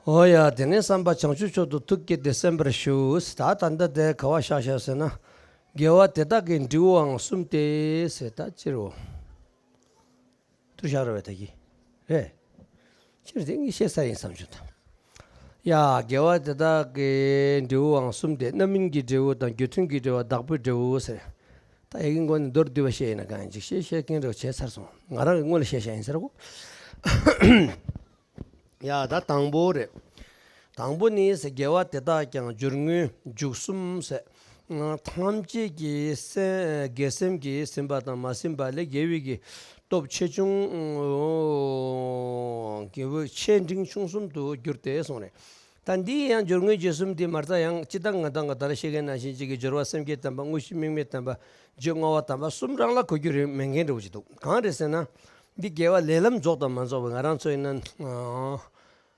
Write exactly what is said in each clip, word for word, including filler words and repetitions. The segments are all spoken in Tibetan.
ཨོ་ཡ། དེ་ནས་བསམ་པ་བྱང་ཆུབ་མཆོག་ཏུ་ཐུགས་བསྐྱེད་དེ་གསན་པར་ཞུ། ད་ད་ལྟ་དེ་ག་བ་བཞག་བཞག་ཟེར་ན། དགེ་བ་དེ་དག་གི་འབྲས་བུའང་གསུམ་སྟེ་ཟེར། ད་སྤྱིར་བོ། ཐུར་བཞག་ར་བས་ད་གི། རེད། སྤྱིར་དེ་ངས་བཤད་ས་ཡིན་བསམ་བྱུང་ད། ཡ། དགེ་བ་དེ་དག་གི་འབྲས་བུའང་གསུམ་སྟེ། རྣམ་སྨིན་གྱི་འབྲས་བུ་དང་རྒྱུ་མཐུན་གྱི་འབྲས་བུ། བདག་པོའི་འབྲས་བུ་ཟེར། ད་ཡི་གེ་མགོ་ནས་མདོར་བསྡུས་པ་བཤད་ཡིན་ན་གང་ཡིན་ཅིག་བཤད་བཤད་མཁན་འདྲ་བོ་བྱས་ཚར་སོང་། ང་རང་གི་སྔོན་ལ་བཤད་བཤད་ཡིན་ཟེར་གོ། ཡ། ད་དང་པོ་རེད། དང་པོ་ནི་ཟེར། དགེ་བ་དེ་དག་ཀྱང་སྦྱོར་དངོས་མཇུག་གསུམ་ཟེར། ཐམས་ཅད་ཀྱི་སེམས། དགེ་སེམས་ཀྱིས་ཟིན་པ་དང་མ་ཟིན་པ་ལས་དགེ་བའི་གི་སྟོབས་ཆེ་ཆུང་། དགེ་བའི་ཆེ་འབྲིང་ཆུང་གསུམ་དུ་འགྱུར་ཏེ་གསུངས་རེད། ད་འདི་ཡང་སྦྱོར་དངོས་རྗེས་གསུམ་འདི་མ་རྩ་ཡང་ཅི་ལྟར་ང་དང་ང་ད་ལ་བཤད་མཁན་ནང་བཞིན་གཅིག་གི་སྦྱོར་བ་སེམས་བསྐྱེད་དམ་པ། དངོས་གཞི་དམིགས་མེད་དམ་པ། རྗེས་བསྔོ་བ་དམ་པ་གསུམ་རང་ལ་གོ་རྒྱུ་རེད་མེད་མཁན་འདྲ་བོ་ཅིག་འདུག། གང་རེད་ཟེར་ན། འདི་དགེ་བ་ལས་ལམ་རྫོགས་དང་མ་རྫོགས་པ། ང་རང་ཚོ་ཡིན་ན། ཨ།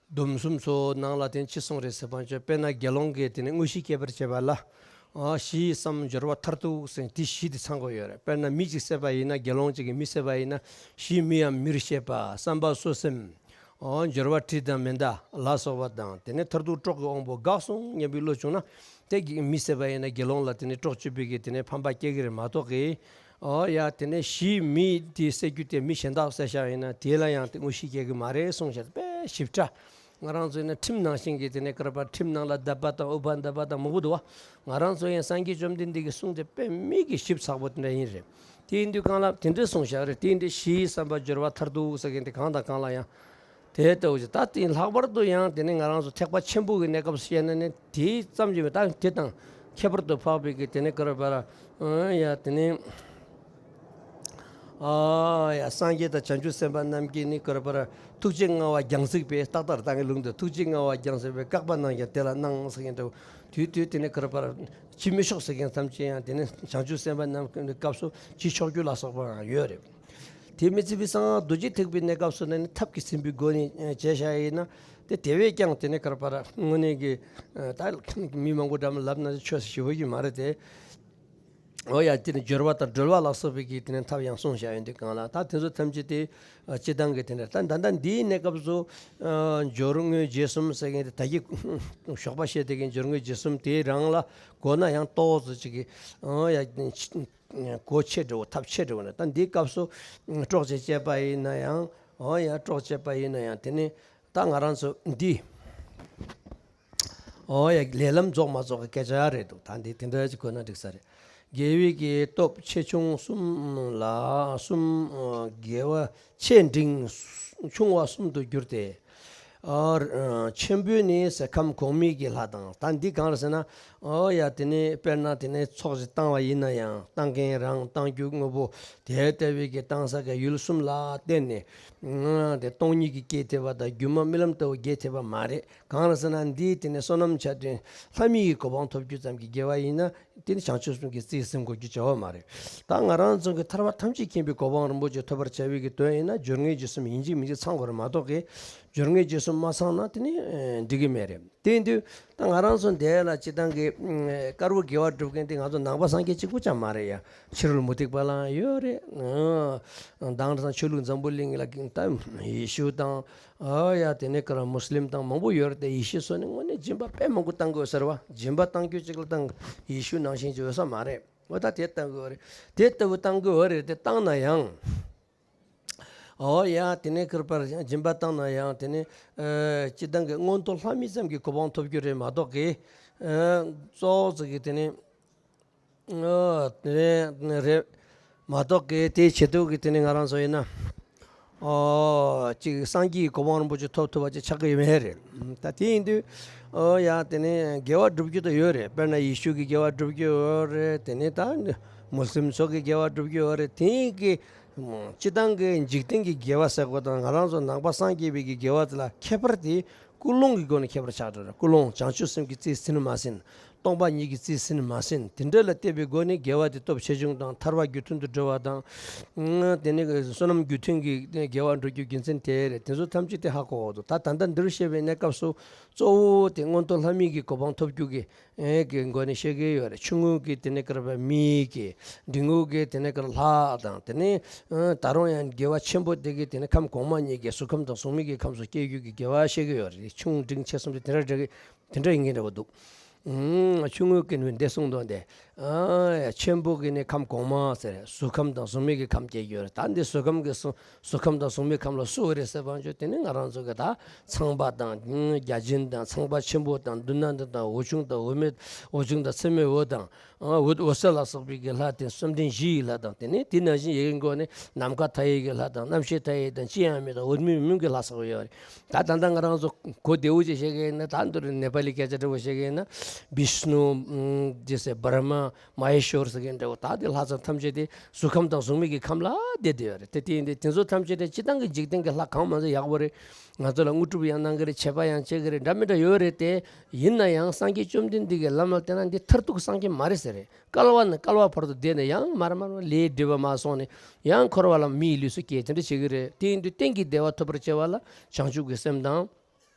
སྡོམ་གསུམ་ཚོ་ནང་ལ་དེ་ཅི་གསུངས་རེད་ཟེར་བ་ཅོ། དཔེར་ན་དགེ་སློང་གིས་དེ་ནས་དངོས་གཞི་བསྐྱེད་པར་བྱེད་པ་ལ། ཨ། བཞི་ཡི་སམ་སྦྱོར་བ་མཐར་ཐུག་ཟེར། དེ་བཞི་དེ་ཚང་དགོས་ཡོད་རེད། དཔེར་ན་མི་གཅིག་བསད་པ་ཡིན་ན། དགེ་སློང་གཅིག་གིས་མི་བསད་པ་ཡིན་ན། བཞི་མི་ཡང་མིར་བཤད་པ། བསམ་པ་གསོ་སེམས། ཨོ། སྦྱོར་བ་དྲི་དང་མེ་མདའ་ལ་སོགས་པ་དང་། དེ་ནས་མཐར་ཐུག་གྲོགས་ཀྱི་དབང་པོ་འགགས་སོང་སྙམ་པའི་བློ་བྱུང་ན། དེ་གིས་མི་བསད་པ་ཡིན་ན་དགེ་སློང་ལ་དེ་ནས་གྲོགས་བྱེད་པའི་གི་དེ་ནས་ཕན་པ་སྐྱེ་གི་རེད་མ་གཏོགས་གི། ཨོ་ཡ། དེ་ནས་བཞི་མི་དེ་བསད་རྒྱུ་དེ་མི་གཞན་དག་བསད་བཞག་ཡིན་ན་དེ་ལ་ཡང་དེ་དངོས་གཞི་སྐྱེ་གི་མ་རེད་གསུངས་བཞག། དཔེ་ཞིབ་ཕྲ། ང་རང་ཚོ་ཡིན་ན་ཁྲིམས་ནང་བཞིན་གི་དེ་ནས་ཀར་པ་ཁྲིམས་ནང་ལ་དད་པ་དང་ཨུ་པ་དད་པ་དང་མང་པོ་འདུག་བ། ང་རང་ཚོ་ཡང་སངས་རྒྱས་བཅོམ་ལྡན་འདས་ཀྱི་གསུང་དེ་དཔེ་མི་གི་ཞིབ་ཚགས་པོ་དེ་འདྲ་ཡིན་རེད། དེ་ཡིན་དུས་གང་ལ་དེ་འདྲའི་གསུངས་བཞག་རེད། དེ་ཡིན་དུས་བཞི་ཡི་སམ་པ་སྦྱོར་བ་མཐར་ཐུག་ཟེར་མཁན་དེ་གང་དང་གང་ལ་ཡང་དེ་ལྟ་བུ་ཞིག། ད་དེ་ལྷག་པར་དུ་ཡང་དེ་ནི་ང་རང་ཚོ་ཐེག་པ་ཆེན་པོ་གི་གནས་སྐབས་སུ་བཤད་ན་ནི་དེ་ཙམ་གྱིས་མི། ད་དེ་དང་ཁྱད་པར་དུ་འཕགས་པའི་གི་དེ་ནི་ཀར་པ་ར། ཨ་ཡ། དེ་ནི། ཨ་ཡ། སངས་རྒྱས་དང་བྱང་ཆུབ་སེམས་དཔའ་རྣམས་ཀྱིས་ནི་ཀར་པ་ར་ཐུགས་རྗེ་མངའ་བ་རྒྱང་གཟིགས་པས། ཏག་ཏག་རེད། ད་ངའི་ལུང་དུ་ཐུགས་རྗེ་མངའ་བ་རྒྱང་གཟིགས་པས། བཀག་པ་རྣམས་ཀྱང་དེ་ལ་སྣང་ཟེར་མཁན་འདྲ་བོ། དུས་དུས་དེ་ནི་ཀར་པ་ར་བྱེད་མི་ཆོག་ཟེར་མཁན་ཐམས་ཅད་ཡང་དེ་ནི་བྱང་ཆུབ་སེམས་དཔའ་རྣམས་ཀྱི་སྐབས་སུ་བྱེད་ཆོག་རྒྱུ་ལ་སོགས་པའང་ཡོད་རེད། དེ་མི་ཚད་པའི་གསང་སྔགས་རྡོ་རྗེ་ཐེག་པའི་གནས་སྐབས་སུ་ནི་ཐབས་ཀྱིས་ཟིན་པའི་སྒོ་ནས་བྱས་བཞག་ཡིན་ན། དེ་དེ་བས་ཀྱང་དེ་ནི་ཀར་པ་ར་དངོས་གནས་ཀྱི། ད་མི་མང་པོ་འདྲ་མི་ལབ་ན་ཆོས་ཞེ་པོ་ཞིག་མ་རེད་དེ། འོ་ཡ། དེ་ནི་སྦྱོར་བ་དང་སྒྲོལ་བ་ལ་སོགས་པའི་གི་དེ་ནི་ཐབས་ཡང་གསུངས་བཞག་ཡོད་འདུག་གང་ལ། ད་དེ་ཚོ་ཐམས་ཅད་དེ་སྤྱི་བཏང་གི་དེ་འདྲ། ད་ད་ལྟ་འདིའི་གནས་སྐབས་སུ་སྦྱོར་དངོས་རྗེས་གསུམ་ཟེར་མཁན་དེ། ད་གི་ཞོགས་པ་བཤད་དེ་གི་སྦྱོར་དངོས་རྗེས་གསུམ་དེ་རང་ལ་གོ་ན་ཡང་ཏོག་ཙམ་ཅིག་གི། འོ་ཡ། གོ་ཆེ་འགྲོ་བོ། ཐབས་ཆེ་འགྲོ་བོ་ན། ད་འདིའི་སྐབས་སུ་གྲོགས་བྱེད་བྱས་པ་ཡིན་ན་ཡང་། འོ་ཡ། གྲོགས་བྱས་པ་ཡིན་ན་ཡང་དེ་ནི་ད་ང་རང་ཚོ་འདི། འོ་ཡ། ལས་ལམ་རྫོགས་མ་རྫོགས་ཀྱི་སྐད་ཆ་རེད་འདུག། ད་འདི་དེ་འདྲ་ཅིག་གོ་ན་འགྲིག་ས་རེད། དགེ་བའི་གི་སྟོབས་ཆེ་ཆུང་གསུམ་ལ་གསུམ། དགེ་བ་ཆེ་འབྲིང་ཆུང་བ་གསུམ་དུ་འགྱུར་ཏེ། ཨ། ཆེན་པོས་ནི་ཟེར་ཁམས་གོང་མའི་གི་ལྷ་དང་། ད་འདི་གང་རེད་ཟེར་ན། འོ་ཡ། དེ་ནི་དཔེར་ན་དེ་ནི་ཚོགས་ཤིག་བཏང་བ་ཡིན་ན་ཡང་། བཏང་མཁན་རང་། བཏང་རྒྱུ་དངོས་པོ། དེ་ལྟ་བུའི་གི་བཏང་ས་གི་ཡུལ་གསུམ་ལ་བརྟེན་ནས། ཨ། དེ་སྟོང་ཉིད་ཀྱི་སྐྱེས་ཐེབས་པ་དང་སྒྱུ་མ་རྨི་ལམ་ལྟ་བུ་སྐྱེས་ཐེབས་པ་མ་རེད། གང་རེད་ཟེར་ན། འདི་དེ་ནི་བསོད་ནམས་ཆ་མཐུན་ལྷ་མིའི་གི་གོ་འཕང་ཐོབ་རྒྱུ་ཙམ་གྱི་དགེ་བ་ཡིན་ན། དེ་ནི་བྱང་ཆུབ་སེམས་ཀྱི་རྩིས་ཟིན་དགོས་རྒྱུ་བྱ་བ་མ་རེད། ད་ང་རང་ཚོ་གི་ཐར་པ་ཐམས་ཅད་མཁྱེན་པའི་གོ་འཕང་རིན་པོ་ཆེ་ཐོབ་པར་བྱ་བའི་གི་དོན་ཡིན་ན། སྦྱོར་དངོས་རྗེས་གསུམ་ཡིན་གཅིག་མིན་གཅིག་ཚང་དགོས་རེད་མ་གཏོགས་གི། སྦྱོར་དངོས་རྗེས་གསུམ་མ་ཚང་ན་དེ་ནི་འགྲིག་གི་མེད་རེད། དེ་ཡིན་དུས་ད་ང་རང་ཚོ་འདི་ལ་སྤྱི་བཏང་གི་དཀར་པོ་དགེ་བ་སྒྲུབ་མཁན་དེ་ང་ཚོ་ནང་པ་སངས་རྒྱས་གཅིག་པུ་ཅང་མ་རེད་ཡ། ཕྱི་རོལ་མུ་སྟེགས་པ་ལའང་ཡོད་རེད། དེང་སང་ཆོས་ལུགས་འཛམ་བུ་གླིང་ལ་ད་ཡེ་ཤུ་དང་། ཨོ་ཡ། དེ་ནས་ཀ་ར་མུ་སི་ལིམ་དང་མང་པོ་ཡོད་རེད་དེ། ཡེ་ཤུ་སོགས་ནི་དངོས་གནས་སྦྱིན་པ་དཔེ་མང་པོ་བཏང་གི་ཡོད་ཟེར་བ། སྦྱིན་པ་བཏང་རྒྱུ་གཅིག་ལ་བཏང་། ཡེ་ཤུ་ནང་བཞིན་གྱི་ཡོད་ས་མ་རེད། འོ་ད་དེ་བཏང་གི་ཡོད་རེད། དེ་ལྟ་བུ་བཏང་གི་ཡོད་རེད་དེ། བཏང་ན་ཡང་། ཨོ་ཡ། དེ་ནས་ཀ་ར་པར་སྦྱིན་པ་བཏང་ན་ཡང་། དེ་ནས་ཨ་སྤྱི་བཏང་གི་མངོན་མཐོ་ལྷ་མི་ཙམ་གྱི་གོ་འཕང་ཐོབ་རྒྱུ་རེད་མ་གཏོགས་གི། ཨ་གཙོ་བོ་ཙམ་གྱི་དེ་ནས། ཨ་དེ་རེད་མ་གཏོགས་གི། དེའི་ཆེད་དུ་གི་དེ་ནི་ང་རང་ཚོ་ཡིན་ན། ཨོ་ཅིག་སངས་རྒྱས་ཀྱི་གོ་འཕང་རིན་པོ་ཆེ་ཐོབ་ཐུབ་པ་ཅིག་ཆགས་ཀྱི་ཡོད་མེད་རེད། ད་དེ་ཡིན་དུས། ཨོ་ཡ། དེ་ནི་དགེ་བ་སྒྲུབ་རྒྱུ་ད་ཡོད་རེད། དཔེར་ན་ཡེ་ཤུ་གི་དགེ་བ་སྒྲུབ་རྒྱུ་ཡོད་རེད། དེ་ནི་ད་མུ་སི་ལིམ་ཚོ་གི་དགེ་བ་སྒྲུབ་རྒྱུ་ཡོད་རེད། དེ་གི་སྤྱི་བཏང་གི་འཇིག་རྟེན་གྱི་དགེ་བ་ཟེར་དགོས་དང་། ང་རང་ཚོ་ནང་པ་སངས་རྒྱས་པའི་གི་དགེ་བ་དེ་ལ་ཁྱད་པར་དེ་ཀུན་སློང་གི་སྒོ་ནས་ཁྱད་པར་ཆགས་འགྲོ་རེད། ཀུན་སློང་བྱང་ཆུབ་སེམས་ཀྱི་རྩིས་ཟིན་མ་ཟིན། སྟོང་པ་ཉིད་ཀྱི་རྩིས་ཟིན་མ་ཟིན་དེ་འདྲ་ལ་བལྟས་པའི་སྒོ་ནས་དགེ་བ་དེ་སྟོབས་ཆེ་ཆུང་དང་ཐར་པ་རྒྱུ་མཐུན་དུ་འགྲོ་བ་དང་། དེ་ནས་བསོད་ནམས་རྒྱུ་མཐུན་གྱི་དགེ་བ་འགྲོ་རྒྱུ་རྒྱུ་མཚན་དེ་རེད། དེ་ཚོ་ཐམས་ཅད་དེ་ཧ་གོ་འོ་དོ། ད་ད་ལྟ་འདིར་བཤད་པའི་གནས་སྐབས་སུ་གཙོ་བོ་དེ་མངོན་མཐོ་ལྷ་མིའི་གི་གོ་འཕང་ཐོབ་རྒྱུ་གི་ཨེ་གི་སྒོ་ནས་བཤད་ཀྱི་ཡོད་རེད། ཆུང་ངུ་གི་དེ་ནས་ཀར་བ་མིའི་གི་འབྲིང་ངུ་གི་དེ་ནས་ཀར་ལྷ་དང་དེ་ནས་ཨ་ད་རུང་ཡང་དགེ་བ་ཆེན་པོ་དེ་གི་དེ་ནས་ཁམས་གོང་མ་གཉིས་ཀྱི་གཟུགས་ཁམས་དང་གཟུགས་མེད་ཀྱི་ཁམས་སུ་སྐྱེ་རྒྱུ་གི་དགེ་བ་བཤད་ཀྱི་ཡོད་རེད། ཆུང་འབྲིང་ཆེ་གསུམ་དེ་དེ་འདྲ་འདྲ་གི་དེ་འདྲ་ཡིན་གྱི་འདྲ་བོ་འདུག་ཨུམ། ཆུང་ངུ་གི་ནི་འདི་གསུངས་དོན་དེ། ཨ་ཆེན་པོ་གི་ནི་ཁམས་གོང་མ་ཟེར། གཟུགས་ཁམས་དང་གཟུགས་མེད་ཀྱི་ཁམས་སྐྱེ་རྒྱུ་རེད། ད་འདི་གཟུགས་ཁམས་ཀྱི་གཟུགས་གཟུགས་ཁམས་དང་གཟུགས་མེད་ཁམས་ལ་སུ་རེད་ཟེར་བ་ཅོ་དེ་ནི་ང་རང་ཚོ་གི་ད་ཚངས་པ་དང་བརྒྱ་བྱིན་དང་ཚངས་པ་ཆེན་པོ་དང་མདུན་ན་འདི་དང་འོད་ཆུང་དང་འོད་མེད་འོད་ཆུང་དང་ཚད་མེད་འོད་དང་། ཨ་འོད་འོད་གསལ་ལ་སོགས་པའི་གི་ལྷ་དེ་བཅོམ་ལྡན་བཞི་ཡི་ལྷ་དང་དེ་ནི་དེ་ནང་བཞིན་ཡི་གེ་མགོ་ནས་ནམ་མཁའ་མཐའ་ཡས་ཀྱི་ལྷ་དང་རྣམ་ཤེས་མཐའ་ཡས་དང་ཅི་ཡང་མེད་དང་འོད་མིན་མུན་གྱི་ལྷ་སོགས་ཡོད་རེད། ད་ད་ལྟ་ང་རང་ཚོ་གོ་བདེ་བོ་ཅིག་བཤད་མཁན་ཡིན་ན། ད་འདི་རུ་ནེ་པ་ལི་སྐད་ཆ་འདྲ་བོ་བཤད་མཁན་ཡིན་ན། བིཤནུ། ཨམ། ཅེས་ཟེར། བྷྲ་མ། མ་ཧེ་ཤོར་ཟེར་མཁན་འདྲ་བོ། ད་དེ་ལྷ་ཚོགས་ཐམས་ཅད་དེ་གཟུགས་ཁམས་དང་གཟུགས་མེད་ཀྱི་ཁམས་ལ་བསྡད་བསྡད་ཡོད་རེད། དེ་དེ་ཡིན་དུས་དེ་ཚོ་ཐམས་ཅད་དེ་སྤྱི་བཏང་གི་འཇིག་རྟེན་གྱི་ལྷ་གང་མང་ཚོ་ཡག་པོ་རེད། ང་ཚོ་ལ་དངོས་གྲུབ་ཡང་གནང་གི་རེད། ཆད་པ་ཡང་གཅོད་ཀྱི་རེད། འདྲ་མི་འདྲ་ཡོད་རེད་དེ། ཡིན་ན་ཡང་སངས་རྒྱས་བཅོམ་ལྡན་འདས་ཀྱི་ལམ་ལ་བལྟས་ན་འདི་མཐར་ཐུག་སངས་རྒྱས་མ་རེད་ཟེར་རེད། བསྐལ་བ་ནས་བསྐལ་བ་བར་དུ་བསྡད་ནས་ཡང་མར་མར་མར་ལས་སྒྲིབ་པ་མར་སོང་ནས་ཡང་འཁོར་བ་ལ་མིའི་ལུས་སུ་སྐྱེས། དེ་འདྲ་བྱེད་ཀྱི་རེད། དེ་ཡིན་དུས་གཏན་གྱི་བདེ་བ་ཐོབ་པར་བྱ་བ་ལ་བྱང་ཆུབ་ཀྱི་སེམས་དང་།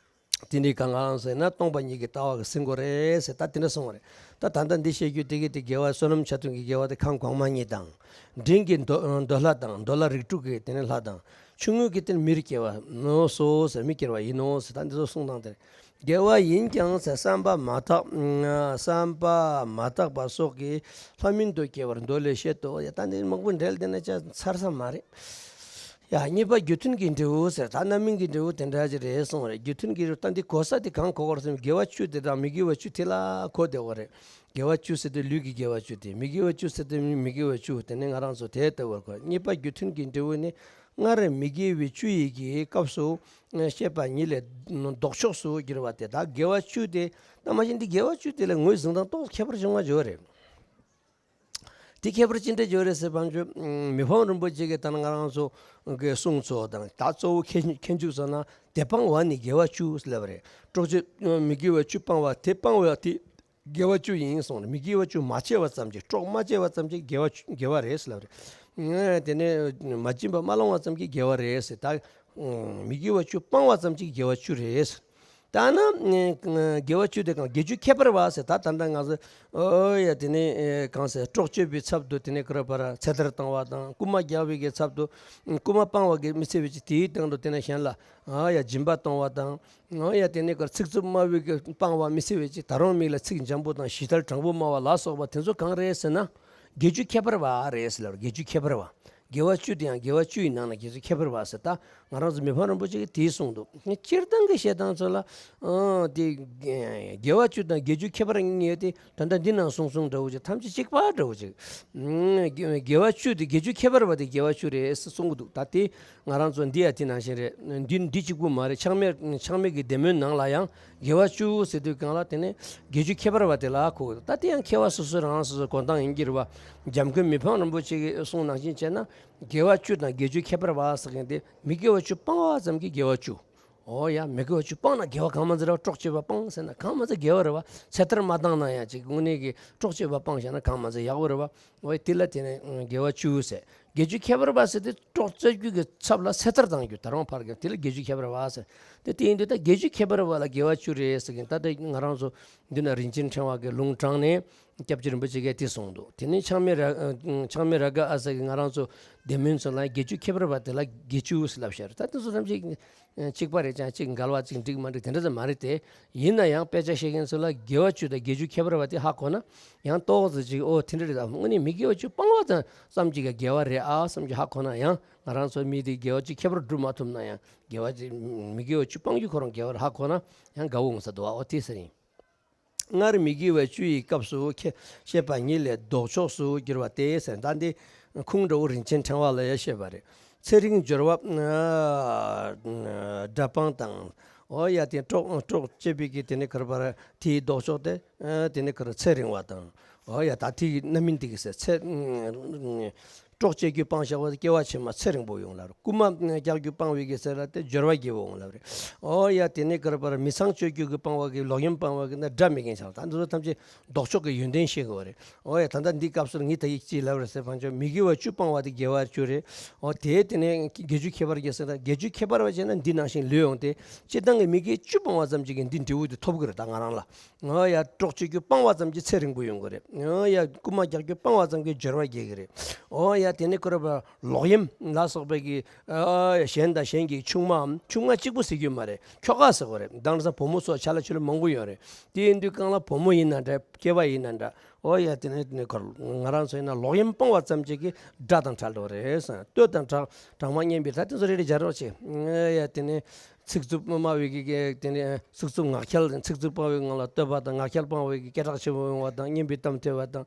དེ་འདྲའི་གང་གང་ཟེར་ན་སྟོང་པ་ཉིད་ཀྱི་ལྟ་བ་གིས་ཟིན་དགོས་རེད་ཟེར། ད་དེ་འདྲ་གསུངས་པ་རེད། ད་ད་ལྟ་འདི་བཤད་རྒྱུ་དེ་གི་དེ་དགེ་བ་བསོད་ནམས་ཆ་མཐུན་གྱི་དགེ་བ་དེ་ཁམས་གོང་མ་གཉིས་དང་། འབྲིང་གི་འདོད་འདོད་ལྷ་དང་འདོད་ལྷ་རིགས་དྲུག་གི་དེ་ནས་ལྷ་དང་། ཆུང་ངུ་གི་དེ་ནི་མིར་སྐྱེ་བ་ནོ་སོ་ཟེར། མི་སྐྱེ་བ་ཡིན་ནོ་ཟེར། ད་འདི་ཚོ་གསུངས་སྟངས་དེ་རེད། དགེ་བ་ཡིན་ཀྱང་ཟེར། བསམ་པ་མ་དག་བསམ་པ་མ་དག་པ་སོགས་ཀྱིས་ལྷ་མིན་དུ་སྐྱེ་བར་འདོད་ལས་བཤད་དོ། ཡ་ད་འདི་མང་པོ་འགྲེལ་བསྡད་ན་ཅང་ཚར་ས་མ་རེད། ཡ་གཉིས་པ་རྒྱུ་མཐུན་གྱི་འབྲས་བུ་ཟེར། ད་རྣམ་སྨིན་གྱི་འབྲས་བུ་དེ་འདྲ་ཅིག་རེད་གསུངས་རེད། རྒྱུ་མཐུན་གྱི་འབྲས་བུ། ད་འདི་གོ་ས་དེ་གང་གོ་དགོས་སམ། དགེ་བ་བཅུ་དེ་དང་མི་དགེ་བ་བཅུ་དེ་ལ་གོ་བདེ་བ་རེད། དགེ་བ་བཅུ་ཟེར་དུས་ལུས་ཀྱི་དགེ་བ་བཅུ་དེ། མི་དགེ་བ་བཅུ་ཟེར་དུས་མི་དགེ་བ་བཅུ་དེ་ནི་ང་རང་ཚོ་དེ་ལྟ་བུར་གོ། གཉིས་པ་རྒྱུ་མཐུན་གྱི་འབྲས་བུ་ནི། སྔར་མི་དགེ་བའི་བཅུ་ཡི་གི་སྐབས་སུ་བཤད་པ་ཉིད་ལས་ལྡོག་ཕྱོགས་སུ་གྱུར་པ་དེ། ད་དགེ་བ་བཅུ་དེ་ད་མ་གཞི་འདི་དགེ་བ་བཅུ་དེ་ལ་ངོས་ཟིན་སྟངས་ཏོག་ཙམ་ཁྱད་པར་བྱུང་བ་ཡོད་རེད། དེ་ཁྱད་པར་ཅི་འདྲ་ཡོད་རེད་ཟེར་བ་ཅོ། མི་ཕམ་རིན་པོ་ཆེ་གིས་ད་ང་རང་ཚོ་གི་གསུང་ཚོ་དང་། ད་གཙོ་བོ་མཁས་མཁས་འཇུག་ཚོ་ན་དེ་སྤང་བ་ནི་དགེ་བ་བཅུ་ལབ་རེད། འཕྲོག་བྱེད་མི་དགེ་བ་བཅུ་སྤང་བ་དེ་སྤང་བ་དེ་དགེ་བ་བཅུ་ཡིན་གསུངས་རེད། མི་དགེ་བ་བཅུ་མ་བྱས་པ་ཙམ་གྱིས། འཕྲོག་མ་བྱས་པ་ཙམ་གྱིས་དགེ་བ་བཅུ་དགེ་བ་རེད་ཟེར་ལབ་རེད། དེ་ནས་མ་བྱིན་པ་མ་བླངས་པ་ཙམ་གྱིས་དགེ་བ་རེད་ཟེར། ད་མི་དགེ་བ་བཅུ་སྤང་བ་ཙམ་གྱིས་དགེ་བ་བཅུ་རེད། ད་ནི་དགེ་བ་བཅུ་དེ་གང་། དགེ་བཅུ་ཁྱད་པར་བ་ཟེར། ད་ད་ལྟ་ང་ཚོ་ཨོ་ཡ་དེ་ནས་གང་ཟེར། འཕྲོག་བཅད་པའི་ཚབ་ཏུ་དེ་ནས་ཀ་ར་པ་ར་ཚེ་ཐར་བཏང་བ་དང་། རྐུན་མ་རྒྱག་པའི་གི་ཚབ་ཏུ་རྐུན་མ་སྤང་བ་གི་མི་ཚེ་བའི་ཅིག་དེའི་སྟེང་དུ་དེ་ནས་གཞན་ལ་ཨ་ཡ་སྦྱིན་པ་གཏོང་བ་དང་། ཨ་ཡ་དེ་ནས་ཀ་ཚིག་རྩུབ་སྨྲ་བའི་གི་སྤང་བ་མི་ཚེ་བའི་ཅིག་ད་རུང་མིག་ལ་ཚིག་འཇམ་པོ་དང་ཞི་དལ་དྲང་པོ་སྨྲ་བ་ལ་སོགས་པ་དེ་ཚོ་གང་རེད་ཟེར་ན། དགེ་བཅུ་ཁྱད་པར་བ་རེད་ཟེར་ལབ། དགེ་བཅུ་ཁྱད་པར་བ། དགེ་བ་བཅུ་དེ་ཡང་དགེ་བ་བཅུ་ཡི་ནང་ན་དགེ་བཅུ་ཁྱད་པར་བ་ཟེར། ད་ང་རང་ཚོ་མི་ཕམ་རིན་པོ་ཆེ་གིས་དེ་གསུངས་འདུག་སྤྱིར་བཏང་གི་བཤད་སྟངས་ཚོ་ལ་ཨ་དེ་དགེ་བ་བཅུ་དང་དགེ་བཅུ་ཁྱད་པར་གཉིས་དེ་ད་ལྟ་འདི་ནང་གསུངས་གསུངས་འདྲ་བོ་ཅིག་ཐམས་ཅད་གཅིག་པ་འདྲ་བོ་ཅིག་དགེ་བ་བཅུ་དེ་དགེ་བཅུ་ཁྱད་པར་བ་དེ་དགེ་བ་བཅུ་རེད་ཟེར་གསུང་གི་འདུག་ད་དེ་ང་རང་ཚོ་འདི་ཡ་དེ་ནང་བཞིན་རེད། འདི་འདི་གཅིག་པུ་མ་རེད། ཆགས་མེད་ཆགས་མེད་ཀྱི་བདེ་སྨོན་ནང་ལ་ཡང་དགེ་བ་བཅུ་ཟེར་དུས་གང་ལ་དེ་ནས་དགེ་བཅུ་ཁྱད་པར་བ་དེ་ལ་གོ། ད་དེ་ཡང་མཁས་པ་སོ་སོ་རང་སོ་སོའི་གོ་སྟངས་ཡིན་གྱི་རེད་བ། འཇམ་མགོན་མི་ཕམ་རིན་པོ་ཆེ་གི་གསུང་ནང་བཞིན་བྱས་ན། དགེ་བ་བཅུ་དང་དགེ་བཅུ་ཁྱད་པར་བ་ཟེར་མཁན་དེ་མི་དགེ་བ་བཅུ་སྤང་བ་ཙམ་གྱིས་དགེ་བ་བཅུ། ཨོ་ཡ། མི་དགེ་བ་བཅུ་སྤངས་ན་དགེ་བ་གང་མ་ཚད་རེད་བ། འཕྲོག་བྱེད་པ་སྤངས་ཟེར་ན་གང་མ་ཚད་དགེ་བ་རེད་བ། ཚེ་ཐར་མ་བཏང་ན་ཡང་ཅིག་དངོས་གནས་ཀྱི་འཕྲོག་བྱེད་པ་སྤངས་བཞག་ན་གང་མ་ཚད་ཡག་པོ་རེད་བ། ཨོ་ཡ། དེ་ལ་དེ་ནས་དགེ་བ་བཅུ་ཟེར། དགེ་བཅུ་ཁྱད་པར་བ་ཟེར་དེ་འཕྲོག་བྱེད་རྒྱུ་གི་ཚབ་ལ་ཚེ་ཐར་བཏང་རྒྱུ་ད་རུང་ཕར་གྱི་དེ་ལ་དགེ་བཅུ་ཁྱད་པར་བ་ཟེར། དེ་དེ་ཡིན་དུས་ད་དགེ་བཅུ་ཁྱད་པར་བ་ལ་དགེ་བ་བཅུ་རེད་ཟེར་གིན། ད་ལྟ་ང་རང་ཚོ་འདི་ན་རིན་ཆེན་ཕྲེང་བ་གི་ལུང་དྲངས་ནས། སྐྱབས་རྗེ་རིན་པོ་ཆེ་གིས་དེ་གསུངས་འདུག་དེ་ནས་ཆགས་མེད་ར་ཆགས་མེད་རཱ་ག་ཨ་ཟེར་གི་ང་རང་ཚོ་བདེ་སྨོན་ཚོ་ལ་དགེ་བཅུ་ཁྱད་པར་བ་དེ་ལ་དགེ་བཅུ་ཟེར་ལབ་བཞག་རེད། ད་དེ་ཚོ་ཐམས་ཅད་གཅིག་པ་རེད་ཀྱང་གཅིག་འགལ་བ་གཅིག་འགྲིག་མ་འགྲིག་དེ་འདྲ་ཙམ་མ་རེད་དེ། ཡིན་ན་ཡང་དཔེ་ཆ་ཤེས་མཁན་ཚོ་ལ་དགེ་བ་བཅུ་དང་དགེ་བཅུ་ཁྱད་པར་བ་དེ་ཧ་གོ་ན་ཡང་ཏོག་ཙམ་ཅིག་ཨོ་དེ་འདྲ་རེད། ད་དངོས་གནས་མི་དགེ་བ་བཅུ་སྤང་བ་ཙམ་ཙམ་གཅིག་ག་དགེ་བ་རེད་ཨ་བསམ་གྱི་ཧ་གོ་ན་ཡང་། ང་རང་ཚོ་མི་དེ་དགེ་བ་བཅུ་ཁྱད་པར་སྒྲུབ་མ་ཐུབ་ན་ཡང་དགེ་བ་གཅིག་མི་དགེ་བ་བཅུ་སྤང་རྒྱུ་ཁོ་རང་དགེ་བ་རེད་ཧ་གོ་ན་ཡང་དགའ་བོ་འོང་ས་འདུག་ཨོ་དེ་ཟེར་ཡིན། སྔར་མི་དགེ་བ་བཅུ་ཡི་སྐབས་སུ་ཁྱེད་བཤད་པ་ཉིད་ལས་ལྡོག་ཕྱོགས་སུ་གྱུར་པ་སྟེ་ཟེར། ད་འདི་ཁུངས་འདྲ་བོ་རིན་ཆེན་ཕྲེང་བ་ལ་ཡང་བཤད་པ་རེད། ཚེ་རིང་སྦྱོར་བ་དགྲ་སྤངས་དང་། འོ་ཡ། དེ་འཕྲོག་འཕྲོག་བྱེད་པའི་གི་དེ་ནས་ཁར་བར་དེའི་ལྡོག་ཕྱོགས་དེ་དེ་ནས་ཁར་ཚེ་རིང་བ་དང་། འོ་ཡ། ད་དེའི་རྣམ་སྨིན་དེ་གི་ཟེར། ཚེ། གྲོགས་བྱེད་རྒྱུ་སྤངས་བཞག་པ་དེ་སྐྱེ་བ་ཕྱི་མ་ཚེ་རིང་པོ་ཡོང་ལབ་རེད། རྐུན་མ་རྒྱག་རྒྱུ་སྤངས་པའི་གི་ཚེ་ལ་དེ་འབྱོར་བ་རྒྱས་པོ་ཡོང་ལབ་རེད། ཨོ་ཡ་དེ་ནས་ཀར་པར་མི་ཚངས་སྤྱོད་རྒྱུ་གི་སྤངས་པ་གི་ལོག་གཡེམ་སྤངས་པ་གི་ན་དགྲ་མི་རྒན་ཆགས། ད་འདི་ཚོ་ཐམས་ཅད་ལྡོག་ཕྱོགས་ཀྱི་ཡོན་ཏན་ཤེས་དགོས་པ་རེད། ཨོ་ཡ་ད་ལྟ་འདི་སྐབས་སུ་ངས་ད་ཡིག་ཅིག་ལབ་རེད་ཟེར་བ་ཅོ་མི་དགེ་བ་བཅུ་སྤངས་པ་དེ་དགེ་བ་བཅུ་རེད། ཨོ་དེ་དེ་ནས་དགེ་བཅུ་ཁྱད་པར་བརྒྱད་ཟེར་ན་དགེ་བཅུ་ཁྱད་པར་བ་བྱས་ན་འདི་ནང་བཞིན་ལུས་ཡོང་སྟེ་སྤྱིར་བཏང་གི་མི་དགེ་བཅུ་སྤངས་པ་ཙམ་གྱིས་ཀྱི་འདི་འབྲས་བུ་དེ་ཐོབ་གི་རེད། ད་ང་རང་ལ། ཨོ་ཡ་གྲོགས་བྱེད་རྒྱུ་སྤངས་པ་ཙམ་གྱིས་ཚེ་རིང་པོ་ཡོང་གི་རེད། ཨོ་ཡ་རྐུན་མ་རྒྱག་རྒྱུ་སྤངས་པ་ཙམ་གྱིས་འབྱོར་བ་རྒྱས་ཀྱི་རེད། ཨོ་ཡ་དེ་ནས་ཁོ་ར་བ་ལོག་གཡེམ་ལ་སོགས་པའི་གི་ཨོ་ཡ་གཞན་དང་གཞན་གྱི་ཆུང་མའམ་ཆུང་མ་གཅིག་པུ་ཟེར་རྒྱུ་མ་རེད། ཁྱོ་ག་ཟེར་དགོས་རེད། དེང་སང་བུ་མོ་སོགས་ཆ་ལ་ཆུ་ལ་མང་པོ་ཡོད་རེད། དེ་ཡིན་དུས་གང་ལ་བུ་མོ་ཡིན་ན་འདྲ། སྐྱེ་བ་ཡིན་ན་འདྲ། ཨོ་ཡ་དེ་ནས་དེ་ནས་ཁོ་ང་རང་ཚོ་ཡིན་ན་ལོག་གཡེམ་སྤོང་བ་ཙམ་གཅིག་གིས་དགྲ་དང་བྲལ་འགྲོ་རེད་ཟེར། བསྟོད་དང་གྲགས་གྲངས་མང་སྙན་པའི་ད་དེ་ཚོ་རེ་རེ་སྦྱར་རོགས་བྱེད། ཨོ་ཡ་དེ་ནས་ཚིག་རྩུབ་སྨྲ་བའི་གི་གི་དེ་ནས་ཚིག་རྩུབ་ངག་འཁྱལ། ཚིག་རྩུབ་སྤང་བའི་ངང་ལ་བསྟོད་པ་དང་། ངག་འཁྱལ་སྤང་བའི་གི་སྐད་གྲགས་ཆེན་པོ་ཡོང་བ་དང་། སྙན་པའི་གཏམ་ཐོས་པ་དང་།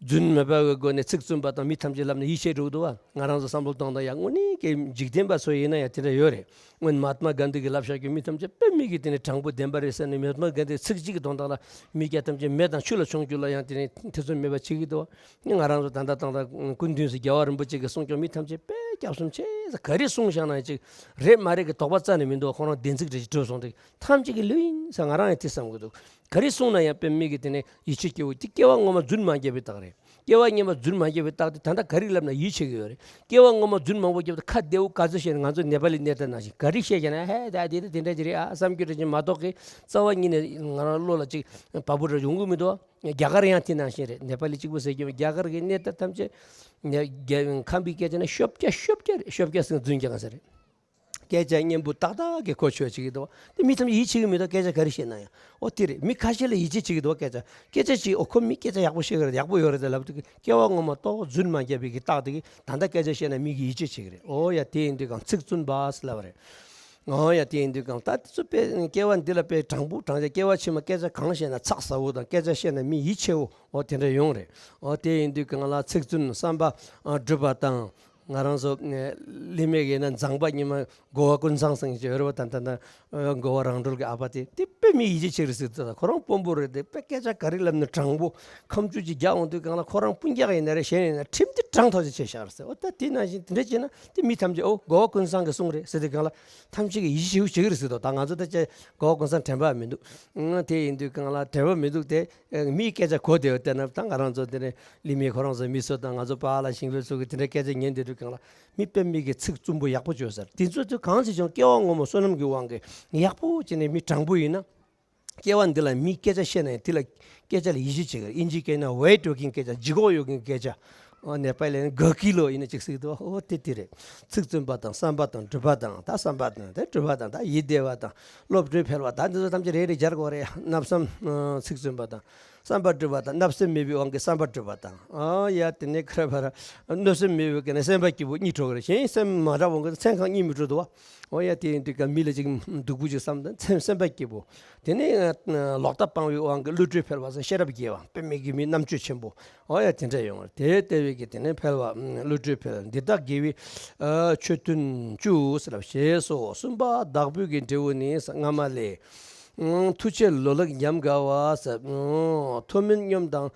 རྫུན་མ་སྨྲ་བའི་སྒོ་ནས་ཚིག་བཙུན་པ་དང་། མི་ཐམས་ཅད་ལབ་ན་ཡིད་ཆེས་འགྲོ་གི་འདུག་བ། ང་རང་ཚོ་བསམ་བློ་གཏོང་དང་ཡ། དངོས་གནས་ཀྱི་འཇིག་རྟེན་པ་ཚོ་ཡིན་ན་ཡང་དེ་འདྲ་ཡོད་རེད། སྔོན་མ་ཧཱ་ཏྨ་གྷན་དྷི་གིས་ལབ་བཞག་རྒྱུ་མི་ཐམས་ཅད་དཔེ་མི་གི་དེ་ནས་དྲང་པོ་བདེན་པ་རེད་ཟེར་ནས། མ་ཧཱ་ཏྨ་གྷན་དྷིའི་ཚིག་གཅིག་གི་དོན་དག་ལ་མི་སྐྱ་ཐམས་ཅད་མེ་དང་ཆུ་ལ་མཆོང་རྒྱུ་ལ་ཡང་དེ་ནས་ཐེ་ཚོམ་མེད་པ་བྱེད་ཀྱི་འདུག་བ། ང་རང་ཚོ་ད་ལྟ་དང་ད་སྐུ་མདུན་སུ་རྒྱལ་བ་རིན་པོ་ཆེ་གིས་གསུངས་རྒྱུ་མི་ཐམས་ཅད་དཔེ་སྐྱག་གསུམ་ཆེ་ས། ག་རེ་གསུངས་བཞག་ན་ཡང་ཅིག་རེད་མ་རེད་ཀྱི་དོགས་པ་རྩ་ནས་མི་འདུག་ཁོ་རང་བདེན་ཚིག་རེ་ཞིག་གྲུབ་སོང་སྟེ། ཐམས་ཅད་ཀྱི་ལོས་ཡིན་ས་ང་རང་ཡང་དེ་བསམ་གྱི་འདུག་ག་རེ་གསུངས་ན་ཡང་དཔེ་མི་གི་དེ་ནས་ཡིད་ཆེས་སྐྱེ་བོ་དེ་སྐྱེ་བ་སྔོན་མ་རྫུན་མ་བརྒྱབ་པའི་རྟགས་རེད། སྐྱེ་བ་སྔོན་མ་རྫུན་མ་བརྒྱབ་པའི་རྟགས་དེ་ད་ལྟ་ག་རེ་ལབ་ན་ཡིད་ཆེས་ཀྱི་ཡོད་རེད། སྐྱེ་བ་སྔོན་མ་རྫུན་མང་པོ་བརྒྱབ་སྟེ་ཁ་བདེ་བོ་ག་ཚོད་བཤད་ན། ང་ཚོ་ནེ་པ་ལི་གནས་སྟངས་ནང་བཞིན་ག་རེ་བཤད་ཀྱང་ན་ཧེ་ད་དེ་དེ་དེ་འདྲ་ཅིག་རེད་ཨ་བསམ་རྒྱུ་རེ་ཅིག་མ་གཏོགས་ཀྱི་རྩ་བ་ཉིད་ནས་ང་རང་བློ་ལ་ཅིག་བབ་པོ་རེ་ཡོང་གི་མི་འདུག་རྒྱ་གར་ཡང་དེ་ནང་བཞིན་རེད། ནེ་པ་ལི་གཅིག་པུ་ཟེར་གྱི་མེད། རྒྱ་གར་གྱི་གནས་སྟངས་ཐམས་ཅད་ནས་རྒྱ་ཁམས་པའི་སྐད་ཆ་ནི་ཤོབ་རྒྱ་ཤོབ་རྒྱ་རེད། ཤོབ་རྒྱ་ཟེར་རྫུན་རྒྱག་ག་ས་རེད། སྐད་ཆ་སྙན་པོ་ཏག་ཏག་གི་གོ་ཆོད་བྱེད་ཀྱི་འདུག་བ། དེ་མི་ཐམས་ཅད་ཡིད་ཆེས་ཀྱི་མི་འདུག་སྐད་ཆ་ག་རེ་བཤད་ན་ཡང་། ཨོ་དེ་རེད། མི་ཁ་ཤས་ལ་ཡིད་ཆེས་བྱེད་ཀྱི་འདུག་བ། སྐད་ཆ་སྐད་ཆ་ཅིག་ཨོ་ཁོ་མི་སྐད་ཆ་ཡག་པོ་བཤད་ཀྱི་རེད། ཡག་པོ་ཡོད་རེད་ཟེར་ལབ་དུས་སྐྱེ་བ་སྔོན་མ་ཏོག་རྫུན་མ་བརྒྱབ་པའི་གི་རྟགས་དེ་གིས་ད་ལྟ་སྐད་ཆ་བཤད་ན་མི་གིས་ཡིད་ཆེས་བྱེད་ཀྱི་རེད། ཨོ་ཡ་དེ་ཡིན་དུས་གང་ཚིག་བཙུན་པ་ཟེར་ལབ་པ་རེད། ཨོ་ཡ་དེ་ཡིན་དུས་གང་ད་དེ་ཚོ་དཔེ་སྐྱེ་བ་འདི་ལ་དཔེ་དྲང་པོ་དྲང་བཞག་སྐྱེ་བ་ཕྱི་མ་སྐད་ཆ་གང་བཤད་ན་ཚགས་ཟ་བོ་དང་། སྐད་ཆ་བཤད་ན་མི་ཡིད་ཆེས་བོ་ཨོ་དེ་འདྲ་ཡོང་རེད། ཨོ་དེ་ཡིན་དུས་གང་ལ་ཚིག་བཙུན་བསམ་པ་ཨ་སྒྲུབ་པ་དང་། ང་རང་ཚོ་ཨ་ལི་མེ་གི་ན་མཛངས་པ་ཉི་མ་གོ་བ་ཀུན་བཟང་ཟེར་གྱི་ཡོད་རེད་བ། ད་ད་ད་གོ་བ་རང་གྲོལ་གྱི་ཨ་ཕ་དེ་དེ་དཔེ་མི་ཡིད་ཆེས་ཆེ་རེད་ཟེར། ད་ཁོ་རང་དཔོན་པོ་རེད་དེ། དཔེ་སྐད་ཆ་ག་རེ་ལབ་ན་དྲང་པོ་ཁ་མཆུ་ཅིག་རྒྱག་འོང་དུས་གང་ལ་ཁོ་རང་སྤུན་ཀྱག་ཡིན་ན་རེད། གཞན་ཡིན་ན་ཁྲིམས་དེ་དྲང་ཐག་ཆོད་བྱས་བཞག་རེད་ཟེར། ཨོ་ད་དེ་ནང་བཞིན་དེ་འདྲ་བྱས་ན་དེ་མི་ཐམས་ཅད་ཨོ་གོ་བ་ཀུན་བཟང་གི་གསུང་རེད་ཟེར་དུས་གང་ལ་ཐམས་ཅད་ཀྱིས་ཡིད་ཆེས་བྱེད་ཀྱི་རེད་ཟེར། ད་ད་ང་ཚོ་ད་ཅི་གོ་བ་ཀུན་བཟང་དྲན་པ་མི་འདུག་ཨང་། དེ་ཡིན་དུས་གང་ལ་དྲན་པ་མི་འདུག་སྟེ། ཨེ། མིའི་སྐད་ཆ་གོ་བདེ་བ་བལྟས་ན། ད་ང་རང་ཚོ་དེ་ནས་ལི་མི་ཁོ་རང་ཚོ་མི་ཚོ་དང་ང་ཚོ་པཱ་ལགས་ཞིང་ལས་ཚོ་གི་དེ་འདྲའི་སྐད་ཆ་ཉན་བསྡད་དུས་གང་ལ་མི་དཔེ་མི་གི་ཚིག་བཙུན་པོ་ཡག་པོ་བརྗོད་ས་རེད། དེ་ཚོ་ཚོ་གང་ཞིག་ཀྱང་སྐྱེ་བ་སྔོན་མ་བསོད་ནམས་ཀྱི་དབང་གིས་ཡག་པོ་བྱས་ནས་མི་དྲང་པོ་ཡིན་ན། སྐྱེ་བ་འདི་ལ་མིའི་སྐད་ཆ་བཤད་ན་ཡང་དེ་ལ་སྐད་ཆ་ལ་ཡིད་ཆེས་བྱེད་ཀྱི་རེད། ཨིན་ཇིའི་སྐད་ན་ཝེ་ཊོ་ཀིང་སྐད་ཆ། ལྗིད་ཁོག་ཡོད་མཁན་སྐད་ཆ། ཨོ་ནེ་པ་ལི་ན་ག་ཀི་ལོ་ཡིན་ན་ཅིག་ཟེར་གྱི་འདུག་ཨོ་དེ་དེ་རེད། ཚིག་བཙུན་པ་དང་བསམ་པ་དང་སྒྲུབ་པ་དང་། ད་བསམ་པ་དང་དེ་སྒྲུབ་པ་དང་། ད་ཡིད་བདེ་བ་དང་བློ་གྲོས་འཕེལ་བ་དང་། འདི་ཚོ་ཐམས་ཅད་རེ་རེ་སྦྱར་དགོས་རེད། བརྣབ་སེམས་ཚིག་བཙུན་པ་དང་། བསམ་པ་སྒྲུབ་པ་དང་། བརྣབ་སེམས་མེད་པའི་དབང་གིས་བསམ་པ་སྒྲུབ་པ་དང་། ཨོ་ཡ་དེ་ནས་ཁ་ར་བ་ར་གནོད་སེམས་མེད་པའི་དབང་གིས་སེམས་པ་སྐྱིད་པོ་གཉིད་འཕྲོག་གི་རེད། གཞན་སེམས་མ་དྲག་པོ་གི་མཚན་གང་གཉིད་མི་འཕྲོག་འདུག་བ། ཨོ་ཡ་དེ་ཡིན་དུས་ཀ་མི་ལ་ཅིག་སྡུག་པོ་ཅིག་བསམ་དང་སེམས་སེམས་པ་སྐྱིད་པོ། དེ་ནས་ལོག་ལྟ་སྤང་བའི་དབང་གིས་བློ་གྲོས་འཕེལ་བ་སོགས། ཤེས་རབ་རྒྱས་པ། དཔེ་མི་གི་མི་རྣམ་དཔྱོད་ཆེན་པོ། ཨོ་ཡ་དེ་འདྲ་ཡོང་བ་དེ་ལྟ་བུའི་གི་དེ་ནས་འཕེལ་བ་བློ་གྲོས་འཕེལ། འདི་དག་དགེ་བའི་ཨ་ཆོས་སྟོན་བཅུ་ཟེར་ལབ་ཞེས་སོ། གསུམ་པ་བདག་པོའི་གི་འབྲས་བུ་ནི་སྔ་མ་ལས། མཐུ་ཆེ་ལོ་ལེགས་ཉམས་དགའ་བ་ཟེར། མཐོ་དམན་སྙོམས་དང་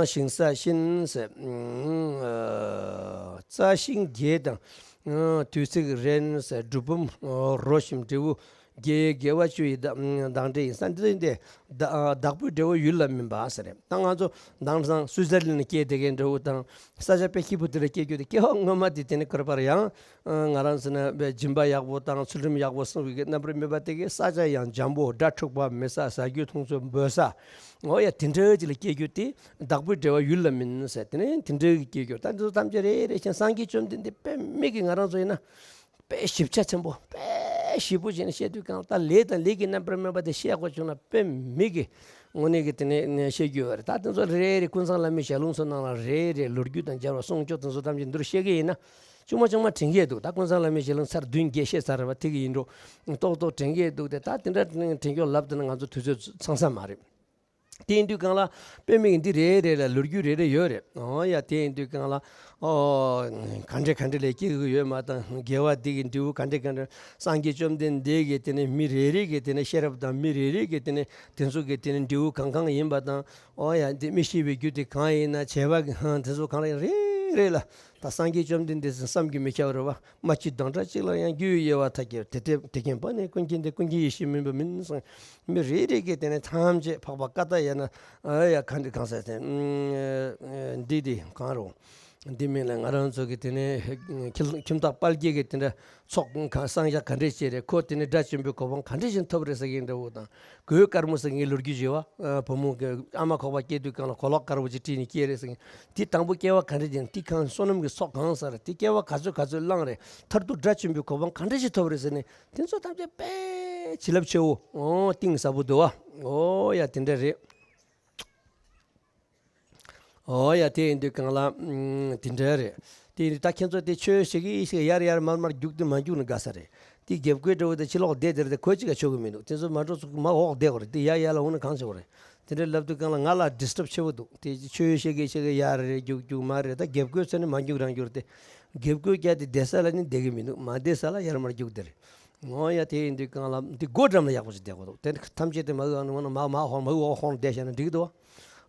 ཞིང་ས་གཤིན་ཟེར། རྩྭ་ཤིང་རྒྱས་དང་དུས་ཚིགས་རན་ཟེར། གྲུལ་བུམ་རོ་ཞིམ་འབྲས་བུ་རྒྱས། དགེ་བ་བཅུ་ཡི་བདག་བདག་འབྲས་ཡིན་ས་འདི་ཡིན་ཏེ། བདག་བདག་པོའི་འབྲས་བུ་ཡུལ་ལ་སྨིན་པ་ཟེར་རེད། ད་ང་ཚོ་དེང་སང་སུའི་ཙར་ལན་སྐྱེས་བསྡད་མཁན་འདྲ་བོ་དང་། ས་ཆ་དཔེ་སྐྱིད་པོ་དེ་ལ་སྐྱེ་རྒྱུ་དེ་སྐྱེ་བ་སྔོན་མ་དེ་དེ་ནས་ཁོ་ར་པར་ཡང་ང་རང་ཚོ་ན་སྦྱིན་པ་ཡག་པོ་དང་ཚུལ་ཁྲིམས་ཡག་པོ་སྲུང་བའི་རྣམ་པར་སྨིན་པ་དེ་གིས་ས་ཆ་ཡང་འཇམ་པོ། སྒྲ་འཁྲུག་པ་མེད་ས། ཟ་རྒྱུ་འཐུང་ཆུ་འབོལ་ས། འོ་ཡ་དེ་འདྲ་ཅིག་ལ་སྐྱེ་རྒྱུ་དེ་བདག་པོའི་འབྲས་བུ་ཡུལ་ལ་སྨིན་ཟེར། དེ་ནས་དེ་འདྲ་གི་སྐྱེ་རྒྱུ། ད་འདི་ཚོ་ཐམས་ཅད་རེ་རེ་བཞིན་སངས་རྒྱས་བཅོམ་ལྡན་འདས་དཔེ་མི་གི་ང་རང་ཚོ་ཡིན་ན། དཔེ་ཞིབ་ཆ་ཆེན་པོ། དཔེ་ཞིབ་པོ་བྱས་ནས་བཤད་དུས་གང་ལྟར་ལས་དང་ལས་ཀྱི་རྣམ་པར་སྨིན་པ་དེ་ཤེས་དགོས་བྱུང་ན་དཔེ་མི་གི་དངོས་གནས་ཀྱི་དེ་ནས་ནས་བཤད་རྒྱུ་ཡོད་རེད། ད་དེ་ཚོ་རེ་རེ་ཀུན་བཟང་བླ་མའི་ཞལ་ལུང་ཚོ་ནང་ལ་རེ་རེ་ལོ་རྒྱུས་དང་སྦྱར་བ་གསུང་ཆོག་དེ་ཚོ་ཐམས་ཅད་འདི་རུ་བཤད་ཀྱི་ཡིན་ན། ཆུང་མ་ཆུང་མ་དྲན་གྱི་འདུག་ད་ཀུན་བཟང་བླ་མའི་ཞལ་ལུང་ཚར་བདུན་བརྒྱད་བཤད་ཚར་རེད་བ། དེ་གི་ཡིན་འགྲོ། ཏོག་ཏོག་དྲན་གྱི་འདུག་སྟེ། ད་དེ་འདྲ་དྲན་ཀྱོག་ལབ་དེ་ན་ང་ཚོ་དུས་ཚོད་ཚང་ས་མ་རེད། དེ་ཡིན་དུས་གང་ལ་དཔེ་མི་འདི་རེ་རེ་ལ་ལོ་རྒྱུས་རེ་རེ་ཡོད་རེད། ཨོ་ཡ་དེ་ཡིན་དུས་གང་ལ་ཨོ་ག་འདྲ་ག་འདྲ་ལས་སྐྱེ་གི་ཡོད་མ་དང་། དགེ་བ་འདི་གི་འབྲས་བུ་ག་འདྲ་ག་འདྲ། སངས་རྒྱས་བཅོམ་ལྡན་འདས་ཀྱི་དེ་ནས་མི་རེ་རེ་གི་དེ་ནས་ཤེས་རབ་དང་། མི་རེ་རེ་གི་དེ་ནས་དེ་ཚོ་གི་དེ་ནས་འབྲས་བུ་གང་གང་ཡིན་པ་དང་། ཨོ་ཡ་འདི་མི་ཤེས་པའི་རྒྱུ་དེ་གང་ཡིན་ན། བྱས་པ་གི་དེ་ཚོ་གང་ལ་རེ་ རེད་ལ། ད་སངས་རྒྱས་བཅོམ་ལྡན་འདས་ཟེར་བསམ་རྒྱུ་མི་ཁྱབ་རེད་བ། མ་གཅིག་དང་འདྲ་གཅིག་ལ་ཡང་། རྒྱུ་ཡི་དབྱེ་བ་མཐའ་ཡས་དེ་སྟེ། དེ་ཀུན་པ་ནི་ཀུན་མཁྱེན་ཏེ། ཀུན་མཁྱེན་ཡེ་ཤེས་མིན་པ་མིན་གསུངས། མི་རེ་རེ་གིས་དེ་ནས་ཐམས་ཅད་འཕགས་པ་ཀ་དག་ཡང་ན་ཨ་ཡ་ག་འདི་གང་ཟེར་ཏེ། འདི་འདི་གང་རུང་། འདི་མིན་ལ་ང་རང་ཚོ་གི་དེ་ནས་ཁྱིམ་ཁྱིམ་བདག་དཔལ་དགྱེས་ཀྱི་དེ་འདྲ་ཚོགས་གང་བསང་ཡག་ག་འདྲས་བྱས་རེད། ཁོ་དེ་ནས་དགྲ་བཅོམ་པའི་གོ་འཕང་ག་འདྲས་ཞིག་ཐོབ་རེད་ཟེར་གྱིན་འདྲ་བོ་དང་། གོས་དཀར་མོ་ཟེར་གྱིན་ལོ་རྒྱུས་བྱས་བ། བུ་མོ་གི་ཨ་མ་ཁོག་པ་སྐྱེས་དུས་གང་ལ་གོས་ལོག་དཀར་པོ་ཅིག་དཀྲིས་ནས་སྐྱེས་རེད་ཟེར་གྱིན། དེ་དང་པོ་སྐྱེ་བ་ག་འདྲས་ཅན། དེ་གང་བསོད་ནམས་ཀྱི་ཚོགས་གང་ཟེར། དེ་སྐྱེ་བ་ག་ཚོད་ག་ཚོད་བླངས་རེད། མཐར་ཐུག་དགྲ་བཅོམ་པའི་གོ་འཕང་ག་འདྲས་ཞིག་ཐོབ་རེད་ཟེར་ནས། དེ་ཚོ་ཐམས་ཅད་དཔེ་བྱིན་རླབས་ཆེ་བོ། ཨོ་གཏིང་ཟབ་པོ་འདུག་བ། ཨོ་ཡ་དེ་འདྲ་རེད། ཨོ་ཡ་དེ་ཡིན་དུས་གང་ལ། ཨུམ། དེ་འདྲ་རེད། དེ་ཡིན་དུས་ད་ཁྱེད་ཚོ་དེ་ཆོས་བཤད་གི་ཡིན་ཞིག་ཡར་ཡར་མར་མར་རྒྱུག་དུས་མ་རྒྱུག་ན་དགའ་ས་རེད། དེ་རྒྱབ་ཁུག་འདྲ་བོ་དེ་ཕྱི་ལོགས་བསྡད་དེ་རེད་དེ། གོ་གཅིག་ག་ཆོག་གི་མི་འདུག་དེ་ཚོ་མ་འགྲོ་ཚུགས་མ་འོག་བསྡད་དགོས་རེད། དེ་ཡར་ཡར་ལ་འོང་ན་གང་ཆོག་རེད། དེ་འདྲ་ལབ་དུས་གང་ལ་ང་ལ་ཌིས་ཊབ་ཆེ་བོ་འདུག་དེ་ཆོས་བཤད་གི་བཤད་གི་ཡར་རེད་རྒྱུག་རྒྱུག་མར་རེད། ད་རྒྱབ་ཁུག་ཚོ་ནི་མ་རྒྱུག་རང་རྒྱུག་རེད་དེ། རྒྱབ་ཁུག་བརྒྱབ་དེ་བསྡད་ས་ལ་ནི་བསྡད་གི་མི་འདུག་མ་བསྡད་ས་ལ་ཡར་མར་རྒྱུག་བསྡད་རེད། ངོ་ཡ་དེ་ཡིན་དུས་གང་ལ་འདི་སྒོ་འགྲམ་ལ་ཡག་པོ་ཞིག་བསྡད་དགོས་འདུག་དེ་ཐམས་ཅད་དེ་མ་འོག་ནང་མ་མ་ཧོང་མ་འོག་ཧོང་བསྡད་བཞག་ན་འགྲིག་འདུག་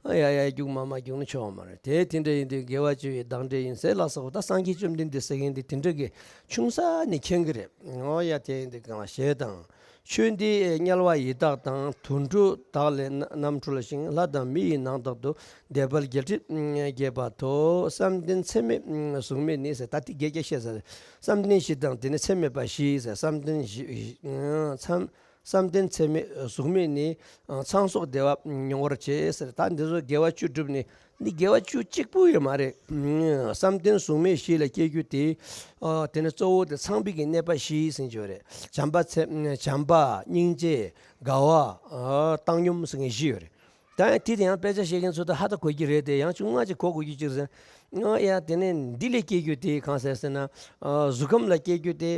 ཨ་ཡ་ཡ་རྒྱུག་མ་མ་རྒྱུག་ན་ཆོག་མ་རེད། དེ་དེ་འདྲ་ཡིན་དུས་དགེ་བ་བཅུ་ཡི་བདག་འདྲ་ཡིན་ཟེར་ལ་སོགས་པ། ད་སངས་རྒྱས་བཅོམ་ལྡན་འདས་ཟེར་མཁན་འདི་དེ་འདྲ་གི་ཆུང་ས་ནས་མཁྱེན་གི་རེད། ངོ་ཡ་དེ་ཡིན་དུས་གང་ལ་ཞེས་དང་། ཆོས་འདི་དམྱལ་བ་ཡི་དྭགས་དང་། དུད་འགྲོ་དག་ལས་རྣམ་གྲོལ་ཞིང་། ལྷ་དང་མི་ཡི་ནང་དག་ཏུ། བདེ་བར་རྒྱལ་ཁྲིར་བསྐྱེད་པ་ཐོབ། བསམ་གཏན་ཚད་མེད་གཟུགས་མེད་ནི་ཟེར། ད་དེ་རྒྱས་རྒྱས་བཤད་ས་རེད། བསམ་གཏན་བཞི་དང་དེ་ནས་ཚད་མེད་པ་བཞི་ཟེར། བསམ་གཏན་བཞི། ཚམ། བསམ་གཏན་ཚད་མེད་གཟུགས་མེད་ནི། ཚངས་སོགས་བདེ་བ་མྱོང་བར་བྱེད་ཟེར། ད་འདི་ཚོ་དགེ་བ་བཅུ་བསྒྲུབས་ནས། འདི་དགེ་བ་བཅུ་གཅིག་པུ་ཡོད་མ་རེད། བསམ་གཏན་གཟུགས་མེད་བཞི་ལ་སྐྱེ་རྒྱུ་དེ། དེ་ནས་གཙོ་བོ་དེ་ཚངས་པའི་གི་གནས་པ་བཞི་ཟེར་གྱི་ཡོད་རེད། བྱམས་པ་ཚད། བྱམས་པ། སྙིང་རྗེ། དགའ་བ། བཏང་སྙོམས་ཟེར་མཁན་བཞི་ཡོད་རེད། ད་ཡང་དེ་དེ་ཡང་དཔེ་ཆ་བཤད་མཁན་ཚོ་ད་ཧ་ད་གོ་གི་རེད་དེ། ཡང་ཆུང་མ་ཅིག་གོ་དགོས་ཀྱི་ཅིག་ཟེར། ཨ་ཡ་དེ་ནས་འདི་ལས་སྐྱེ་རྒྱུ་དེ་གང་ཟེར་ཟེར་ན། ཨ་གཟུགས་ཁམས་ལ་སྐྱེ་རྒྱུ་དེ།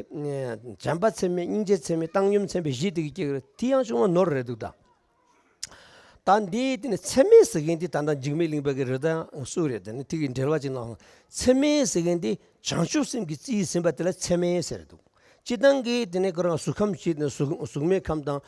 ཨ་བྱམས་པ་ཚད་མེད། སྙིང་རྗེ་ཚད་མེད། བཏང་སྙོམས་ཚད་མེད་བཞི་དེ་གི་སྐྱེ་གི་རེད། དེ་ཡང་ཆུང་མ་ནོར་རེད་འདུག་ད། ད་འདི་དེ་ནས་ཚད་མེད་ཟེར་མཁན་དེ་ད་ལྟ་འཇིགས་མེད་གླིང་པ་གི་རི་དྭགས་སུ་རེད། དེ་ནི་དེ་གི་འགྲེལ་བ་ཅིག་གནང་། ཚད་མེད་ཟེར་མཁན་དེ་བྱང་ཆུབ་སེམས་ཀྱི་རྩིས་ཟིན་པ་དེ་ལ་ཚད་མེད་ཟེར་འདུག་སྤྱིར་བཏང་གི་དེ་ནས་ཁོ་རང་གཟུགས་ཁམས་ཤིག་ནས་གཟུགས་གཟུགས་མེད་ཁམས་དང་།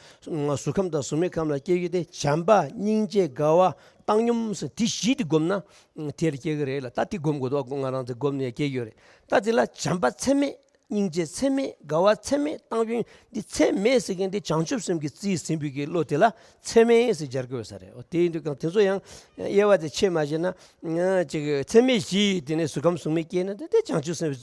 གཟུགས་ཁམས་དང་གཟུགས་མེད་ཁམས་ལ་སྐྱེ་རྒྱུ་དེ་བྱམས་པ། སྙིང་རྗེ། དགའ་བ། བཏང་སྙོམས་ཟེར་དེ་བཞི་དེ་བསྒོམས་ན་དེར་སྐྱེ་གི་རེད་ལ། ད་དེ་སྒོམ་དགོས་འདུག་ང་རང་ཚོ་སྒོམ་ནས་སྐྱེ་རྒྱུ་རེད། ད་དེ་ལ་བྱམས་པ་ཚད་མེད། སྙིང་རྗེ་ཚད་མེད། དགའ་བ་ཚད་མེད། བཏང་སྙོམས། འདི་ཚད་མེད་ཟེར་མཁན་དེ་བྱང་ཆུབ་སེམས་ཀྱི་རྩིས་ཟིན་པའི་གི་བློ་དེ་ལ་ཚད་མེད་ཟེར་སྦྱར་དགོས་ས་རེད། དེ་ཡིན་དུས་གང་དེ་ཚོ་ཡང་དབྱེ་བ་དེ་ཕྱེ་མ་ཤེས་ན། ཅིག་ཚད་མེད་བཞི་དེ་ནས་གཟུགས་ཁམས་གཟུགས་མེད་སྐྱེས་ན་དེ་དེ་བྱང་ཆུབ་སེམས་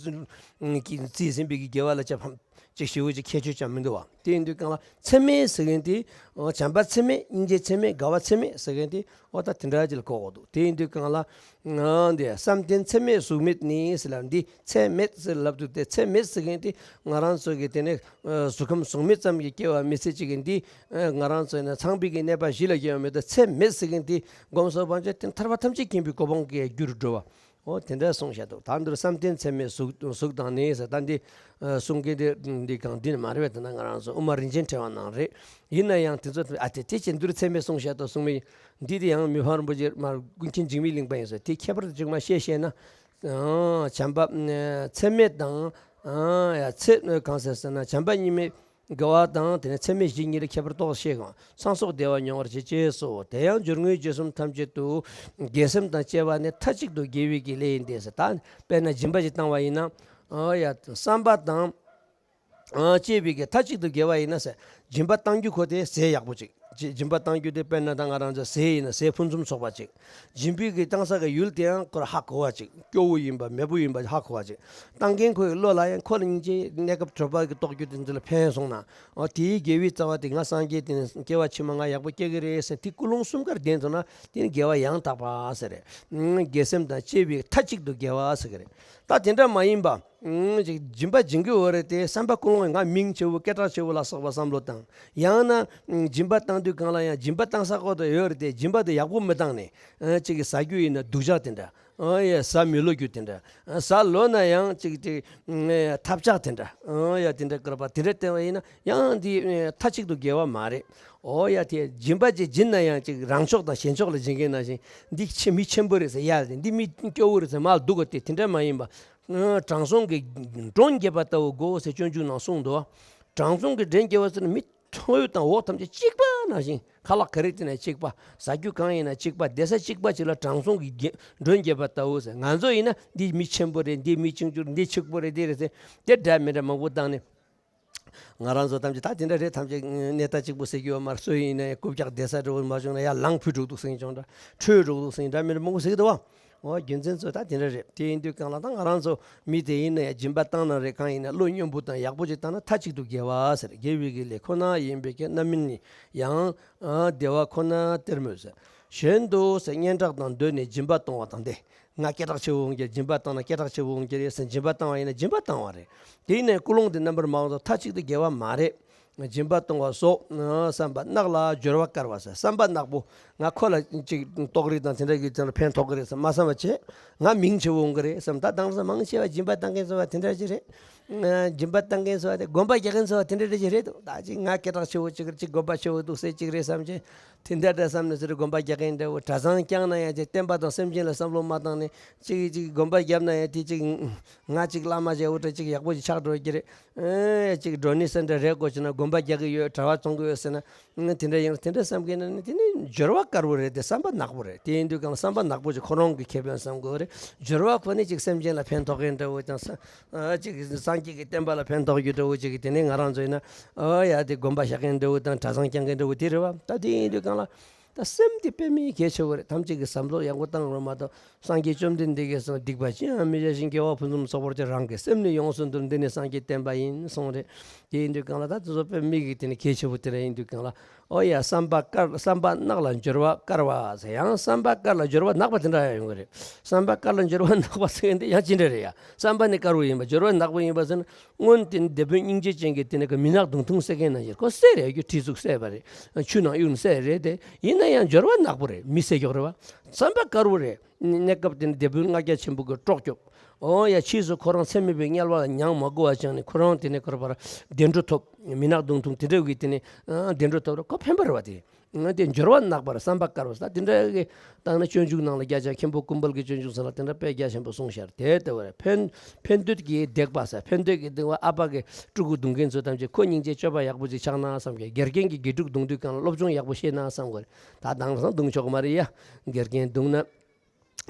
ཀྱི་རྩིས་ཟིན་པའི་གི་དགེ་བ་ལ་ཅིག་ཕམ་ཅིག་ཞེ་པོ་ཅིག་ཁྱད་ཆོས་ཅང་མི་འདུག་བ། དེ་ཡིན་དུས་གང་ལ་ཚད་མེད་ཟེར་མཁན་དེ་བྱམས་པ་ཚད་མེད། སྙིང་རྗེ་ཚད་མེད། དགའ་བ་ཚད་མེད་ཟེར་མཁན་དེ། འོ་ད་དེ་འདྲ་ཅིག་ལ་གོ་དགོས་འདུག་དེ་ཡིན་དུས་གང་ལ། ང་འདི་བསམ་གཏན་ཚད་མེད་གཟུགས་མེད་ནི་ཟེར་ལབ། འདི་ཚད་མེད་ཟེར་ལབ་འདུག་སྟེ། ཚད་མེད་ཟེར་མཁན་དེ་ང་རང་ཚོ་གི་དེ་ནས་གཟུགས་ཁམས་གཟུགས་མེད་ཙམ་གྱི་སྐྱེ་བ་མི་ཚེ་གཅིག་གི་འདི། ང་རང་ཚོ་ནི་ཚངས་པའི་གི་གནས་པ་བཞི་ལ་སྐྱེ་བ་མེད་དེ། ཚད་མེད་ཟེར་མཁན་དེ་སྒོམ་སོང་བ་ཅིག་དེ་ཐར་པ་ཐམས་ཅད་མཁྱེན་པའི་གོ་འཕང་གི་རྒྱུར་འགྲོ་བ། འོ་དེ་འདྲ་གསུངས་བཞག་འདུག་ད་འདིར་བསམ་གཏན་ཚད་མེད་གཟུགས་གཟུགས་དང་ནི་ཟེར། ད་འདི་གསུང་མཁན་དེ་འདི་གང་འདི་ནི་མ་རེད་པས། དེ་ན་ང་རང་ཚོ་དབུ་མ་རིན་ཆེན་ཕྲེང་བ་ནང་རེད། ཡིན་ན་ཡང་དེ་ཚོ་ཨ་དེ་དེ་ཅི་འདིར་ཚད་མེད་གསུངས་བཞག་འདུག་གསུང་མི། འདི་དེ་ཡང་མི་ཕམ་རིན་པོ་ཆེ་མར་ཀུན་མཁྱེན་འཇིགས་མེད་གླིང་པ་ཡིན་ཟེར། དེ་ཁྱད་པར་དུ་ཅིག་མ་བཤད་ཤེས་ན། བྱམས་པ་ཚད་མེད་དང་། ཡ་ཚད་གང་ཟེར་ཟེར་ན་བྱམས་པ་གཉིས་མེད། དགའ་བ་དང་དེ་ནས་ཚད་མེད་བཞི་གཉིས་ལ་ཁྱད་པར་ཏོག་ཙམ་ཤེས་གང་། ཚངས་སོགས་བདེ་བ་མྱོང་བར་བྱེད་ཅེས་སོ། དེ་ཡང་སྦྱོར་དངོས་རྗེས་གསུམ་ཐམས་ཅད་དུ། དགེ་སེམས་དང་བཅས་པ་ནི་མཐའ་གཅིག་ཏུ་དགེ་བའི་གི་ལས་ཡིན་ཏེ་ཟེར། ད་དཔེར་ན་སྦྱིན་པ་ཞིག་བཏང་བ་ཡིན་ན། ཨ་ཡ་བསམ་པ་དང་། ཨ་བཅས་པའི་གི་མཐའ་གཅིག་ཏུ་དགེ་བ་ཡིན་ན་ཟེར། སྦྱིན་པ་བཏང་རྒྱུ་ཁོ་དེ་ཟས་ཡག་པོ་ཅིག་སྦྱིན་པ་བཏང་རྒྱུ་དེ་དཔེར་ན་ད་ང་རང་ཚོ་ཟས་ཡིན་ན་ཟས་ཕུན་སུམ་ཚོགས་པ་ཅིག་སྦྱིན་པའི་གི་བཏང་ས་གི་ཡུལ་དེའང་ཁོ་ར་ཧ་གོ་བ་ཅིག་སྐྱོ་བོ་ཡིན་པ་མེད་པོ་ཡིན་པ་ཧ་གོ་བ་ཅིག་བཏང་མཁན་ཁོ་ཡི་བློ་ལ་ཡང་ཁོ་ལ་སྙིང་རྗེ། གནས་སྐབས་དྲོ་པ་གི་རྟོགས་རྒྱུ་དེ་ཚོ་ལ་ཕན་སོང་ན། འོ་དེའི་དགེ་བའི་རྩ་བ་དེ་ང་སངས་རྒྱས་དེ་ནས་སྐྱེ་བ་ཕྱི་མ་ང་ཡག་པོ་སྐྱེ་གི་རེད་ཟེར་དེ་ཀུན་སློང་གསུམ་ཀར་ལྡན་སོང་ན་དེ་ནི་དགེ་བ་ཡང་དག་པ་ཟེར་རེད། དགེ་སེམས་དང་བཅས་པའི་མཐའ་གཅིག་ཏུ་དགེ་བ་ཟེར་གི་རེད། ད་དེ་འདྲ་མ་ཡིན་པ། ཅིག་སྦྱིན་པ་སྦྱིན་གི་ཡོད་རེད་དེ་བསམ་པ་ཀུན་སློང་ང་མིང་ཆེ་བོ་སྐད་གྲགས་ཆེ་བོ་ལ་སོགས་པ་བསམ་བློ་བཏང་། ཡང་ན། སྦྱིན་པ་བཏང་དུས་གང་ལ་ཡང་སྦྱིན་པ་བཏང་ས་ཁོ་ཐག་ཡོད་རེད་དེ་སྦྱིན་པ་དེ་ཡག་པོ་མི་བཏང་ནས། ཅིག་གི་ཟ་རྒྱུ་ཡིན་ན་སྡུག་ཅག་དེ་འདྲ། ཨ་ཡ་ཟ་མི་བློ་རྒྱུ་དེ་འདྲ། ཟ་ལོ་ན་ཡང་ཅིག་ཅིག་ཐབས་ཆག་དེ་འདྲ། ཨ་ཡ་དེ་འདྲ་བསྐུར་བ་དེ་འདྲ་བསྟན་པ་ཡིན་ན་ཡང་འདི་མཐའ་གཅིག་ཏུ་དགེ་བ་མ་རེད། ཨོ་ཡ་དེ་སྦྱིན་པ་ཅིག་སྦྱིན་ན་ཡང་ཅིག་རང་ཕྱོགས་དང་གཞན་ཕྱོགས་ལ་སྦྱིན་མཁན་ནང་བཞིན་འདི་ཆེ་མི་ཆེན་པོ་རེད་ཟེར་ཡ་རེད། འདི་མི་སྐྱོ་བོ་རེད་ཟེར་མ་སྡུག་ག་དེ་དེ་འདྲ་མ་ཡིན་པ། དྲང་སྲོང་གི་གྲོང་ཁྱེར་པ་ལྟ་བུ་དགོས་ཟེར་སྤྱོད་འཇུག་ནང་གསུངས་འདུག་དྲང་སྲོང་གི་གྲོང་ཁྱེར་པ་ཟེར་ན་མི་ཁྲོ་བོ་དང་འོག་ཐམས་ཅད་གཅིག་པ། ནང་བཞིན་ཁ་ལག་ག་རེ་བསྟེན་ན་གཅིག་པ། ཟ་རྒྱུ་གང་ཡིན་ན་གཅིག་པ། བསྡད་ས་གཅིག་པ་གཅིག་ལ་དྲང་སྲོང་གི་རྒྱ་མགྲོན་བརྒྱབ་པ་ལྟ་བུ་ཟེར། ང་ཚོ་ཡིན་ན་འདི་མི་ཆེན་པོ་རེད། འདི་མི་ཆུང་ཆུང་རེད། འདི་ཕྱུག་པོ་རེད། འདི་རེད་ཟེར། དེ་འདྲ་མི་འདྲ་མང་པོ་བཏང་ནས། ང་རང་ཚོ་ཐམས་ཅད་ད་དེ་འདྲ་རེད། ཐམས་ཅད་གནས་སྟངས་གཅིག་པུ་ཟེར་གྱི་ཡོད་མ་རེད། སུ་ཡིན་ན་ཡང་རྐུབ་བཀྱག་བསྡད་ས་འདྲ་བོ་མ་བྱུང་ན་ཡར་ལངས་ཕུད་འགྲོ་འདུག་ཟེར་གྱི་བྱུང་འདྲ། ཁྲོས་འགྲོ་འདུག་ཟེར་གྱི་འདྲ་མི་འདྲ་མང་པོ་ཟེར་གྱི་འདུག་བ། འོ་རྒྱུ་མཚན་ཚོ་ད་དེ་འདྲ་རེད། དེ་ཡིན་དུས་གང་ལ་ད་ང་རང་ཚོ་མི་དེ་ཡིན་ན་ཡང་སྦྱིན་པ་བཏང་ན་རེད། གང་ཡིན་ན་བློ་སྙོམས་པོ་དང་ཡག་པོ་ཅིག་བཏང་ན་མཐའ་གཅིག་ཏུ་དགེ་བ་ཟེར། དགེ་བའི་གི་ལས་ཁོ་ན་ཡིན་པའི་གི་རྣམ་སྨིན་ནི་ཡང་བདེ་བ་ཁོ་ན་སྟེར་མོད་ཟེར། གཞན་དུ་ཟེར་སྙན་གྲགས་དང་འདོད་ནས་སྦྱིན་པ་གཏོང་བ་དང་སྟེ། ང་སྐད་གྲགས་ཆེ་བོ་འོང་གི་སྦྱིན་པ་བཏང་ན་སྐད་གྲགས་ཆེ་བོ་འོང་གི་རེད་ཟེར། སྦྱིན་པ་བཏང་བ་ཡིན་ན་སྦྱིན་པ་བཏང་བ་རེད། དེ་ཡིན་ནའི་ཀུན་སློང་དེ་རྣམ་པར་མ་འོངས་མཐའ་གཅིག་ཏུ་དགེ་བ་མ་རེད། སྦྱིན་པ་གཏོང་བ་སོགས་བསམ་པ་ནག་ལ་སྦྱོར་བ་དཀར་བ་ཟེར། བསམ་པ་ནག་པོ། ང་ཁོ་ལ་ཅིག་ལྟོགས་རེད་དང་དེ་འདྲ་གི་དེ་ལ་ཕན་ཐོགས་ཀྱི་རེད་བསམ་མ་བསམ་པ་བྱས། ང་མིང་ཆེ་བོ་འོང་གི་རེད་བསམ། ད་དེང་སང་མང་ཆེ་བ་སྦྱིན་པ་བཏང་མཁན་ཚོ་བ་དེ་འདྲ་ཅིག་རེད། སྦྱིན་པ་བཏང་མཁན་ཚོ་བ་དེ་དགོན་པ་རྒྱག་མཁན་ཚོ་བ་དེ་འདྲ་འདྲ་ཅིག་རེད་འདུག་ད་ཅིག་ང་སྐད་གྲགས་ཆེ་བོ་ཅིག་རེད། ཅིག་དགོན་པ་ཆེ་བོ་འདུག་ཟེར་ཅིག་རེད་བསམ་བྱས། དེ་འདྲ་འདྲ་བསམ་ནས་ཟེར། དགོན་པ་རྒྱག་མཁན་འདྲ་བོ། གྲྭ་ཚང་བསྐྱངས་ན་ཡང་ཅིག་བསྟན་པ་དང་སེམས་ཅན་ལ་བསམ་བློ་མ་བཏང་ནས་ཅིག་ཅིག་དགོན་པ་བརྒྱབ་ན་ཡང་དེ་ཅིག་ང་ཅིག་བླ་མ་བྱས་འོ་འདྲ་ཅིག་ཡག་པོ་ཅིག་ཆགས་འགྲོ་གི་རེད། ཨེ་ཅིག་འགྲོ་ནི་སེ་འདྲ་རེད་གོ་ཅིག་ན་དགོན་པ་རྒྱག་གི་ཡོད། གྲྭ་བ་བཙོང་གི་ཡོད་ཟེར་ན། དེ་འདྲ་ཡིན་དེ་འདྲ་བསམ་གི་ན་ནི་དེ་ནི་སྦྱོར་བ་དཀར་པོ་རེད་དེ། བསམ་པ་ནག་པོ་རེད། དེ་ཡིན་དུས་གང་ལ་བསམ་པ་ནག་པོ་ཅིག་ཁོ་རང་གི་ཁེ་ཕན་བསམ་དགོས་རེད། སྦྱོར་བ་ཁོ་ནི་ཅིག་སེམས་ཅན་ལ་ཕན་ཐོགས་མཁན་འདྲ་བོ་དང་ས་ཨ་ཅིག་སངས་རྒྱས་ཀྱི་བསྟན་པ་ལ་ཕན་ཐོགས་རྒྱུ་འདྲ་བོ་ཅིག་གི་དེ་ནི་ང་རང་ཚོ་ཡིན་ན་ཨ་ཡ་དེ་དགོན་པ་བཞག་མཁན་འདྲ་བོ་དང་གྲྭ་ཚང་བསྐྱངས་མཁན་འདྲ་བོ་དེ་རེད་བ། ད་དེ་ཡིན་དུས་གང་ལ་ད་སེམས་དེ་དཔེ་མི་གལ་ཆེ་བོ་རེད། ཐམས་ཅད་ཀྱིས་བསམ་བློ་ཡག་པོ་བཏང་རོགས་མ་གཏོགས། སངས་རྒྱས་བཅོམ་ལྡན་འདས་ཀྱིས་གསུངས། སྡིག་པ་ཅི་ཡང་མི་བྱ་ཞིང་། དགེ་བ་ཕུན་སུམ་ཚོགས་པར་སྤྱད། རང་གི་སེམས་ནི་ཡོངས་སུ་འདུལ། འདི་ནི་སངས་རྒྱས་བསྟན་པ་ཡིན་གསུངས་རེད། དེ་ཡིན་དུས་གང་ལ་ད་དེ་ཚོ་དཔེ་མི་གི་དེ་ནི་གལ་ཆེ་བོ་དེ་འདྲ་ཡིན་དུས་གང་ལ། ཨོ་ཡ་བསམ་པ་དཀར་བསམ་པ་ནག་ལ་སྦྱོར་བ་དཀར་བ་ཟེར། ཡང་བསམ་པ་དཀར་ལ་སྦྱོར་བ་ནག་པ་དེ་འདྲ་ཡང་ཡོང་གི་རེད། བསམ་པ་དཀར་ལ་སྦྱོར་བ་ནག་པ་ཟེར་མཁན་དེ་ཡང་ཅི་འདྲ་རེད་ཡ། བསམ་པ་ནི་དཀར་བོ་ཡིན་པ་སྦྱོར་བ་ནག་པོ་ཡིན་པ་ཟེར་ན། སྔོན་དེ་ནི་དེད་དཔོན་སྙིང་རྗེ་ཅན་གྱིས་དེ་ནི་གི་མི་ནག་མདུང་ཐུང་བསད་མཁན་ནང་བཞིན་ཁོ་བསད་རེད། རྒྱུ་གྲི་ཟུག་བསད་པ་རེད། ཆུ་ནང་གཡུག་ནས་བསད་རེད་དེ། ཡིན་ན་ཡང་སྦྱོར་བ་ནག་པོ་རེད། མི་བསད་རྒྱུ་རེད་བ། བསམ་པ་དཀར་བོ་རེད། གནས་སྐབས་དེ་ནི་དེད་དཔོན་ལྔ་བརྒྱ་ཆེན་པོ་གི་དཀྲོག་སྐྱོབ། ཨོ་ཡ་ཕྱིས་སུ་ཁོ་རང་ཚེ་མེད་པའི་དམྱལ་བ་ལ་མྱང་མ་དགོས་པ་བྱུང་ནས་ཁོ་རང་དེ་ནི་ཁོར་བར་བདེ་འགྲོ་ཐོབ། མི་ནག་མདུང་ཐུང་དེ་འདྲ་གི་དེ་ནི་ཨ་བདེ་འགྲོ་ཐོབ་རེད། ཁོ་ཕན་པ་རེད་བ་དེ། ང་དེ་སྦྱོར་བ་ནག་པར་བསམ་པ་དཀར་བ་ཟེར། དེ་འདྲ་གི་བཏང་ན་སྤྱོད་འཇུག་ནང་ལ་རྒྱ་ཆེ་མཁན་པོ་ཀུན་དཔལ་གྱི་སྤྱོད་འཇུག་ཟེར་ལ་དེ་འདྲ་དཔེ་རྒྱ་ཆེན་པོ་གསུངས་ཤར་དེ་ལྟ་བུ་རེད། ཕན་ཕན་འདོད་ཀྱི་སྡིག་པ་ཟེར། ཕན་འདོད་ཀྱི་སྡིག་པ། ཨ་ཕ་གི་ཕྲུ་གུ་རྡུང་མཁན་ཚོ་ཐམས་ཅད་ཁོ་སྙིང་རྗེ་སྤྱོད་པ་ཡག་པོ་ཅིག་ཆགས་ན་བསམ་གྱི། དགེ་རྒན་གྱི་དགེ་ཕྲུག་རྡུང་དུས་གང་ལ་སློབ་སྦྱོང་ཡག་པོ་ཤེས་ན་བསམ་དགོས་རེད། ད་དེང་སང་རྡུང་ཆོག་གི་མ་རེད་ཡ། དགེ་རྒན་རྡུང་ན།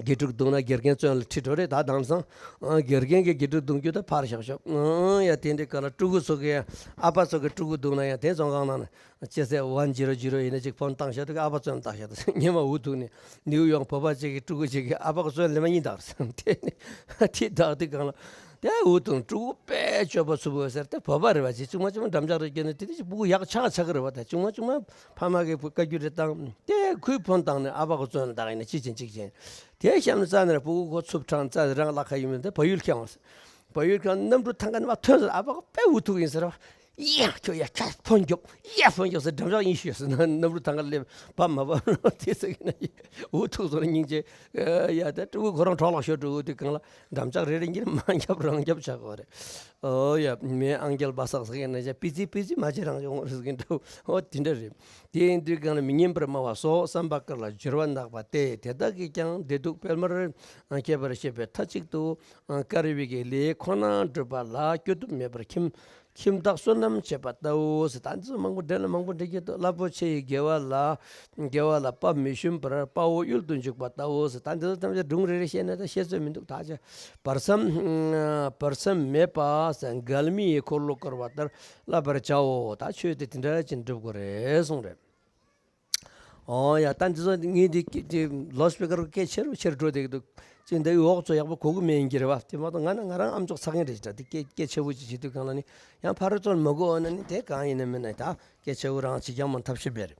དགེ་ཕྲུག་རྡུང་ན་དགེ་རྒན་བཙོན་ལ་ཁྲིད་འགྲོ་རེད། ད་དེང་སང་ཨ་དགེ་རྒན་གྱིས་དགེ་ཕྲུག་རྡུང་རྒྱུ་ད་ཕར་བཞག་ཤོག་ཨང་ཡ། དེ་འདྲའི་སྐབས་ལ་ཕྲུ་གུ་ཚོ་གིས་ཨ་ཕ་ཚོ་གིས་ཕྲུ་གུ་རྡུང་ན་ཡང་དེ་བཙོན་ཁང་ནང་ན་ཅི་ཟེར་ཝན་ཇི་རོ་ཇི་རོ་ཡིན་ན་ཅིག་ཕོན་བཏང་བཞག་འདུག་ཨ་ཕ་བཙོན་བཏང་བཞག་འདུག་ཉི་མ་འུ་ཐུག་ནས་ནིའུ་ཡོག་བོད་པ་ཅིག་གི་ཕྲུ་གུ་ཅིག་གིས་ཨ་ཕ་གི་བཙོན་ལེན་མ་གཉིས་བཏང་རེད་བསམ། དེ་ནས་དེ་བཏང་དུས་གང་ལ་དེ་འུ་ཐུག་ཕྲུ་གུ་དཔེ་སྤྱོད་པ་ཚུལ་པོ་ཟེར་དེ་བོད་པ་རེད་བ། ཅིག་ཆུང་མ་ཆུང་མ་འགྲམ་ལྕག་རེ་བརྒྱབ་ནས་དེ་དེ་ཅིག་ཕྲུ་གུ་ཡག་ཆགས་ཆགས་ཀྱི་རེད་བ། ད་ཆུང་མ་ཆུང་མ་ཕ་མ་གིས་བཀའ་བཀྱོན་རེ་བཏང་དེ་ཁོས་ཕོན་བཏང་ནས་ཨ་ཕ་གི་བཙོན་ལ་བཏང་ཡིན་ན་ཅི་བྱེད་ཅིག་བྱེད། དེ་གཤམ་ནས་རྩ་ནས་ཕྲུ་གུ་ཁོ་འཚུབ་དྲགས་རྩ་རང་ལ་ཁ་ཡིན་མིན་དེ་བལ་ཡུལ་ཁྱེར་འོང་། བལ་ཡུལ་ཁྱེར་གནམ་གྲུ་ཐང་ག་ནས་མར་ཐོན་ཟེར། ཨ་ཕ་གི་དཔེ་འུ་ཐུག་ཡིན་ཟེར་བ། ཡ་ཁྱོད་ཡ་ཁྱ་ཕོན་རྒྱོབ་ཡ་ཕོན་རྒྱོབ་ཟེར། འགྲམ་ལྕག་གཉིས་ཤོད་ཟེར། གནམ་གྲུ་ཐང་ག་སླེབས་བབ་མ་བབ་དེ་ཟེར་གི་ན་འུ་ཐུག་སོང་ན་སྙིང་རྗེ། ཡ་ད་ཕྲུ་གུ་ཁོ་རང་གྲོགས་ལ་ཤོར་འགྲོ་འུ་དུས་གང་ལ་འགྲམ་ལྕག་རེ་རེ་གཉིས་མ་རྒྱབ་རང་རྒྱབ་བྱ་དགོས་རེད། ཨོ་ཡ་མེ་ཨང་རྒྱལ་པ་སག་ཟེར་གི་ན་ཡ་པི་ཙི་པི་ཙི་མ་བྱེད་རང་བྱུང་རེད་ཟེར་གི་འདྲ། ཨོ་དེ་འདྲ་རེད། དེ་ཡིན་དུས་གང་ལ་མི་སྙན་པར་སྨྲ་བ་སོགས་བསམ་པ་དཀར་ལ་སྦྱོར་བ་ནག་པ་སྟེ། དེ་དག་གིས་ཀྱང་བདེ་སྡུག་སྤེལ་མར་ཁྱད་པར་ཤེས་པའི་མཐའ་གཅིག་ཏུ་དཀར་བའི་གི་ལས་ཁོ་ན་སྒྲུབ་པ་ལ་སྐྱོ་དུབ་མེད་པར་ཁྱིམ་ཁྱིམ་བདག་བསོད་ནམས་བྱེད་པ་ལྟ་བུ་ཟེར། ད་འདི་ཚོ་མང་པོ་འདྲེན་ན་མང་པོ་འདྲེན་གྱི་འདུག་རླབས་པོ་ཆེ་ཡི་དགེ་བ་ལ་དགེ་བ་ལ་དཔའ་མི་ཞུམ་པར་དཔའ་བོ་གཡུལ་དུ་འཇུག་པ་ལྟ་བུ་ཟེར། ད་འདི་ཚོ་ཐམས་ཅད་སྒྲུང་རེ་རེ་བཤད་ན་ད་བཤད་ཚོད་མི་འདུག་ད་ཆ་བར་མཚམས་བར་མཚམས་མེད་པ་ཟེར། མགལ་མེ་ཡི་འཁོར་ལོ་བསྐོར་བ་ལྟར་བསླབ་པར་བྱའོ། ད་ཆོས་དེ་དེ་འདྲ་ཅིག་འགྲུབ་དགོས་རེད་གསུངས་རེད། ཨོ་ཡ་ད་འདི་ཚོ་ངས་འདི་འདི་ལའོ་སི་པི་ཀར་སྐད་ཆེ་རུ་ཆེ་རུ་འགྲོ་བསྡད་ཀྱི་འདུག་ཅིག་འདི་འོག་ཚོ་ཡག་པོ་གོ་གི་མེད་ཡིན་གྱི་རེད་བ། དེ་མ་གཏོགས་ང་ནི་ང་རང་ཨམ་ཅོག་ཚ་མཁན་རེད་ཅིག་འདྲ། འདི་སྐད་སྐད་ཆེ་བོ་ཅིག་བྱེད་དུས་གང་ལ་ནི་ཡང་ཕ་རོལ་ཙོར་མ་གོ་འོ་ན་ནི་དེ་གང་ཡིན་ན་མིན་ན་ད་སྐད་ཆེ་བོ་རང་ཅིག་ཀྱང་མ་ཐབས་ཤེས་པས་རེད།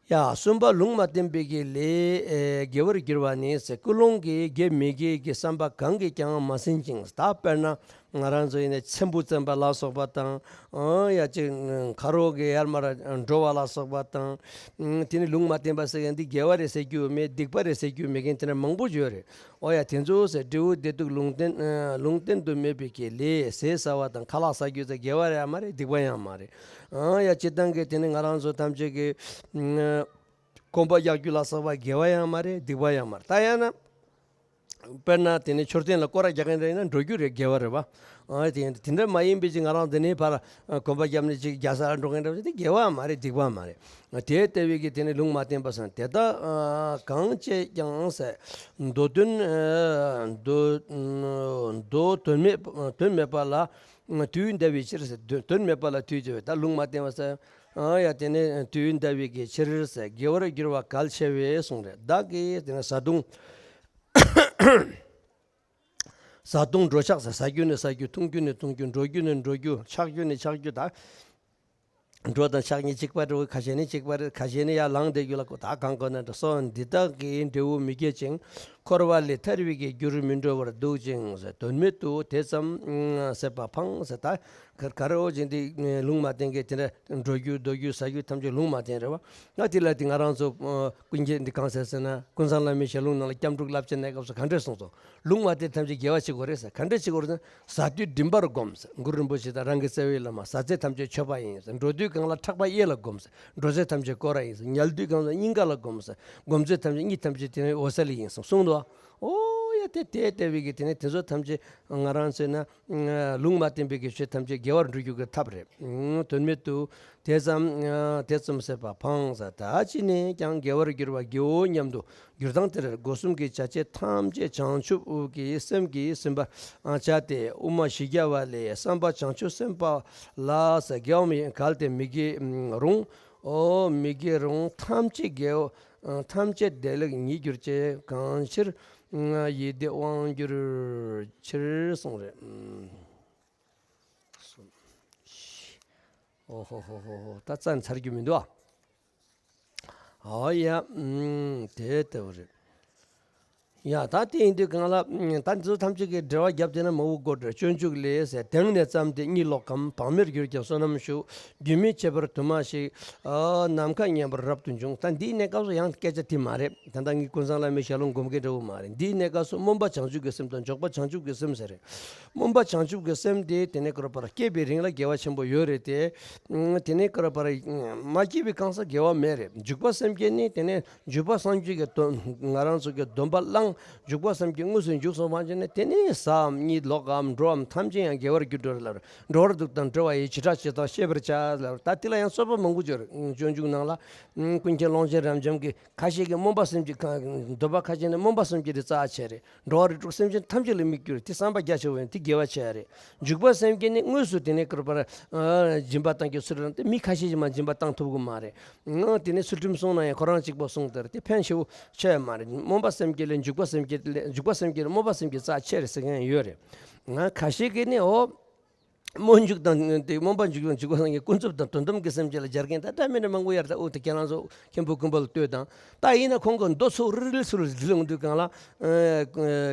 ཡ་གསུམ་པ་ལུང་མ་བསྟན་པའི་གི་ལས་དགེ་བར་འགྱུར་བ་ནི་ཟེར། ཀུན་སློང་གིས་དགེ་མི་དགེ་གི་བསམ་པ་གང་གིས་ཀྱང་མ་ཟིན་ཅིང་། ད་དཔེར་ན་ང་རང་ཚོ་ཡིན་ན་ཚེམ་བུ་བཙེམ་པ་ལ་སོགས་པ་དང་། ཨང་ཡ་ཅིག་ཁ་རོག་གི་ཡར་མར་འགྲོ་བ་ལ་སོགས་པ་དང་། ཨང་དེ་ནི་ལུང་མ་བསྟན་པ་ཟེར་ཡང་འདི་དགེ་བ་རེད་ཟེར་རྒྱུ་མེད། སྡིག་པ་རེད་ཟེར་རྒྱུ་མེད་མཁན་དེ་འདྲ་མང་པོ་ཡོད་རེད། ཨོ་ཡ་དེ་ཚོ་ཟེར། འབྲས་བུ་བདེ་སྡུག་ལུང་བསྟན་ཨ་ལུང་བསྟན་དུ་མེད་པའི་གི་ལས་ཟས་ཟ་བ་དང་ཁ་ལག་ཟ་རྒྱུ་ཟེར་དགེ་བ་ཡང་མ་རེད། སྡིག་པ་ཡང་མ་རེད། ཨང་ཡ་སྤྱིར་བཏང་གི་དེ་ནི་ང་རང་ཚོ་ཐམས་ཅད་ཀྱི་ཨ་གོམ་པ་རྒྱག་རྒྱུ་ལ་སོགས་པ་དགེ་བ་ཡང་མ་རེད། སྡིག་པ་ཡང་མ་རེད། ད་ཡང་ན། དཔེར་ན་དེ་ནི་མཆོད་རྟེན་ལ་སྐོར་ར་རྒྱག་མཁན་རེད་ན་འགྲོ་རྒྱུ་རེད། དགེ་བ་རེད་བ། ཨ་དེ་དེ་འདྲ་མ་ཡིན་པའི་ཅིག་ང་རང་དེ་ནས་ཕར་གོམ་པ་བརྒྱབ་ནས་ཅིག་རྒྱ་ས་ལ་འགྲོ་མཁན་འདྲ་བ་ཅིག་དེ་དགེ་བ་མ་རེད། སྡིག་པ་མ་རེད། དེ་ལྟ་བུའི་གི་དེ་ནི་ལུང་མ་བསྟན་པ་སང་དེ་དག་གང་བྱས་ཀྱང་ཟེར། མདོ་དོན་མདོ་མདོ་དོན་མེད་དོན་མེད་པ་ལ་དུས་འདའ་བའི་ཕྱིར་ཟེར། དོན་དོན་མེད་པ་ལ་དུས་འདའ་བའི་ད་ལུང་མ་བསྟན་པ་ཟེར། ཡ་དེ་ནི་དུས་འདའ་བའི་གི་ཕྱིར་ཟེར། དགེ་བར་འགྱུར་བ་གལ་ཆེ་བས་གསུངས་རེད། བདག་གིས་དེ་ནི་བཟའ་བཏུང་བཟའ་བཏུང་འགྲོ་ཆགས་ཟེར། ཟ་རྒྱུ་ནི་ཟ་རྒྱུ། འཐུང་རྒྱུ་ནི་འཐུང་རྒྱུ། འགྲོ་རྒྱུ་ནི་འགྲོ་རྒྱུ། འཆག་རྒྱུ་ནི་འཆག་རྒྱུ། ད་འགྲོ་དང་འཆག་གཉིས་གཅིག་པ་རེད། ཁ་ཤས་ནི་གཅིག་པ་རེད། ཁ་ཤས་ནི་ཡར་ལངས་བསྡད་རྒྱུ་ལ་ད་གང་དགོས་ན་འགྲོ་སོགས་འདི་དག་གི་འབྲས་བུ་མི་བསྐྱེད་ཅིང་། འཁོར་བ་ལས་ཐར་བའི་གི་རྒྱུར་མི་འགྲོ་བར་འདུག་ཅིང་ཟེར། དོན་མེད་དུ་དེ་ཙམ་ཟད་པ་ཕངས་ཟེར། ད་ག་ག་རེ་འོ་ཅིག་འདི་ལུང་མ་བསྟན་གི་དེ་འདྲ་འགྲོ་རྒྱུ་སྡོད་རྒྱུ་ཟ་རྒྱུ་ཐམས་ཅད་ལུང་མ་བསྟན་རེད་བ། ང་དེ་ལ་དེ་ང་རང་ཚོ་ཀུན་མཁྱེན་འདི་གང་ཟེར་ཟེར་ན། ཀུན་བཟང་བླ་མའི་ཞལ་ལུང་ནང་ལ་སྐྱབས་འགྲོ་བསླབ་བྱ་གནས་སྐབས་སུ་ག་འདྲས་གསུངས་སོང་། ལུང་མ་བསྟན་ཐམས་ཅད་དགེ་བ་བྱེད་དགོས་རེད་ཟེར། ག་འདྲས་བྱེད་དགོས་རེད་ཟེར། ཟ་དུས་མགྲིན་པར་བསྒོམ་ཟེར། གུ་རུ་རིན་པོ་ཆེ་དང་རང་གི་རྩ་བའི་བླ་མ། ཟ་ཚད་ཐམས་ཅད་མཆོད་པ་ཡིན་ཟེར། འགྲོ་དུས་གང་ལ་ཕྲག་པ་གཡས་ལ་བསྒོམ་ཟེར། འགྲོ་ཚད་ཐམས་ཅད་སྐོར་ར་ཡིན་ཟེར། ཉལ་དུས་གང་ལ་སྙིང་ག་ལ་བསྒོམ་ཟེར། བསྒོམ་ཚད་ཐམས་ཅད་གཉིད་ཐམས་ཅད་དེ་ནས་འོད་གསལ་ཡིན་ཟེར་གསུངས་འདུག། ཨོ་ཡ་དེ་དེ་ལྟ་བུའི་གི་དེ་ནས་དེ་ཚོ་ཐམས་ཅད་ང་རང་ཚོས་ན་ལུང་མ་བསྟན་པའི་གི་ཆོས་ཐམས་ཅད་དགེ་བར་འགྲོ་རྒྱུ་གི་ཐབས་རེད། དོན་མེད་དུ་དེ་ཙམ་དེ་ཙམ་ཟད་པ་ཕངས་ཟེར། ད་ཅི་ནས་ཀྱང་དགེ་བར་འགྱུར་བ་དགེའོ་སྙམ་དུ། འགྱུར་དང་དེར་སྒོ་གསུམ་གྱི་བྱ་བྱེད་ཐམས་ཅད་བྱང་ཆུབ་ཀྱི་སེམས་ཀྱིས་ཟིན་པར་བྱ་སྟེ། དབུ་མ་བཞི་བརྒྱ་པ་ལས་བསམ་པ་བྱང་ཆུབ་སེམས་དཔའ་ལ་ཟེར། དགེ་བ་མི་གལ་ཏེ་མི་དགེ་རུང་། ཨོ་མི་དགེ་རུང་ཐམས་ཅད་དགེའོ། ཐམས་ཅད་བདེ་ལེགས་ཉིད་གྱུར་ཅིག། གང་ཕྱིར་ཡིད་བདེ་དབང་གྱུར་ཕྱིར་གསུངས་རེད། ཨོ་ཧོ་ཧོ་ཧོ་ཧོ། ད་རྩ་ཚར་རྒྱུ་མི་འདུག་ཨ། ཨོ་ཡ། ཨུམ། དེ་ལྟ་བུ་རེད། ཡ་ད་དེ་ཡིན་དུས་གང་ལ། ཨུམ། ད་འདི་ཚོ་ཐམས་ཅད་ཀྱི་འགྲེལ་བ་བརྒྱབ་བསྡད་ན་མང་པོ་དགོས་རེད། སྤྱོད་འཇུག་ལས་ཟེར། དེང་ནས་བརྩམས་ཏེ་གཉིད་ལོག་གམ། བག་མེད་གྱུར་ཀྱང་བསོད་ནམས་ཤུགས། རྒྱུན་མི་འཆད་པར་དུ་མ་ཞིག། ཨ། ནམ་མཁའ་མཉམ་པར་རབ་ཏུ་འབྱུང་། ད་འདིའི་གནས་སྐབས་སུ་ཡང་སྐད་ཆ་དེ་མ་རེད། ད་ལྟ་ངས་ཀུན་བཟང་བླ་མའི་ཞལ་ལུང་སྒོམ་མཁན་འདྲ་བོ་མ་རེད། འདིའི་གནས་སྐབས་སུ་སྨོན་པ་བྱང་ཆུབ་ཀྱི་སེམས་དང་འཇུག་པ་བྱང་ཆུབ་ཀྱི་སེམས་ཟེར་རེད། སྨོན་པ་བྱང་ཆུབ་ཀྱི་སེམས་དེ་དེ་ནས་ཀྱི་རོ་བར་སྐྱེས་པའི་རིང་ལ་དགེ་བ་ཆེན་པོ་ཡོད་རེད་དེ། ཨ། དེ་ནས་ཀྱི་རོ་བར་མ་སྐྱེས་པའི་གང་ཟག་དགེ་བ་མེད་རེད། འཇུག་པ་སེམས་བསྐྱེད་ནི་དེ་ནས་འཇུག་པ་སངས་རྒྱས་ཀྱི་དོན། ང་རང་ཚོ་གི་སྡོམ་པ་བླངས། འཇུག་པ་སེམས་བསྐྱེད་དངོས་སུ་འཇུག་སོང་བ་ཅིག་ནི་དེ་ནས་ཟ་འམ་གཉིད་ལོག་གམ་འགྲོ་འམ་ཐམས་ཅད་ཡང་དགེ་བར་འགྱུར་འགྲོ་ལབ། འགྲོ་བར་འདུག་དང་འགྲོ་བ་ཡི་བྱེ་བྲག་ཅེས་དང་ཤེས་པར་བྱ་ལབ། ད་དེ་ལ་ཡང་རྩོད་པ་མང་པོ་ཡོད་རེད། སྤྱོད་འཇུག་ནང་ལ། ཨ། ཀུན་མཁྱེན་ཀློང་ཆེན་རབ་འབྱམས་ཀྱིས་ཁ་ཤས་ཀྱིས་སྨོན་པ་སེམས་བསྐྱེད་ཁ། འདོད་པ་ཁ་ཤས་ནི་སྨོན་པ་སེམས་བསྐྱེད་དེ་རྩ་ཆེ་རེད། འགྲོ་བ་རིགས་དྲུག་སེམས་ཅན་ཐམས་ཅད་ལ་དམིགས་རྒྱུ་རེད། དེ་བསམ་པ་རྒྱ་ཆེ་བ་ཡིན། དེ་དགེ་བ་ཆེ་རེད། འཇུག་པ་སེམས་བསྐྱེད་ནི་དངོས་སུ་དེ་ནས་ཀྱི་རོ་བར། ཨ། སྦྱིན་པ་བཏང་རྒྱུ་ཚུལ་རང་དེ་མི་ཁ་ཤས་ཀྱིས་མ་སྦྱིན་པ་བཏང་ཐུབ་ཀྱི་མ་རེད། ཨ། དེ་ནས་ཚུལ་ཁྲིམས་བསྲུངས་ན་ཡང་ཁོ་རང་གཅིག་པོ་བསྲུངས་དེར་དེ་ཕན་ཆེ་བོ་ཆེ་ཡ་མ་རེད། སྨོན་པ་སེམས་བསྐྱེད་ལས་འཇུག་པ་སེམས་བསྐྱེད་ལས། འཇུག་པ་སེམས་བསྐྱེད་ལས་སྨོན་པ་སེམས་བསྐྱེད་རྩ་ཆེ་རེད་ཟེར་མཁན་ཡོད་རེད། ང་ཁ་ཤས་ཀྱིས་ནི་འོ། སྨོན་འཇུག་དང་དེ་སྨོན་པ་འཇུག་དང་འཇུག་པ་སངས་རྒྱས་ཀུན་རྫོབ་དང་དོན་དམ་གྱི་སེམས་བསྐྱེད་ལ་སྦྱར་མཁན་ད་འདྲ་མི་འདྲ་མང་པོ་ཡོད་རེད། ད་འོ་དེ་ཁྱེད་རང་ཚོ་མཁན་པོ་ཀུན་དཔལ་ལ་ལྟོས་དང་། ད་ཡིན་ན་ཁོང་གི་མདོ་ཚུགས་རིལ་རིལ་ཚུར་ལ་འབྲི་ལུང་དུས་གང་ལ། ཨ།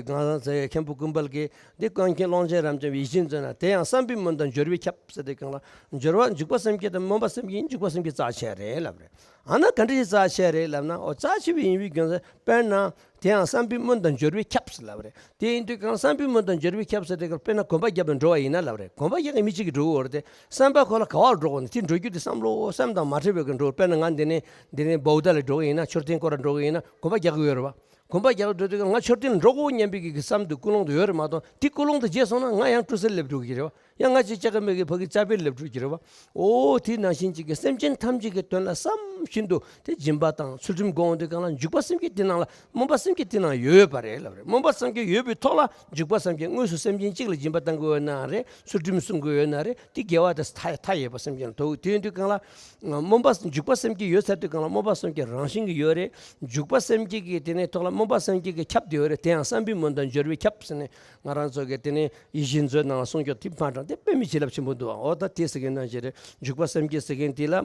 གང་ཟག་ཚེ་མཁན་པོ་ཀུན་དཔལ་གྱིས་འདི་ཀུན་མཁྱེན་ཀློང་ཆེན་རབ་འབྱམས་ཡིད་བཞིན་མཛོད་ན། དེ་ཡང་བསམ་པའི་མུན་དང་སྦྱོར་བས་ཁྱབ་ཟེར་དུས་གང་ལ། སྦྱོར་བ་འཇུག་པ་སེམས་བསྐྱེད་དང་སྨོན་པ་སེམས་བསྐྱེད་ཡིན། འཇུག་པ་སེམས་བསྐྱེད་རྩ་ཆེ་རེད་ལབ་རེད། ཨ་ན་ག་འདྲ་ཞིག་རྩ་ཆེ་རེད་ལབ་ན། འོ་རྩ་ཆེ་བའི་ཡིན་པའི་རྒྱུ་མཚན་དཔེར་ན། དེ་ཡང་བསམ་པའི་མུན་དང་སྦྱོར་བས་ཁྱབ་ཟེར་ལབ་རེད། དེ་ཡིན་དུས་གང་བསམ་པའི་མུན་དང་སྦྱོར་བས་ཁྱབ་ཟེར་དེ་གར་དཔེར་ན་གོམ་པ་བརྒྱབ་ནས་འགྲོ་བ་ཡིན་ན་ལབ་རེད། གོམ་པ་རྒྱག་མཁན་མི་གཅིག་གིས་འགྲོ་གི་ཡོད་རེད་དེ། བསམ་པ་ཁོ་ལ་ག་བར་འགྲོ་དགོས་ན་དེ་འགྲོ་རྒྱུ་དེ་བསམ་བློ་བསམ་དང་མ་འཕྲད་པའི་གི་འགྲོ། དཔེར་ན་ང་འདི་ནས་འདི་ནས་བོའུ་ཏཱ་ལ་འགྲོ་གི་ཡིན་ན། མཆོད་རྟེན་སྐོར་ར་འགྲོ་གི་ཡིན་ན་གོམ་པ་རྒྱག་གི་ཡོད་རེད་བ། གོམ་པ་རྒྱག་འགྲོ་དུས་ང་མཆོད་རྟེན་འགྲོ་དགོས་སྙམ་པའི་གི་བསམ་དུས་ཀུན་སློང་དུ་ཡོད་རེད་མ་གཏོགས། དེ་ཀུན་སློང་དུ་བརྗེད་སོང་ན་ང་ཡང་ཀྲུ་སེ་སླེབས་འགྲོ་གི་རེད་བ། ཡང་ང་ཅིག་ཅག་གི་མི་གི་ཕ་གི་ཅག་པེ་སླེབས་འགྲོ་གི་རེད་བ། ཨོ་དེ་ནང་བཞིན་ཅིག་གི་སེམས་ཅན་ཐམས་ཅད་ཀྱི་དོན་ལ་བསམ་བཞིན་དུ་དེ་སྦྱིན་པ་དང་ཚུལ་ཁྲིམས་སྒོམ་དུས་གང་ལ་འཇུག་པ་སེམས་བསྐྱེད་དེ་ནང་ལ། སྨོན་པ་སེམས་བསྐྱེད་དེ་ནང་ཡོད་པ་རེད་ལབ་རེད། སྨོན་པ་སེམས་བསྐྱེད་ཡོད་པའི་ཐོག་ལ་འཇུག་པ་སེམས་བསྐྱེད་དངོས་སུ་སེམས་ཅན་གཅིག་ལ་སྦྱིན་པ་བཏང་གི་ཡོད་ན་རེད། ཚུལ་ཁྲིམས་སྲུང་གི་ཡོད་ན་རེད། དེ་དགེ་བ་དེ་མཐའ་མཐའ་ཡས་པ་སེམས་ཅན་ལ་ཐོབ། དེ་ཡིན་དུས་གང་ལ། སྨོན་པ་འཇུག་པ་སེམས་བསྐྱེད་ཡོད་ཚར་དུས་གང་ལ་སྨོན་པ་སེམས་བསྐྱེད་རང་བཞིན་གྱིས་ཡོད་རེད། འཇུག་པ་སེམས་བསྐྱེད་ཀྱི་དེ་ནས་ཐོག་ལ་སྨོན་པ་སེམས་བསྐྱེད་ཀྱི་ཁྱབ་དེ་ཡོད་རེད། དེ་ཡང་བསམ་པའི་མུན་དང་སྦྱོར་བས་ཁྱབ་ཟེར་ནས་ང་རང་ཚོ་གི་དེ་ནས་ཡིད་བཞིན་མཛོད་ནང་ལ་གསུངས་ཀྱོག་དེ་མ་དྲང་དེ་དཔེ་མི་བྱེད་རླབས་ཆེན་པོ་འདུག་ཨ། འོ་ད་དེ་ཟེར་མཁན་ནང་བཞིན་རེད། འཇུག་པ་སེམས་བསྐྱེད་ཟེར་མཁན་དེ་ལ།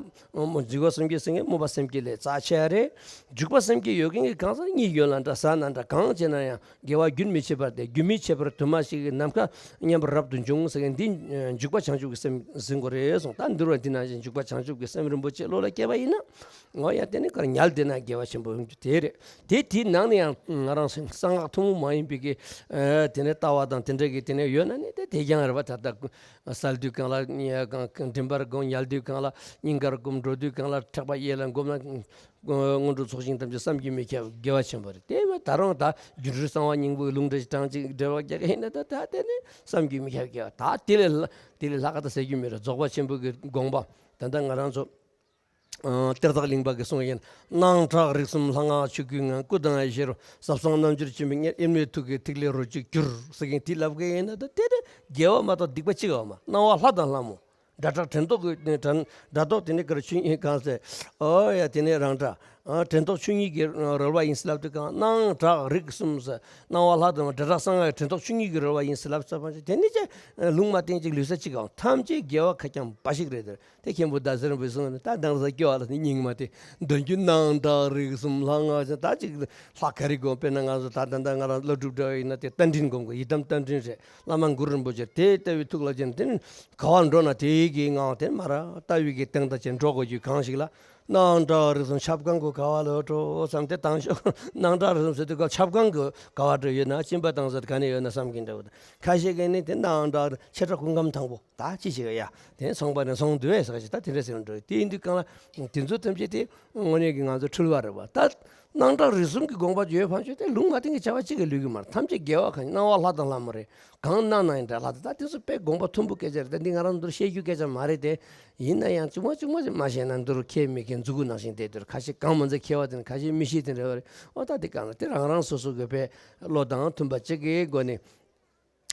འཇུག་པ་སེམས་བསྐྱེད་ཟེར་མཁན་སྨོན་པ་སེམས་བསྐྱེད་ལས་རྩ་ཆེ་རེད། འཇུག་པ་སེམས་བསྐྱེད་ཡོད་མཁན་གྱི་གང་ཟག་གཉིད་ཡོད་ལ་འདྲ་ཟ་ན་འདྲ་གང་བྱས་ན་ཡང་། དགེ་བ་རྒྱུན་མི་འཆད་པར་ཏེ། རྒྱུན་མི་འཆད་པར་དུ་མ་ཞིག་ནམ་མཁའ་མཉམ་པར་རབ་ཏུ་འབྱུང་ཟེར་མཁན་འདི་འཇུག་པ་བྱང་ཆུབ་ཀྱི་སེམས་ཟིན་དགོས་རེད་གསུངས། ད་འདུལ་བ་འདི་ནང་བཞིན་འཇུག་པ་བྱང་ཆུབ་ཀྱི་སེམས་རིན་པོ་ཆེ་བློ་ལ་སྐྱེས་པ་ཡིན་ན། འོ་ཡ་དེ་ནི་གར་ཉལ་བསྡད་ན་དགེ་བ་ཆེན་པོ་ཡོང་རྒྱུ་དེ་རེད། དེ་དེའི་ནང་ནས་ཡང་། ང་རང་གསང་སྔགས་ཐུན་མོང་མ་ཡིན་པའི་གི་དེ་ནས་ལྟ་བ་དང་དེ་འདྲ་གི་དེ་ནས་ཡོད་ན་ནི་དེ་དེ་ཀྱང་རེད་པ། ད་ལྟ་གསལ་དུས་གང་ལ་མགྲིན་པར་བསྒོམ། ཉལ་དུས་གང་ལ་སྙིང་གར་བསྒོམ། འགྲོ་དུས་གང་ལ་ཕྲག་པ་གཡས་ལ་བསྒོམ་ན། སྔོན་འགྲོ་ཚོགས་ཞིང་ཐམས་ཅད་བསམ་གྱིས་མི་ཁྱབ་དགེ་བ་ཆེན་པོ་རེད། དེ་བས་ད་རུང་ད་སྒྱུ་འཕྲུལ་གསང་བ་སྙིང་པོའི་ལུང་འདྲ་ཞིག་གྲངས་ཅིག་འགྲེལ་བ་རྒྱག་གི་ཡིན་ན། ད་ད་དེ་ནི་བསམ་གྱིས་མི་ཁྱབ་དགེ་བ། ད་དེ་ལས་ལྷག་དེ་ལས་ལྷག་ག་ད་ཟེར་རྒྱུ་མེད་རེད། རྫོགས་པ་ཆེན་པོའི་གི་དགོངས་པ། ད་ལྟ་ང་རང་ཚོ་གཏེར་བདག་གླིང་པ་གི་གསུང་ཡིན། སྣང་གྲགས་རིག་གསུམ་ལྷ་སྔགས་ཆོས་སྐུའི་ངང་། སྐུ་དང་ཡེ་ཤེས་རོ། ཟབ་གསང་རྣལ་འབྱོར་ཆེན་པོའི་དབྱེར་མེད་ཐུགས་ཀྱི་ཐིག་ལེ་རོ་གཅིག་གྱུར་ཟེར་མཁན་དེ་ལབ་གི་ཡིན་ན། ད་དེ་ནི་དགེ་བ་མ་གཏོགས་སྡིག་པ་གཅིག་ཡོད་མ། སྣང་བ་ལྷ་དང་ལྷ་མོ། སྒྲ་གྲགས་དྲན་རྟོག་གི་སྒྲ་སྒྲ་རྟོག་དེ་ནི་ག་རེ་ཆོས་ཉིད་གང་ཟེར། ཨོ་ཡ་དེ་ནི་རང་སྒྲ། ཨ་དྲན་རྟོག་ཆོས་ཉིད་ཀྱི་རོལ་པ་ཡིན་ཟེར་ལབ་དུས་གང་སྣང་གྲགས་རིག་གསུམ་ཟེར། སྣང་བ་ལྷ་དང་སྒྲ་གྲགས་གསང་སྔགས་དྲན་རྟོག་ཆོས་ཉིད་ཀྱི་རོལ་པ་ཡིན་ཟེར་ལབ་ཚར་བ་ཅིག་དེ་ནི་ཅི་ལུང་མ་བསྟན་ཅིག་ལུས་ས་གཅིག་གང་ཐམས་ཅད་དགེ་བ་ཁ་རྐྱང་འབའ་ཞིག་རེད། དེ་མཁན་པོ་ཟླ་ཟེར་པའི་གསུང་ནི་ད་དང་ས་སྐྱེ་བ་ལ་ནི་སྙིང་མ་དེ་འདོན་རྒྱུ། སྣང་གྲགས་རིག་གསུམ་ལྷ་སྔགས་ཟེར། ད་ཅིག་ལྷག་ག་རེ་དགོས། དཔེར་ན་ང་ཚོ་ད་ད་ལྟ་ང་རང་ཀླུ་སྒྲུབ་འདྲ་བ་ཡིན་ན་དེ་རྟ་མགྲིན་སྒོམ་དགོས། ཡི་དམ་རྟ་མགྲིན་རེད། བླ་མ་གུ་རུ་རིན་པོ་ཆེ་དེ་ལྟ་བུའི་ཐུགས་ལ་བྱིན། དེ་ནི་ག་བར་འགྲོ་ན་དེའི་གི་ངང་དེ་མར་ལྟ་བའི་གི་སྟེང་ད་ཅན་འགྲོ་དགོས་རྒྱུ་གང་ཞིག་ལ། སྣང་གྲགས་རིག་གསུམ་ཆབ་ཁང་གི་ག་བ་ལ་འགྲོ་བསམ་སྟེ་དང་ཤོག་སྣང་གྲགས་རིག་གསུམ་ཟེར་དུས་སྐབས་ཆབ་ཁང་གི་ག་བ་འགྲོ་ཡོད་ན་གཅིན་པ་དང་ཟེར་ག་ནས་ཡོད་ན་བསམ་གྱིན་འདྲ་བོ་དང་། ཁ་ཤས་ཀྱིས་ནི་དེ་སྣང་གྲགས་ཆེ་ཕྲ་སྐུ་ཁམས་དང་པོ་ད་ཅི་ཞིག་ཡ་དེ་ཚོང་པ་ནས་ཚོང་འདུས་བས་ཟེར་ཞིག་ད་དེ་འདྲ་ཟེར་འགྲོ། དེ་ཡིན་དུས་གང་ལ་དེ་ཚོ་ཐམས་ཅད་དེ་དངོས་གནས་ཀྱི་ང་ཚོ་འཁྲུལ་བ་རེད་བ། ད་སྣང་གྲགས་རིག་གསུམ་གྱི་དགོངས་པ་ཡོད་ཕན་ཆོད་དེ་ལུང་མ་བསྟན་གྱི་བྱ་བ་གཅིག་གི་ལུས་ཀྱི་མ་རེད། ཐམས་ཅད་དགེ་བ་གང་ཡིན། སྣང་བ་ལྷ་དང་ལྷ་མོ་རེད། གང་སྣང་ན་ཡང་འདྲ་ལྷ་དང་། ད་དེ་ཚོ་དཔེ་དགོངས་པ་མཐོན་པོ་སྐད་ཆ་རེད། ད་འདི་ང་རང་ཚོར་བཤད་རྒྱུ་སྐད་ཆ་མ་རེད་དེ། ཡིན་ན་ཡང་གཅིག་མ་གཅིག་མ་ཞིག་མ་ཤེས་ན་འདི་རུ་ཁས་མི་ཁས་མཛུ་གུ་ནང་བཞིན་བསྡད་དུས་ཁ་ཤས་གང་མ་ཚད་མཁས་པ་དེ་ནི་ཁ་ཤས་མི་ཤེས་དེ་འདྲ་བ་རེད། ཨོ་ད་དེ་གང་ལ་དེ་རང་རང་སོ་སོ་གི་དཔེ་བློ་དང་མཐུན་པ་གཅིག་གི་སྒོ་ནས་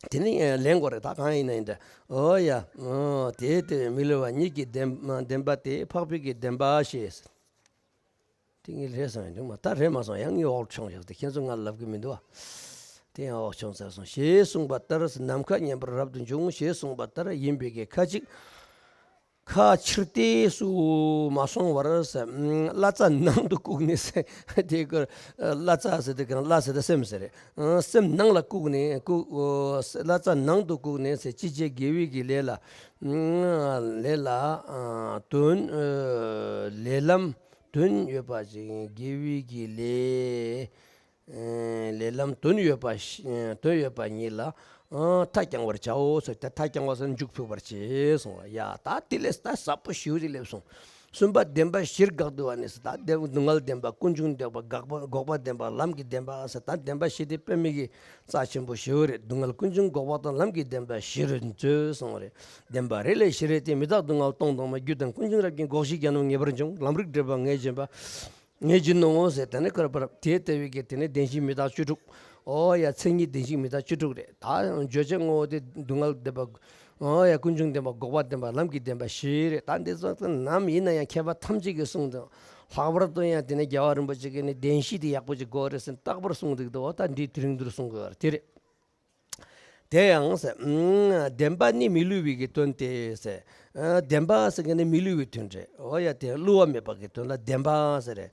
དེ་ནི་ལེན་དགོས་རེད། ད་གང་ཡིན་ན་ཡིན་འདྲ། ཨོ་ཡ། ཨོ་དེ་ལྟ་བུའི་མི་སླུ་བ་ཉིད་ཀྱི་བདེན་བདེན་པ་དེ་འཕགས་པའི་གི་བདེན་པ་ཞེས། དེ་ངས་རེད་བསམ་ཡང་འདུག་མ། ད་རེད་མ་སོང་། ཡང་ངས་འོག་མཆོང་བཞག་སྟེ་ཁྱེད་ཚོ་ང་ལབ་གི་མི་འདུག་བ། དེ་ཡང་འོག་མཆོང་ཚར་སོང་། ཞེས་གསུངས་པ་ལྟར་ནམ་མཁའ་མཉམ་པར་རབ་ཏུ་འབྱུང་ཞེས་གསུངས་པ་ལྟར་ཡིན་པའི་གི་ཁ་ཅིག་ཁ་ཕྱིར་ལྟས་སུ་མ་སོང་བར་ཟེར། བླ་རྩ་ནང་དུ་བཀུག་ནས་ཟེར། དེ་ཀར་བླ་རྩ་ཟེར་དེ་གང་བླ་ཟེར་དེ་སེམས་ཟེར་རེད། སེམས་ནང་ལ་བཀུག་ནས་བཀུག་བླ་རྩ་ནང་དུ་བཀུག་ནས་ཟེར། ཅི་བྱེད་དགེ་བའི་གི་ལས་ལ། ལས་ལ་དོན་ལས་ལམ་དོན་ཡོད་པ་ཅིག་དགེ་བའི་གི་ལས་ལས་ལམ་དོན་ཡོད་པ་ཞིག་དོན་ཡོད་པ་ཉིད་ལ་མཐའ་བསྐྱང་བར་བྱའོ་ཟེར། ད་མཐའ་བསྐྱང་བ་ཟེར་མཇུག་ཕུག་པར་བྱེད་གསུངས་ལ། ཡ་ད་དེ་ལས་ད་ཟབ་པོ་ཞེ་པོ་ཅིག་སླེབས་སོང་། གསུམ་པ་བདེན་པ་བཞིར་དགག་བསྡུ་བ་ནི་ཟེར། ད་སྡུག་བསྔལ་བདེན་པ། ཀུན་འབྱུང་བདེན་པ། འགག་པ་འགོག་པ་བདེན་པ། ལམ་གྱི་བདེན་པ་ཟེར། ད་བདེན་པ་བཞི་དེ་དཔེ་མི་གི་རྩ་ཆེན་པོ་ཞེ་པོ་རེད། སྡུག་བསྔལ་ཀུན་འབྱུང་འགོག་པ་དང་ལམ་གྱི་བདེན་པ་བཞི་རུ་མཛོད་གསུངས་པ་རེད། བདེན་པ་རེ་ལས་བཞི་རེ་སྟེ། མི་རྟག་སྡུག་བསྔལ་སྟོང་དང་པོ། རྒྱུ་དང་ཀུན་འབྱུང་རབ་ཀྱི་འགོག་བཞི་གྱ་ནོམ་ངེས་པར་འབྱུང་། ལམ་རིགས་འགྲེལ་པ་ངེས་བྱེད་པ། ངེས་བྱེད་ནོ་ཟེར། དེ་ནི་ཁར་པར་དེ་ལྟ་བུའི་གི་དེ་ནི་བདེན་བཞི་མི་རྟག་བཅུ་དྲུག་ཨོ་ཡ་མཚན་ཉིད་བདེན་བཞི་མི་རྟག་བཅུ་དྲུག་རེད། ད་བརྗོད་བྱ་དངོས་པོ་དེ་སྡུག་བསྔལ་བདེན་པ། ཨོ་ཡ་ཀུན་འབྱུང་བདེན་པ། འགོག་པ་བདེན་པ། ལམ་གྱི་བདེན་པ་བཞི་རེད། ད་འདི་ཚོ་ནམ་ཡིན་ན་ཡང་མཁས་པ་ཐམས་ཅད་ཀྱིས་གསུངས་དང་། ལྷག་པར་དུ་ཡང་དེ་ནས་རྒྱལ་བ་རིན་པོ་ཆེ་གིས་ནི་བདེན་བཞི་དེ་ཡག་པོ་ཅིག་དགོས་རེད་ཟེར་རྟག་པར་གསུངས་འདུག་ཏུ་འོ་ད་འདི་དེ་རིང་འདིར་གསུང་དགོས་པ་རེད། དེ་རེད། དེ་ཡང་ཟེར། བདེན་པ་ནི་མི་བསླུ་བའི་གི་དོན་ཏེ་ཟེར། བདེན་པ་ཟེར་མཁན་ནི་མི་བསླུ་བའི་དོན་རེད། འོ་ཡ་དེ་བསླུ་བ་མེད་པ་གི་དོན་ལ་བདེན་པ་ཟེར་རེད།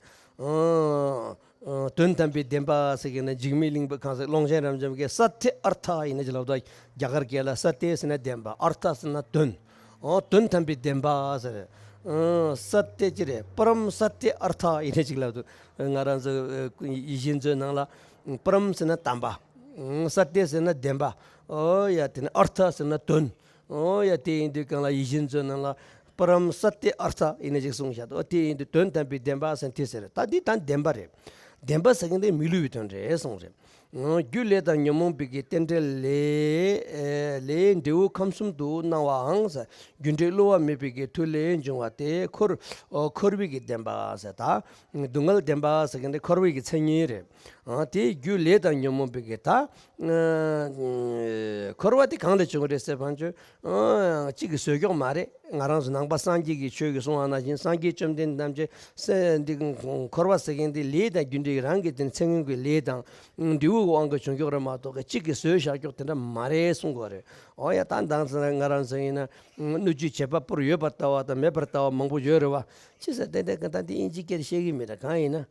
དོན་དམ་པའི་བདེན་པ་ཟེར་མཁན་ནི་འཇིགས་མེད་གླིང་པ་གང་ཟེར་ཀློང་ཆེན་རབ་འབྱམས་ཀྱིས་ས་ཏེ་ཨར་ཐ་ཡིན་ན་ཅི་ལབ་ད། རྒྱ་གར་སྐད་ལ་ས་ཏེ་ཟེར་ན་བདེན་པ། ཨར་ཐ་ཟེར་ན་དོན། འོ་དོན་དམ་པའི་བདེན་པ་ཟེར། ཨ་ས་ཏེ་ཅི་རེད། པ་རམ་ས་ཏེ་ཨར་ཐ་ཡིན་ན་ཅིག་ལབ་འདུག་ང་རང་ཚོ་ཡིད་བཞིན་མཛོད་ནང་ལ་པ་རམ་ཟེར་ན་དམ་པ། ཨ་ས་ཏེ་ཟེར་ན་བདེན་པ། འོ་ཡ་དེ་ནི་ཨར་ཐ་ཟེར་ན་དོན། འོ་ཡ་དེ་ཡིན་དུས་གང་ལ་ཡིད་བཞིན་མཛོད་ནང་ལ་པ་རམ་ས་ཏེ་ཨར་ཐ་ཡིན་ན་ཅིག་གསུངས་བཞག་འདུག་འོ་དེ་ཡིན་དུས་དོན་དམ་པའི་བདེན་པ་ཟེར་དེ་ཟེར། ད་འདི་ད་བདེན་པ་རེད། བདེན་པ་ཟེར་མཁན་དེ་མི་བསླུ་བའི་དོན་རེད་གསུངས་རེད། རྒྱུ་ལས་དང་ཉོན་མོངས་པའི་གི་རྟེན་འབྲེལ་ལས། ལས་འབྲས་བུ་ཁམས་གསུམ་དུ་སྣང་བའང་ཟེར། རྒྱུ་འབྲས་བསླུ་བ་མེད་པའི་གི་མཐུ་ལས་འབྱུང་བ་སྟེ་འཁོར། འཁོར་བའི་གི་བདེན་པ་ཟེར། ད་སྡུག་བསྔལ་བདེན་པ་ཟེར་མཁན་དེ་འཁོར་བའི་གི་མཚན་ཉིད་རེད། དེའི་རྒྱུ་ལས་དང་ཉོན་མོངས་པའི་གི་ད་འཁོར་བ་དེ་གང་ལས་བྱུང་བ་རེད་ཟེར་བ་ཅོ། གཅིག་གི་བཟོས་ཀྱོག་མ་རེད། ང་རང་ཚོ་ནང་པ་སངས་རྒྱས་ཀྱི་ཆོས་ཀྱིས་གསུངས་པ་ནང་བཞིན་སངས་རྒྱས་བཅོམ་ལྡན་འདས་རྣམས་ཀྱིས་སེ་འདི་འཁོར་བ་ཟེར་མཁན་འདི་ལས་དང་རྒྱུ་འབྲས་རང་གི་དེ་ནི་ཚེ་སྔོན་གྱི་ལས་དང་འབྲས་བུ་གི་དབང་གིས་བྱུང་ཀྱོག་རེད་མ་གཏོགས་གཅིག་གིས་བཟོས་བཞག་ཀྱོག་དེ་འདྲ་མ་རེད་གསུང་གི་རེད། འོ་ཡ་ད་མདང་ང་རང་ཚོ་ཡིན་ན་སྣོད་བཅུད་བྱེད་པ་པོར་ཡོད་པར་ལྟ་བ་དང་མེད་པར་ལྟ་བ་མང་པོ་ཡོད་རེད་བ། ཅི་ཟེར་ཏན་ཏན་གི་ད་འདི་དབྱིན་ཇི་སྐད་བཤད་གི་མེད་ད་གང་ཡིན་ན།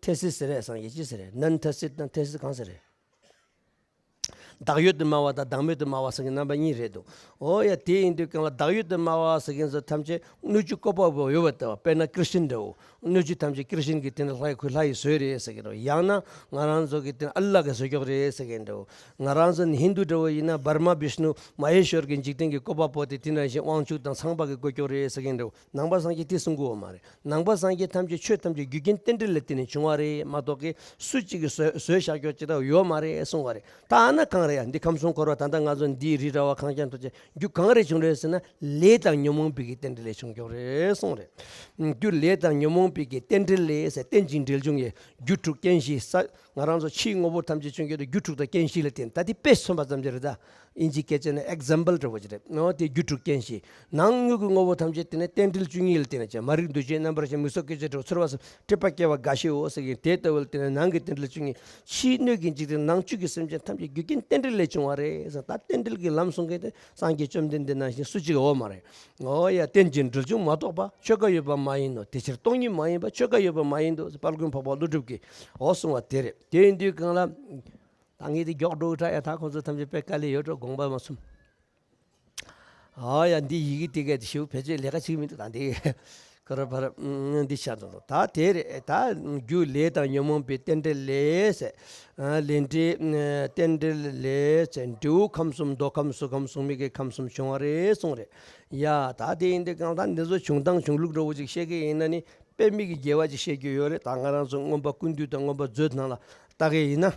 ཐེ་སིས་ཟེར་རེད། སངས་རྒྱས་ཅི་ཟེར་རེད། ནན་ཐེ་སིས་དང་ཐེ་སིས་གང་ཟེར་རེད། བདག་ཡུལ་དུ་སྨྲ་བ་དང་བདག་མེད་དུ་སྨྲ་བ་ཟེར་མཁན་རྣམ་པ་གཉིས་རེད་འདུག་འོ་ཡ། དེ་ཡིན་དུས་གང་ལ་བདག་ཡུལ་དུ་སྨྲ་བ་ཟེར་མཁན་ཚོ་ཐམས་ཅད་སྣོད་བཅུད་བཀོད་པ་པོ་ཡོད་པ་ལྟ་བུ། དཔེར་ན་ཀྲི་ཤན་འདྲ་བོ། སྣོད་བཅུད་ཐམས་ཅད་ཀྲི་ཤན་གྱི་དེ་ནི་ལྷ་ཡི་ཁུ་ལྷ་ཡིས་བཟོས་རེད་ཟེར་གྱི་འདྲ་བོ། ཡང་ན་ང་རང་ཚོ་གི་དེ་ནི་ཨལ་ལ་གིས་བཟོས་ཀྱོག་རེད་ཟེར་གྱི་འདྲ་བོ། ང་རང་ཚོ་ནི་ཧིན་དུ་འདྲ་བོ་ཡིན་ན་བྷར་མ་བིཤ་ནུ་མ་ཧེ་ཤོར་གྱི་འཇིག་རྟེན་གྱི་བཀོད་པ་པོ་དེ། དེ་ནང་བཞིན་དབང་ཕྱུག་དང་ཚངས་པ་གིས་བཀོད་ཀྱོག་རེད་ཟེར་གྱི་འདྲ་བོ། ནང་པ་སངས་རྒྱས་དེ་གསུང་གི་ཡོད་མ་རེད། ནང་པ་སངས་རྒྱས་ཐམས་ཅད་ཆོས་ཐམས་ཅད་རྒྱུ་རྐྱེན་རྟེན་འབྲེལ་ལ་བརྟེན་ནས་བྱུང་བ་རེད་མ་གཏོགས་ཀྱི་སུ་གཅིག་གིས་བཟོས་བཟོས་བཞག་ཀྱོག་ཅི་ལྟ་བུ་ཡོད་མ་རེད་གསུང་བ་རེད། ད་ཨ་ན་གང་རེད་ཡ། འདི་ཁམས་གསུམ་འཁོར་བ། ད་ལྟ་ང་ཚོ་འདིའི་རི་ར་བ་ཁང་བྱང་ཐོག་ཅེས། རྒྱུ་གང་རེད་བྱུང་རེད་ཟེར་ན། ལས་དང་ཉོན་མོངས་པའི་གི་རྟེན་འབྲེལ་ལས་བྱུང་ཀྱོག་རེད་གསུང་རེད། རྒྱུ་ལས་དང་ཉོན་མོངས་པའི་གི་རྟེན་འབྲེལ་ལས་ཟེར། རྟེན་ཅིང་འབྲེལ་འབྱུང་གི་རྒྱུ་དྲུག་རྐྱེན་བཞི་ས། ང་རང་ཚོ་ཕྱིའི་དངོས་པོ་ཐམས་ཅད་བྱུང་ཀྱོག་དེ་རྒྱུ་དྲུག་དང་རྐྱེན་བཞི་ལ་བརྟེན། ད་དེ་དཔེ་མཚོན་པ་ཙམ་ཅིག་རེད་ད། ཨིན་ཇི་སྐད་ཆ་ནས་ཨེག་ཛམ་པལ་འདྲ་བོ་ཅིག་རེད། འོ་དེ་རྒྱུ་དྲུག་རྐྱེན་བཞི། ནང་དངོས་ཀྱི་དངོས་པོ་ཐམས་ཅད་དེ་ནི་རྟེན་འབྲེལ་བཅུ་གཉིས་ལ་བརྟེན་ནས་བྱས། མ་རིག་འདུ་བྱེད་རྣམ་པར་ཤེས། མིག་སོགས་སྐྱེ་མཆེད་དྲུག་ཚོར་བ་གསུམ། སྲེད་པ་སྐྱེ་བ་རྒ་ཤི་འོ་ཟེར་གྱི་དེ་ལྟ་བུ་ལ་བརྟེན་ནས། ནང་གི་རྟེན་འབྲེལ་བཅུ་གཉིས། ཕྱིའི་སྣོད་ཀྱི་འཇིག་རྟེན། ནང་བཅུད་ཀྱི་སེམས་ཅན་ཐམས་ཅད་རྒྱུ་རྐྱེན་རྟེན་འབྲེལ་ལས་བྱུང་བ་རེད་ཟེར། ད་རྟེན་འབྲེལ་གྱི་ལམ་གསུང་མཁན་དེ་སངས་རྒྱས་བཅོམ་ལྡན་འདས་ནང་བཞིན་སུ་གཅིག་ཡོད་མ་རེད། འོ་ཡ། རྟེན་ཅིང་འབྲེལ་འབྱུང་མ་གཏོགས་པ། ཆོས་འགའ་ཡོད་པ་མ་ཡིན་ནོ། དེ་ཕྱིར་སྟོང་ཉིད་མ་ཡིན་པ། ཆོས་འགའ་ཡོད་པ་མ་ཡིན་ནོ་ཟེར། དཔལ་མགོན་འཕགས་པ་ཀླུ་སྒྲུབ་ཀྱིས་འོ་གསུང་བ་དེ་རེད། དེ་ཡིན་དུས་གང་ལ། ད་ངས་དེ་མགྱོགས་འགྲོ་གི་དྲག་ཡ། ད་ཁོང་ཚོ་ཐམས་ཅད་དཔེ་དཀའ་ལས་ཡོད་འགྲོ། དགོངས་པ་མ་ཚོམ། ཨ་ཡ། འདི་ཡི་གེ་དེ་གས་དེ་ཞིག་ཕལ་ཆེར་ལས་ཀ་བྱེད་མི་འདུག་ད་འདི་ཁ་ར་ཕ་ར་འདི་ཆགས་འདུག་ད་དེ་རེད། ད་རྒྱུ་ལས་དང་ཉོན་མོངས་པའི་རྟེན་འབྲེལ་ལས་ཟེར། ལས་འབྲེལ་རྟེན་འབྲེལ་ལས་ཟེར། འབྲས་བུ་ཁམས་གསུམ། མདོ་ཁམས། གཟུགས་ཁམས། གཟུགས་མེད་ཀྱི་ཁམས་གསུམ་བྱུང་བ་རེད་གསུངས་རེད། ཡ། ད་དེ་ཡིན་དུས་གང་ལ། ད་འདི་ཚོ་བྱུང་སྟངས་བྱུང་ལུགས་འདྲ་བོ་ཅིག་བཤད་ཀྱི་ཡིན་ན་ནི། དཔེ་མི་གི་དགེ་བ་ཅིག་བཤད་རྒྱུ་ཡོད་རེད། ད་ང་རང་ཚོ་མངོན་པ་ཀུན་བཏུས་དང་མངོན་པ་མཛོད་ནང་ལ་བལྟ་གི་ཡིན་ན།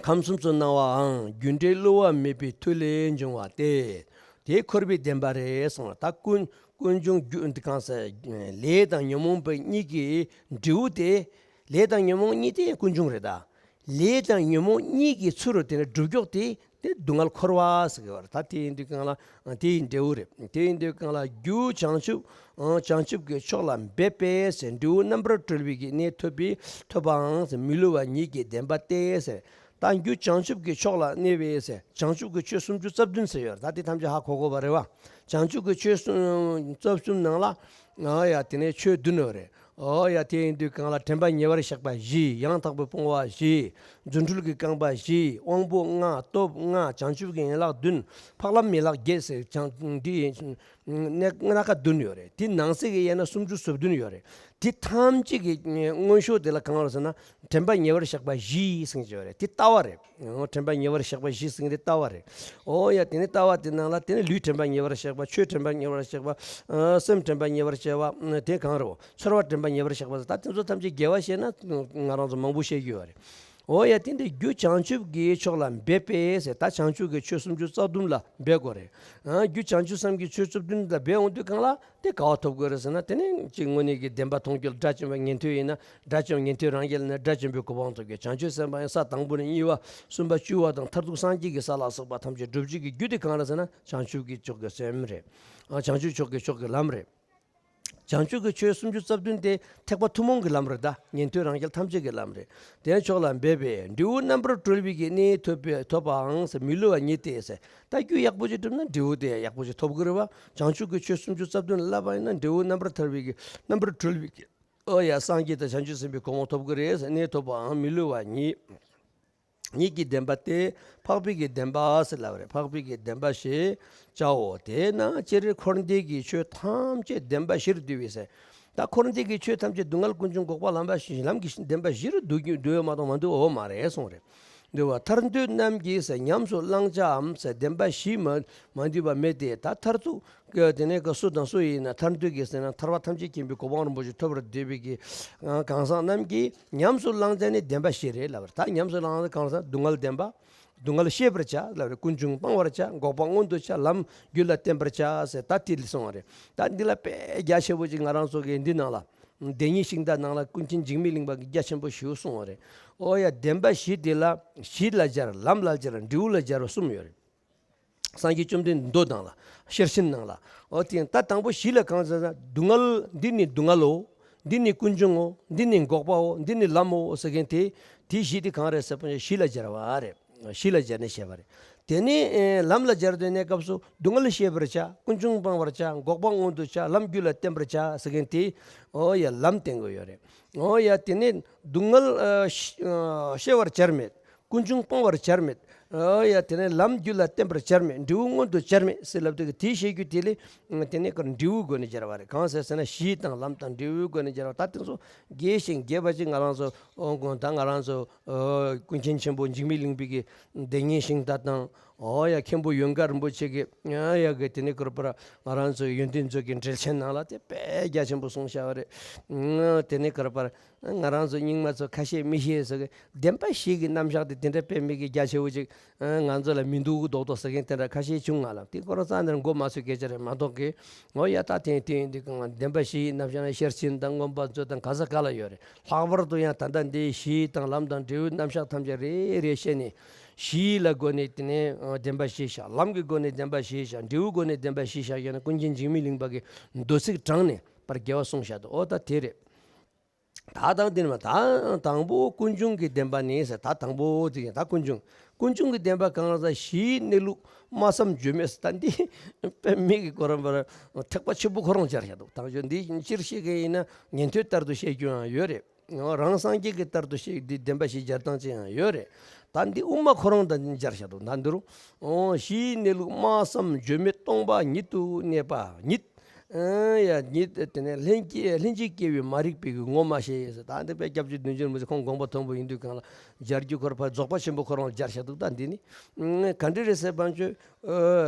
ཁམས་གསུམ་དུ་སྣང་བའང་། རྒྱུ་འབྲས་བསླུ་བ་མེད་པའི་མཐུ་ལས་འབྱུང་བ་སྟེ། དེ་འཁོར་བའི་བདེན་པ་རེད་གསུངས། ད་ཀུན་ཀུན་འབྱུང་རྒྱུ་འདི་གང་ཟེར། ལས་དང་ཉོན་མོངས་པ་གཉིས་ཀྱི་འབྲས་བུ་དེ། ལས་དང་ཉོན་མོངས་གཉིས་དེ་ཀུན་འབྱུང་རེད་ད། ལས་དང་ཉོན་མོངས་གཉིས་ཀྱི་ཚུལ་དུ་དེ་ནི་སྒྲུབ་ཀྱོག་དེ། དེ་སྡུག་བསྔལ་འཁོར་བ་ཟེར་གྱི་བ་རེད། ད་དེ་ཡིན་དུས་གང་ལ། དེ་ཡི་འབྲས་བུ་རེད། དེ་ཡིན་དུས་གང་ལ། རྒྱུ་བྱང་ཆུབ་བྱང་ཆུབ་ཀྱི་ཕྱོགས་ལ་འབད་པས་ཟེར། འབྲས་བུ་རྣམ་པར་གྲོལ་བའི་གི་གནས་ཐོབ་པའི་ཐོབ་པའང་ཟེར། མི་བསླུ་བ་ཉིད་ཀྱི་བདེན་པ་སྟེ་ཟེར། ད་རྒྱུ་བྱང་ཆུབ་ཀྱི་ཕྱོགས་ལ་གནས་པས་ཟེར། བྱང་ཆུབ་ཀྱི་ཆོས་སུམ་ཅུ་རྩ་བདུན་ཟེར་ཡོད་རེད། ད་དེ་ཐམས་ཅད་ཧ་གོ་དགོས་པ་རེད་བ། བྱང་ཆུབ་ཀྱི་ཆོས་སུམ་རྩ་གསུམ་ནང་ལ། ཨ་ཡ། དེ་ནས་ཆོས་བདུན་ཡོད་རེད། ཨོ་ཡ། དེ་ཡིན་དུས་གང་ལ། དྲན་པ་ཉེ་བར་བཞག་པ་བཞི། ཡང་དག་པའི་སྤོང་བ་བཞི། རྫུ་འཕྲུལ་གྱི་རྐང་པ་བཞི། དབང་པོ་ལྔ། སྟོབས་ལྔ། བྱང་ཆུབ་ཀྱི་ཡན་ལག་བདུན། འཕགས་ལམ་ཡན་ལག་བརྒྱད་ཟེར། བྱང་འདི་ཡིན་སྣ་སྣ་ཁ་བདུན་ཡོད་རེད། དེ་ནང་གསེས་ཀྱི་ཡན་ལག་སུམ་ཅུ་སོ་བདུན་ཡོད་རེད། དེ་ཐམས་ཅད་ཀྱི་མངོན་ཤོས་དེ་ལ་གང་ལ་ཟེར་ན། དྲན་པ་ཉེ་བར་བཞག་པ་བཞི་ཟེར་གྱི་ཡོད་རེད། དེ་ལྟ་བ་རེད། ཨོ། དྲན་པ་ཉེ་བར་བཞག་པ་བཞི་ཟེར་གྱི་དེ་ལྟ་བ་རེད། ཨོ་ཡ། དེ་ནི་ལྟ་བ་དེ་ནང་ལ་དེ་ནི་ལུས་དྲན་པ་ཉེ་བར་བཞག་པ། ཆོས་དྲན་པ་ཉེ་བར་བཞག་པ། ཨ། སེམས་དྲན་པ་ཉེ་བར་བྱ་བ་དེ་གང་རེད། ཚོར་བ་དྲན་པ་ཉེ་བར་བཞག་པ། ད་དེ་ཚོ་ཐམས་ཅད་དགེ་བ་བཤད་ན་ང་རང་ཚོ་མང་པོ་བཤད་རྒྱུ་ཡོད་རེད། ཨོ་ཡ། དེ་འདི་རྒྱུ་བྱང་ཆུབ་ཀྱི་ཕྱོགས་ལ་འབད་པས་ཟེར། ད་བྱང་ཆུབ་ཀྱི་ཆོས་སུམ་ཅུ་རྩ་བདུན་ལ་འབད་དགོས་རེད། ཨ། རྒྱུ་བྱང་ཆུབ་སེམས་ཀྱི་ཆོས་རྩ་བདུན་ལ་འབད་འོང་དུས་གང་ལ། དེ་ག་བ་ཐོབ་དགོས་རེད་ཟེར་ན། དེ་ནི་གཅིག་དངོས་གནས་ཀྱི་བདེན་པ་མཐོང་རྒྱུ་ལ། དགྲ་བཅོམ་པ་ཉན་ཐོས་ཡིན་ན། དགྲ་བཅོམ་ཉན་ཐོས་རང་རྒྱལ་ན་དགྲ་བཅོམ་པའི་གོ་འཕང་ཐོབ་རྒྱུ། བྱང་ཆུབ་སེམས་དཔའ་ཡང་ས་དང་པོ་ནས་གཉིས་པ་གསུམ་པ་བཅུ་པ་དང་མཐར་ཐུག་སངས་རྒྱས་ཀྱི་ས་ལ་སོགས་པ་ཐམས་ཅད་སྒྲུབ་བྱེད་ཀྱི་རྒྱུ་དེ་གང་རེད་ཟེར་ན། བྱང་ཆུབ་ཀྱི་ཕྱོགས་ཀྱི་སེམས་རེད། ཨ། བྱང་ཆུབ་ཕྱོགས་ཀྱི་ཕྱོགས་ཀྱི་ལམ་རེད། བྱང་ཆུབ་ཀྱི་ཆོས་སུམ་ཅུ་རྩ་བདུན་དེ་ཐེག་པ་ཐུན་མོང་གི་ལམ་རེད་ད། ཉན་ཐོས་རང་རྒྱལ་ཐམས་ཅད་ཀྱི་ལམ་རེད། དེའི་ཕྱོགས་ལ་འབད་པས་འབྲས་བུ་རྣམ་པར་གྲོལ་བའི་གི་གནས་ཐོབ་པའི་ཐོབ་པའང་ཟེར། མི་བསླུ་བ་ཉིད་དེ་ཟེར། ད་རྒྱུ་ཡག་པོ་ཅིག་བསྒྲུབས་ན་འབྲས་བུ་དེ་ཡག་པོ་ཅིག་ཐོབ་ཀྱི་རེད་བ། བྱང་ཆུབ་ཀྱི་ཆོས་སུམ་ཅུ་རྩ་བདུན་ལ་བསླབ་པ་ཡིན་ན། འབྲས་བུ་རྣམ་པར་ཐར་བའི་གི་རྣམ་པར་གྲོལ་བའི་གི། ཨོ་ཡ། སངས་རྒྱས་དང་བྱང་ཆུབ་སེམས་དཔའི་གོ་འཕང་ཐོབ་ཀྱི་རེད་ཟེར། གནས་ཐོབ་པའང་མི་བསླུ་བ་ཉིད། ཉིད་ཀྱི་བདེན་པ་སྟེ། འཕགས་པའི་གི་བདེན་པ་ཟེར་ལབ་རེད། འཕགས་པའི་གི་བདེན་པ་ཞེས་བྱའོ། དེས་ན་སྤྱིར་འཁོར་འདས་ཀྱི་ཆོས་ཐམས་ཅད་བདེན་པ་བཞིར་འདུས་པས་ཟེར། ད་འཁོར་འདས་ཀྱི་ཆོས་ཐམས་ཅད་སྡུག་བསྔལ་ཀུན་འབྱུང་འགོག་པ་ལམ་པ་བཞི། ལམ་གྱི་བདེན་པ་བཞིར་འདུ་རྒྱུ་འདུ་ཡོད་མ་གཏོགས་མ་འདུ་འོ་མ་རེད་གསུངས་རེད། འདུལ་བ་ཐར་འདོད་རྣམས་ཀྱིས་ཟེར། ཉམས་སུ་བླང་བྱའམ་ཟེར། བདེན་པ་བཞི་མ་མ་འདུས་པ་མེད་དེ། ད་མཐར་ཐུག་གི་དེ་ནས་གི་སུ་དང་སུ་ཡིན་ན། ཐར་འདོད་ཀྱི་ཟེར་ན་ཐར་པ་ཐམས་ཅད་མཁྱེན་པའི་གོ་འཕང་རིན་པོ་ཆེ་ཐོབ་པར་འདོད་པའི་གི། ཨ། གང་ཟག་རྣམས་ཀྱིས་ཉམས་སུ་བླང་བྱ་ནི་བདེན་པ་བཞི་རེད་ལབ་རེད། ད་ཉམས་སུ་བླང་བྱ་གང་ཟག་སྡུག་བསྔལ་བདེན་པ། སྡུག་བསྔལ་ཤེས་པར་བྱ་ལབ་རེད། ཀུན་འབྱུང་སྤང་བར་བྱ། འགོག་པ་མངོན་དུ་བྱ། ལམ་རྒྱུད་ལ་བརྟེན་པར་བྱ་ཟེར། ད་དེ་ལ་གསུངས་པ་རེད། ད་འདི་ལ་དཔེ་རྒྱ་ཆེ་པོ་ཅིག་ང་རང་ཚོ་གི་འདི་ནང་ལ། བདེན་གཉིས་ཤིང་རྟ་ནང་ལ་ཀུན་མཁྱེན་འཇིགས་མེད་གླིང་པ་གིས་རྒྱ་ཆེན་པོ་ཞེ་པོ་གསུངས་པ་རེད། ཨོ་ཡ། བདེན་པ་བཞི་དེ་ལ། བཞི་ལ་སྦྱར། ལམ་ལ་སྦྱར། འབྲས་བུ་ལ་སྦྱར་བ་གསུམ་ཡོད་རེད། སངས་རྒྱས་བཅོམ་ལྡན་འདས་མདོ་ནང་ལ། ཤེར་ཕྱིན་ནང་ལ། ཨོ་དེ་ཡང་ད་དང་པོ་བཞི་ལ་གང་ཟེར་ན། སྡུག་བསྔལ་འདི་ནི་སྡུག་བསྔལ་ལོ། འདི་ནི་ཀུན་འབྱུང་ངོ་། འདི་ནི་འགོག་པའོ། འདི་ནི་ལམ་མོ་ཟེར་མཁན་དེ། དེ་བཞི་དེ་གང་རེད་ཟེར་བ་ན་བཞི་ལ་སྦྱར་བ་རེད། བཞི་ལ་སྦྱར་ནས་བཤད་པ་རེད། དེ་ནས་ཨེ་ལམ་ལ་སྦྱར་དུས་གནས་སྐབས་སུ་སྡུག་བསྔལ་ཤེས་པར་བྱ། ཀུན་འབྱུང་སྤང་བར་བྱ། འགོག་པ་མངོན་དུ་བྱ། ལམ་རྒྱུད་ལ་བརྟེན་པར་བྱ་ཟེར་མཁན་དེ། ཨོ་ཡ། ལམ་བསྟན་གྱི་ཡོད་རེད། ཨོ་ཡ། དེ་ནས་སྡུག་བསྔལ་ཨ་ཤ་ཨ་ཤེས་པར་བྱར་མེད། ཀུན་འབྱུང་སྤང་བར་བྱར་མེད། ཨོ་ཡ། དེ་ནས་ལམ་རྒྱུད་ལ་བརྟེན་པར་བྱར་མེད། འབྲས་བུ་མངོན་དུ་བྱར་མེད་ཟེར་ལབ་དུས་ཀྱི་དེའི་བཤད་རྒྱུ་དེ་ལས་དེ་ནས་ཀར་འབྲས་བུའི་སྒོ་ནས་སྦྱར་བ་རེད། གང་ཟེར་ཟེར་ན་གཞི་དང་ལམ་དང་འབྲས་བུའི་སྒོ་ནས་སྦྱར་བ། ད་དེ་ཚོ་རྒྱས་ཤིང་རྒྱས་པ་ཅིག་ང་རང་ཚོ་ཨོ་ད་ང་རང་ཚོ་ཨོ་ཀུན་མཁྱེན་ཆེན་པོ་འཇིགས་མེད་གླིང་པའི་གི་བདེ་ཉིད་ཤིང་རྟ་དང་། ཨོ་ཡ། མཁན་པོ་ཡོན་ཀ་རིན་པོ་ཆེ་གི་ཨ་ཡ་གི་དེ་ནས་ཀར་པར་ང་རང་ཚོ་ཡོན་ཏན་མཛོད་ཀྱི་འགྲེལ་ཆེན་ནང་ལ་དེ་དཔེ་རྒྱ་ཆེན་པོ་གསུངས་བཞག་པ་རེད། དེ་ནས་ཀར་པར་ང་རང་ཚོ་རྙིང་མ་ཚོ་ཁ་ཤས་མི་ཤེས་ཟེར་གི་བདེན་པ་བཞི་གི་རྣམ་གཞག་དེ་དེ་འདྲ་དཔེ་མི་གི་རྒྱ་ཆེ་བོ་ཅིག་ང་ཚོ་ལ་མི་འདུག་གི་རྡོག་རྡོག་ཟེར་མཁན་དེ་འདྲ་ཁ་ཤས་བྱུང་ང་ལ། དེ་ཁོ་རང་རྩ་ནས་མགོ་མ་ཚོས་སྐད་ཆ་རེད་མ་གཏོགས་གི། འོ་ཡ། ད་དེ་དེ་ཡིན་དུས་གང་བདེན་པ་བཞིའི་རྣམ་གཞག་ན་ཤེར་ཕྱིན་དང་མངོན་པ་མཛོད་དང་ག་ས་ག་ལ་ཡོད་རེད། ལྷག་པར་དུ་ཡང་ད་ལྟ་འདི་གཞི་དང་ལམ་དང་འབྲས་བུའི་རྣམ་གཞག་ཐམས་ཅད་རེ་རེ་བཤད་ནས། གཞི་ལ་སྒོ་ནས་དེ་ནས་བདེན་པ་བཞི་བཞག་ལམ་གྱི་སྒོ་ནས་བདེན་པ་བཞི་བཞག་འབྲས་བུའི་སྒོ་ནས་བདེན་པ་བཞི་བཞག་ཡོད་ན་ཀུན་མཁྱེན་འཇིགས་མེད་གླིང་པ་གི་མདོ་ཚིག་དྲངས་ནས་པར་རྒྱས་པ་གསུངས་བཞག་འདུག་འོ་ད་དེ་རེད། ད་དང་དེ་ནས་མ་ད་དང་པོ་ཀུན་འབྱུང་གི་བདེན་པ་ནི་ཟེར། ད་དང་པོ་དེ་ཡིན། ད་ཀུན་འབྱུང་། ཀུན་འབྱུང་གི་བདེན་པ་གང་ཟག་གཞིའི་གནས་ལུགས་སྨྲ་བསམ་བརྗོད་མེད་ཟེར། ད་འདི་དཔེ་མི་གི་ཁོ་རང་པར་ཐེག་པ་ཆེན་པོ་ཁོ་རང་སྦྱར་བཞག་འདུག་དང་ཆོས་འདི་སྤྱིར་བཤད་མཁན་ཡིན་ན་ཉན་ཐོས་ལྟར་དུ་བཤད་རྒྱུ་ཡང་ཡོད་རེད། རང་སངས་རྒྱས་ཀྱི་ལྟར་དུ་བཤད་འདི་བདེན་པ་བཞི་སྦྱར་སྟངས་ཅིག་ཡང་ཡོད་རེད། ད་འདི་དབུ་མ་ཁོ་རང་དང་སྦྱར་བཞག་འདུག་ད་འདི་རུ་གཞིའི་གནས་ལུགས་སྨྲ་བསམ་བརྗོད་མེད་སྟོང་པ་ཉིད་དུ་གནས་པ་ཉིད། ཨ་ཡ། ཉིད་དེ་ནས་ལྷན་སྐྱེས་ལྷན་ཅིག་སྐྱེས་པའི་མ་རིག་པའི་ངོ་མ་ཤེས་ཟེར། ད་འདི་དཔེ་སྐྱབས་རྗེ་བདུད་འཇོམས་མི་ཚེ་ཁོང་དགོངས་པ་མཐོན་པོ་ཡིན་དུས་གང་ལ་སྦྱར་རྒྱུ་ཁོར་ཕར་རྫོགས་པ་ཆེན་པོ་ཁོ་རང་སྦྱར་བཞག་འདུག་ད་འདི་ནི་ག་འདྲ་རེད་ཟེར་བ་ཅོ།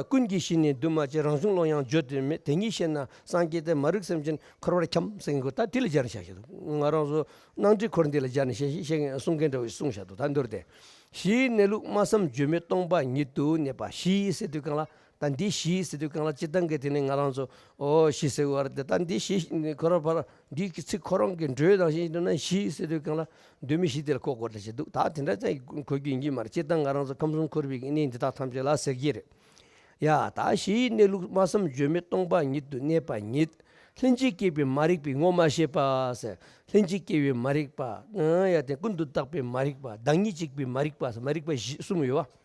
ཀུན་གྱི་གཞི་ནི་འདུས་མ་བྱས། རང་བྱུང་བློ་ཡང་བརྗོད་དུ་མེད། དེ་ཉིད་ཤེས་ན་སངས་རྒྱས་ཏེ། མ་རིག་སེམས་ཅན་འཁོར་བར་འཁྱམས་ཟེར་གོ། ད་དེ་ལ་སྦྱར་ནས་བཞག་བཞག་འདུག་ང་རང་ཚོ་སྣང་སྒྲིག་འཁོར་འདི་ལ་སྦྱར་ནས་བཤད་བཤད་གསུང་མཁན་འདྲ་བོ་གསུངས་བཞག་འདུག་ད་མདོར་དེ་གཞིའི་གནས་ལུགས་སྨྲ་བསམ་བརྗོད་མེད་སྟོང་པ་ཉིད་དུ་གནས་པ། གཞི་ཟེར་དུས་གང་ལ། ད་འདི་གཞི་ཟེར་དུས་གང་ལ་སྤྱིར་བཏང་གི་དེ་ནི་ང་རང་ཚོ་ཨོ་གཞི་ཟེར་བ་རེད་དེ། ད་འདི་གཞི་ཁོ་རང་ཕར་འདི་གི་ཚིག་ཁོ་རང་གི་འགྲོས་དང་བཞིན་དུ་ན་གཞི་ཟེར་དུས་གང་ལ་གདོད་མའི་གཞི་དེ་ལ་གོ་དགོས་འདྲ་ཞིག་འདུག་ད་དེ་འདྲ་ཙང་གོ་རྒྱུ་ཡིན་གྱི་མ་རེད། སྤྱིར་བཏང་ང་རང་ཚོ་ཁམས་གསུམ་འཁོར་བའི་གནས་འདི་དག་ཐམས་ཅད་ལ་ཟེར་གྱི་རེད། ཡ། ད་གཞིའི་གནས་ལུགས་སྨྲ་བསམ་བརྗོད་མེད་སྟོང་པ་ཉིད་དུ་གནས་པ་ཉིད། ལྷན་ཅིག་སྐྱེས་པའི་མ་རིག་པའི་ངོ་མ་ཤེས་པ་ཟེར། ལྷན་ཅིག་སྐྱེས་པའི་མ་རིག་པ། ཡ་དེ་ཀུན་ཏུ་བརྟགས་པའི་མ་རིག་པ། བདག་ཉིད་གཅིག་པའི་མ་རིག་པ་ཟེར། མ་རིག་པ་བཞི་གསུམ་ཡོད་བ།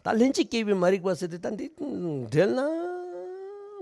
ད་ལྷན་ཅིག་སྐྱེས་པའི་མ་རིག་པ་ཟེར་དེ་ད་འདི་འགྲེལ་ན་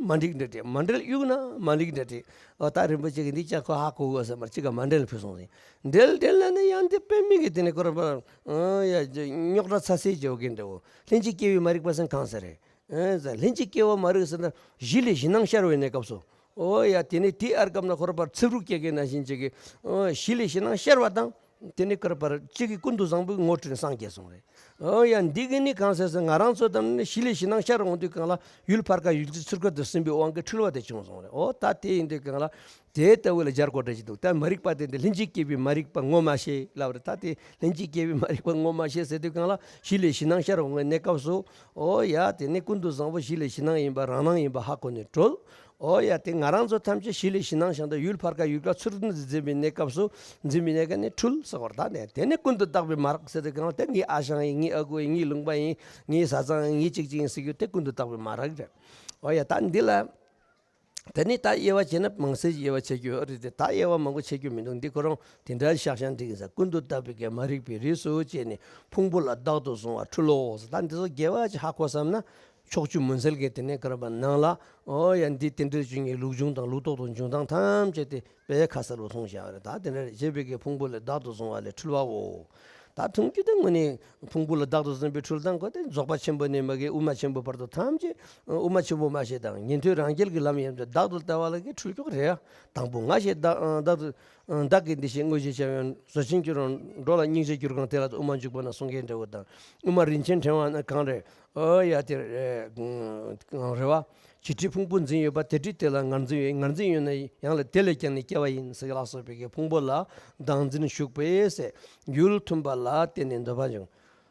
མ་འགྲིག་འདྲ་འདྲ། མ་འགྲེལ་གཡུག་ན་མ་འགྲིག་འདྲ་འདྲ། ཨོ་ད་རིན་པོ་ཆེ་གིས་འདི་ཅག་ཁོ་ཧ་གོ་གོ་ཟེར་མར་ཅིག་ག་མ་འགྲེལ་ཕུལ་སོང་ཟིན། འགྲེལ་འགྲེལ་ན་ནི་ཡང་འདི་དཔེ་མི་གི་དེ་ནི་ཁོ་ར་པར་ཨོ་ཡ་རྙོག་དྲ་ཚ་སེ་བྱེད་གོ་གི་འདྲ་བོ། ལྷན་ཅིག་སྐྱེས་པའི་མ་རིག་པ་ཟེར་གང་ཟེར་རེད། ཨེ་ཟེར། ལྷན་ཅིག་སྐྱེ་བ་མ་རིག་ཟེར་ན་གཞི་ལས་གཞི་སྣང་ཤར་བའི་གནས་སྐབས་སུ། ཨོ་ཡ། དེ་ནས་དེའི་ཨར་སྐབས་ན་ཁོ་ར་པར་ཚིག་རུས་སྐྱེ་གི་ན་བཞིན་བྱེད་ཀྱི། ཨོ་གཞི་ལས་གཞི་སྣང་ཤར་བ་དང་། དེ་ནས་ཁོ་ར་པར་གཅིག་གི་ཀུན་ཏུ་བཟང་པོའི་ངོ་སྤྲད་ནས་སངས་རྒྱས་སོང་རེད། ཨོ་ཡ། འདི་གི་ནི་གང་ཟེར་ཟེར་ང་རང་ཚོ་དང་ནི་གཞི་ལས་གཞི་སྣང་ཤར་འོང་དུས་གང་ལ་ཡུལ་ཕར་ཁ་ཡུལ་གྱི་ཚུར་ཁ་དུ་ཟིན་པའི་དབང་གིས་འཁྲུལ་བ་དེ་བྱུང་སོང་རེད། ཨོ་ད་དེ་ཡིན་དུས་གང་ལ། དེ་ལྟ་བུ་ལ་སྦྱར་དགོས་འདྲ་ཞིག་འདུག་ད་མ་རིག་པ་དེ་འདི་ལྷན་ཅིག་སྐྱེས་པའི་མ་རིག་པ་ངོ་མ་ཤེས་ལབ་རེད། ད་དེ་ལྷན་ཅིག་སྐྱེས་པའི་མ་རིག་པ་ངོ་མ་ཤེས་ཟེར་དུས་གང་ལ་གཞི་ལས་གཞི་སྣང་ཤར་འོང་བའི་གནས་སྐབས་སུ། ཨོ་ཡ། དེ་ནི་ཀུན་ཏུ་བཟང་པོ་གཞི་ལས་གཞི་སྣང་ཡིན་པ་རང་སྣང་ཡིན་པ་ཧ་གོ་ནས་གྲོལ། ཨོ་ཡ། དེ་ང་རང་ཚོ་ཐམས་ཅད་གཞི་ལས་གཞི་སྣང་བཞག་འདུག་ཡུལ་ཕར་ཁ་ཡུལ་ཁ་ཚུར་འཛིན་པའི་གནས་སྐབས་སུ་འཛིན་པའི་གནས་སྐབས་ནས་འཁྲུལ་ཟེར་བར་ད་ནས་དེ་ནི་ཀུན་ཏུ་བརྟགས་པའི་མ་རིག་ཟེར་དུས་གང་ལ་དེ་ངའི་ཨ་ཞང་ཡིན། ངའི་ཨ་ཁུ་ཡིན། ངའི་ལུང་པ་ཡིན། ངའི་བཟའ་ཚང་ཡིན། ངའི་གཅིག་གཅིག་ཡིན་ཟེར་རྒྱུ་དེ་ཀུན་ཏུ་བརྟགས་པའི་མ་རིག་རེད། ཨོ་ཡ། ད་འདི་ལ། དེ་ནི་ད་དབྱེ་བ་བྱས་ན་མང་སེ་དབྱེ་བ་ཕྱེ་རྒྱུ་ཡོད་རེད་དེ། ད་དབྱེ་བ་མང་པོ་ཕྱེ་རྒྱུ་མི་འདུག་འདི་ཁོ་རང་དེ་འདྲ་ཤག་ཤག་འགྲིག་ཡིན་ས། ཀུན་ཏུ་བརྟགས་པའི་གི་མ་རིག་པའི་རིགས་སུ་བཅད་ནས་ཕུང་པོ་ལ་བདག་ཏུ་བཟུང་བ་འཁྲུལ་ལོ་ཟེར། ད་འདི་ཚོ་དགེ་བ་ཅིག་ཧ་གོ་བསམ་ན་ཕྱོགས་བཅུ་མུན་སེལ་གྱི་དེ་ནས་བཀར་བ་ནང་ལ། ཨོ་ཡ། འདི་རྟེན་འབྲེལ་བཅུ་གཉིས་ལུགས་འབྱུང་དང་ལུགས་ལྡོག་ཏུ་འབྱུང་སྟངས་ཐམས་ཅད་དེ་དཔེ་ཁ་གསལ་པོ་མཐོང་བཞག་པ་རེད། ད་དེ་འདྲ་རེད། བྱས་པའི་གི་ཕུང་པོ་ལ་བདག་ཏུ་བཟུང་བ་ལས་འཁྲུལ་བའོ། ད་མཐོང་རྒྱུ་དེ་དངོས་གནས་ཕུང་པོ་ལ་བདག་ཏུ་འཛིན་པའི་འཁྲུལ་སྟངས་ཁོ་དེ་རྫོགས་པ་ཆེན་པོ་ནས་མ་གི་དབུ་མ་ཆེན་པོ་བར་དུ་ཐམས་ཅད། དབུ་མ་ཆེན་པོ་མ་ཤེས་དང་ཉན་ཐོས་རང་རྒྱལ་གྱི་ལམ་ཡིན་ཏེ་བདག་ཏུ་ལྟ་བ་ལ་གི་འཁྲུལ་འཁྱོག་རེད་ཡ། དང་པོ་ང་ཞེས་བདག་བདག་ཏུ་བདག་གིས་འདི་ཞེས་དངོས་གཞི་བྱ་བའི་བཟོ་ཆེན་གྱི་རང་འགྲོ་ལ་སྙིང་རྗེ་གྱུར་གང་དེ་ལ་དབུ་མ་འཇུག་པ་ན་གསུང་མཁན་འདྲ་བོ་དང་། དབུ་མ་རིན་ཆེན་ཕྲེང་བ་ན་གང་རེད། ཨོ་ཡ་དེ་རེད་བ། བྱེད་དྲིས་ཕུང་པོ་འཛིན་ཡོད་པ། དེ་དྲིས་དེ་ལ་ངར་འཛིན་ཡོད། ངར་འཛིན་ཡོད་ན་ཡང་ལ་དེ་ལས་ཀྱང་ནི་སྐྱེ་བ་ཡིན་ཟེར་ལ་སོགས་པའི་གི་ཕུང་པོ་ལ་བདག་འཛིན་ཞུགས་པས་ཟེར། ཡུལ་མཐུན་པ་ལ་བརྟེན་ནས་འདོད་པ་འབྱུང་།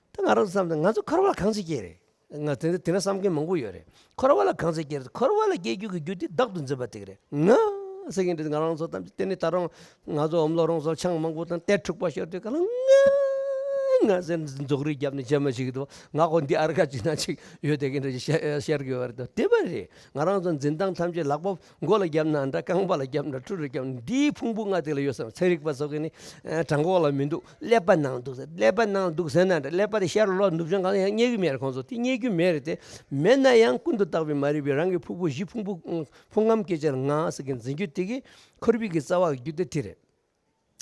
ད་ང་རང་བསམ་ན་ང་ཚོ་འཁོར་བ་ལ་གང་ཚེ་སྐྱེས་རེད། ང་དེ་དེ་འདྲ་བསམ་མཁན་མང་པོ་ཡོད་རེད། འཁོར་བ་ལ་གང་ཚེ་སྐྱེས་རེད། འཁོར་བ་ལ་སྐྱེ་རྒྱུ་གི་རྒྱུ་དེ་བདག་ཏུ་འཛིན་པ་དེ་རེད། ང་ཟེར་མཁན་དེ་ང་རང་ཚོ་ཐམས་ཅད་དེ་ནི་ད་རུང་ང་ཚོ་འོམ་ལོ་རོང་ཚོ་ཆང་མང་པོ་དང་ཏེ་འཁྲུག་པ་ཤོར་དུས་ག་ལ་ང་ང་ཟེར་འཛུགས་རིས་བརྒྱབ་ནས་བྱས་མ་ཞིག་གི་འདུག་ང་ཁོ་འདི་ཨར་ཁ་ཅིག་ན་ཅིག་ཡོད་དེ་གི་འདྲ་ཞིག་ཤར་གི་ཡོད་རེད་དོ། དེ་པ་རེད། ང་རང་ཚོ་འཛིན་སྟངས་ཐམས་ཅད་ལག་པ་མགོ་ལ་བརྒྱབ་ན་འདྲ། རྐང་པ་ལ་བརྒྱབ་ན་འདྲ། ཁྲུ་རུ་བརྒྱབ་ན་འདིའི་ཕུང་པོ་ལྔ་དེ་ལ་ཡོད་བསམ། ཚན་རིག་པ་ཚོ་གི་ནི་བྲང་ཁོག་ལ་མི་འདུག་ཀླད་པ་ནང་འདུག་ཟེར། ཀླད་པ་ནང་འདུག་ཟེར་ན་འདྲ། ཀླད་པ་དེ་ཤར་ལོག་ནུབ་བྱུང་གང་ཡང་རྙེད་གི་མེད་རེད། ཁོང་ཚོ་དེ་རྙེད་རྒྱུ་མེད་རེད་དེ། མེད་ན་ཡང་ཀུན་ཏུ་བརྟགས་པའི་མ་རིག་པའི་རང་གི་ཕུང་པོ་བཞི། ཕུང་པོ་ཕུང་ཁམས་སྐྱེ་མཆེད་ལྔ་ཟེར་གི་འཛིན་རྒྱུ་དེ་གི་འཁོར་བའི་གི་རྩ་བ་གི་རྒྱུ་དེ་དེ་རེད།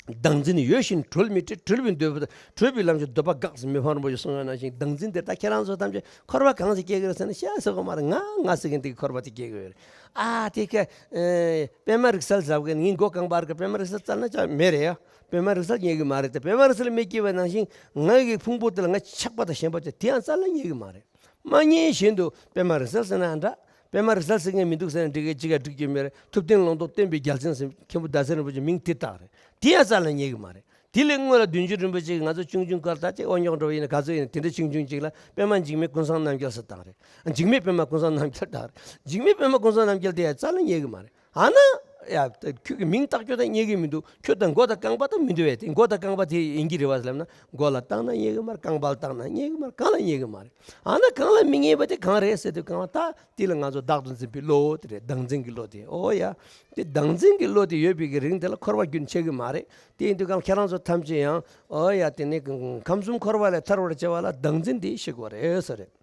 བདག་འཛིན་ཡོད་བཞིན་གྲོལ་མི་བྲེད། གྲོལ་བའི་འདོད་པ་གྲོལ་བའི་ལམ་ཞིག་འདོད་པ་འགགས་ཟེར་མི་ཕམ་རིན་པོ་ཆེས་གསུངས་ཡོད་ནང་བཞིན། བདག་འཛིན་དེ་ད་ཁྱེད་རང་ཚོ་ཐམས་ཅད་འཁོར་བ་གང་ཞིག་སྐྱེ་གི་རེད་ཟེར་ན། བཤད་ས་གོ་མ་རེད། ང་ང་ཟེར་མཁན་དེ་གི་འཁོར་བ་དེ་སྐྱེ་གི་ཡོད་རེད། ཨ་དེ་ཁ་ཨེ་པད་མ་རིག་གསལ་ཟབ་གི་ངའི་མགོ་རྐང་པར་གི་པད་མ་རིག་གསལ་བཙལ་ན་ཅང་མེད་རེད་ཡ། པད་མ་རིག་གསལ་རྙེད་གི་མ་རེད་དེ། པད་མ་རིག་གསལ་མི་སྐྱེ་བའི་ནང་བཞིན་ང་གི་ཕུང་པོ་དེ་ལ་ང་ཆགས་པ་དང་ཞེན་པ་དེ་དེ་ཡང་རྩ་ལ་རྙེད་གི་མ་རེད། མ་རྙེད་བཞིན་དུ་པད་མ་རིག་གསལ་ཟེར་ན་འདྲ། པད་མ་རིག་གསལ་ཟེར་མཁན་མི་འདུག་ཟེར་ན་འགྲིག་གི། ཅི་ག་འགྲིག་རྒྱུ་མེད་རེད། ཐུབ་བསྟན་ལུང་རྟོགས་བསྟན་པའི་རྒྱལ་མཚན་ཟེར་མཁན་བུ་ཟླ་ཟེར་རིན་པོ་ཆེ་མིང་དེ་བཏགས་རེད། དེ་ཡང་རྩ་ལ་རྙེད་གི་མ་རེད། དེ་ལས་སྔོན་ལ་བདུན་ཅུ་རིན་པོ་ཆེ་གིས་ང་ཚོ་ཆུང་ཆུང་སྐབས་ད་ཅིག་དབང་སྙོགས་འགྲོ་བ་ཡིན་ན་ག་ཚོད་ཡིན་ན་དེ་འདྲ་ཆུང་ཆུང་ཅིག་ལ་པད་མ་འཇིགས་མེད་ཀུན་བཟང་རྣམ་རྒྱལ་ཟེར་བཏགས་རེད། འཇིགས་མེད་པད་མ་ཀུན་བཟང་རྣམ་རྒྱལ་བཏགས་རེད། འཇིགས་མེད་པད་མ་ཀུན་བཟང་རྣམ་རྒྱལ་དེ་ཡང་རྩ་ལ་རྙེད་གི་མ་རེད། ཨ་ན། ཡ། ཁྱོད་ཀྱི་མིང་བཏགས་རྒྱུ་དང་རྙེད་ཀྱི་མི་འདུག་ཁྱོད་དང་མགོ་དང་རྐང་པ་དང་མི་འདུག་བས། དེ་མགོ་དང་རྐང་པ་དེ་ཡིན་གྱི་རེད་བ་ཟེར་ལབ་ན། མགོ་ལ་བཏགས་ན་རྙེད་ཀྱི་མ་རེད། རྐང་པ་ལ་བཏགས་ན་རྙེད་ཀྱི་མ་རེད། གང་ལ་རྙེད་ཀྱི་མ་རེད། ཨ་ན་གང་ལ་མི་རྙེད་པ་དེ་གང་རེད་ཟེར་དུས། གང་ལ་ད་དེ་ལ་ང་ཚོ་བདག་ཏུ་འཛིན་པའི་བློ་དེ་རེད། བདག་འཛིན་གྱི་བློ་དེ། ཨོ་ཡ། དེ་བདག་འཛིན་གྱི་བློ་དེ་ཡོད་པའི་གི་རིང་དེ་ལ་འཁོར་བ་རྒྱུན་ཆད་ཀྱི་མ་རེད། དེ་ཡིན་དུས་གང་ཁྱེད་རང་ཚོ་ཐམས་ཅད་ཡང་། ཨོ་ཡ། དེ་ནི་ཁམས་གསུམ་འཁོར་བ་ལས་ཐར་བར་བྱ་བ་ལ་བདག་འཛིན་དེ་ཤེས་དགོས་རེད་ཟེར་རེད།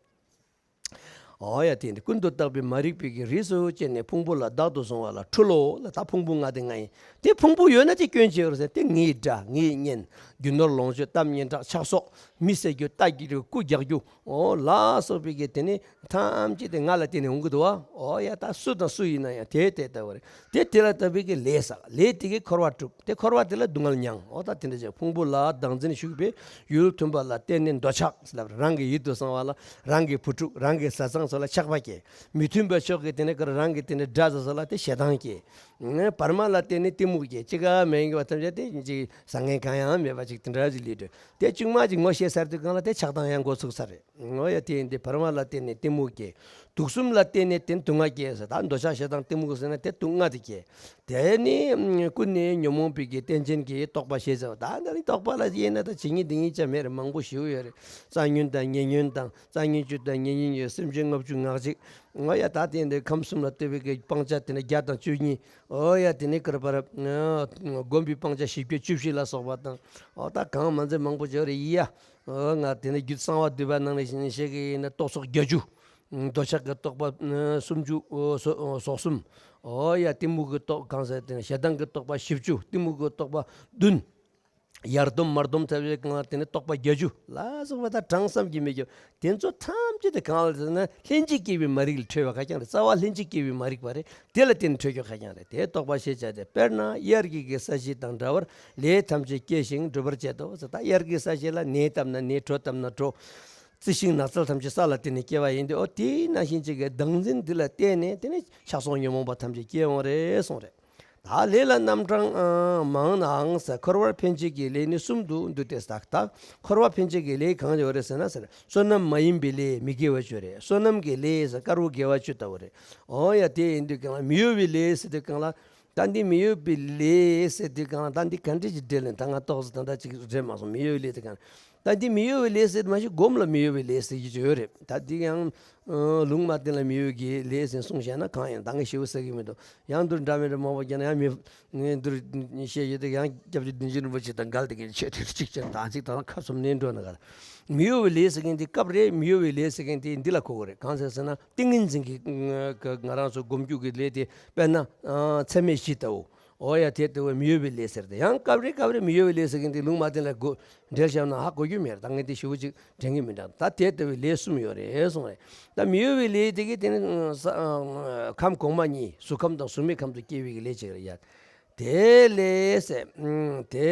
ཨོ་ཡ། དེ་ནི་ཀུན་ཏུ་བརྟགས་པའི་མ་རིག་པའི་གི་རིས་སུ་བཅད་ནས་ཕུང་པོ་ལ་བདག་ཏུ་བཟུང་བ་ལ་འཁྲུལ་ལོ་ལ། ད་ཕུང་པོ་ང་དེ་ང་ཡིན། དེ་ཕུང་པོ་ཡོད་ན་དེ་སྐྱོན་ཅི་ཡོད་རེད་ཟེར། དེ་ངའི་དགྲ། ངའི་གཉེན། རྒྱུ་ནོར་ལོངས་སྤྱོད་གཏམ་སྙན་གྲགས་ཆགས་སོགས། མི་བསད་རྒྱུ་རྟ་རྒྱུག་རྒྱུ་རྐུ་རྒྱག་རྒྱུ། ཨོ་ལ་སོགས་པའི་གི་དེ་ནི་ཐམས་ཅད་དེ་ང་ལ་བརྟེན་ནས་འོང་གི་འདུག་བ། ཨོ་ཡ། ད་སུ་དང་སུ་ཡིན་ན་ཡང་དེ་དེ་ལྟ་བུ་རེད། དེ་དེ་ལ་ལྟ་བུའི་གི་ལས་བསགས། ལས་དེ་གིས་འཁོར་བ་གྲུབ། དེ་འཁོར་བ་དེ་ལ་སྡུག་བསྔལ་མྱངས། ཨོ་ད་དེ་འདྲ་བྱས། ཕུང་པོ་ལ་བདག་འཛིན་ཞུགས་པས་ཡུལ་མཐུན་པ་ལ་བརྟེན་ནས་འདོད་ཆགས་ལབ། རང་གི་ཡིད་དུ་སོང་བ་ལ་རང་གི་བུ་ཕྲུག་རང་གི་བཟའ་ཚང་སོགས་ལ་ཆགས་པ་སྐྱེ། མི་མཐུན་པ་ཕྱོགས་ཀྱི་དེ་ནས་ཀར་རང་གི་དེ་ནས་དགྲ་སོགས་ལ་དེ་ཞེ་སྡང་སྐྱེ། བར་མ་ལ་བརྟེན་ནས་གཏི་མུག་སྐྱེ། ཅི་ག་མེད་པ་ཐམས་ཅད་དེ་ཅིག་བཟང་ངན་གང་ཡང་མེད་པ་ཅིག་དེ་འདྲ་ཅིག་ལུས་འགྲོ། དེ་བཅུ་མ་ཅིག་ངོ་ཤེས་ཚར་དུས་གང་ལ་དེ་ཆགས་སྡང་ཡང་འགོ་ཚུགས་ཚར་རེད། ངོ་ཡ། དེ་ཡིན་དུས་བར་མ་ལ་བརྟེན་ནས་གཏི་མུག་སྐྱེ། དུག་གསུམ་ལ་བརྟེན་ནས་དེ་སྡུག་བསྔལ་སྐྱེ་ཟེར། ད་འདོད་ཆགས་ཞེ་སྡང་གཏི་མུག་ཟེར་ན་དེ་སྡུག་བསྔལ་དེ་སྐྱེ། དེ་ནི་ཀུན་ནས་ཉོན་མོངས་པའི་གི་རྟེན་ཅན་གྱི་རྟོག་པ་ཞེས་བྱ་བ། ད་འདི་ནི་རྟོག་པ་ལ་དབྱེ་ན་ད་ཇི་སྙེད་འདི་སྙེད་ཀྱང་མེད་རེད། མང་པོ་ཞེ་པོ་ཡོད་རེད། རྩ་ཉོན་དང་ཉེ་ཉོན་དང་། རྩ་ཉོན་བཅུ་དང་ཉེ་ཉོན་བཅུ། སེམས་ཅན་ལྔ་བཅུ་ང་གཅིག་ངོ་ཡ། ད་དེ་འདི་ཁམས་གསུམ་ལ་ལྟོས་པའི་གི་སྤང་བྱ་དེ་ནི་བརྒྱ་དང་བཅུ་གཉིས། ཨོ་ཡ། དེ་ནི་ཀར་པར་སྒོམ་པའི་སྤང་བྱ་བཞི་བརྒྱ་བཅུ་བཞི་ལ་སོགས་པ་དང་། ཨོ་ད་གང་མ་མཛད་མང་པོ་ཡོད་རེད་ཡ། ཨོ་ང་དེ་ནི་རྒྱུད་གསང་བ་འདུས་པ་ནང་ནས་བཤད་གི་ཡིན་ན་རྟོག་ཚོགས་བརྒྱད་ཅུ། འདོད་ཆགས་ཀྱི་རྟོག་པ་སུམ་ཅུ། ཨོ་སོ་ཨོ་སོ་གསུམ། ཨོ་ཡ། གཏི་མུག་གི་རྟོག་གང་ཟེར་དེ་ནི་ཞེ་སྡང་གི་རྟོག་པ་བཞི་བཅུ། གཏི་མུག་གི་རྟོག་པ་བདུན། ཡར་སྡོམ་མར་སྡོམ་ཐེབས་པའི་གང་ལ་དེ་ནི་རྟོག་པ་བརྒྱད་ཅུ་ལ་སོགས་པ་དང་གྲངས་བསམ་གྱིས་མི་ཁྱབ། དེ་ཚོ་ཐམས་ཅད་དེ་གང་ལ་ཟེར་ན་ལྷན་ཅིག་སྐྱེས་པའི་མ་རིག་ལས་འཕྲོས་པ་ག་རྐྱང་རེད། རྩ་བ་ལྷན་ཅིག་སྐྱེས་པའི་མ་རིག་པ་རེད། དེ་ལ་བརྟེན་ནས་འཕྲོས་ཀྱང་ག་རྐྱང་རེད། དེ་རྟོག་པ་ཞེས་བྱ་སྟེ། དཔེར་ན་དབྱར་གྱི་གི་ས་གཞི་དང་འདྲ་བར་ལས་ཐམས་ཅད་སྐྱེ་ཞིང་འགྲུབ་པར་བྱེད་དོ་ཟེར། ད་དབྱར་གྱི་ས་གཞི་ལ་ནས་བཏབ་ན་ནས། དྲོ་བཏབ་ན་དྲོ། རྩི་ཤིང་ནགས་ཚལ་ཐམས་ཅད་ས་ལ་བརྟེན་ནས་སྐྱེ་བ་ཡིན་ཏེ། ཨོ་དེ་ནང་བཞིན་གཅིག་གི་བདག་འཛིན་འདི་ལ་བརྟེན་ནས་དེ་ནི་ཆགས་སོགས་ཉོན་མོངས་པ་ཐམས་ཅད་སྐྱེ་འོང་རེད་གསུངས་རེད། ད་ལས་ལ་རྣམ་གྲངས་མང་ནའང་ཟེར། འཁོར་བར་འཕེན་བྱེད་ཀྱི་ལས་ནི་གསུམ་དུ་འདུས་ཏེ། ད་ད་འཁོར་བར་འཕེན་བྱེད་ཀྱི་ལས་གང་ཡོད་རེད་ཟེར་ན་ཟེར། བསོད་ནམས་མ་ཡིན་པའི་ལས་མི་དགེ་བ་བཅུ་རེད། བསོད་ནམས་ཀྱི་ལས་ཟེར་དཀར་པོ་དགེ་བ་བཅུ་ལྟ་བུ་རེད། ཨོ་ཡ། དེ་ཡིན་དུས་གང་ལ་མི་གཡོ་བའི་ལས་ཟེར་དུས་གང་ལ། ད་འདི་མི་གཡོ་བའི་ལས་ཟེར་དུས་གང་ལ། ད་འདི་ག་འདྲ་ཅིག་འགྲེལ་ལེན། ད་ང་ཏོག་ཙམ་ད་ལྟ་ཅིག་འགྲེལ་མ་སོང་། མི་གཡོ་བའི་ལས་དེ་གང་། ད་འདི་མི་གཡོ་བའི་ལས་ཟེར་མ་གཞི་སྒོམ་ལ་མི་གཡོ་བའི་ལས་ཟེར་གྱི་ཡོད་རེད། ད་འདི་ཡང་ལུང་མ་བསྟན་ལ་མི་གཡོ་གི་ལས་ཟེར་གསུངས་བཞག་ན་གང་ཡིན། ད་ངས་ཞིབ་པོ་ཟེར་གྱི་མི་འདུག་ཡང་འདིར་འདྲ་མི་འདྲ་མང་པོ་བརྒྱབ་ན་ཡང་མི་ངས་འདིར་བཤད་ཡོད་དེ། ཡང་སྐྱབས་རྗེ་བདུད་འཇོམས་རིན་པོ་ཆེ་དང་འགལ་དེ་གི་ཆོས་དེ་གཅིག་ཅར་ད་ཅིག་ད་ཁ་སུམ་ནས་འགྲོ་ན་ག་ལ། མི་གཡོ་བའི་ལས་ཟེར་མཁན་དེ་སྐབས་རེ་མི་གཡོ་བའི་ལས་ཟེར་མཁན་དེ་འདི་ལ་གོ་གི་རེད། གང་ཟེར་ཟེར་ན་ཏིང་ངེ་འཛིན་གྱི་ང་རང་ཚོ་སྒོམ་རྒྱུ་གི་ལས་དེ། དཔེར་ན་ཚད་མེད་བཞི་ལྟ་བུ། ཨོ་ཡ། དེ་ལྟ་བུ་མི་གཡོ་བའི་ལས་ཟེར་ཏེ། ཡང་སྐབས་རེ་སྐབས་རེ་མི་གཡོ་བའི་ལས་ཟེར་མཁན་དེ་ལུང་མ་བསྟན་ལ་གོ་འགྲེལ་བཤད་ན་ཧ་གོ་རྒྱུ་མེད། ད་ངས་དེ་ཞིབ་པོ་ཅིག་དྲན་གྱི་མི་འདུག་ད་དེ་ལྟ་བུའི་ལས་གསུམ་ཡོད་རེད་གསུངས་རེད། ད་མི་གཡོ་བའི་ལས་དེ་གི་དེ་ནི་ཁམས་གོང་མ་གཉིས། གཟུགས་ཁམས་དང་གཟུགས་མེད་ཁམས་སུ་སྐྱེ་བའི་གི་ལས་ཅིག་རེད་ཡ། དེ་ལས་ཟེར། དེ་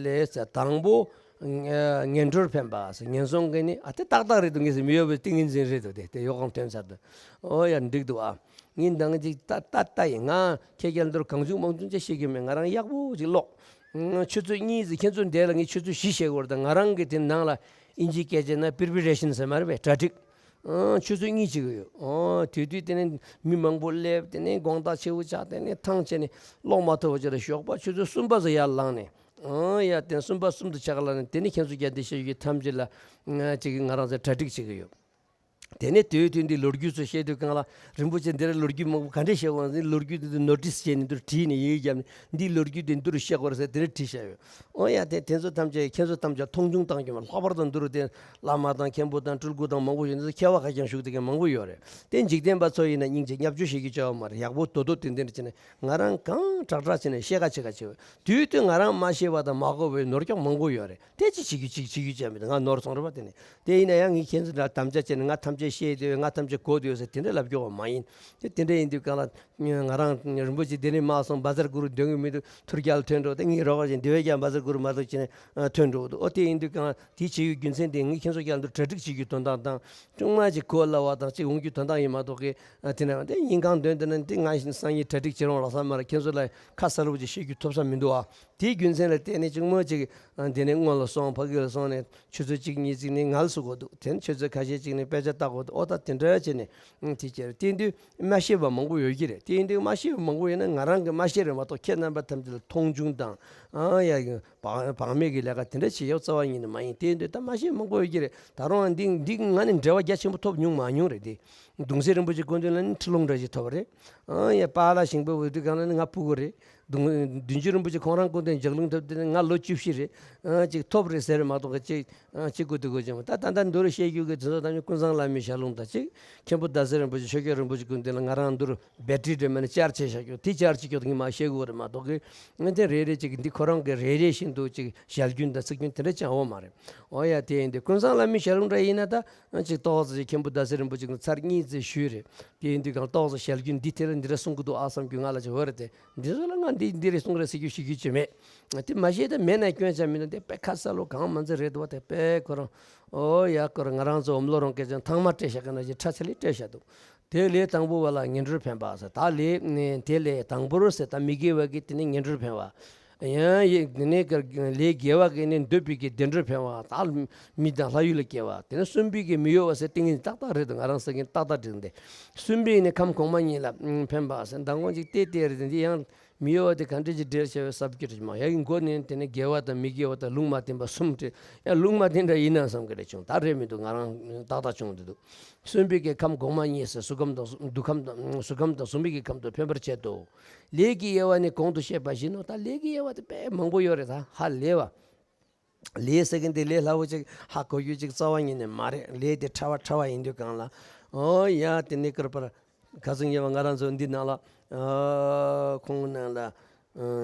ལས་ཟེར། དང་པོ་ངན་འགྲོར་འཕེན་པ་ཟེར། ངན་སོང་གི་ནི། ཨ་དེ་ཏག་ཏག་རེད་འདུག་ངེས་ཟེར། མི་གཡོ་བའི་ཏིང་ངེ་འཛིན་རེད་འདུག་དེ་དེ་ཡོ་གང་ཐོན་ཚར་འདུག་ཨོ་ཡ། འགྲིག་འདུག་ཨ། ངས་འདང་ཅིག་ལྟ་ལྟ་ལྟ་ཡིན། ང་ཁྱེད་རྒྱལ་འདོར་གང་བྱུང་མང་བྱུང་ཅིག་བཤད་ཀྱི་མེད། ང་རང་ཡག་པོ་ཅིག་ཀློག་ཆུ་ཚོད་གཉིས་ཟེར། ཁྱེད་ཚོ་འདས་ལ་ངས་ཆུ་ཚོད་བཞི་བཤད་དགོས་རེད། ད་ང་རང་གི་དེ་ནང་ལ་ཨིན་ཇིའི་སྐད་ཆ་ན་པི་རི་པེ་རེ་ཤན་ཟེར་མ་རེད་པས། གྲ་སྒྲིག་ཨང་། ཆུ་ཚོད་གཉིས་ཅིག་ཡོད། ཨང་། དེ་དུས་དེ་ནས་མི་མང་པོ་སླེབས། དེ་ནས་དགོང་དག་ཆེ་བོ་ཆགས། དེ་ནས་ཐང་ཆད་ནས་ཀློག་མ་ཐུབ་པ་ཅིག་ལ་ཞོགས་པ་ཆུ་ཚོད་གསུམ་པ་ཙམ་ཡར་ལངས་ནས། ཨང་། ཡ་དེ་གསུམ་པ་གསུམ་དུ་ཆགས་ལ་ནས། དེ་ནས་ཁྱེད་ཚོ་རྒྱ་འདི་བཤད་རྒྱུ་ཐམས་ཅད་ལ་ང་ཅིག་ང་རང་ཚོ་གྲ་སྒྲིག་བྱེད་ཀྱི་ཡོད། དེ་ནས་དུས་དུས་འདི་ལོ་རྒྱུས་ཚོ་བཤད་དུས་གང་ལ། རིན་པོ་ཆེ་འདིར་ལོ་རྒྱུས་མང་པོ་ག་འདྲས་བཤད་དགོས་ན། འདི་ལོ་རྒྱུས་འདི་ནོ་ཊིས་བྱས་ནས་འདིར་བྲིས་ནས་ཡི་གེ་བརྒྱབ་ནས། འདིའི་ལོ་རྒྱུས་འདི་འདིར་བཤད་དགོས་རེད་ཟེར་དེ་འདྲ་བྲིས་བཞག་ཡོད། ཨོ་ཡ། དེ་དེ་ཚོ་ཐམས་ཅད་ཁྱེད་ཚོ་ཐམས་ཅད་མཐོང་ཆུང་བཏང་རྒྱུ་མ། ལྷག་པར་དུ་འདི་རུ་དེ་བླ་མ་དང་མཁན་པོ་དང་སྤྲུལ་སྐུ་དང་མང་པོ་ཡོད། འདི་ཚོ་མཁས་པ་ཁ་རྐྱང་བཞུགས་བསྡད་མཁན་མང་པོ་ཡོད་རེད། དེ་འཇིག་རྟེན་པ་ཚོ་ཡིན་ན་སྙིང་རྗེ་བརྙས་བཅོས་བྱེད་རྒྱུ་བྱ་བ་མ་རེད། ཡག་པོ་དོ་དོ་ཏན་ཏན་བྱས་ནས། ང་རང་གང་དྲག་དྲག་བྱས་ནས་བཤད་ཁ་བྱེད་ཁ་བྱེད། དུས་དུས་ང་རང་མ་ཤེས་པ་དང་མ་གོ་བའི་ནོར་འཁྱོག་མང་པོ་ཡོད་རེད། དེ་ཅི་བྱེད་རྒྱུ་ཅིག་བྱེད་རྒྱུ་ཅང་མེད། ང་ནོར་སོང་རེད་པ། དེ་ནས་དེ་ཡིན་ན་ཡང་ངས་ཁྱེད་ཚོ་འདྲ་དམ་བཅའ་བྱས་ནས། ང་ཐམས་ཅད་ཤེས་བསྡད་ཡོད། ང་ཐམས་ཅད་གོ་བསྡད་ཡོད་ཟེར་དེ་འདྲ་ལབ་རྒྱུ་བ་མ་ཡིན། དེ་དེ་འདྲ་ཡིན་དུས་གང་ལ། ང་རང་རིན་པོ་ཆེ་འདི་ནས་མར་སོང་། བཛྲ་གུ་རུ་འདོན་གི་མི་འདུག་ཐུར་རྒྱལ་ཐོན་འགྲོ། དེ་ངས་རོགས་པ་བྱས། འདི་བས་ཀྱང་བཛྲ་གུ་རུ་མ་གཏོགས་བྱས་ནས་ཐོན་འགྲོ་འདུག་ཨོ་དེ་ཡིན་དུས་གང་ལ། དེ་བྱེད་ཡུལ་རྒྱུ་མཚན་དེ་ངས་ཁྱེད་ཚོ་རྒྱལ་དུ་གྲ་སྒྲིག་བྱེད་རྒྱུའི་དོན་དག་དང་། ཅུང་མ་ཅིག་གོ་སླ་བ་དང་ཅིག་འོང་རྒྱུའི་དོན་དག་ཡིན་མ་གཏོགས་གི། དེ་ནས་དེ་སྙིང་གང་འདོན་དེ་ན། དེ་ང་སང་ཉིན་གྲ་སྒྲིག་བྱེད་རོགས་ལབ་ས་མ་རེད། ཁྱེད་ཚོ་ལ་ཁ་གསལ་པོ་ཅིག་བཤད་རྒྱུ་ཐོབ་ས་མི་འདུག་ཨ། དེའི་རྒྱུ་མཚན་ལ་བརྟེན་ནས་ཅུང་མ་ཅིག་དེ་ནས་སྔོན་ལ་སོང་། ཕ་གི་ལ་སོང་ནས་ཆུ་ཚོད་གཅིག་གཉིས་ཅིག་ནས་ངལ་གསོ་དགོས་འདུག་དེ་ནས་ཆུ་ཚོད་ཁ་ཤས་ཅིག་ནས་དཔེ་ཆ་ལྟ་དགོས་འདུག་ཨོ་ད་དེ་འདྲ་བྱས་ནས་དེ་བྱས་རེད། དེ་དུས་མ་ཤེས་པ་མང་པོ་ཡོད་ཀྱི་རེད། དེ་ཡིན་དུས་མ་ཤེས་པ་མང་པོ་ཡོད་ན་ང་རང་གི་མ་ཤེས་རེད་མ་གཏོགས། ཁྱེད་རྣམ་པ་ཐམས་ཅད་ལ་མཐོང་ཆུང་དང་། ཨ་ཡ། བག་བག་མེད་ཀྱི་ལས་ཀ་དེ་འདྲ་བྱེད་ཡག་རྩ་བ་ཉིད་ནས་མ་ཡིན། དེ་འདྲ་ད་མ་ཤེས་མང་པོ་ཡོད་ཀྱི་རེད། ད་རུང་འདི་འདི་ང་ནི་འབྲེལ་བ་རྒྱ་ཆེན་པོ་ཐོབ་མྱོང་མ་མྱོང་རེད་དེ། གདུང་སྲས་རིན་པོ་ཆེ་སྐུ་མདུན་ལ་ནི་ཁྲིད་ལུང་འདྲ་ཞིག་ཐོབ་པ་རེད། ཨ་ཡ། པཱ་ལགས་ཞིང་པོ་འོས་བསྡུ་སྒང་ལ་ནི་ང་ཕྲུ་གུ་རེད། གདུང་བདུན་ཅུ་རིན་པོ་ཆེ་ཁོང་རང་སྐུ་མདུན་ལྗགས་ལུང་ཐོབ་དེ་ནི་ང་ལོ་བཅུ་བཞི་རེད། ཨ་ཅིག་ཐོབ་རེད་ཟེར་མ་གཏོགས་ཅིག་ཨ་ཅིག་སྐུ་དུས་གོ་ཅིང་། ད་ད་ལྟ་འདི་རུ་བཤད་རྒྱུ་གི་དེ་ཚོ་ད་ནི་ཀུན་བཟང་བླ་མའི་ཞལ་ལུང་དང་ཅིག་མཁན་པོ་ཟླ་ཟེར་རིན་པོ་ཆེ་ཆོས་རྒྱལ་རིན་པོ་ཆེ་སྐུ་མདུན་ལ་ང་རང་འདི་རུ་བེ་ཊི་རི་འདྲ་མིན་ན་ཅར་ཇི་བྱས་ཤག་དེ་ཅར་ཇི་ཁྱོད་ངས་མ་བཤད་དགོས་རེད་མ་གཏོགས་གི། ཨ་དེ་རེ་རེ་ཅིག་འདི་ཁོ་རང་གི་རེ་རེ་བཞིན་དུ་ཅིག་ཞལ་རྒྱུན་དང་ཚིག་རྒྱུན་དེ་འདྲ་ཅང་ཡོད་མ་རེད། འོ་ཡ། དེ་ཡིན་དུས་ཀུན་བཟང་བླ་མའི་ཞལ་ལུང་འདྲ་ཡིན་ན་ད་ཅིག་ཏོག་ཙམ་ཅིག་མཁན་པོ་ཟླ་ཟེར་རིན་པོ་ཆེ་གི་ཚར་གཉིས་ཙམ་ཞུས་རེད། དེ་ཡིན་དུས་གང་ཏོག་ཙམ་ཞལ་རྒྱུན་འདི་དེ་ལ་འདི་འདྲ་གསུང་གི་འདུག་ཨ་བསམ་རྒྱུ་ང་ལ་ཅིག་ཡོད་རེད་དེ། འདི་ཚོ་ལ་ང་འདི་འདི་རེད་གསུང་རེད་ཟེར་རྒྱུ་ཞུ་རྒྱུ་ཅིག་མེད། དེ་མ་ཤེས་ད་མེད་ན་སྐྱོན་ཆ་མི་འདུག་དེ་དཔེ་ཁ་གསལ་ལོ་གང་མ་འཛིན་རེད་འདུག་བ། དེ་དཔེ་ཁོ་རང་། ཨོ་ཡ། ཁོ་རང་ང་རང་ཚོ་འོམ་ལོ་རོང་སྐད་ཅན་ཐང་མ་སྤྲད་བཞག་གི་ན་ཅིག་ཁྲ་ཚ་ལི་སྤྲད་བཞག་འདུག་དེ་ལས་དང་པོ་བ་ལ་ངན་འགྲོར་འཕེན་པ་ཟེར། ད་ལས་དེ་ལས་དང་པོ་རུ་ཟེར། ད་མི་དགེ་བ་གི་དེ་ནི་ངན་འགྲོར་འཕེན་པ། ཡང་ཡི་དེ་ནས་ཀར་ལས་དགེ་བ་གི་ནི་འདོད་པའི་གི་བདེ་འགྲོར་འཕེན་པ། ད་མི་དང་ལྷ་ཡུལ་ལ་སྐྱེ་བ། དེ་ནས་གསུམ་པའི་གི་མི་གཡོ་བ་ཟེར། ཏིང་ངེ་ཏག་ཏག་རེད་འདུག་ང་རང་ཟེར་མཁན་ཏག་ཏག་འགྲིག་འདི། གསུམ་པའི་ནི་ཁམས་གོང་མ་གཉིས་ལ་འཕེན་པ་ཟེར། མདང་དགོང་ཅིག་བལྟས་བལྟས་རེད། འདི་ཡང་མི་གཡོ་བ་དེ་ག་འདྲས་ཀྱི་འགྲེལ་བྱ་བའི་ས་བརྒྱུད་རེད་མ། ཡ་གི་མགོ་ནས་དེ་ནས་དགེ་བ་དང་མི་དགེ་བ་དང་ལུང་མ་བསྟན་པ་གསུམ་བྲིས། ཡ་ལུང་མ་བསྟན་འདྲ་ཡིན་ན་བསམ་གི་རེད། བྱུང་ད་རེད་མི་འདུག་ང་རང་ཏག་ཏག་བྱུང་འདི་འདུག་གསུམ་པའི་གི་ཁམས་གོང་མ་གཉིས་ཟེར། གཟུགས་ཁམས་དང་གཟུགས་ཁམས་དང་གཟུགས་མེད་ཀྱི་ཁམས་དུ་འཕེན་པར་བྱེད་དོ། ལས་ཀྱི་དབྱེ་བ་ནི་གོང་དུ་བཤད་པ་བཞིན་ནོ། ད་ལས་ཀྱི་དབྱེ་བ་དེ་དཔེ་མང་པོ་ཡོད་རེད། ད་ཧ་ལས་པ། ལས་ཟེར་གི་འདི་ལས་སླ་བོ་ཅིག་ཧ་གོ་རྒྱུ་ཅིག་རྩ་བ་ཉིད་ནས་མ་རེད། ལས་དེ་ཕྲ་བ་ཕྲ་བ་ཡིན་དུས་གང་ལ། ཨོ་ཡ། དེ་ནི་ཀར་པར་ཁ་སང་ཉེ་བ་ང་རང་ཚོ་འདི་ནང་ལ། ཨ་ཁོང་ནང་ལ། ཨ་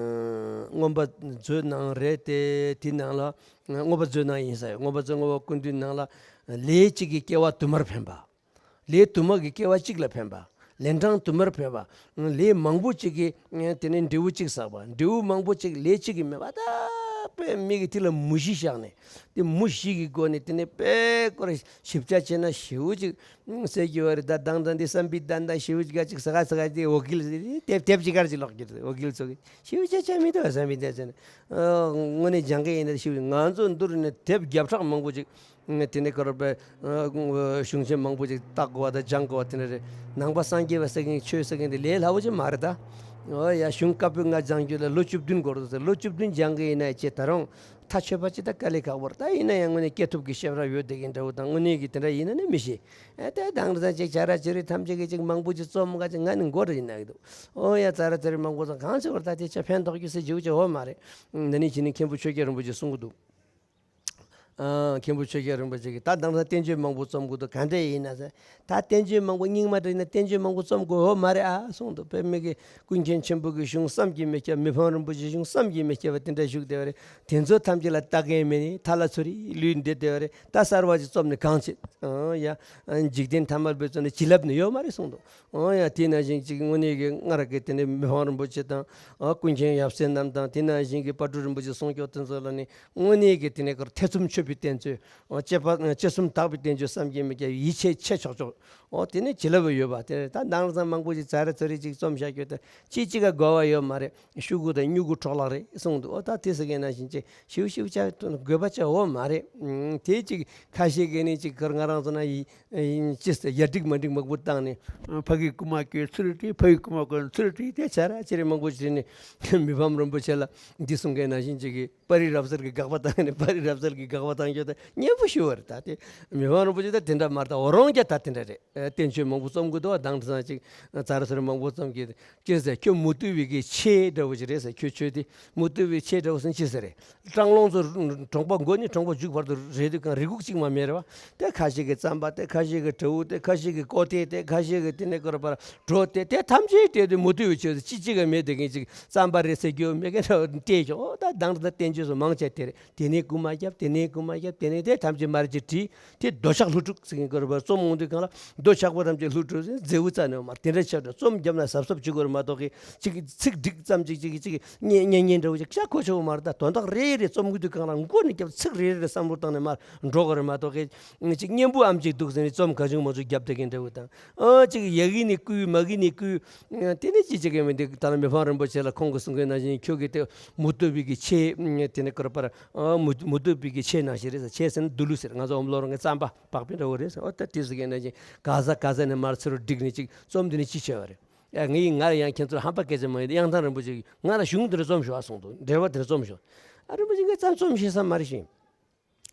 མངོན་པ་མཛོད་ནང་རེད་དེ། དེ་ནང་ལ་མངོན་པ་མཛོད་ནང་ཡིན་ས་ཡོད། མངོན་པ་མཛོད་མངོན་པ་ཀུན་བཏུས་ནང་ལ། ལས་གཅིག་གིས་སྐྱེ་བ་དུ་མར་འཕེན་པ། ལས་དུ་མ་གིས་སྐྱེ་བ་གཅིག་ལ་འཕེན་པ། ལན་གྲངས་དུ་མར་འཕེན་པ། ལས་མང་པོ་གཅིག་གིས་དེ་ནས་འབྲས་བུ་གཅིག་བསགས་པ། འབྲས་བུ་མང་པོ་གཅིག་ལས་གཅིག་གིས་སྨིན་པ། ད་དཔེ་མི་གི་དེ་ལ་མུ་བཞི་བཞག་ནས། དེ་མུ་བཞི་གི་སྒོ་ནས་དེ་ནས་དཔེ་སྐོར་ཞིབ་ཆ་བྱས་ན་ཞེ་པོ་ཅིག་ཟེར་གྱི་ཡོད་རེད། ད་དང་དང་དེ་བསམ་པའི་དང་དང་ཞེ་པོ་ཅིག་ག་ཅིག་ཟ་ག་ཟ་ག་དེ་འོ་སྐལ་ཟེར་དེ་དེབ་དེབ་ཅིག་གར་ཅིག་ཀློག་གི་རེད། འོ་སྐལ་ཚོ་གི་ཞེ་པོ་ཆ་ཆ་མི་འདུག་བསམ་པའི་དེ་ཟེར་ནས། དངོས་གནས་སྦྱང་གི་ཡིན་ན་ཞེ་པོ་ང་ཚོ་འདུར་ནས་དེབ་བརྒྱ་ཕྲག་མང་པོ་ཅིག་དེ་ནས་ཀར་པའི་གཞུང་ཆེན་མང་པོ་ཅིག་བརྟག་དགོས་པ་དང་སྦྱང་དགོས་པ་དེ་འདྲ་རེད། ནང་པ་སངས་རྒྱས་པ་ཟེར་མཁན་ཆོས་ཟེར་མཁན་དེ་ལས་སླ་བོ་ཅིག་མ་རེད་ད། ཨོ་ཡ། གཞུང་བཀའ་པོད་ལྔ་སྦྱང་རྒྱུ་ལ་ལོ་བཅུ་བདུན་འགོར་འདུག་ཟེར། ལོ་བཅུ་བདུན་སྦྱང་གི་ཡིན་ན་ཅེས་ད་རུང་ཐག་ཆོད་པ་ཅིག་ད་དཀའ་ལས་ཁག་པོ་རེད། ད་ཡིན་ན་ཡང་དངོས་གནས་སྐྱེས་ཐོབ་ཀྱི་ཤེས་རབ་ཡོད་བསྡད་མཁན་འདྲ་བོ་དང་དངོས་གནས་ཀྱི་དེ་འདྲ་ཡིན་ན་ནི་མི་ཤེས། ཨེ་ད་དང་རེ་ད་ཅིག་བྱ་ར་བྱེད་རིགས་ཐམས་ཅད་ཀྱིས་ཅིག་མང་པོ་ཅིག་རྩོམ་ག་ཅིག་ང་ནི་འགོར་རེ་ཡིན་ན་གི་འདུག་ཨོ་ཡ། བྱ་ར་བྱེད་རིགས་མང་པོ་ཚོ་གང་ཅིག་བར་ད་དེ་ཆ་ཕན་ཐོགས་རྒྱུ་ཟེར་རྒྱུ་ཅིག་ཡོད་མ་རེད། འདི་ནི་ཇི་ནི་མཁན་པོ་ཆོས་རྒྱལ་རིན་པོ་ཆེས་གསུང་གི་འདུག་ཨ། མཁན་པོ་ཆོས་རྒྱལ་རིན་པོ་ཆེ་གིས་ད་དེང་སང་བསྟན་བཅོས་མང་པོ་རྩོམ་གི་འདུག་ག་འདྲ་ཡིན་ན་ཟེར། ད་བསྟན་བཅོས་མང་པོ་རྙིང་མ་འདྲ་ཡིན་ན་བསྟན་བཅོས་མང་པོ་རྩོམ་དགོས་ཡོད་མ་རེད་ཨ་གསུངས་འདུག་དཔེ་མི་གི་ཀུན་མཁྱེན་ཆེན་པོ་གི་གཞུང་བསམ་གྱིས་མི་ཁྱབ། མི་ཕམ་རིན་པོ་ཆེའི་གཞུང་བསམ་གྱིས་མི་ཁྱབ་པ་དེ་འདྲ་བཞུགས་བསྡད་པ་རེད། དེ་ཚོ་ཐམས་ཅད་ལ་ལྟ་མཁན་མེད་ནི་ཐ་ལ་ཚོ་རེ་ལུས་འདི་བསྡད་པ་རེད། ད་གསར་བ་ཅིག་རྩོམ་ནས་གང་བྱེད། ཨ་ཡ། འཇིག་རྟེན་ཐ་མལ་པའི་ཚོ་ནས་བྱིན་རླབས་ནི་ཡོད་མ་རེད་གསུངས་འདུག་ཨོ་ཡ། དེ་ནང་བཞིན་ཅིག་དངོས་གནས་ཀྱི་སྔར་གྱི་དེ་ནས་མི་ཕམ་རིན་པོ་ཆེ་དང་། ཨ། ཀུན་མཁྱེན་ཡབ་སྲས་རྣམས་དང་། དེ་ནང་བཞིན་གྱི་དཔལ་སྤྲུལ་རིན་པོ་ཆེ་གསུང་སྐྱོར་དེ་ཚོ་ལ་ནི་དངོས་གནས་ཀྱི་དེ་ནས་ཀར་ཐེ་ཚོམ་ཆོད་པའི་བསྟན་བཅོས། ཨ། དཔྱད་པ་དཔྱད་གསུམ་དག་པའི་བསྟན་བཅོས་བསམ་གྱིས་མི་ཁྱབ། ཡིད་ཆེས་ཆེ་ཆོག་ཆོག་ཨོ་དེ་ནས་བྱིན་རླབས་ཡོད་པ་དེ་རེད། ད་དེང་སང་མང་པོ་ཞིག་ཛ་ར་ཛ་རི་ཅིག་རྩོམ་བཞག་རྒྱུ་དེ་ཅིག་ཅིག་ག་གོ་བ་ཡོད་མ་རེད། ཤུ་གུ་དང་སྨྱུ་གུ་འཕྲོ་བརླག་རེད་གསུངས་འདུག་ཨོ་ད་དེ་ཟེར་མཁན་ནང་བཞིན་ཅིག་ཞིབ་ཞིབ་བྱ་དགོས་པ་ཅིག་ཡོད་མ་རེད། ཨང་། དེ་ཅིག་ཁ་ཤས་ཀྱིས་ནི་ཅིག་ཁར་ང་རང་ཚོ་ན་ཡི་ཡིན་ཅི་ཟེར་ཡ་སྒྲིག་མ་སྒྲིག་མང་པོ་བཏང་ནས། ཕ་གི་རྐུ་མ་བཀོལ་ཚུར་བྲིས། ཕ་གི་རྐུ་མ་བཀོལ་ཚུར་བྲིས། དེ་བྱ་ར་ཅི་རེད་མང་པོ་བྱས་ནས་མི་ཕམ་རིན་པོ་ཆེ་ལ་འདི་གསུང་མཁན་ནང་བཞིན་ཅིག་གིས་པར་རིས་རབ་གསལ་གྱི་དགག་པ་བཏང་ནས། པར་རིས་རབ་གསལ་གྱི་དགག་པ་ བཏང་རྒྱུ་དེ་སྙན་པོ་ཞུ་བ་རེད། ད་དེ་མི་ཕམ་རིན་པོ་ཆེ་ད་དེ་འདྲ་མ་རེད། ད་འོ་རང་རྒྱ་ད་དེ་འདྲ་རེད། ཨ། བསྟན་བཅོས་མང་པོ་རྩོམ་གི་འདུག་དང་དེང་སང་ཅིག་ཙ་ར་ཙ་ར་མང་པོ་རྩོམ་གི། ཅི་ཟེར། ཁྱོད་མུ་སྟེགས་པའི་གི་ཆས་འདྲ་བོ་ཅིག་རེད་ཟེར། ཁྱོད་ཆོས་དེ་མུ་སྟེགས་པའི་ཆས་འདྲ་བོ་ཟེར་ཅི་ཟེར་རེད། སྲང་ལམ་ཚོ་གྲོང་པ་མགོ་ནས་གྲོང་པ་མཇུག་བར་དུ་རེད་དུས་གང་རི་ཁུག་གཅིག་མ་མེད་རེད་བ། དེ་ཁ་ཤས་ཀྱི་རྩམ་པ། དེ་ཁ་ཤས་ཀྱི་དྲེའུ། དེ་ཁ་ཤས་ཀྱི་ཀོ་ཏེ། དེ་ཁ་ཤས་ཀྱི་དེ་ནས་ཀོར་པར་གྲོ་དེ། དེ་ཐམས་ཅད་སྤྲད་དུས་མུ་སྟེགས་པའི་ཆས་ཅི་གཅིག་ག་མེད། དེ་གིན་ཅིག་རྩམ་པ་རེད་ཟེར་རྒྱུ་མེད་མཁན་འདྲ་བོ་སྤྲད་ཤོག་ཨོ་ད་དང་དེ་འདྲ་བསྟན་བཅོས་སུ་མང་ཆེ་དེ་རེད། དེ་ནས་རྐུ་མ་རྒྱབ། དེ་ནས་རྐུ་མ་རྒྱབ། དེ་ནས་དེ་ཐམས་ཅད་མར་གྱི་བྲིས། དེ་རྡོ་ཆག་ལྷུ་ཕྲུག་ཟེར་མཁན་ཀོར་པར་རྩོམ་འོང་དུས་གང་ལ་རྡོ་ཆག་པོ་ཐམས་ཅད་ལྷུ་ཕྲུག་ཟེར། མཛེའུ་རྩ་ནས་མར་དེ་འདྲ་ཆགས་འདྲ། རྩོམ་བརྒྱབ་ན་གཟབ་གཟབ་བྱེད་དགོས་རེད་མ་གཏོགས་གི་ཅིག་ཚིག་འགྲིག་ཙམ་ཅིག་ཅིག་ཅིག་སྙན་སྙན་སྙན་འདྲ་བོ་ཅིག་བྱ་གོ་ཆོག་མ་རེད། ད་དོན་དག་རེ་རེ་རྩོམ་གི་དུས་གང་ལ་མགོ་ནས་རྒྱབ་ཚིག་རེ་རེ་བསམ་བློ་བཏང་ནས་མར་འགྲོ་དགོས་རེད་མ་གཏོགས་གི་ཅིག་སྙན་པོ་ཨམ་ཅིག་འདུག་ཟེར་ནས་རྩོམ་ག་བྱུང་མ་བྱུང་རྒྱབ་བསྡད་མཁན་འདྲ་བོ་དང་། ཨ་ཅིག་ཡ་གི་ནས་བརྐུས། མ་གི་ནས་བརྐུས། དེ་ནས་ཅི་བྱེད་མཁན་མི་འདུག་ད་ལ་མི་ཕམ་རིན་པོ་ཆེ་ལ་ཁོང་གིས་གསུང་མཁན་ནང་བཞིན་ཁྱོད་ཀྱིས་དེ་མུ་སྟེགས་པའི་གི་ཆས་དེ་ནས་ཀོར་པར་མུ་མུ་སྟེགས་པའི་གི་ཆས་ནང་བཞིན་རེད་ཟེར། ཆས་ཟེར་ན་དུ་ལུ་ཟེར། ང་ཚོ་ཨོམ་ལོ་རང་གི་རྩམ་པ་པགས་པའི་འདྲ་བོ་རེད་ཟེར། ཨོ་ད་དེ་ཟེར་མཁན་ནང་བཞིན་ག་ས་ག་ས་ནས་མར་ཚུར་བསྒྲིགས་ནས་ཅིག་རྩོམ་དེ་ནས་ཅི་བྱས་པ་རེད། ཨ། ངས་ང་ལ་ཡང་ཁྱེད་ཚོར་ཧམ་པ་སྐད་ཆ་མ་ཡིན། དབྱངས་ཐང་རིན་པོ་ཆེ་གིས་ང་ལ་གཞུང་འདི་འདྲ་རྩོམ་ཤོག་ཨ་གསུངས་འདུག་འགྲེལ་པ་དེ་འདྲ་རྩོམ་ཤོག་ཨ། རིན་པོ་ཆེ་ངས་རྩོམ་རྩོམ་ཤེས་ས་མ་རེད་ཤིང་།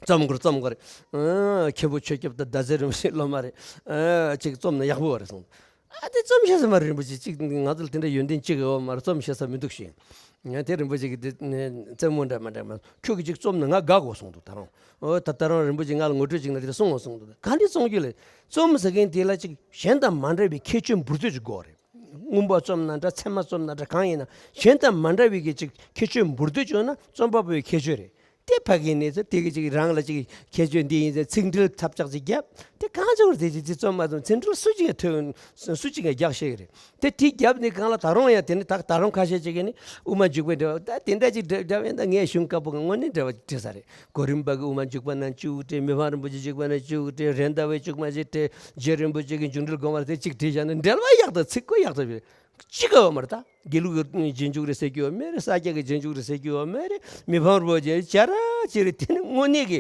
རྩོམ་དགོས་རྩོམ་དགོས་རེད། ཨ། མཁན་པོ་ཆོས་སྐྱབས་དང་ཟླ་ཟེར་རིན་པོ་ཆེ་སློབ་མ་རེད། ཨ། ཅིག་རྩོམ་ན་ཡག་པོ་བ་རེད་གསུངས་འདུག་ཨ། དེ་རྩོམ་ཤེས་ས་མ་རེད། རིན་པོ་ཆེ་ཅིག་ང་ཚོ་ལ་དེ་འདྲ་ཡོན་ཏན་ཅིག་ཡོད་མ་རེད། རྩོམ་ཤེས་ས་མི་འདུག་ཤིང་། ཡང་དེ་རིན་པོ་ཆེ་གིས་དེ་རྩེད་མོ་འདྲ་མ་འདྲ་མ། ཁྱོད་ཀྱིས་ཅིག་རྩོམ་ན་ང་དགའ་གོ་གསུངས་འདུག་ད་རུང་། ཨོ་ད་ད་རུང་རིན་པོ་ཆེ་ང་ལ་ངོ་སྤྲོད་ཅིག་གནང་དེ་གསུང་ངོ་གསུངས་འདུག་ག་འདྲ་རྩོམ་རྒྱུ་ལས། རྩོམ་ཟེར་མཁན་དེ་ལ་ཅིག་གཞན་དང་མ་འདྲ་བའི་ཁྱད་ཆོས་འབུར་དོད་ཅིག་དགོས་རེད། མངོན་པ་རྩོམ་ན་འདྲ། ཚད་མ་རྩོམ་ན་འདྲ། གང་ཡིན་ན་གཞན་དང་མ་འདྲ་བའི་གི་ཅིག་ཁྱད་ཆོས་འབུར་དོད་བྱུང་ན་རྩོམ་པ་པོའི་ཁྱད་ཆོས་རེད། དེ་ཕ་གི་ནས་ཚོ་དེ་གི་ཅིག་རང་ལ་ཅིག་ཁྱད་ཆོས་འདི་ཡིན་ཟེར་ཚིག་འགྲེལ་ཐབས་ཆག་ཅིག་བརྒྱབ། དེ་གང་བྱུང་རེད། དེ་ཅིག་དེ་རྩོམ་མ་རྩོམ་ཚིག་འགྲེལ་སུ་ཅིག་ཐོན། སུ་ཅིག་རྒྱག་ཤེས་གི་རེད། དེ་དེ་བརྒྱབ་ནས་གང་ལ་ད་རུང་ཡང་དེ་ནས་ད་ད་རུང་ཁ་ཤས་ཅིག་གིས་ནི་དབུ་མ་འཇུག་པའི་འགྲེལ་པ་ད་དེ་འདྲ་ཅིག་འགྲེལ་འགྲེལ་བ་ཡིན་ད་ངས་གཞུང་བཀའ་པོད་ཀྱི་དངོས་གནས་འགྲེལ་པ་བྲིས་ས་རེད། གོ་རིམ་པ་གི་དབུ་མ་འཇུག་པ་ན་བཅུ་བྲིས། མི་ཕམ་རིན་པོ་ཆེ་འཇུག་པ་ན་བཅུ་བྲིས། རེད་མདའ་བའི་བཅུ་མ་ཅིག་བྲིས། རྗེ་རིན་པོ་ཆེ་གི་འཇུག་འགྲེལ་དགོངས་པ་དེ་གཅིག་བྲིས་བཞག་ན་འགྲེལ་པ་ཡག་ད་ཚིག་གོ་ཡག་ད་བྲིས། ཅི་ག་བ་མ་རེད། ད་དགེ་ལུགས་ཀྱི་རྗེས་འཇུག་རེད་ཟེར་རྒྱུ་བ་མེད་རེད། ས་སྐྱ་གི་རྗེས་འཇུག་རེད་ཟེར་རྒྱུ་བ་མེད་རེད། མི་ཕམ་རིན་པོ་ཆེ་བྱ་ར་ཅི་རེད། དེ་ནི་དངོས་གནས་ཀྱི་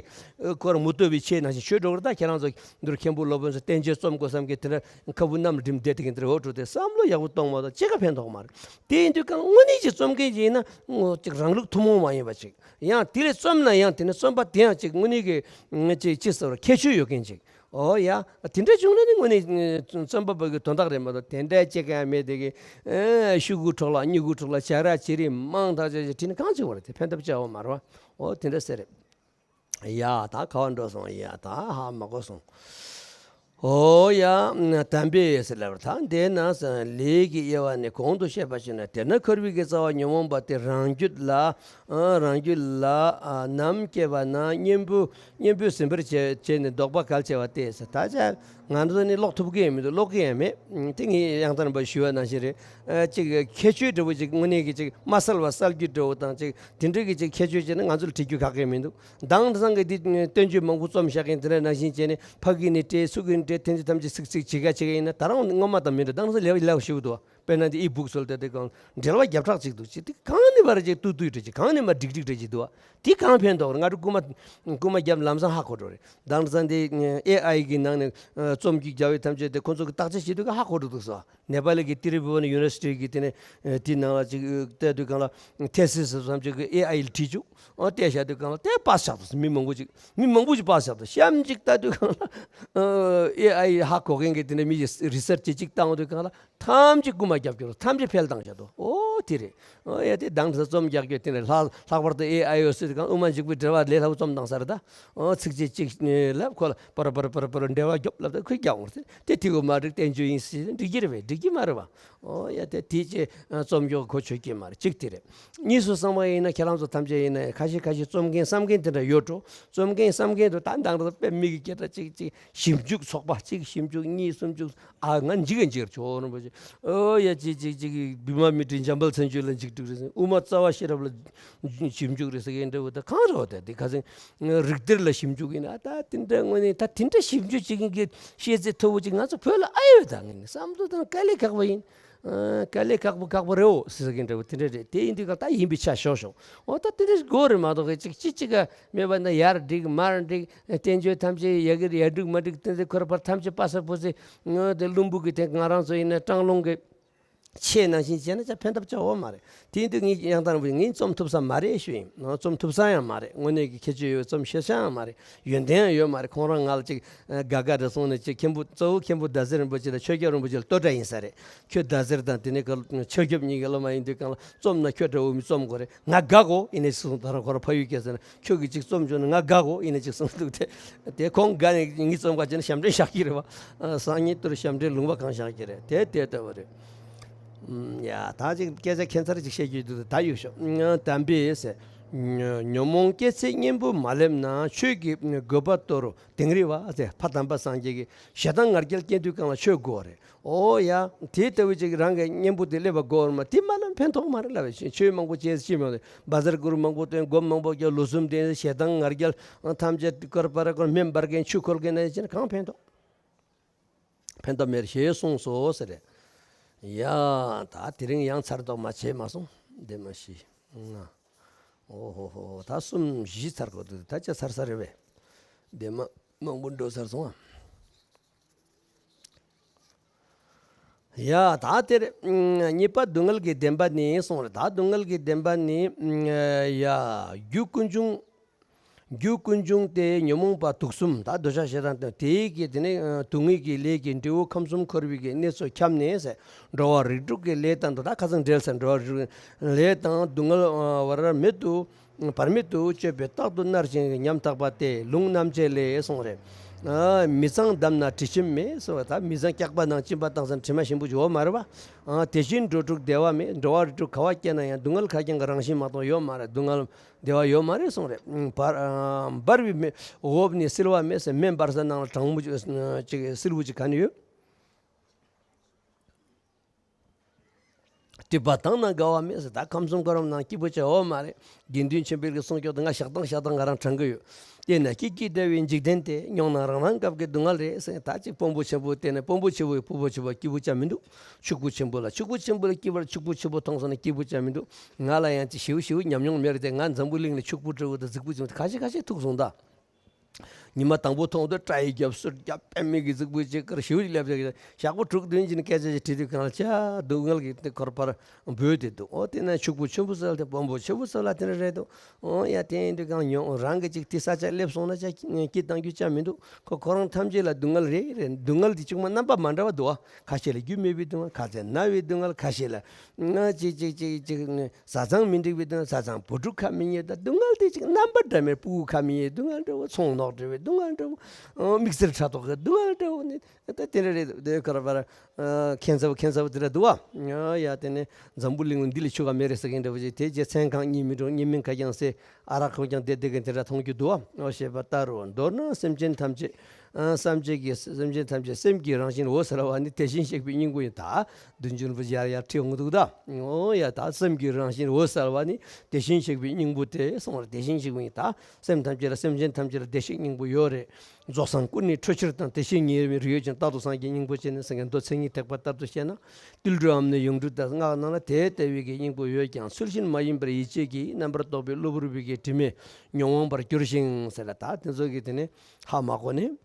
ཁོ་རང་མུ་སྟེགས་པའི་ཆས་ནང་བཞིན་ཆོས་སྒྲོག་རེད། ད་ཁྱེད་རང་ཚོ་འདིར་མཁན་པོ་སློབ་དཔོན་ཚོ་བསྟན་བཅོས་རྩོམ་དགོས་བསམ་གི་དེ་འདྲ་ཁ་བུ་གནམ་ལ་བསྒྲིམས་བསྡད་དེ་གི་འདིར་འོ་འགྲོ་དེ་བསམ་བློ་ཡག་པོ་གཏོང་མ་གཏོགས་ཅི་ག་ཕན་ཐོགས་མ་རེད། དེ་ཡིན་དུས་གང་དངོས་གནས་ཀྱི་རྩོམ་མཁན་ཅིག་ཡིན་ན་ངོ་ཅིག་རང་ལུགས་ཐུན་མོང་མ་ཡིན་པ་ཅིག་ཡང་དེ་ལས་རྩོམ་ན་ཡང་དེ་ནི་རྩོམ་པ་དེ་ཡང་ཅིག་དངོས་གནས་ཀྱི་ཅིག་ཅི་ཟེར་བ་ཁྱད་ཆོས་ཡོད་མཁན་ཅིག་ཨོ་ཡ། དེ་འདྲ་བྱུང་ན་ནི་དངོས་གནས་རྩོམ་པ་པོ་གི་དོན་དག་རེད་མ་གཏོགས་དེ་འདྲ་ཅིག་ཡང་མེད་དེ་གི། ཨེ། ཤོག་གུ་འཕྲོ་བརླག་སྨྱུ་གུ་འཕྲོ་བརླག་བྱ་ར་བྱེ་རིམ་མང་དག་ཅིག་བྲིས་ནས་གང་བྱེད་པ་རེད། དེ་ཕན་ཐོགས་ཅི་ཡང་མ་རེད་བ། ཨོ་དེ་འདྲ་ཟེར་རེད། ཡ་ད་ག་བ་འགྲོ་སོང་། ཡ་ད་ཧ་མ་གོ་སོང་། ཨོ་ཡ། དམ་པའི་ཟེར་ལབ་པར་ཐལ། དེས་ན་ལས་ཀྱི་དབྱེ་བ་ནི་གོང་དུ་བཤད་པ་བཞིན་ན། དེས་ན་འཁོར་བའི་གི་རྩ་བ་ཉོན་མོངས་པ་དེ་རང་རྒྱུད་ལ། ཨ། རང་རྒྱུད་ལ། ཨ། ནམ་སྐྱེས་པ་ན་གཉེན་པོ་གཉེན་པོས་ཟིན་པར་བྱས་བྱས་ནས་བཟློག་པ་གལ་ཆེ་བ་སྟེ་ཟེར། ད་ཆ་ང་ཚོ་ནི་ཀློག་ཐུབ་ཀྱི་ཡང་མི་འདུག་ཀློག་གི་ཡང་མེད། དེ་ངས་ཡང་དག་རིམ་པ་ཞུས་པ་ནང་བཞིན་རེད། ཨ། ཅིག་ཁྱད་ཆོས་འདྲ་བོ་ཅིག་དངོས་གནས་ཀྱི་ཅིག་མ་གསལ་བ་གསལ་རྒྱུ་འདྲ་བོ་དང་ཅིག་དེ་འདྲ་གི་ཅིག་ཁྱད་ཆོས་བྱས་ན་ང་ཚོ་ལ་བྲིས་རྒྱུ་ག་གེ་མི་འདུག་དེང་སང་གི་འདི་བསྟན་བཅོས་མང་པོ་རྩོམ་བཞག་མཁན་དེ་འདྲ་ནང་བཞིན་བྱས་ནས་ཕ་གི་ནས་སྤྲད་སུ་གི་ནས་སྤྲད་དེ་ཚོ་ཐམས་ཅད་ཚིག་ཚིག་བྱེད་ག་བྱེད་ག་ཡིན་ན་ད་རུང་སྔོན་མ་དང་མི་འདྲ། དེང་སང་ལས་ལས་ཞིབ་འདུག་དཔེར་ན་འདི་ཨི་བུག་སོལ་དེ་དེ་གང་འགྲེལ་པ་བརྒྱ་ཕྲག་ཅིག་འདུག་ཅིག་དེ་གང་ནས་མར་ཅིག་ཏུ་ཏུ་འདྲ་ཅིག་གང་ནས་མར་འགྲིག་འགྲིག་འདྲ་ཅིག་འདུག་བ། དེ་གང་ཕན་ཐོགས་རེད། ང་ཚོ་རྐུ་མ་རྐུ་མ་བརྒྱབ་ལམ་སང་ཧ་གོ་འགྲོ་རེད། དེང་སང་འདི་ཨེ་ཨའི་གི་ནང་ནས་རྩོམ་གྱི་རྒྱབ་ཡོད་ཐམས་ཅད་དེ་ཁོ་ཚོ་གི་བརྟག་དཔྱད་བྱེད་དུས་ཀ་ཧ་གོ་འགྲོ་འདུག་ཟེར་བ། ནེ་པ་ལི་གི་ཏི་རི་བྷུ་ཝན་ཡུ་ནི་ཝར་སི་ཊི་གི་དེ་ནས་དེའི་ནང་ལ་ཅིག་བལྟས་དུས་གང་ལ་ཐེ་སི་སི་བསམ་ཅིག་གི་ཨེ་ཨའི་ལ་བྲིས་བཅུག་ཨོ་བལྟས་བཞག་དུས་གང་ལ་དེ་པཱ་སི་ཆགས་འདུག་མི་མང་པོ་ཅིག་མི་མང་པོ་ཅིག་པཱ་སི་ཆགས་འདུག་གཤམ་ཅིག་ལྟ་དུས་གང་ལ་ཨེ་ཨའི་ཧ་གོ་མཁན་གི་དེ་ནས་མི་ཡི་རི་སར་ཆི་ཅིག་བཏང་དུས་གང་ལ་ཐམས་ཅད་རྐུ་མ་རྒྱབ་སྐྱོར་ཐམས་ཅད་འཕེལ་བཏང་བཞག་འདུག་ཨོ་དེ་རེད། ཨོ་ཡ་དེ་དེང་སང་རྩོམ་རྒྱག་རྒྱུ་དེ་ནས་ལྷག་ལྷག་པར་དུ་ཨེ་ཨའི་ཡོད་སྲིད་དུས་གང་དབུ་མ་འཇུག་པའི་འགྲེལ་པ་ལས་སླ་པོ་རྩོམ་བཏང་ས་རེད་ད། ཨོ་ཚིགས་བཅད་གཅིག་ལབ་ཁོ་ལ་པར་པར་པར་པར་འགྲེལ་པ་རྒྱོབ་ལབ་ད་ཁོས་རྒྱག་འོང་ཟེར། དེ་དེ་གོ་མ་འགྲིག་བསྟན་བཅོས་ཡིན་ཟེར་འགྲིག་གི་རེད་པས། འགྲིག་གི་མ་རེད་བ། ཨོ་ཡ་དེ་དེ་ཅེ་རྩོམ་སྐྱོར་གོ་ཆོད་ཀྱི་མ་རེད། གཅིག་དེ་རེད། གཉིས་སུ་གསུངས་པ་ཡིན་ན་ཁྱེད་རང་ཚོ་ཐམས་ཅད་ཡིན་ན་ཁ་ཤས་ཁ་ཤས་རྩོམ་མཁན་བསམ་མཁན་དེ་འདྲ་ཡོད་འགྲོ། རྩོམ་མཁན་བསམ་མཁན་དུ་ད་འདང་རེད་དཔེ་མི་གི་སྐད་གྲགས་གཅིག་གཅིག་ཞིབ་འཇུག་ཚོགས་པ་གཅིག་ཞིབ་འཇུག་གཉིས་སུམ་འཇུག་ཨ་ང་འཇིགས་ཀྱང་འཇིགས་ཆོག་རིན་པོ་ཆེ། ཨོ་ཡ་གཅིག་གཅིག་གཅིག་བི་མ་མི་ཏྲའི་འཇམ་དཔལ་མཚན་བརྗོད་ལ་འཇིགས་འགྲིག་རེད་ཟེར། དབུ་མ་རྩ་བ་ཤེས་རབ་ལ་ཞིབ་འཇུག་རེད་ཟེར་མཁན་འདྲ་བོ་ད་གང་རེད་བ། ད་དེ་ཁ་སང་རིགས་གཏེར་ལ་ཞིབ་འཇུག་ཡིན་ན་ད་དེ་འདྲ་དངོས་གནས་ད་དེ་འདྲ་ཞིབ་འཇུག་བྱེད་མཁན་གྱི་ཤེས་ཚད་མཐོ་བོ་ཅིག་ང་ཚོ་བོད་ལ་ཨ་ཡོད་ད་ངས་ནི་བསམ་བློ་བཏང་དཀའ་ལས་ཁག་པོ་ཡིན། ཨ། དཀའ་ལས་ཁག་པོ་ཁག་པོ་རེད་འོ་ཟེར་མཁན་འདྲ་བོ་དེ་འདྲ་རེད། དེ་ཡིན་དུས་གང་ད་ཡིན་པའི་ཆ་ཞོག་ཞོག་འོ་ད་དེ་འདྲ་དགོས་རེད་མ་གཏོགས་གཅིག་གཅིག་གཅིག་ག་མེད་པ་ན་ཡར་འགྲིག་མར་འགྲིག་བསྟན་བཅོས་ཐམས་ཅད་ཡ་གི་ཡར་འགྲིག་མར་འགྲིག་བསྟན་ཚེ་ཁོ་ར་ཕར་ཐམས་ཅད་པ་ས་པོ་ཚེ་ངོ་དེ་ལྷུན་པོ་གི་དེ་ང་རང་ཚོ་ཡིན་ན་སྤྲང་ལུང་གི་ཆེ་ནང་བཞིན་བྱས་ན་ཅང་ཕན་ཐབས་ཅང་ཡོད་མ་རེད། དེ་ཡིན་དུས་ངས་གཡང་ཐང་རིན་པོ་ཆེ་ངས་རྩོམ་ཐུབ་ས་མ་རེད་ཞུ་ཡིན། རྩོམ་ཐུབ་ས་ཡང་མ་རེད། དངོས་གནས་ཀྱི་ཁྱད་ཆོས་ཡོད་རྩོམ་ཤེས་ས་ཡང་མ་རེད། ཡོན་ཏན་ཡང་ཡོད་མ་རེད། ཁོང་རང་ང་ལ་ཅིག་དགའ་དགའ་འདྲ་གསུངས་ནས་ཅིག་མཁན་པོ་གཙོ་བོ་མཁན་པོ་ཟླ་ཟེར་རིན་པོ་ཆེ་དང་ཆོས་སྐྱབས་རིན་པོ་ཆེ་ལ་ལྟོ་འདྲ་ཡིན་ས་རེད། ཁྱོད་ཟླ་ཟེར་དང་དེ་ནས་ཀ་ཆོས་སྐྱབས་གཉིས་ཀྱི་སློབ་མ་ཡིན་དུས་གང་ལ་རྩོམ་ན་ཁྱོད་འདྲ་བོ་མི་རྩོམ་དགོས་རེད། ང་དགའ་གོ་ཡིན་ནས་གསུངས། ད་རང་ཁོ་རང་ཕ་ཡུལ་སྐད་ཟེར་ན་ཁྱོད་ཀྱིས་ཅིག་རྩོམ་བྱུང་ན་ང་དགའ་གོ་ཡིན་ནས་ཅིག་གསུངས་འདུག་དེ་དེ་ཁོང་དགའ་ནས་ངའི་རྩོམ་ག་བྱས་ན་ཞབས་འདྲེན་བཞག་གི་རེད་བ། སང་ཉིན་དུ་རུ་ཞབས་འདྲེན་ལུང་པ་གང་བཞག་གི་རེད། དེ་དེ་ལྟ་བུ་རེད། ཡ་ད་ཅིག་སྐད་ཆ་ཁྱད་མཚར་ཅིག་བཤད་རྒྱུ་འདུག་ད་ཡོད་ཤོག་དམ་པས་ཟེར། ཉོན་མོངས་སྐྱེ་ཚེ་གཉེན་པོ་མ་སླེབས་ན། ཆོས་ཀྱི་དགོས་པ་སྟོར་རོ་དིང་རི་བ་ཟེར། ཕ་དམ་པ་སངས་རྒྱས་ཀྱིས་ཞེ་སྡང་ང་རྒྱལ་སྐྱེ་དུས་གང་ལ་ཆོས་དགོས་རེད། ཨོ་ཡ། དེ་ལྟ་བུ་ཅིག་རང་གི་གཉེན་པོ་དེ་སླེབས་པ་དགོས་རེད་མ། དེ་མ་ལ་ཕན་ཐོགས་མ་རེད་ལབ་བས། ཆོས་མང་པོ་བྱས་ཅི་མ་རེད། བཛྲ་གུ་རུ་མང་པོ་བཏོན། སྒོམ་མང་པོ་བརྒྱབ། ལོ་གསུམ་བསྟེན། ཞེ་སྡང་ང་རྒྱལ་ཐམས་ཅད་བསྐོར་བར་བསྐོར་སྨན་འབར་མཁན་ཆུ་ཁོལ་མཁན་ན་ཡིན་ཕྱིན་གང་ཕན་ཐོགས། ཕན་ཐོགས་མེད་ཞེས་གསུངས་སོ་ཟེར། ཡ། ད་དེ་རིང་ཡང་ཚར་དོགས་མ་བྱས་མ་སོང་། འདི་མ་ཤི། ང་། ཨོ་ཧོ་ཧོ། ད་གསུམ་བཞི་ཚར་དགོས་འདུག་ད་ཆ་ཚར་ས་རེད་བས། འདི་མ་མང་པོ་འགྲོ་ཚར་སོང་ཨ། ཡ། ད་དེར་གཉིས་པ་སྡུག་བསྔལ་གྱི་བདེན་པ་ནི་གསུངས་རེད། ད་སྡུག་བསྔལ་གྱི་བདེན་པ་ནི། ཡ། རྒྱུ་ཀུན་འབྱུང་། རྒྱུ་ཀུན་འབྱུང་སྟེ་ཉོན་མོངས་པ་དུག་གསུམ། ད་འདོད་ཆགས་ཞེ་སྡང་དང་དེའི་གི་དེ་ནི་སྡུག་བསྔལ་གྱི་ལས་ཀྱི་འབྲས་བུ་ཁམས་གསུམ་འཁོར་བའི་གི་གནས་ཚུལ་ཁྱབ་ནས་ཟེར། འགྲོ་བ་རིགས་དྲུག་གི་ལས་དང་དུ། ད་ཁ་སང་འབྲེལ་ཟེར། འགྲོ་བ་རིགས་དྲུག་གི་ལས་དང་སྡུག་བསྔལ་བར་མེད་དུ་བར་མེད་དུ་གཅོད་པའི་རྟག་ཏུ་མནར་ཞིང་ཉམ་ཐག་པ་སྟེ་ལུང་རྣམ་འབྱེད་ལས་གསུངས་རེད། མི་གཙང་བསྡམས་ན་དྲི་ཞིམ་མེད་གསུངས་རེད། ད་མི་གཙང་སྐྱག་པ་དང་གཅིན་པ་བཏང་ཟིན་དྲི་མ་ཞིམ་པོ་ཅིག་ཡོད་མ་རེད་པ། དེ་བཞིན་འགྲོ་དྲུག་བདེ་བ་མེད། འགྲོ་བ་རིགས་དྲུག་ག་བ་སྐྱེས་ན་ཡང་སྡུག་བསྔལ་ཁ་རྐྱང་གི་རང་བཞིན་མ་གཏོགས་ཡོད་མ་རེད། སྡུག་བསྔལ་བདེ་བ་ཡོད་མ་རེད་གསུངས་རེད། འབར་འབར་བའི་མེ་འོབས་ནི་བསིལ་བ་མེད་ཟེར། མེ་འབར་ས་ནང་ལ་གྲང་མོ་ཅིག་ཅིག་བསིལ་བོ་ཅིག་ག་ནས་ཡོད། སྒྲིབ་པ་དང་ན་དགའ་བ་མེད་ཟེར། ད་ཁམས་གསུམ་འཁོར་བ་ནང་སྐྱིད་པོ་ཅིག་ཡོད་མ་རེད། དགེ་འདུན་ཆེན་པོའི་གི་གསུང་སྐྱོར་དུ་ང་ཞག་དང་ཞག་དང་ང་རང་དྲན་གི་ཡོད། དེས་ན་སྐྱིད་སྐྱིད་འདྲ་བའི་འཇིག་རྟེན་དེ། མྱོང་ན་རང་རང་སྐབས་ཀྱི་སྡུག་བསྔལ་རེད་ཟེར། ད་ཅིག་དཔོན་པོ་ཆེན་པོ་བལྟས་ན་དཔོན་པོ་ཆེན་པོ་ཡི་ཕུ་བོ་ཆེན་པོ་སྐྱིད་པོ་ཅང་མི་འདུག་ཕྱུག་པོ་ཆེན་པོ་ལ་ཕྱུག་པོ་ཆེན་པོ་ལ་སྐྱིད་པར་ཕྱུག་པོ་ཆེན་པོ་མཐོང་སོང་ན་སྐྱིད་པོ་ཅང་མི་འདུག་ང་ལ་ཡང་ཅིག་ཞེ་པོ་ཞེ་པོ་ཉམས་མྱོང་མེད་རེད་དེ། ང་འཛམ་བུ་གླིང་ནས་ཕྱུག་པོ་འདྲ་བོ་དང་རྫིག་པོ་ཅིག་ཁ་ཤས་ཁ་ཤས་ཐུག་སོང་ད། ཉི་མ་དང་པོ་མཐོང་དུས་སྐྲ་ཡི་རྒྱབ་གསུར་རྒྱབ་པད་མའི་གི་གཟུགས་པོ་ཅིག་དཀར་ཞེ་པོ་ཅིག་སླེབས་ཏེ། ཞག་པོ་དྲུག་བདུན་ཅིག་ནས་སྐད་ཆ་ཞིག་དྲིས་དུས་གང་ལ་ཅིག་སྡུག་བསྔལ་གྱི་དེ་འཁོར་བར་འབོད་དེ་འདུག་ཨོ་དེ་ན་ཕྱུག་པོ་ཆེན་པོ་ཟེར་ལ་དེ་དཔོན་པོ་ཆེན་པོ་ཟེར་ལ་དེ་འདྲ་རེད་འདུག་ཨོ་ཡ་དེ་ཡིན་དུས་གང་མྱོང་རང་གི་ཅིག་དེ་ས་ཆ་སླེབས་སོང་ན་ཅིག་སྐྱིད་བཏང་རྒྱུ་ཅང་མི་འདུག་ཁོ་ཁོ་རང་ཐམས་ཅད་ལ་སྡུག་བསྔལ་རེད་རེད། སྡུག་བསྔལ་དེ་གཅིག་མ་རྣམ་པ་མ་འདྲ་བ་འདུག་ཨ། ཁ་ཤས་ལ་རྒྱུ་མེད་པའི་སྡུག་བསྔལ། ཁ་ཤས་ན་བའི་སྡུག་བསྔལ། ཁ་ཤས་ལ་ང་ཅིག་ཅིག་ཅིག་ཅིག་ནི་བཟའ་ཚང་མི་འགྲིག་པའི་སྡུག་བསྔལ། བཟའ་ཚང་བུ་ཕྲུག་ཁ་མི་ཉན་དང་སྡུག་བསྔལ་དེ་ཅིག་རྣམ་པ་འདྲ་མེད། སྤུ་གུ་ཁ་མི་ཉན་སྡུག་བསྔལ་འདྲ་བོ། ཚོང་ནོར་འདྲ་བའི་སྡུག་བསྔལ་འདྲ་བོ། ཨ་དམིགས་བསལ་ཕྲག་དོག་གི་སྡུག་བསྔལ་འདྲ་བོ་ནི་ད་དེ་འདྲ་རེད་འདུག་ཁོ་ར་བར་ཁྱད་མཚར་བོ་ཁྱད་མཚར་བོ་དེ་འདྲ་འདུག་བ། ཡ་དེ་ནི་འཛམ་བུ་གླིང་འདི་ལས་ཆུ་ཁ་མེད་རེད་ཟེར་མཁན་འདྲ་བོ་ཅིག་དེ་རྗེས་མཚན་གང་གཉིད་མི་འགྲོ། གཉིད་སྨན་ཁ་རྐྱང་ཟས། ཨ་རག་ཁོག་རྐྱང་བསྡད་བསྡད་མཁན་དེ་འདྲ་མཐོང་རྒྱུ་འདུག་བ། ཨོ་ཞེས་པ་ལྟར་རོ། མདོར་ན་སེམས་ཅན་ཐམས་ཅད་ཨ་སེམས་ཅན་གྱི་སེམས་ཅན་ཐམས་ཅད་སེམས་ཀྱི་རང་བཞིན་འོད་གསལ་བ་ནི་དེ་བཞིན་གཤེགས་པའི་སྙིང་པོ་ཡིན། ད་བདུན་ཅུ་རིན་པོ་ཆེ་ཡར་ཡར་ཁྲིད་འོང་འདུག་ད། ཨོ་ཡ་ད་སེམས་ཀྱི་རང་བཞིན་འོད་གསལ་བ་ནི་དེ་བཞིན་གཤེགས་པའི་སྙིང་པོ་སྟེ་གསུངས་རེད། དེ་བཞིན་གཤེགས་པ་ཡིན། ད་སེམས་ཐམས་ཅད་ལ་སེམས་ཅན་ཐམས་ཅད་ལ་བདེ་གཤེགས་སྙིང་པོ་ཡོད་རེད། རྫོགས་སངས་སྐུ་ནི་འཕྲོད་ཕྱིར་དང་། དེ་བཞིན་ཉེ་བའི་རིགས་ཡོད་ཀྱང་། རྟག་ཏུ་སངས་རྒྱས་སྙིང་པོ་ཅན་ནི་ཟེར་མཁན་མདོ་མཚན་ཉིད་ཐེག་པ་ལྟར་དུ་བཤད་ན། ཏིལ་འབྲུ་འམ་ནི་ཡུངས་འབྲུ་ལྟར་སྔགས་རྣམས་ལ་དེ་ལྟ་བུའི་གི་སྙིང་པོ་ཡོད་ཀྱང་། ཚུལ་བཞིན་མ་ཡིན་པར་ཡིད་བྱེད་ཀྱིས། རྣམ་པར་རྟོག་པའི་གློ་བུར་བའི་གི་དྲི་མས་ཉོན་མོངས་པར་འགྱུར་ཞིང་ཟེར་ལ། ད་དེ་ཚོ་གི་དེ་ནི་ཧ་མ་གོ་ནས།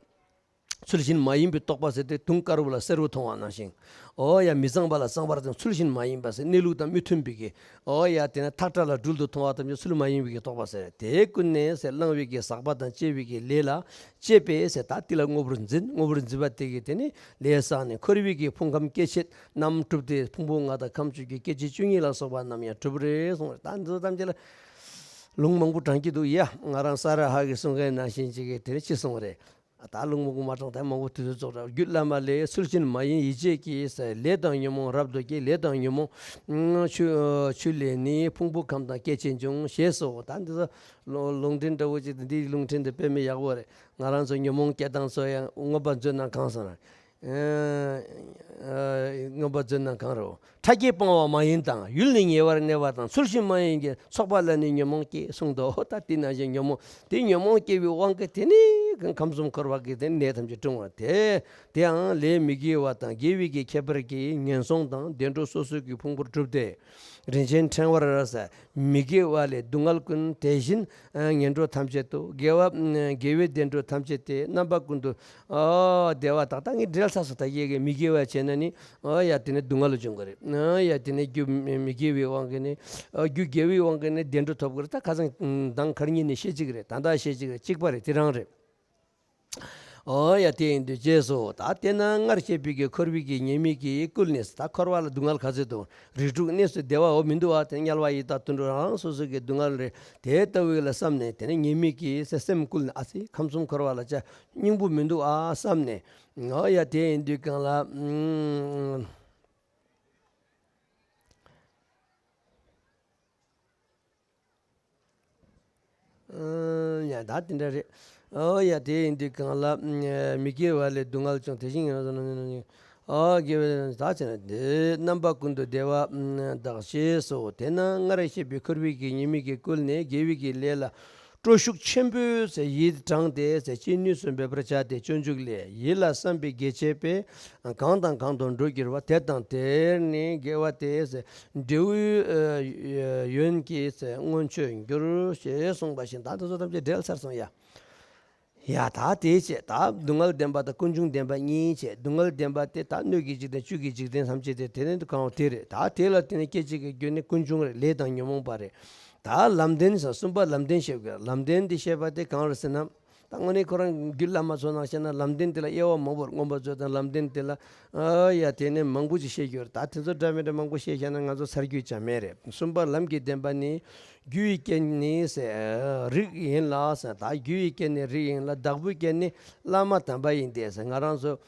ཚུལ་བཞིན་མ་ཡིན་པའི་རྟོག་པ་ཟེར་དུས་དུང་དཀར་པོ་ལ་སེར་པོ་མཐོང་བ་ནང་བཞིན། ཨོ་ཡ་མི་གཙང་བ་ལ་གཙང་བར་དང་། ཚུལ་བཞིན་མ་ཡིན་པ་ཟེར་གནས་ལུགས་དང་མི་མཐུན་པའི་གི། ཨོ་ཡ་དེ་ནི་ཐག་ཁྲ་ལ་སྦྲུལ་དུ་མཐོང་བ་ཐམས་ཅད་ཚུལ་མ་ཡིན་པའི་གི་རྟོག་པ་ཟེར། དེ་ཀུན་ནས་ཟེར་བླང་བའི་གི་ཟག་པ་དང་བཅས་པའི་གི་ལས་ལ་བཅས་པས་ཟེར། ད་དེ་ལ་དངོས་པོར་འཛིན། དངོས་པོར་འཛིན་པ་དེ་གིས་དེ་ནི་ལས་བསགས་ནས་འཁོར་བའི་གི་ཕུང་ཁམས་སྐྱེ་མཆེད་རྣམས་གྲུབ་སྟེ་ཕུང་པོ་ལྔ་དང་ཁམས་བཅུ་གི་སྐྱེ་མཆེད་བཅུ་གཉིས་ལ་སོགས་པ་རྣམས་ཡང་གྲུབ་རེད་གསུངས་རེད། ད་འདི་ཚོ་ཐམས་ཅད་ལ་ལུང་མང་པོ་དྲངས་ཀྱི་འདུག་ཡ། ང་རང་ས་ར་ཧ་གིས་གསུང་མཁན་ནང་བཞིན་ཅིག་གིས་དེ་ནི་ཅི་གསུངས་རེད། ད་ལུང་མང་པོ་མ་དྲངས་ད་མང་པོ་དུས་ཚོད་རྫོགས་འགྲོ། རྒྱུད་བླ་མ་ལས། ཚུལ་བཞིན་མ་ཡིན་ཡིད་བྱེད་ཀྱིས། ལས་དང་ཉོན་མོངས་རབ་ཏུ་སྐྱེ། ལས་དང་ཉོན་མོངས་ཆུ་ཆུ་ལས་ནི། ཕུང་པོ་ཁམས་དང་སྐྱེ་མཆེད་འབྱུང་། ཞེས་སོ། ད་འདི་ཚོ་ལུང་ལུང་འདྲེན་འདྲ་བོ་ཅིག་འདིའི་ལུང་འདྲེན་འདི་དཔེ་མི་ཡག་པོ་རེད། ང་རང་ཚོ་ཉོན་མོངས་སྐྱེ་སྟངས་ཚོ་ཡང་མངོན་པ་མཛོད་ན་གང་སོང་ར། མངོན་པ་མཛོད་ན་གང་རུང་ཁྲ་རྒྱས་སྤང་བ་མ་ཡིན་དང་། ཡུལ་ནི་ཉེ་བར་གནས་པ་དང་། ཚུལ་བཞིན་མ་ཡིན་གྱི་ཚོགས་པ་ལ་ནི་ཉོན་མོངས་སྐྱེ་གསུངས་འདུག་ད་དེ་ནང་བཞིན་ཉོན་མོངས་དེ་ཉོན་མོངས་སྐྱེ་བའི་དབང་གིས་དེ་ནི་ ཁམས་གསུམ་འཁོར་བ་གི་དེ་ནད་ཐམས་ཅད་བཀྲུང་བ་དེ། དེའང་ལས་མི་དགེ་བ་དང་དགེ་བའི་གི་ཁྱད་པར་གྱིས་ངན་སོང་དང་བདེ་འགྲོ་སོ་སོའི་གི་ཕུང་པོར་གྲུབ་སྟེ། རིན་ཆེན་ཕྲེང་བར་ཟ། མི་དགེ་བ་ལས་སྡུག་བསྔལ་ཀུན། དེ་བཞིན་ངན་འགྲོ་ཐམས་ཅད་དུ། དགེ་བ་དགེ་བའི་བདེ་འགྲོ་ཐམས་ཅད་དེ། རྣམ་པ་ཀུན་ཏུ། ཨོ་བདེ་བ་དག་ད་ངས་འགྲེལ་ཚར་སོང་། ད་ཡེ་གི་མི་དགེ་བ་བྱས་ན་ནི། ཨོ་ཡ་དེ་ནི་སྡུག་བསྔལ་ལ་འབྱུང་གི་རེད། ཨོ་ཡ་དེ་ནི་རྒྱུ་མི་དགེ་བའི་དབང་གིས་ནི། ཨོ་རྒྱུ་དགེ་བའི་དབང་གིས་ནི་བདེ་འགྲོ་ཐོབ་གི་རེད། ད་ཁ་སང་མདང་ཁར་གཉིས་ནི་བཤད་ཅིག་རེད། ད་ད་བཤད་ཅིག་རེད། གཅིག་པ་རེད། དེ་རང་རེད། ཨོ་ཡ་དེ་ཡིན་དུས་རྗེས་སུ་ད་དེ་ན་སྔར་བཤད་པའི་གི་འཁོར་བའི་གི་ཉེས་དམིགས་ཀྱིས་བསྐུལ་ནས། ད་འཁོར་བ་ལ་སྡུག་བསྔལ་ག་ཚོད་དང་རིགས་དྲུག་གནས་སུ་བདེ་བའོ་མི་འདུག་བ། དེ་དམྱལ་བ་ཡི་དྭགས་དུད་འགྲོ་རང་སོ་སོ་གི་སྡུག་བསྔལ་རེད། དེ་ལྟ་བུ་ལ་བསམ་ནས་དེ་ནས་ཉེས་དམིགས་ཀྱིས་སེམས་བསྐུལ་ནས། ཨ་ཙི་ཁམས་གསུམ་འཁོར་བ་ལ་བཅའ་སྙིང་པོ་མི་འདུག་ཨ་བསམ་ནས། ཨོ་ཡ་དེ་ཡིན་དུས་གང་ལ། ཨུམ། ཨུམ། ཡ་ད་དེ་འདྲ་རེད། ཨོ་ཡ་དེ་ཡིན་དུས་གང་ལ། ཨུམ། མི་དགེ་བ་ལས་སྡུག་བསྔལ་བྱུང་། དེ་བཞིན་ངན་སོང་ནི། ཨོ་དགེ་བའི་ད་བྱས་ན་དེ་རྣམ་པ་ཀུན་ཏུ་བདེ་བ་དག་ཞེས་སོ། དེས་ན་སྔར་བཤད་པའི་འཁོར་བའི་གི་ཉེས་དམིགས་ཀྱིས་བསྐུལ་ནས་དགེ་བའི་གི་ལས་ལ་སྤྲོ་ཤུགས་ཆེན་པོས་ཡིད་དྲངས་ཏེ་ཅི་ནུས་སུ་འབད་པར་བྱ་སྟེ། སྤྱོད་འཇུག་ལས། ཡིད་ལ་བསམ་པའི་དགེ་བྱེད་པས། གང་དང་གང་དུ་འགྲོ་འགྱུར་བ། དེ་དང་དེར་ནི་དགེ་བ་དེས་འབྲས་བུའི་ཡོན་གྱི་མངོན་སྤྱོད་འགྱུར། ཞེས་གསུངས་པ་བཞིན། ད་དེ་ཚོ་ཐམས་ཅད་འགྲེལ་ཚར་སོང་ཡ། ཡ་ད་དེ་བྱས། ད་སྡུག་བསྔལ་བདེན་པ་དང་ཀུན་འབྱུང་བདེན་པ་གཉིས་བྱས། སྡུག་བསྔལ་བདེན་པ་དེ་ད་སྣོད་ཀྱི་འཇིག་རྟེན་བཅུད་ཀྱི་འཇིག་རྟེན་ཐམས་ཅད་དེ་དེ་ནི་གང་དེ་རེད། ད་དེ་ལ་བརྟེན་ནས་སྐྱེ་བྱེད་ཀྱི་རྒྱུ་ནི་ཀུན་འབྱུང་རེད། ལས་དང་ཉོན་མོངས་པ་རེད། ད་ལམ་བདེན་ཟེར་གསུམ་པ་ལམ་བདེན་བཤད་དགོས། ལམ་བདེན་འདི་བཤད་པ་དེ་གང་རེད་ཟེར་ན། ད་དངོས་གནས་ཁོ་རང་རྒྱུད་བླ་མ་ཚོ་ནང་བཤད་ན་ལམ་བདེན་དེ་ལ་དབྱེ་བ་མང་པོར་མངོན་པ་མཛོད་དང་། ལམ་བདེན་དེ་ལ་ཨ་ཡ་དེ་ནས་མང་པོ་ཅིག་བཤད་རྒྱུ་རེད། ད་དེ་ཚོ་འདྲ་མི་འདྲ་མང་པོ་བཤད་བཞག་ན་ང་ཚོ་ཚར་རྒྱུ་ཅང་མེད་རེད། གསུམ་པ་ལམ་གྱི་བདེན་པ་ནི། རྒྱུ་ཡི་རྐྱེན་ནི་ཟེར་རིགས་ཡིན་ལ་ཟེར། ད་རྒྱུ་ཡི་རྐྱེན་ནི་རིགས་ཡིན་ལ། བདག་པོའི་རྐྱེན་ནི་བླ་མ་དམ་པ་ཡིན་ཏེ་ཟེར། ང་རང་ཚོ་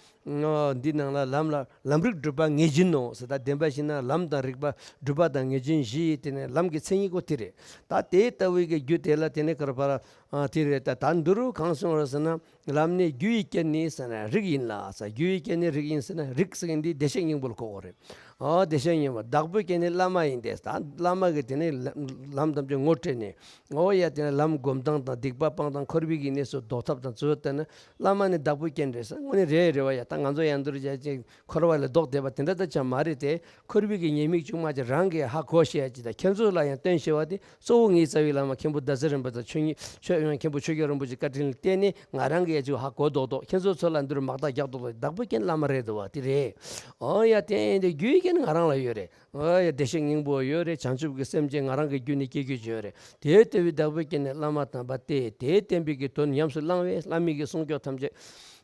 འདི་ནང་ལ་ལམ་ལ་ལམ་རིགས་སྒྲུབ་པ་ངེས་འབྱིན་ནོ་ཟེར། ད་བདེན་པ་བཞིན་ན་ལམ་དང་རིགས་པ་སྒྲུབ་པ་དང་ངེས་འབྱིན་བཞི་ཡི་དེ་ནས་ལམ་གྱི་མཚན་ཉིད་ཀོ་དེ་རེད། ད་དེ་ལྟ་བུའི་གི་རྒྱུ་དེ་ལ་དེ་ནས་ག་རེ་བར་ཨ་དེ་རེད། ད་ད་འདི་རུ་གང་གསུངས་རེད་ཟེར་ན། ལམ་ནི་རྒྱུ་ཡི་རྐྱེན་ནི་ཟེར་ན་རིགས་ཡིན་ལ་ཟེར། རྒྱུ་ཡི་རྐྱེན་ནི་རིགས་ཡིན་ཟེར་ན། རིགས་ཟེར་མཁན་འདི་བདེ་གཤེགས་སྙིང་པོ་ལ་གོ་དགོས་རེད། ཨོ་བདེ་གཤེགས་སྙིང་པོ། བདག་པོའི་རྐྱེན་ནི་བླ་མ་ཡིན་ཏེ། ད་བླ་མ་གིས་དེ་ནས་ལམ་ལམ་ཐམས་ཅད་ངོ་སྤྲད་ནས། ཨོ་ཡ་དེ་ནས་ལམ་སྒོམ་སྟངས་དང་སྡིག་པ་སྤང་སྟངས། འཁོར་བའི་གི་གནས་སུ་ལྡོག་ཐབས་དང་ཚུལ་བསྟན་ན། བླ་མ་ནི་བདག་པོའི་རྐྱེན་རེད་ཟེར། དངོས་གནས་རེད་རེད་བ་ཡ། ད་ང་ཚོ་ཡང་འདུར་བྱས་ཅིག་འཁོར་བ་ལས་ལྡོག་བསྡད་པ་དེ་འདྲ་ད་ཅང་མ་རེད་དེ། འཁོར་བའི་གི་ཉེས་དམིགས་ཆུང་མ་ཅིག་རང་གིས་ཧ་གོ་ཤེས་ཡ་ཅིག་དང་། ཁྱེད་ཚོ་ལ་ཡང་སྟོན་ཤེས་པ་དེ་གཙོ་བོ་ངའི་རྩ་བའི་བླ་མ་མཁན་པོ་ཟླ་ཟེར་རིན་པོ་ཆེ་ཆོས་ཉིད་ཆོས་དབྱིངས་མཁན་པོ་ཆོས་རྒྱལ་རིན་པོ་ཆེའི་བཀའ་དྲིན་ལ་བརྟེན་ནས་ང་རང་གིས་ཡ་ཅིག་ཧ་གོ་རྡོག་རྡོག། ཁྱེད་ཚོ་ཚོ་ལ་འདིར་མ་བརྟག་རྒྱག་རྡོག་རྡོག། བདག་པོའི་རྐྱེན་བླ་མ་རེད་འདུག་བ། དེ་རེད། ཨོ་ཡ་དེ་ཡིན་དུས་རྒྱུ་ཡི་རྐྱེན་ང་རང་ལ་ཡོད་རེད། ཨོ་ཡ་བདེ་གཤེགས་སྙིང་པོ་ཡོད་རེད། བྱང་ཆུབ་ཀྱི་སེམས་ཅན་ང་རང་གི་རྒྱུད་ནས་སྐྱེ་རྒྱུ་ཡོད་རེད། དེ་ལྟ་བུའི་བདག་པོའི་རྐྱེན་ནི་བླ་མ་དམ་པ་སྟེ། དེས་བསྟན་པའི་གི་དོན་ཉམས་སུ་བླང་བས་བླ་མའི་གི་གསུང་སྐྱོབ་ཐམས་ཅད།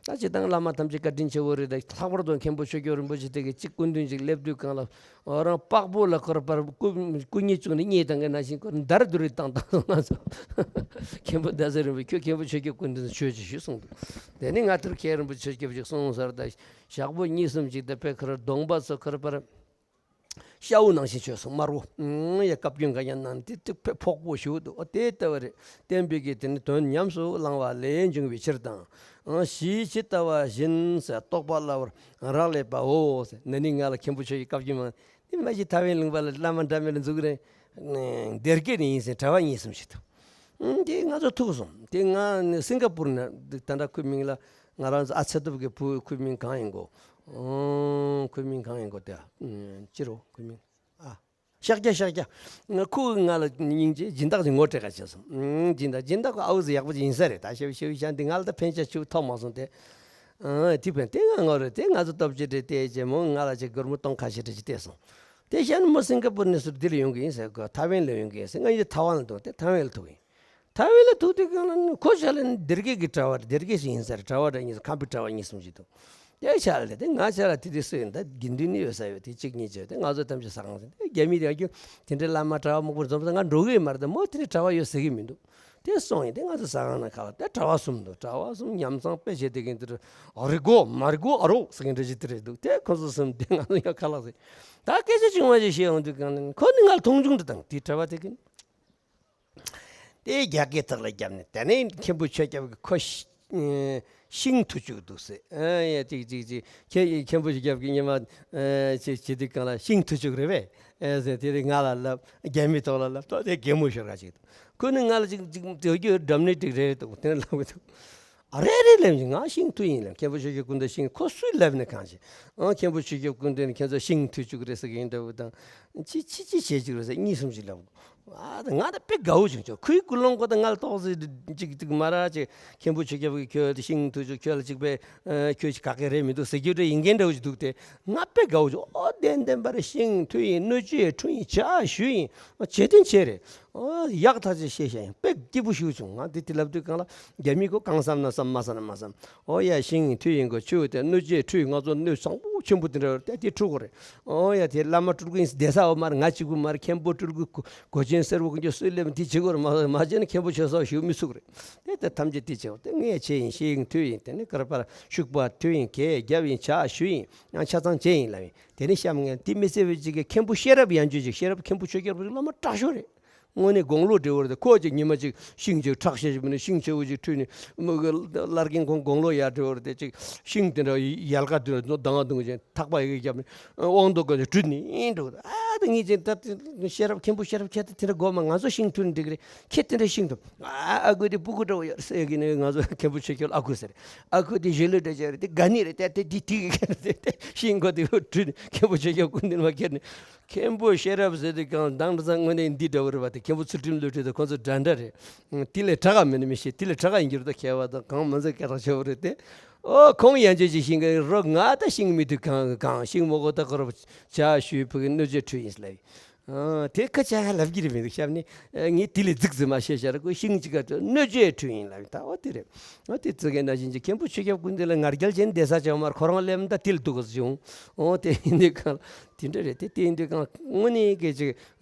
ད་སྤྱིར་བཏང་བླ་མ་ཐམས་ཅད་བཀའ་དྲིན་ཆེ་བོ་རེད། ད་ལྷག་པར་དུ་མཁན་པོ་ཆོས་རྒྱལ་རིན་པོ་ཆེ་དེ་གི་གཅིག་སྐུ་མདུན་ཅིག་སླེབས་དུས་གང་ལ། ཨོ་རང་པགས་པོ་ལ་ཁོར་པར་སྐུ་སྐུ་མཉེ་བཅུག་ནས་མཉེ་བཏང་གི་ནང་བཞིན་ཁོར་འདར་དུ་རི་བཏང་བཏང་སོང་ང་ཚོ། མཁན་པོ་ཟླ་ཟེར་རིན་པོ་ཁྱོད་མཁན་པོ་ཆོས་རྒྱལ་སྐུ་མདུན་དུ་ཆོས་ཅིག་ཞུ་གསུངས་འདུག། དེ་ནས་ང་ཐུར་མཁན་རིན་པོ་ཆོས་རྒྱལ་ཅིག་གསུངས་ཟེར། ད་ཞག་པོ་གཉིས་གསུམ་ཅིག་ད་དཔེ་ཁོར་གདོང་པ་ཚོ་ཁོར་པར། ཤ་བོ་ནང་བཞིན་བྱོས་སོང་། དམར་བོ། ཨང་། ཡ་བཀའ་བཀྱོན་ག་ཡང་གནང་དེ་དེ་ཕོག་པོ་ཞུ་འདུག། ཨོ་དེ་ལྟ་བུ་རེད། བསྟན་པའི་གི་དེ་ནི་དོན་ཉམས་སུ་བླང་བ་ལས་འབྱུང་བའི་ཕྱིར་དང་། ཨང་། གཞི་ཇི་ལྟ་བ་བཞིན་ཟེར་རྟོགས་པ་སླ་བར་རག་ལས་པའོ་ཟེར། ན་ནིང་ང་ལ་མཁན་པོ་ཆོས་ཀྱི་བཀའ་བཀྱོན་མང་དེ་མ་གཞི་ཐའེ་ཝན་ལུང་པ་ལ་བླ་མ་འདྲ་མི་འདྲ་འཛུགས་རེད། སྡེར་སྐད་ནས་ཡིན་ཟེར་གྲྭ་བ་གཉིས་གསུམ་ཞིག་འདུག། ཨང་། དེ་ང་ཚོ་ཐུག་སོང་། དེ་ང་ནི་སིང་ག་པུར་ནས་ད་ལྟ་ཁོའི་མིང་ལ། ང་རང་ཚོ་ཨ་ཚེ་སྟོབས་ཀྱི་བུ་ཁོའི་མིང་གང་ཡིན་གོ། ཨང་། ཁོའི་མིང་གང་ཡིན་གོ་དེ། ཨང་། ཅི་རོ་ཁོའི་མིང་། ཨ། ཤཱཀྱ་ཤཱཀྱ། ཁོ་གིས་ང་ལ་སྙིང་རྗེ་སྦྱིན་བདག་ཅིག་ངོ་སྤྲད་ག་བྱས་སོང་། ཨང་། སྦྱིན་བདག་སྦྱིན་བདག་ཁོ་ཨའུ་ཟེ་ཡག་པོ་ཅིག་ཡིན་ས་རེད། ད་ཤེའུ་ཤེའུ་ཤ་འདི་ང་ལ་ད་ཕན་ཆ་ཆེའུ་ཐོགས་མ་སོང་སྟེ། ཨང་། དེ་ཕན་དེ་ང་ངོ་རེད་དེ། ང་ཚོ་སྟོབས་ཆེ་རེད་དེ་ཅེས་མོ་ང་ལ་ཅིག་སྒོར་མོ་སྟོང་ཁ་ཤས་རེ་ཅིག་སྟེར་སོང་། དེ་བཞིན་མོ་སིང་ག་པུར་ནས་ཚུར་འདིར་ཡོང་གི་ཡིན་ཟེར་གོ། ཐའེ་ཝན་ལ་ཡོང་གི་ཡིན་ཟེར། ང་ཡི་ཐའེ་ཝན་ལ་འདུག་སྟེ་ཐའེ་ཝན་ལ་ཐུག་ཡིན། ཐའེ་ཝན་ལ་ཐུག་དུས་གང་ལ་ཁོ་ཆ་ལ་ནི་སྡེར་སྐད་ཀྱི་གྲྭ་བ་སྡེར་སྐད་ཞིག་ཡིན་ས་རེད། གྲྭ་བ་འདྲ་གཉིས་སུ་ཁམས་པའི་གྲྭ་བ་གཉིས་གསུམ་ཞིག་འདུག། དེ་ཆ་ལ་དེ་ང་ཆ་ལ་དེ་དུས་སུ་ཡིན་ད་དགེ་འདུན་ནི་ཡོད་ས་ཡོད་དེ་གཅིག་གཉིས་བྱས་དེ་ང་ཚོ་ཐམས་ཅད་ཟ་ཁང་ཟིན་དེ་རྒྱ་མི་དེ་ཡང་ཁྱོད་དེ་འདྲའི་བླ་མ་གྲྭ་བ་མང་པོ་འཛོམས་ས་ང་འགྲོ་གི་ཡོད་མ་རེད། ད་མོ་དེ་འདྲའི་གྲྭ་བ་ཡོད་ཟེར་གི་མི་འདུག། དེ་སོང་ཡིན་དེ་ང་ཚོ་ཟ་ཁང་ནང་ཁ་ལ་དེ་གྲྭ་བ་གསུམ་འདུག། གྲྭ་བ་གསུམ་ཉམ་ཚང་དཔེ་བྱས་དེ་གིན་དེ་རེད། ཨ་རི་གོ་མ་རི་གོ་ཨ་རོ་ཟེར་གིན་འདྲ་ཞིག་དེ་རེད་འདུག། དེ་ཁོ་ཚོ་གསུམ་དེ་ང་ཚོ་ཡང་ཁ་ལག་ཟིན། ད་སྐད་ཆ་ཆུང་བ་ཞིག་བཤད་ཡོང་དུས་གང་ནས་ཁོ་ནི་ང་ལ་མཐོང་ཆུང་འདྲ་དང་དེ་གྲྭ་བ་དེ་གིན། དེ་རྒྱ་སྐད་ཐོག་ལ་བརྒྱབ་ནས་དེ་ནས་མཁན་པོ་ཆོས་སྐྱབས་ཀྱིས་ཁོ་ཤི་ཨེ་ཤིང་འཐུ་བཅུག་འདུག་ཟེར། ཨ་ཡ་ཅིག་ཅིག་ཅིག་ཁྱེད་མཁན་པོ་ཆོས་སྐྱབས་ཀྱིས་ཉི་མ་ཨེ་ཅིག་བྱེད་དུས་གང་ལ་ཤིང་འཐུ་བཅུག་རེད་པས་ཨེ་ཟེར། དེ་རིང་ང་ལ་ལབ། རྒྱ་མིའི་ཐོག་ལ་ལབ་ཐོག་དེ་གད་མོ་ཤོར་ག་ཅིག་འདུག། ཁོ་ནི་ང་ལ་ཅིག་ཅིག་དེ་རྒྱུ་འགྲམ་ནས་ཅིག་རེད་འདུག། དེ་ནས་ལབ་གི་འདུག། རེ་རེ་ལབ་ཀྱི་ང་ཤིང་འཐུ་ཡིན་ལབ། མཁན་པོ་ཆོས་སྐྱབས་སྐུ་མདུན་ཤིང་ཁོ་སུས་ལབ་ནས་གང་བྱེད། ཨང་མཁན་པོ་ཆོས་སྐྱབས་སྐུ་མདུན་ནས་ཁྱེད་ཚོ་ཤིང་འཐུ་བཅུག་རེད་ཟེར་གྱི་ཡིན་འདྲ་བོ་དང་། ཅི་ཅི་ཅི་བྱེད་ཅིག་རེད་ཟེར་གཉིས་གསུམ་ཅིག་ལབ། ཨ་ད་ང་ད་དཔེ་དགའ་བོ་བྱུང་ཅོག་ཁོའི་ཀུན་སློང་ཁོ་ད་ང་ལ་ཏོག་ཙེ་ཅིག་ཅིག་མ་ར་ཅིག་མཁན་པོ་ཆོས་སྐྱབས་ཀྱིས་ཁྱོད་ཤིང་འཐུ་ཅོག་ཁྱོད་ལ་ཅིག་པས་ཁྱོད་ཅིག་ག་གེ་རེད་མི་འདུག་ཟེར་རྒྱུ་འདྲ་ཡིན་མཁན་འདྲ་བོ་ཅིག་འདུག་སྟེ། ང་དཔེ་དགའ་བོ་བྱུང་། ཨོ་བདེན་བདེན་པར་ཤིང་འཐུ་ཡིན། སྣོད་བཅུད་འཁྲུ་ཡིན། ཇ་བཞུ་ཡིན། བྱེད་དོན་བྱེད་རེད། ཨོ་ཡག་ཐག་ཆོད་བཤད་བཤད་ཡིན། དཔེ་སྐྱིད་པོ་ཞིག་བྱུང་། ང་འདི་དེ་ལབ་དུས་གང་ལ་རྒྱ་མི་ཁོ་གང་བསམ་ན་བསམ་མ་བསམ་ན་མ་བསམ། ཨོ་ཡ་ཤིང་འཐུ་ཡིན་གོ་ཆུ་དེ་སྣོད་བཅུད་འཁྲུ་ཡིན། ང་ཚོ་སྣོད་བཟང་པོ་ཆེན་པོ་དེ་འདྲ་བར་དེ་དེ་འཁྲུ་དགོས་རེད། ཨོ་ཡ་དེ་བླ་མ་སྤྲུལ་སྐུ་ཡིན་བསྡད་ས་འོ་མར་ང་གཅིག་པུ་མར་མཁན་པོ་སྤྲུལ་སྐུ་གོ་གོས་ཆེན་སེར་པོ་གོན་རྒྱུ་སུས་སླེབས་དེ་བྱེད་དགོས་རེད། མ་མ་བྱས་ན་མཁན་པོ་ཆོས་ས་ཞུགས་མི་ཚུགས་རེད། དེ་དེ་ཐམས་ཅད་དེ་བྱེད་དགོས། དེ་ངས་བྱས་ཡིན། ཤིང་འཐུ་ཡིན། དེ་ནས་ཀར་པར་ཤུག་པ་འཐུ་ཡིན། གས་རྒྱབ་ཡིན། ཇ་བཞུ་ཡིན། ཡང་ཆ་ཚང་བྱས་ཡིན་ལབ་ཡིན། དེ་ནས་གཤམ་ངས་དེ་མི་ཚེ་བའི་ཅིག་གི་མཁན་པོ་ཤེས་རབ་ཡན་ཆོད་ཅིག་ཤེས་རབ་མཁན་པོ་ཆོས་སྐྱབས་ཀྱི་བླ་མ་དྲག་ཤོས་རེད། དངོས་གནས་དགུང་ལོ་བགྲེས་པོ་རེད། ཁོ་ཅིག་ཉི་མ་ཅིག་ཤིང་ཅིག་ཁྲག་ཤེད་ཅིག་མིན་ན་ཤིང་ཆེ་བོ་ཅིག་ཁྲུས་ནས་མི་གི་བླར་གིན་ཁོང་དགུང་ལོ་ཡར་བགྲེས་པོ་རེད་དེ། ཅིག་ཤིང་དེ་འདྲ་ཡལ་ག་དེ་འདྲ་ལྡང་ལྡང་བྱས་ཐག་པ་ཡི་གེ་བརྒྱབ་ནས་དབང་དུ་བཀོད་ནས་བྲུས་ནས་འགྲོ། ཨ་ད་ངས་ཅིག་ད་ཤེས་རབ་མཁན་པོ་ཤེས་རབ་ཁྱེད་ད་དེ་འདྲ་དགོས་མ། ང་ཚོ་ཤིང་འཐུ་ནས་འགྲིག་གི་རེད། ཁྱེད་དེ་འདྲ་ཤིང་འཐུ། ཨ་ཨ་ཁུ་དེ་སྤུ་གུ་འདྲ་བོ་ཡོད་ཟེར་གི་ནས་ང་ཚོ་མཁན་པོ་ཆོས་སྐྱབས་ཨ་ཁུ་ཟེར། ཨ་ཁུ་དེ་གཞོན་ལུས་འདྲ་ཅིག་རེད། དེ་དགའ་ནི་རེད། དེ་དེ་དེ་དེ་གི་ཁ་ནས་དེ་ཤིང་ཁོ་དེ་བྲུས་ནས་མཁན་པོ་ཆོས་སྐྱབས་སྐུ་མདུན་མ་ཁྱེར་ནས། མཁན་པོ་ཤེས་རབ་ཟེར་དུས་གང་དང་འདྲ་ས་དངོས་གནས་འདི་འདྲ་བོ་རེད་པ། དེ་མཁན་པོ་ཚུལ་ཁྲིམས་བློ་གྲོས་དང་ཁོང་ཚོ་འདྲ་འདྲ་རེད། དེ་ལས་དྲག་ག་མེད་ན་མི་ཤེས། དེ་ལས་དྲག་ག་ཡིན་རྒྱུ་རེད། ད་མཁས་པ་དང་གང་མ་ཚད་སྐད་གྲགས་ཆེ་བོ་རེད་དེ། ཨོ་ཁོང་ཡན་ཆད་ཅིག་ཤིང་གི་རོ་ང་ད་ཤིང་མི་འདུག་གང་གང་ཤིང་མོ་གོ་ད་ཁོ་ར་ཇ་བཞུ་ཕུ་གི་སྣོད་བཅུད་འཁྲུ་ཡིན་ལབ། ཨ་དེ་ཁ་ཆ་ལབ་ཀྱི་རེད་མི་འདུག་གཤམ་ནས་ངས་དེ་ལས་རྫིག་རྫིག་མ་བཤད་བྱ་ར་ཁོ་ཤིང་ཅིག་ག་སྣོད་བཅུད་འཁྲུ་ཡིན་ལབ། ད་ཨོ་དེ་རེད། ཨོ་དེ་ཙི་གེ་ན་བཞིན་གྱི་མཁན་པོ་ཆོས་སྐྱབས་སྐུ་མདུན་ལ་ང་རྒྱལ་ཅན་བསྡད་ས་ཅང་མར་ཁོ་རང་སླེབས་ད་དེ་ལ་འདུག་ག་བྱུང་། ཨོ་དེ་ཡིན་དུས་གང་དེ་འདྲ་རེད་དེ། དེ་ཡིན་དུས་གང་དངོས་གནས་ཀྱི་ཅིག་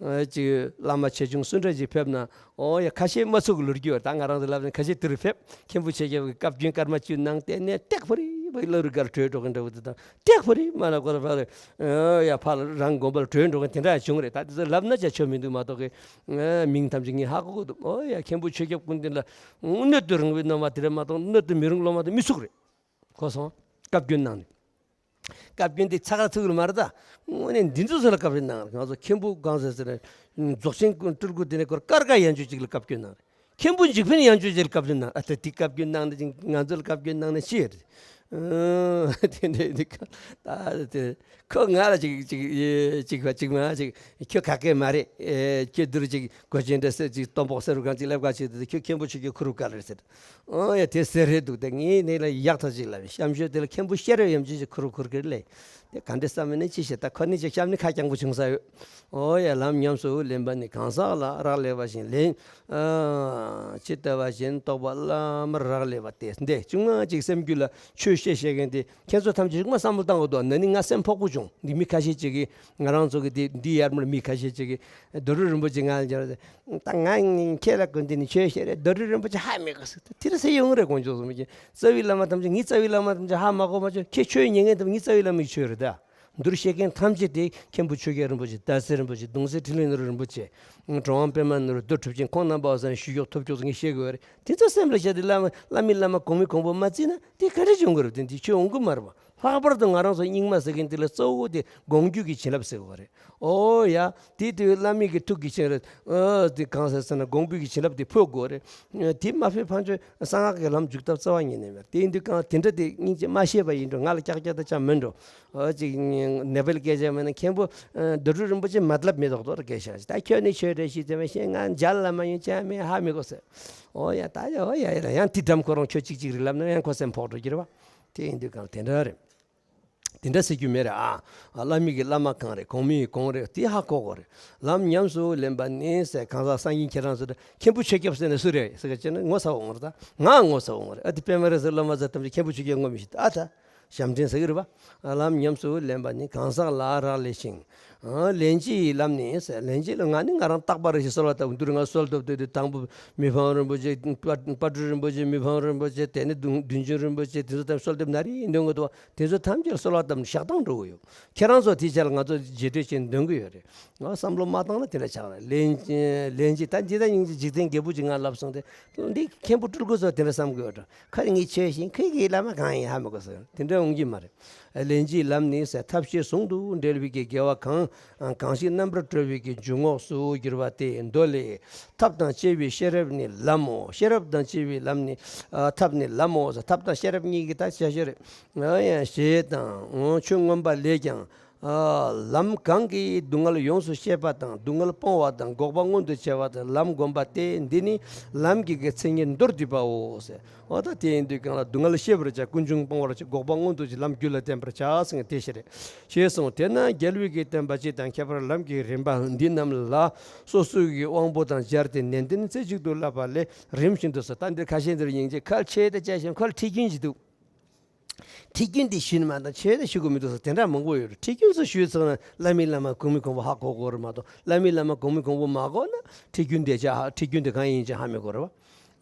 ཅིག་བླ་མ་ཆེ་ཆུང་སུ་འདྲ་ཅིག་ཕེབས་ན། ཨོ་ཡ་ཁ་ཤས་མ་ཚུགས་ལུར་རྒྱུ་བ། ད་ང་རང་ཚོ་ལབ་ནས་ཁ་ཤས་དེ་རུ་ཕེབས། མཁན་པོ་ཆོས་སྐྱབས་ཀྱི་བཀའ་བཀྱོན་སྐར་མ་བཅུ་གནང་སྟེ་ནས་ཏེག་ཕ་རི་བའི་བླ་རུ་སྒར་བྲོས་འགྲོ་གི་འདྲ་བོ་དེ་དང་ཏེག་ཕ་རི་མ་ལ་ཀོ་ལ་ཕ་ལ་ཡ་ཕ་ལ་རང་དགོན་པ་ལ་བྲོས་འགྲོ་གི་དེ་འདྲ་ཡང་བྱུང་རེད། ད་དེ་ཚོ་ལབ་ན་ཅང་ཆོ་མི་འདུག་མ་གཏོགས་གི་མིང་ཐམས་ཅད་ངས་ཧ་གོ་གི་འདུག་ཨོ་ཡ་མཁན་པོ་ཆོས་སྐྱབས་སྐུ་མདུན་ལ་སྣོད་དུ་རུང་བའི་སློབ་མ་དེ་རེད་མ་གཏོགས་སྣོད་དུ་མི་རུང་སློབ་མ་དེ་མི་ཚུགས་རེད། གོ་སོང་། བཀའ་བཀྱོན་གནང་ནས། བཀའ་བཀྱོན་དེ་ཚ་ཁ་ཚུགས་ལ་མ་རེད་ད། དངོས་གནས་འདི་ཚོ་ཚོ་ལ་བཀའ་བཀྱོན་གནང་རེད། ང་ཚོ་མཁན་པོ་གང་ཟེར་ཟེར་ན་རྫོགས་ཆེན་སྤྲུལ་སྐུ་དེ་ནས་ཁོར་ཀར་ཀ་ཡན་ཆོད་ཅིག་ལ་བཀའ་བཀྱོན་གནང་རེད། མཁན་པོ་འཇིགས་ཕན་ཡན་ཆོད་ཅིག་ལ་བཀའ་བཀྱོན་གནང་། ཨ་ད་དེ་བཀའ་བཀྱོན་གནང་ནས་ཅིག་ང་ཚོ་ལ་བཀའ་བཀྱོན་གནང་ནས་ཅི་ཡོད་རེད། ཨ་དེ་འདྲ་འདི་ད་དེ་ཁོ་ང་ལ་ཅིག་ཅིག་ཅིག་བ་ཅིག་མ་ཅིག་ཁྱོད་ག་གེ་མ་རེད། ཨེ་ཁྱོད་འདིར་ཅིག་གོས་ཆེན་འདྲ་སེ་ཅིག་སྟོན་པོ་སེ་རུ་གང་ཅིག་སླེབས་ག་ཅིག་དེ་ཁྱོད་མཁན་པོ་ཆོས་སྐྱབས་ཁུ་རུ་དཀར་རེད་ཟེར། ཨོ་ཡ་དེ་ཟེར་རེད་འདུག་དེ་ངས་ནས་ལ་ཡག་ཐག་ཅིག་ལབ་ཡིན། གཤམ་ཤོས་དེ་ལ་མཁན་པོ་ཤེས་རབ་ཡན་ཆོད་ཅིག་ཁུ་རུ་ཁུར་གིར་ལས། དེ་ག་འདྲ་བསམ་མེད་ནས་ཅི་བྱེད། ད་ཁོ་ནི་ཅིག་གཤམ་ནས་ཁ་རྐྱང་པོ་བྱུང་ས་ཡོད། ཨོ་ཡ་ལམ་ཉམས་སུ་ལེན་པ་ནི་གང་ཟག་ལ་རག་ལས་པ་བཞིན་ལེན། ཨ་ཇི་ལྟ་བ་བཞིན་རྟོགས་པ་བླ་མར་རག་ལས་པ་སྟེ། འདི་བཅུ་ལྔ་ཅིག་སེམས་རྒྱུད་ལ་ཆོས་བཤད་བཤད་མཁན་དེ་ཁྱེད་ཚོ་ཐམས་ཅད་ཅིག་མ་བསམ་བློ་བཏང་དགོས་འདུག་ན་ནི་ང་སེམས་ཕོག་པོ་བྱུང་། འདི་མི་ཁ་ཤས་ཅིག་གིས་ང་རང་ཚོ་གི་འདི་འདི་ཡར་མར་མི་ཁ་ཤས་ཅིག་གིས་རྡོ་རུ་རིན་པོ་ཆེ་ང་ལ་ད་ང་ཁྱེད་ལ་ཀུན་ལྡན་ནི་ཆོས་བཤད་རེད། རྡོ་རུ་རིན་པོ་ཆེ་ཧ་མི་གོ་ཟེར། དེ་རིང་སེ་ཡོང་རེད་དཀོན་མཆོག་གསུམ་གྱི་རྩ་བའི་བླ་མ་ཐམས་ཅད། ངའི་རྩ་བའི་བླ་མ་ཐམས་ཅད་ཧ་མ་གོ་མ་ཆོག་ཁྱེད་ཆོས་ཉན་མཁན་ཐམས་ངའི་རྩ་བའི་བླ་མ་ཡི་ཆོས་རེད་ད། འདུར་བཤད་མཁན་ཐམས་ཅད་དེ་མཁན་པོ་ཆོས་རྒྱལ་རིན་པོ་ཆེ། ཟླ་ཟེར་རིན་པོ་ཆེ། གདུང་སྲས་འཕྲིན་ལས་ནོར་བུ་རིན་པོ་ཆེ། གྲུབ་དབང་པདྨ་ནོར་བུ། རྡོ་གྲུབ་ཆེན། ཁོང་རྣམ་པ་བ་ས་ནས་ཞུ་ཞོག་ཐོབ་ཆོག་ཟེར་ངས་བཤད་དགོས་རེད། དེ་ཚོ་སེམས་ལ་བཞག་དུས་བླ་མ་བླ་མའི་བླ་མ་གོང་མའི་གོང་བུ་མ་བརྩིས་ན་དེ་ག་འདྲ་བྱུང་དགོས་རེད། དེ་འདི་ཆོས་འོང་གི་མ་རེད་པ། ལྷག་པར་དུ་ང་རང་ཚོ་རྙིང་མ་ཟེར་མཁན་དེ་ལ་གཙོ་བོ་དེ་དགོངས་རྒྱུད་ཀྱི་བྱིན་རླབས་ཟེར་དགོས་རེད། ཨོ་ཡ། དེ་དུས་བླ་མའི་གི་ཐུགས་ཀྱི་བྱིན་རླབས། ཨོ་དེ་གང་ཟེར་ཟེར་ན་དགོངས་པའི་གི་བྱིན་རླབས་དེ་ཕོག་དགོས་རེད། དེ་མ་ཕེབས་ཕན་ཆོད་གསང་སྔགས་ཀྱི་ལམ་འཇུག་ཐབས་རྩ་བ་ཉིད་ནས་མེད། དེ་ཡིན་དུས་གང་དེ་འདྲ་དེ་སྙིང་རྗེ་མ་བཤད་པ་ཡིན་འགྲོ། ང་ལ་ཀྱག་ཀྱག་ད་ཅང་མིན་འགྲོ། ཨོ་ཅིག་ནེ་པལ་སྐད་ཆ་མིན་ན་མཁན་པོ་རྡོ་རུ་རིན་པོ་ཆེ་མ་ལབ་མེ་ཏོག་ཏོ་ར་སྐད་ཆ་ད་ཁྱོད་ནི་ཆོས་རེ་ཞིག་ཟེར་བ་ཤེས། ང་མཇལ་ལ་མ་ཡོང་ཅང་མེད་ཧ་མི་གོ་ཟེར། ཨོ་ཡ་ད་ཡ་ཨོ་ཡ་ཡ་ཡང་དེ་འགྲམ་ཁོ་རང་ཁྱོད་ཅིག་ཅིག་རེ་ལབ་ན་ཡང་ཁོ་སེམས་ཕོག་འགྲོ་གི་རེད་བ། དེ་ཡིན་དུས་གང་དེ་འདྲ་རེད། དེ་འདྲ་ཟེར་རྒྱུ་མེད་རེད་ཨ། བླ་མ་གི་བླ་མ་གང་རེད། གོང་མའི་གོང་རེད། དེ་ཧ་གོ་དགོས་རེད། ལམ་ཉམས་སུ་ལེན་པ་ནི་ཟེར། གང་ཟག་སངས་རྒྱས་ཁྱེད་རང་ཚོ་ད་མཁན་པོ་ཆོས་སྐྱབས་ཟེར་ནས་སུ་རེད་ཟེར་ག་བྱས་ན་ངོ་ཚ་བ་འོང་རེད། ད་ང་ངོ་ཚ་བ་འོང་རེད་ཨ། དེ་པད་མ་རེད་ཟེར་བླ་མ་ཟེར་ཐམས་ཅད་མཁན་པོ་ཆོས་སྐྱབས་ངོ་མི་ཤེས་ད། ཨ་ད་ཞབས་འདྲེན་ཟེར་གི་རེད་པ། ལམ་ཉམས་སུ་ལེན་པ་ནི་གང་ཟག་ལ་རག་ལས་ཤིང་། ལན་གཅིག་ལམ་ནི་ཟེར། ལན་གཅིག་ལ་ང་ནི་ང་རང་རྟག་པར་རེ་ཞིག་གསོལ་བ་བཏབ། འདིར་ང་གསོལ་བཏབ་སྟེ་དེ་དང་པོ་མི་ཕམ་རིན་པོ་ཆེ། དཔལ་སྤྲུལ་རིན་པོ་ཆེ། མི་ཕམ་རིན་པོ་ཆེ། དེ་ནས་བདུད་བདུད་འཇོམས་རིན་པོ་ཆེ། དེ་ཚོ་ཐམས་ཅད་གསོལ་འདེབས་ན་རེ་འདོན་གི་འདུག་དེ་ཚོ་ཐམས་ཅད་གསོལ་བ་བཏབ་ནས་ཞག་དང་འགྲོ་གི་ཡོད། ཁྱེད་རང་ཚོ་དེ་ཆ་ལ་ང་ཚོ་རྗེས་ཟློས་བྱེད་འདོན་གི་ཡོད་རེད། ང་བསམ་བློ་མ་བཏང་ན་དེ་འདྲ་ཆགས་རེད། ལན་ལན་གཅིག་ད་འདི་ད་སྙིང་རྗེ་འཇིག་རྟེན་རྒྱལ་པོ་ཅིག་ང་ལབ་སོང་སྟེ། འདི་མཁན་པོ་སྤྲུལ་སྐུ་ཚོ་དེ་འདྲ་བསམ་གི་ཡོད་འགྲོ། ཁ་ངས་ཆོས་བཞིན་ཁོས་ཀྱི་བླ་མ་གང་ཡིན་ཧ་མི་གོ་ཟེར་དེ་འདྲ་འོང་གི་མ་རེད། ལན་གཅིག་ལམ་ནི་ཟེར། ཐབས་ཤེས་ཟུང་དུ་འབྲེལ་བའི་གི་དགེ་བ་གང་ གང་ཞིག་རྣམ་པར་གྲོལ་བའི་གི་འཇུག་ངོགས་སུ་གྱུར་པ་དེའི་མདོ་ལས། ཐབས་དང་བཅས་པའི་ཤེས་རབ་ནི་ལམ་མོ། ཤེས་རབ་དང་བཅས་པའི་ལམ་ནི། ཨ། ཐབས་ནི་ལམ་མོ་ཟེར། ཐབས་དང་ཤེས་རབ་གཉིས་ཀྱི་ད་ཆ་ཤས་རེད། ཨ་ཡང་ཞེས་དང་། ཆོས་མངོན་པ་ལས་ཀྱང་། ཨ། ལམ་གང་གིས་སྡུག་བསྔལ་ཡོངས་སུ་ཤེས་པ་དང་སྡུག་བསྔལ་སྤོང་བ་དང་འགོག་པ་མངོན་དུ་བྱ་བ་དང་ལམ་བསྒོམ་པ་སྟེ། འདི་ནི་ལམ་གྱི་གི་མཚན་ཉིད་མདོར་བསྡུས་པའོ་ཟེར། འོ་ད་དེ་ཡིན་དུས་གང་ལ་སྡུག་བསྔལ་ཤེས་པར་བྱ། ཀུན་འབྱུང་སྤོང་བར་བྱ། འགོག་པ་མངོན་དུ་བྱེད། ལམ་རྒྱུད་ལ་བརྟེན་པར་བྱ་ཟེར་མཁན་དེ་ཞིག་རེད། ཞེས་གསུངས། དེས་ན་རྒྱལ་བའི་གི་བསྟན་པ་སྤྱི་དང་ཁྱད་པར་ལམ་གྱི་རིམ་པ་འདི་རྣམས་ལ་སོ་སོའི་གི་དབང་པོ་དང་སྦྱར་ཏེ་ནན་ཏན་རྩེ་གཅིག་ཏུ་བསླབ་པ་ལས་རིམ་བཞིན་དུ་ཟེར། ད་འདིར་ཁ་ཤས་འདིར་ཡིན་གྱི་ཁ་ལ་ཆེ་དེ་བཅའ་ཞིང་ཁ་ལ་ཁྲིད་རྒྱུན་ཞིག་འདུག་ཁྲིད་རྒྱུན་དེ་ཞུས་ནས་མ་གཏོགས་ཆེ་དེ་ཞུ་དགོས་མི་འདུག་ཟེར་དེ་འདྲ་མང་པོ་ཡོད་རེད། ཁྲིད་རྒྱུན་ཚོ་ཞུས་ཚར་ན་བླ་མའི་བླ་མ་གོང་མའི་གོང་བུ་ཧ་གོ་དགོས་རེད་མ་གཏོགས། བླ་མའི་བླ་མ་གོང་མའི་གོང་བུ་མ་གོ་ན་ཁྲིད་རྒྱུན་དེ་ཆ་ཧ། ཁྲིད་རྒྱུན་དེ་གང་ཡིན་ཅིག་ཧ་མི་གོ་རེད་བ།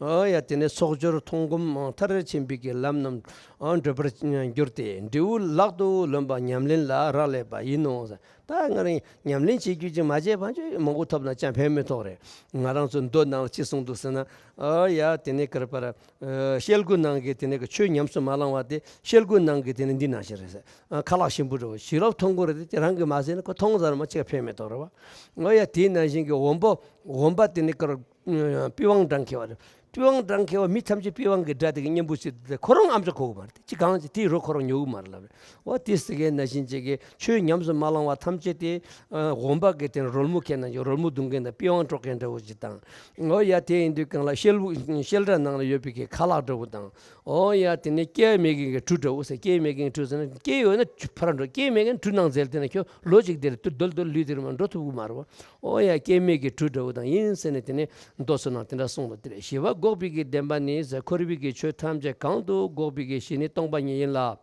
ཨོ་ཡ། དེ་ནས་ཚོགས་སྦྱོར་མཐོང་སྒོམ་མཐར་ཕྱིན་པའི་གི་ལམ་རྣམས་བགྲོད་པར་གྱུར་ཏེ་འབྲས་བུ་ལག་ཏུ་ལོན་པ་ཉམས་ལེན་ལ་རག་ལས་པ་ཡིན་ནོ། ད་ང་རང་ཉམས་ལེན་བྱེད་རྒྱུ་ཅིག་མ་བྱས་པ་ཅིག་མང་པོ་ཐོབ་ན་ཅང་ཕན་མི་ཐོགས་རེད། ང་རང་ཚོ་མདོ་ནང་ལ་ཅི་གསུངས་འདུག་ཟེར་ན། ཨོ་ཡ། དེ་ནས་ག་རེ་པར། ཨ། ཤེལ་སྒོ་ནང་གི་དེ་ནས་གི་ཆོས་ཉམས་སུ་མ་བླངས་པ་དེ་ཤེལ་སྒོ་ནང་གི་དེ་ནས་འདི་ནང་བཞིན་རེད་ཟེར། ཨ། ཁ་ལག་ཞིམ་པོ་འདྲ་བོ་ཞིག་ལ་མཐོང་གི་རེད་དེ། རང་གིས་མ་ཟས་ན་ཁོ་མཐོང་ཙམ་མ་ཅིག་ཕན་མི་ཐོགས་རེད་བ། ཨོ་ཡ། དེ་ནང་བཞིན་གི་འོན་པོ། འོན་པ་དེ་ནས་ག་རེ། པི་ཝང་སྦྲང་ཁེ་བ་རེད། པི་ཝང་སྦྲང་ཁེ་བ་མི་ཐམས་ཅད་པི་ཝང་གི་སྒྲ་དེ་གི་སྙན་པོ་ཞིག་དེ་ཁོ་རང་ཨ་མཆོག་གོ་གི་མ་རེད། ཅི་གང་ཅི་དེའི་རོ་ཁོ་རང་ཉོ་གི་མ་རེད་ལབ་རེད། འོ་དེ་ཟེར་མཁན་ནང་བཞིན་བྱེད་ཀྱི་ཆོས་ཉམས་སུ་མ་བླངས་པ་ཐམས་ཅད་དེ། ཨ། འོན་པ་གི་དེ་རོལ་མོ་ཁེན་ན་ཡོད། རོལ་མོ་རྡུང་མཁན་དང་པི་ཝང་དཀྲོག་མཁན་འདྲ་བོ་ཅིག་དང་། འོ་ཡ། དེ་ཡིན་དུས་གང་ལ་ཤེལ་བུ་ཤེལ་སྒྲ་ནང་ལ་ཡོད་པའི་གི་ཁ་ལག་འདྲ་བོ་དང་། འོ་ཡ། དེ་ནས་སྐྱེ་མེད་མཁན་གྱི་གྲུ་འདྲ་བོ་ཟེར། སྐྱེ་མེད་མཁན་གྱི་གྲུ་ཟེར་ན་སྐྱེ་ཡོད་ན་ཕར་འགྲོ། སྐྱེ་མེད་མཁན་གྲུ་ནང་འཛུལ་དེ་ན་ཁྱོད་ལོ་གཅིག་དེར་དུ་རྡོལ་རྡོལ་ལུས་དེར་མ་འགྲོ་ཐུབ་གི་མ་རེད་བ། ཨོ་ཡ། སྐྱེ་མེད་ཀྱི་གྲུ་འདྲ་བོ་དང་ཡིན་ཟེར་ནས། དེ་ནས་མདོ་ཚོ་ནང་དེ་འདྲ་གསུངས་འདུག་དེ་རེད། ཞི་བ་འགོག་པའི་གི་བདེན་པ་ནི་ཟེར། འཁོར་བའི་གི་ཆོས་ཐམས་ཅད་གང་དུ་འགོག་པའི་གི་གཞི་ནི་སྟོང་པ་ཉིད་ཡིན་ལ།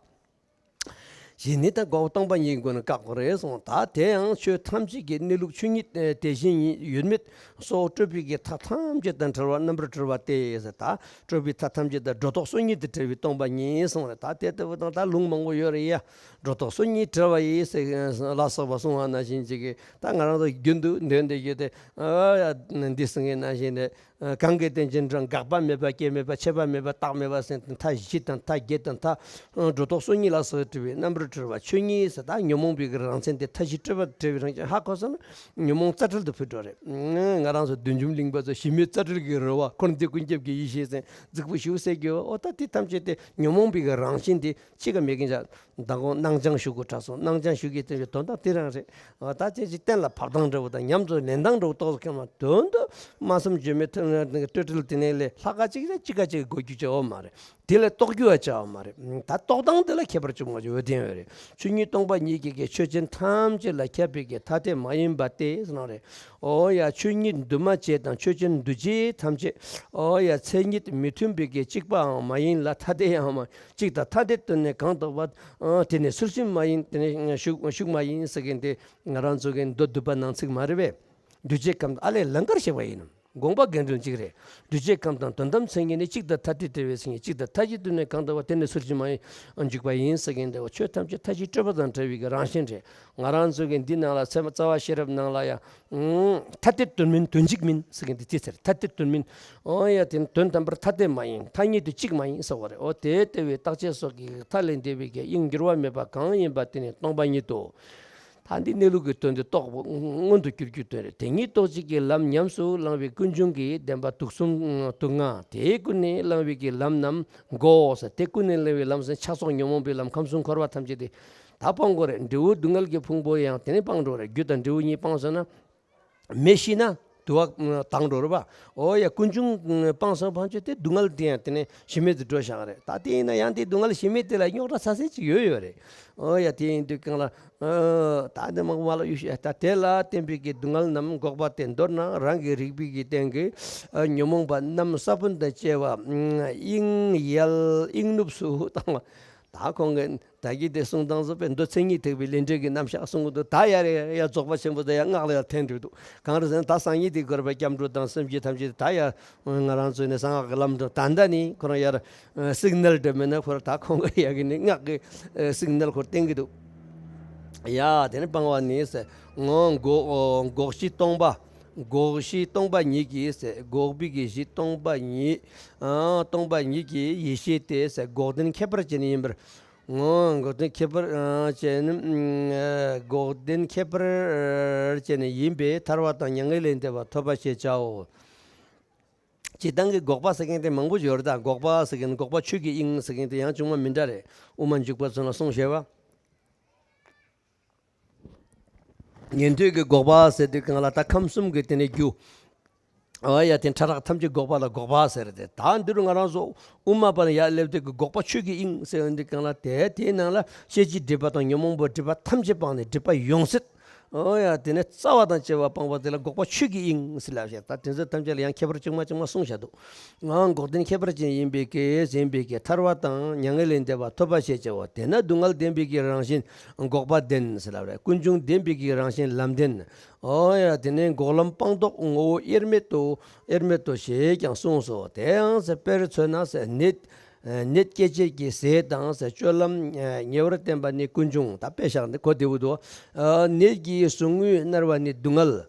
གཞི་ནི་ད་འགོག་སྟོང་པ་ཉིད་ཀྱི་སྒོ་ནས་བཀག་དགོས་རེད་གསུངས། ད་དེ་ཡང་ཆོས་ཐམས་ཅད་ཀྱི་གནས་ལུགས་ཆོས་ཉིད་དེ་བཞིན་ཡོད་མེད་སོགས་སྤྲོས་པའི་གི་མཐའ་ཐམས་ཅད་དང་བྲལ་བ་རྣམ་པར་གྲོལ་བ་སྟེ་ཟེར། ད་སྤྲོས་པའི་མཐའ་ཐམས་ཅད་དང་སྒྲོ་འདོགས་སོ་གཉིས་དང་བྲལ་བའི་སྟོང་པ་ཉིད་གསུངས་རེད། ད་དེ་ལྟ་བུ་དང་ད་ལུང་མང་པོ་ཡོད་རེད་ཡ། སྒྲོ་འདོགས་སོ་གཉིས་བྲལ་བ་ཡིས་ཟེར་ལ་སོགས་པ་གསུངས་པ་ནང་བཞིན་ཅིག་གིས། ད་ང་རང་ཚོ་རྒྱུན་དུ་འདོན་བསྡད་རྒྱུ་དེ། ཨ་ཡ། འདི་ཟེར་མཁན་ནང་བཞིན་དེ། གང་གིས་བསྟན་ཅིང་འགྲོ། འགག་པ་མེད་པ། སྐྱེ་མེད་པ། ཆད་པ་མེད་པ། རྟག་མེད་པ་ཟེར་མཐའ་བཞི་དང་མཐའ་བརྒྱད་དང་མཐའ་སྒྲོ་འདོགས་སོ་གཉིས་ལ་སོགས་བྲལ་བའི་རྣམ་པར་གྲོལ་བ་ཆོས་ཉིད་ཟེར། ད་ཉོན་མོངས་པའི་གི་རང་མཚན་དེ་མཐའ་བཞི་སྤྲོས་པ་བྲལ་བའི་རང་བཞིན་ཧ་གོ་སོང་ན་ཉོན་མོངས་རྩ་བྲལ་དུ་འཕོས་འགྲོ་རེད། ང་རང་ཚོ་བདུད་འཇོམས་གླིང་པ་ཚོ་ཞི་མོལ་རྩ་བྲལ་གྱི་རོལ་བ། འཁོར་འདས་ཀུན་ཁྱབ་ཀྱི་ཡེ་ཤེས་ཟེར་རྫིག་པོ་ཞིག་ཟེར་གྱི་ཡོད། ཨོ་ད་དེ་ཐམས་ཅད་དེ་ཉོན་མོངས་པའི་གི་རང་བཞིན་དེ། ཅི་ག་མེད་མཁན་ཅག་མདང་དགོང་སྣང་སྦྱང་ཞུ་དགོས་དྲག་སོང་། སྣང་སྦྱང་ཞུ་གི་དེ་དོན་དག་དེ་རང་རེད། ད་ཅི་ཅིག་གཏན་ལ་ཕབ་སྟངས་འདྲ་བོ་དང་ཉམས་སུ་ལེན་སྟངས་འདྲ་བོ་ཏོག་ཙམ་ཁྱོད་མ་དོན་དུ་སྨྲ་བསམ་བརྗོད་མེད་སྤྲོས་བྲལ་དེ་ནས་ལས་ལྷག་ག་ཅིག་ཅིག་ག་ཅིག་དགོས་རྒྱུ་ཅིག་ཡོད་མ་རེད། དེ་ལ་རྟོགས་རྒྱུ་བ་ཅིག་ཡོད་མ་རེད། ད་རྟོགས་སྟངས་དེ་ལ་ཁྱད་པར་ཅུང་མ་ཅིག་འོས་བསྟན་ཡོད་རེད། ཆོས་ཉིད་སྟོང་པ་ཉིད་ཀྱི་གི་ཆོས་ཅན་ཐམས་ཅད་ལ་ཁྱབ་པའི་གི་ཐ་དད་མ་ཡིན་པ་སྟེ་ཟེར་ནོ་རེད། ཨོ་ཡ། ཆོས་ཉིད་འདུས་མ་བྱས་དང་ཆོས་ཅན་འདུས་བྱས་ཐམས་ཅད། ཨོ་ཡ། མཚན་ཉིད་མི་མཐུན་པའི་གི་གཅིག་པའང་མ་ཡིན་ལ། ཐ་དད་ཡང་མ། གཅིག་དང་ཐ་དད་དོན་ནི་གང་དག་པ། ཨ། དེ་ནི་ཚུལ་བཞིན་མ་ཡིན། དེ་ནི་ཤུགས་ཤུགས་མ་ཡིན་ཟེར་མཁན་དེ་ང་རང་ཚོ་གི་མདོ་སྡུད་པ་ནང་ཚིག་མ་རེད་པས། འདུས་བྱས་ཁམས་ཨ་ལས་ལང་ཀར་བཤད་པ་ཡིན་ནམ། དགོངས་པ་དགེ་འདུན་གཅིག་རེད། འདུས་བྱས་ཁམས་དང་དོན་དམ་མཚན་ཉིད་ནི། གཅིག་དང་ཐ་དད་དེ་བས་མཚན་ཉིད། གཅིག་དང་ཐ་དད་དོན་ནི་གང་དག་པ། དེ་ནི་ཚུལ་བཞིན་མ་ཡིན་འཇུག་པ་ཡིན་ཟེར་མཁན་དེ་བ། ཆོས་ཐམས་ཅད་མཐའ་བཞི་སྤྲོས་པ་དང་བྲལ་བའི་གི་རང་བཞིན་རེད། ང་རང་ཚོ་གི་འདི་ནང་ལ་ཚད་མ་རྩ་བ་ཤེས་རབ་ནང་ལ་ཡང་། ཐ་དད་དོན་མིན་དོན་གཅིག་མིན་ཟེར་མཁན་དེ་དེ་ཚེ་རེད། ཐ་དད་དོན་མིན། ཨོ་ཡ། དེ་ནི་དོན་དམ་པར་ཐ་དད་མ་ཡིན། ཐ་སྙད་དུ་གཅིག་མ་ཡིན་ཟེར་བ་རེད། ཨོ་དེ་ལྟ་བུའི་རྟག་ཆད་སོགས་ཀྱི་མཐའ་ལས་འདས་པའི་གི་དབྱིངས་འགྱུར་བ་མེད་པ་གང་ཡིན་པ་དེ་ནི་སྟོང་པ་ཉིད་དོ། ད་འདི་གནས་ལུགས་ཀྱི་དོན་དེ་རྟོགས་པ་མངོན་དུ་གྱུར་རྒྱུའི་དོན་རེད། དེ་ཉིད་རྟོགས་བྱེད་ཀྱི་ལམ་ཉམས་སུ་བླང་བའི་ཀུན་འབྱུང་གི་བདེན་པ་དུག་གསུམ་དུག་ལྔ་དེ་ཀུན་ནས་བསླང་བའི་གི་ལམ་རྣམས་འགོག་ཟེར། དེ་ཀུན་ནས་བསླང་བའི་ལམ་ཟེར་ཆགས་སོགས་ཉོན་མོངས་པའི་ལམ་ཁམས་གསུམ་འཁོར་བ་ཐམས་ཅད་དེ་ད་སྤང་དགོས་རེད། འབྲས་བུ་སྡུག་བསྔལ་གྱི་ཕུང་པོ་ཡང་དེ་ནས་སྤང་འགྲོ་རེད། རྒྱུ་དང་འབྲས་བུ་གཉིས་སྤངས་སོང་ན། མེ་ཤི་ན་དུ་བ་དྭངས་འགྲོ་རེད་པ། ཨོ་ཡ། ཀུན་འབྱུང་སྤངས་སོང་ཕན་ཆོད་དེ་སྡུག་བསྔལ་དེ་ཡང་དེ་ནས་ཞི་མེད་དུ་འགྲོ་བཞག་རེད། ད་དེ་ཡིན་ན་ཡང་དེ་སྡུག་བསྔལ་ཞི་མེད་དེ་ལ་རྙོག་དྲ་ཚ་ཚད་ཅིག་ཡོད་ཡོད་རེད། ཨོ་ཡ། དེ་ཡིན་དུས་གང་ལ། ཨ། ད་དེ་མང་པོ་མ་ལ་ཡུ་ཤ། ད་དེ་ལ་བརྟེན་པའི་གི་སྡུག་བསྔལ་རྣམས་འགོག་པ་སྟེ། མདོར་ན་རང་གི་རིག་པའི་གི་སྟེང་གི། ཨ། ཉོན་མོངས་པ་རྣམས་ས་བོན་དང་བཅས་པ་དབྱིངས་ཡལ་དབྱིངས་ནུབ་སུ་བཏང་བ། ད་ཁོང་གི་ད་གི་དེ་གསུང་སྟངས་སུ་དཔེ་མདོ་མཚན་ཉིད་ཐེག་པའི་ལས་འབྲས་ཀྱི་རྣམ་གཞག་གསུང་གི་འདུག་ད་ཡར་ཡར་ཡར་རྫོགས་པ་ཆེན་པོ་དེ་ཡར་སྔགས་ལ་ཡར་འཐེན་འགྲོ་འདུག་གང་རེད་ཟེར་ན་ད་སང་ཉིན་དེ་དགོས་པའི་སྐྱབས་འགྲོ་དང་སེམས་བསྐྱེད་ཐམས་ཅད་ད་ཡར་ང་རང་ཚོའི་ནས་གསང་སྔགས་ཀྱི་ལམ་འགྲོ། ད་ལྟ་ནི་ཁོ་རང་ཡར་སིག་ནལ་འདྲ་མེད་ན་ཁོ་རང་ད་ཁོང་གི་ཡ་གི་ནི་སྔགས་ཀྱི་སིག་ནལ་ཁོར་བསྟན་གི་འདུག་ཡ། དེ་ནི་སྤང་བ་ནི་ཟེར། ངོ་འགོག་འགོག་གཞི་སྟོང་པ། འགོག་གཞི་སྟོང་པ་ཉིད་ཀྱིས་ཟེར། འགོག་པའི་གི་གཞི་སྟོང་པ་ཉིད། ཨ། སྟོང་པ་ཉིད་ཀྱི་ཡེ་ཤེས་དེ་ཟེར། འགོག་བདེན་ཁྱད་པར་ཅན་ཡིན་པར། འོ། འགོག་བདེན་ཁྱད་པར་ཨ་བྱས་ནས། ཨ་འགོག་བདེན་ཁྱད་པར་བྱས་ནས་ཡིན་པས་ཐར་པ་དང་མྱ་ངན་ལས་འདས་པ་ཐོབ་པ་ཞེས་བྱའོ། སྤྱིར་བཏང་གི་འགོག་པ་ཟེར་མཁན་དེ་མང་པོ་ཡོད་རེད། ད་འགོག་པ་ཟེར་མཁན། འགོག་པ་ཆོས་ཀྱི་དབྱིངས་ཟེར་མཁན་དེ་ཡང་བྱུང་བ་མི་འདྲ་རེད། དབུ་མ་འཇུག་པ་ཚོ་ལ་གསུངས་བཞག་པ། ཉན་ཐོས་ཀྱི་འགོག་པ་ཟེར་དུས་སྒང་ལ། ད་ཁམས་གསུམ་གྱི་དེ་ནས་རྒྱུ། ཨ་ཡ། དེ་ཕྲ་རགས་ཐམས་ཅད་འགོག་པ་ལ་འགོག་པ་ཟེར་ཏེ། ད་འདི་རུ་ང་རང་ཚོ་དབུ་མ་པ་ནས་ཡར་སླེབས་དུས་ཀྱི་འགོག་པ་ཆོས་ཀྱི་དབྱིངས་ཟེར་དུས་སྒང་ལ། དེ་དེའི་ནང་ལ་ཤེས་བྱའི་སྒྲིབ་པ་དང་ཉོན་མོངས་པའི་སྒྲིབ་པ་ཐམས་ཅད་སྤངས་ནས་སྒྲིབ་པ་ཡོངས་སེལ། ཨོ་ཡ། དེ་ནས་རྩ་བ་དང་བཅས་པ་སྤངས་པ་དེ་ལ་འགོག་པ་ཆོས་ཀྱི་དབྱིངས་ཟེར་ལབ་བཞག། ད་དེ་ཚོ་ཐམས་ཅད་ལ་ཡང་ཁྱད་པར་ཅུང་མ་ཅུང་མ་གསུངས་བཞག་འདུག། ཨང་། འགོག་བདེན་ཁྱད་པར་ཅན་ཡིན་པའི་གེ་ཡིན་པའི་གེ་ཐར་པ་དང་མྱ་ངན་ལས་འདས་པ་ཐོབ་པ་ཞེས་བྱའོ། དེས་ན་སྡུག་བསྔལ་བདེན་པའི་གེ་རང་བཞིན་འགོག་པ་བདེན་ཟེར་ལབ་རེད། ཀུན་འབྱུང་བདེན་པའི་གེ་རང་བཞིན་ལམ་བདེན། ཨོ་ཡ། དེ་ནས་འགོག་ལམ་སྤངས་རྟོགས་ངོ་བོ་དབྱེར་མེད་དུ། དབྱེར་མེད་དུ་ཞེས་ཀྱང་གསུངས་སོ། དེའང་ཟེར། དཔེར་མཚོན་ན་ཟེར། ནད། ནད་སྐྱེད་བྱེད་ཀྱི་ཟས་དང་ཟེར། སྤྱོད་ལམ་ཉེ་བར་བསྟན་པ་ནི་ཀུན་འབྱུང་། ད་དཔེ་བཞག་འདི་གོ་བདེ་པོ་འདུག། ནད་ཀྱི་ཟུག་རྔུས་མནར་བ་ནི་སྡུག་བསྔལ།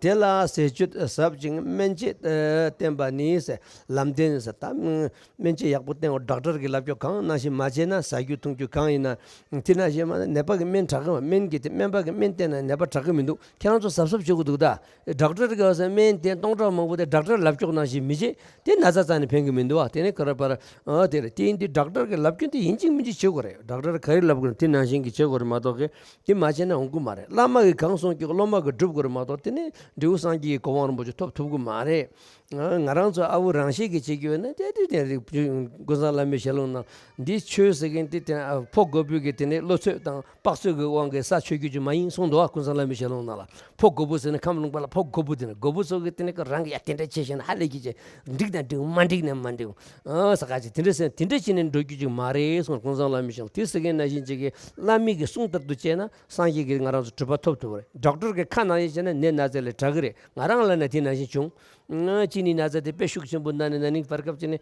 དེ་ལ་ཟས་སྤྱོད་ཟབ་ཅིང་སྨན་དཔྱད་བསྟེན་པ་ནི་ཟེར། ལམ་བདེན་ཟེར། ད་སྨན་དཔྱད་ཡག་པོ་བསྟེན་དགོས། ཌོག་ཊར་གྱི་ལབ་ཕྱོགས་གང་ནང་བཞིན་མ་བྱས་ན། ཟ་རྒྱུ་འཐུང་རྒྱུ་གང་ཡིན་ན། དེ་ནང་བཞིན་མ་ནད་པ་གི་སྨན་དྲག་གི་མ། སྨན་གྱི་དེ། སྨན་པ་གི་སྨན་བསྟེན་ན་ནད་པ་དྲག་གི་མི་འདུག། ཁྱེད་རང་ཚོ་གཟབ་གཟབ་བྱེད་དགོས་འདུག་ད། ཌོག་ཊར་གྱིས་ཟེར་སྨན་དེ་སྟོང་ཕྲག་མང་པོ་དེ་ཌོག་ཊར་ལབ་ཕྱོགས་ནང་བཞིན་མི་བྱེད། དེ་ན་ཚ་རྩ་ནས་ཕན་གྱི་མི་འདུག་བ། དེ་ནས་ག་རེ་བར། ཨ་དེ་རེད། དེ་ཡིན་དུས་ཌོག་ཊར་གྱིས་ལབ་སྐྱོན་དེ་ཡིན་གཅིག་མིན་གཅིག་བྱེད་དགོས་རེད། ཌོག་ཊར་ག་རེ་ལབ་དགོས་རེད། དེ་ནང་བཞིན་གྱི་བྱེད་དགོས་རེད་མ་གཏོགས་གི། དེ་མ་བྱས་ན་འོང་གི་མ་རེད། བླ་མ་གིས་གང་གསུང་རྒྱུ་སློབ་མ་གིས་སྒྲུབ་དགོས་རེད་མ་གཏོགས། དེ་ནས་འབྲས་བུ་སངས་རྒྱས་ཀྱི་གོ་འཕང་རིན་པོ་ཆེ་ཐོབ་ཐུབ་ཀྱི་མ་རེད། ང་རང་ཚོ་ཨ་བོ་རང་ཤེས་ཀྱིས་བྱེད་རྒྱུ་ཡོད་ན། དེ་དེ་དེ་རིགས་ཀུན་བཟང་བླ་མའི་ཞལ་ལུང་ནང་འདི་ཆོས་ཟེར་མཁན་དེ། དེ་ཕོ་རྒོད་པོ་གི་དེ་ནས་བློ་ཚོད་དང་དཔག་ཚོད་ཀྱི་དབང་གིས་ས་ཆོད་རྒྱུ་ཅིག་མ་ཡིན་གསུངས་འདུག་བ། ཀུན་བཟང་བླ་མའི་ཞལ་ལུང་ནང་ལ། ཕོ་རྒོད་པོ་ཟེར་ན་ཁམས་ལུང་པ་ལ་ཕོ་རྒོད་པོ། དེ་ནས་རྒོད་པོ་ཚོ་གིས་དེ་ནས་ཀ་རང་གིས་ཡ་དེ་འདྲ་བྱས་ཤེས་ན་ཧ་ལས་ཀྱི་བྱས། འགྲིག་ན་འགྲིག། མ་འགྲིག་ན་མ་འགྲིག། ཨ་ས་ཁ་ཅིག་དེ་འདྲ་ཟེར། དེ་འདྲ་བྱས་ནས་འགྲོ་རྒྱུ་ཅིག་མ་རེད་གསུངས། ཀུན་བཟང་བླ་མའི་ཞལ་ལུང་། དེ་ཟེར་མཁན་ནང་བཞིན་ཅིག་གིས་བླ་མའི་གི་གསུང་ལྟར་དུ་བྱས་ན་སངས་རྒྱས་ཀྱིས་ང་རང་ཚོ་གྲུབ་པ་ཐོབ་ཐུབ་པ་རེད། ཌོག་ཊར་གྱིས་ཁ་ནང་བཞིན་བྱས་ན་ནད་ན་ཚ་ལས་དྲག་གི་རེད། ང་རང་ལ་ན་དེ་ནང་བཞིན་བྱུང་། གཅིན་སྙི་ན་ཚ་དེ་དཔེ་ཤུགས་ཆེན་པོ་ན་ནས་ན་ནིང་བར་སྐབས་ཅིག་ནས་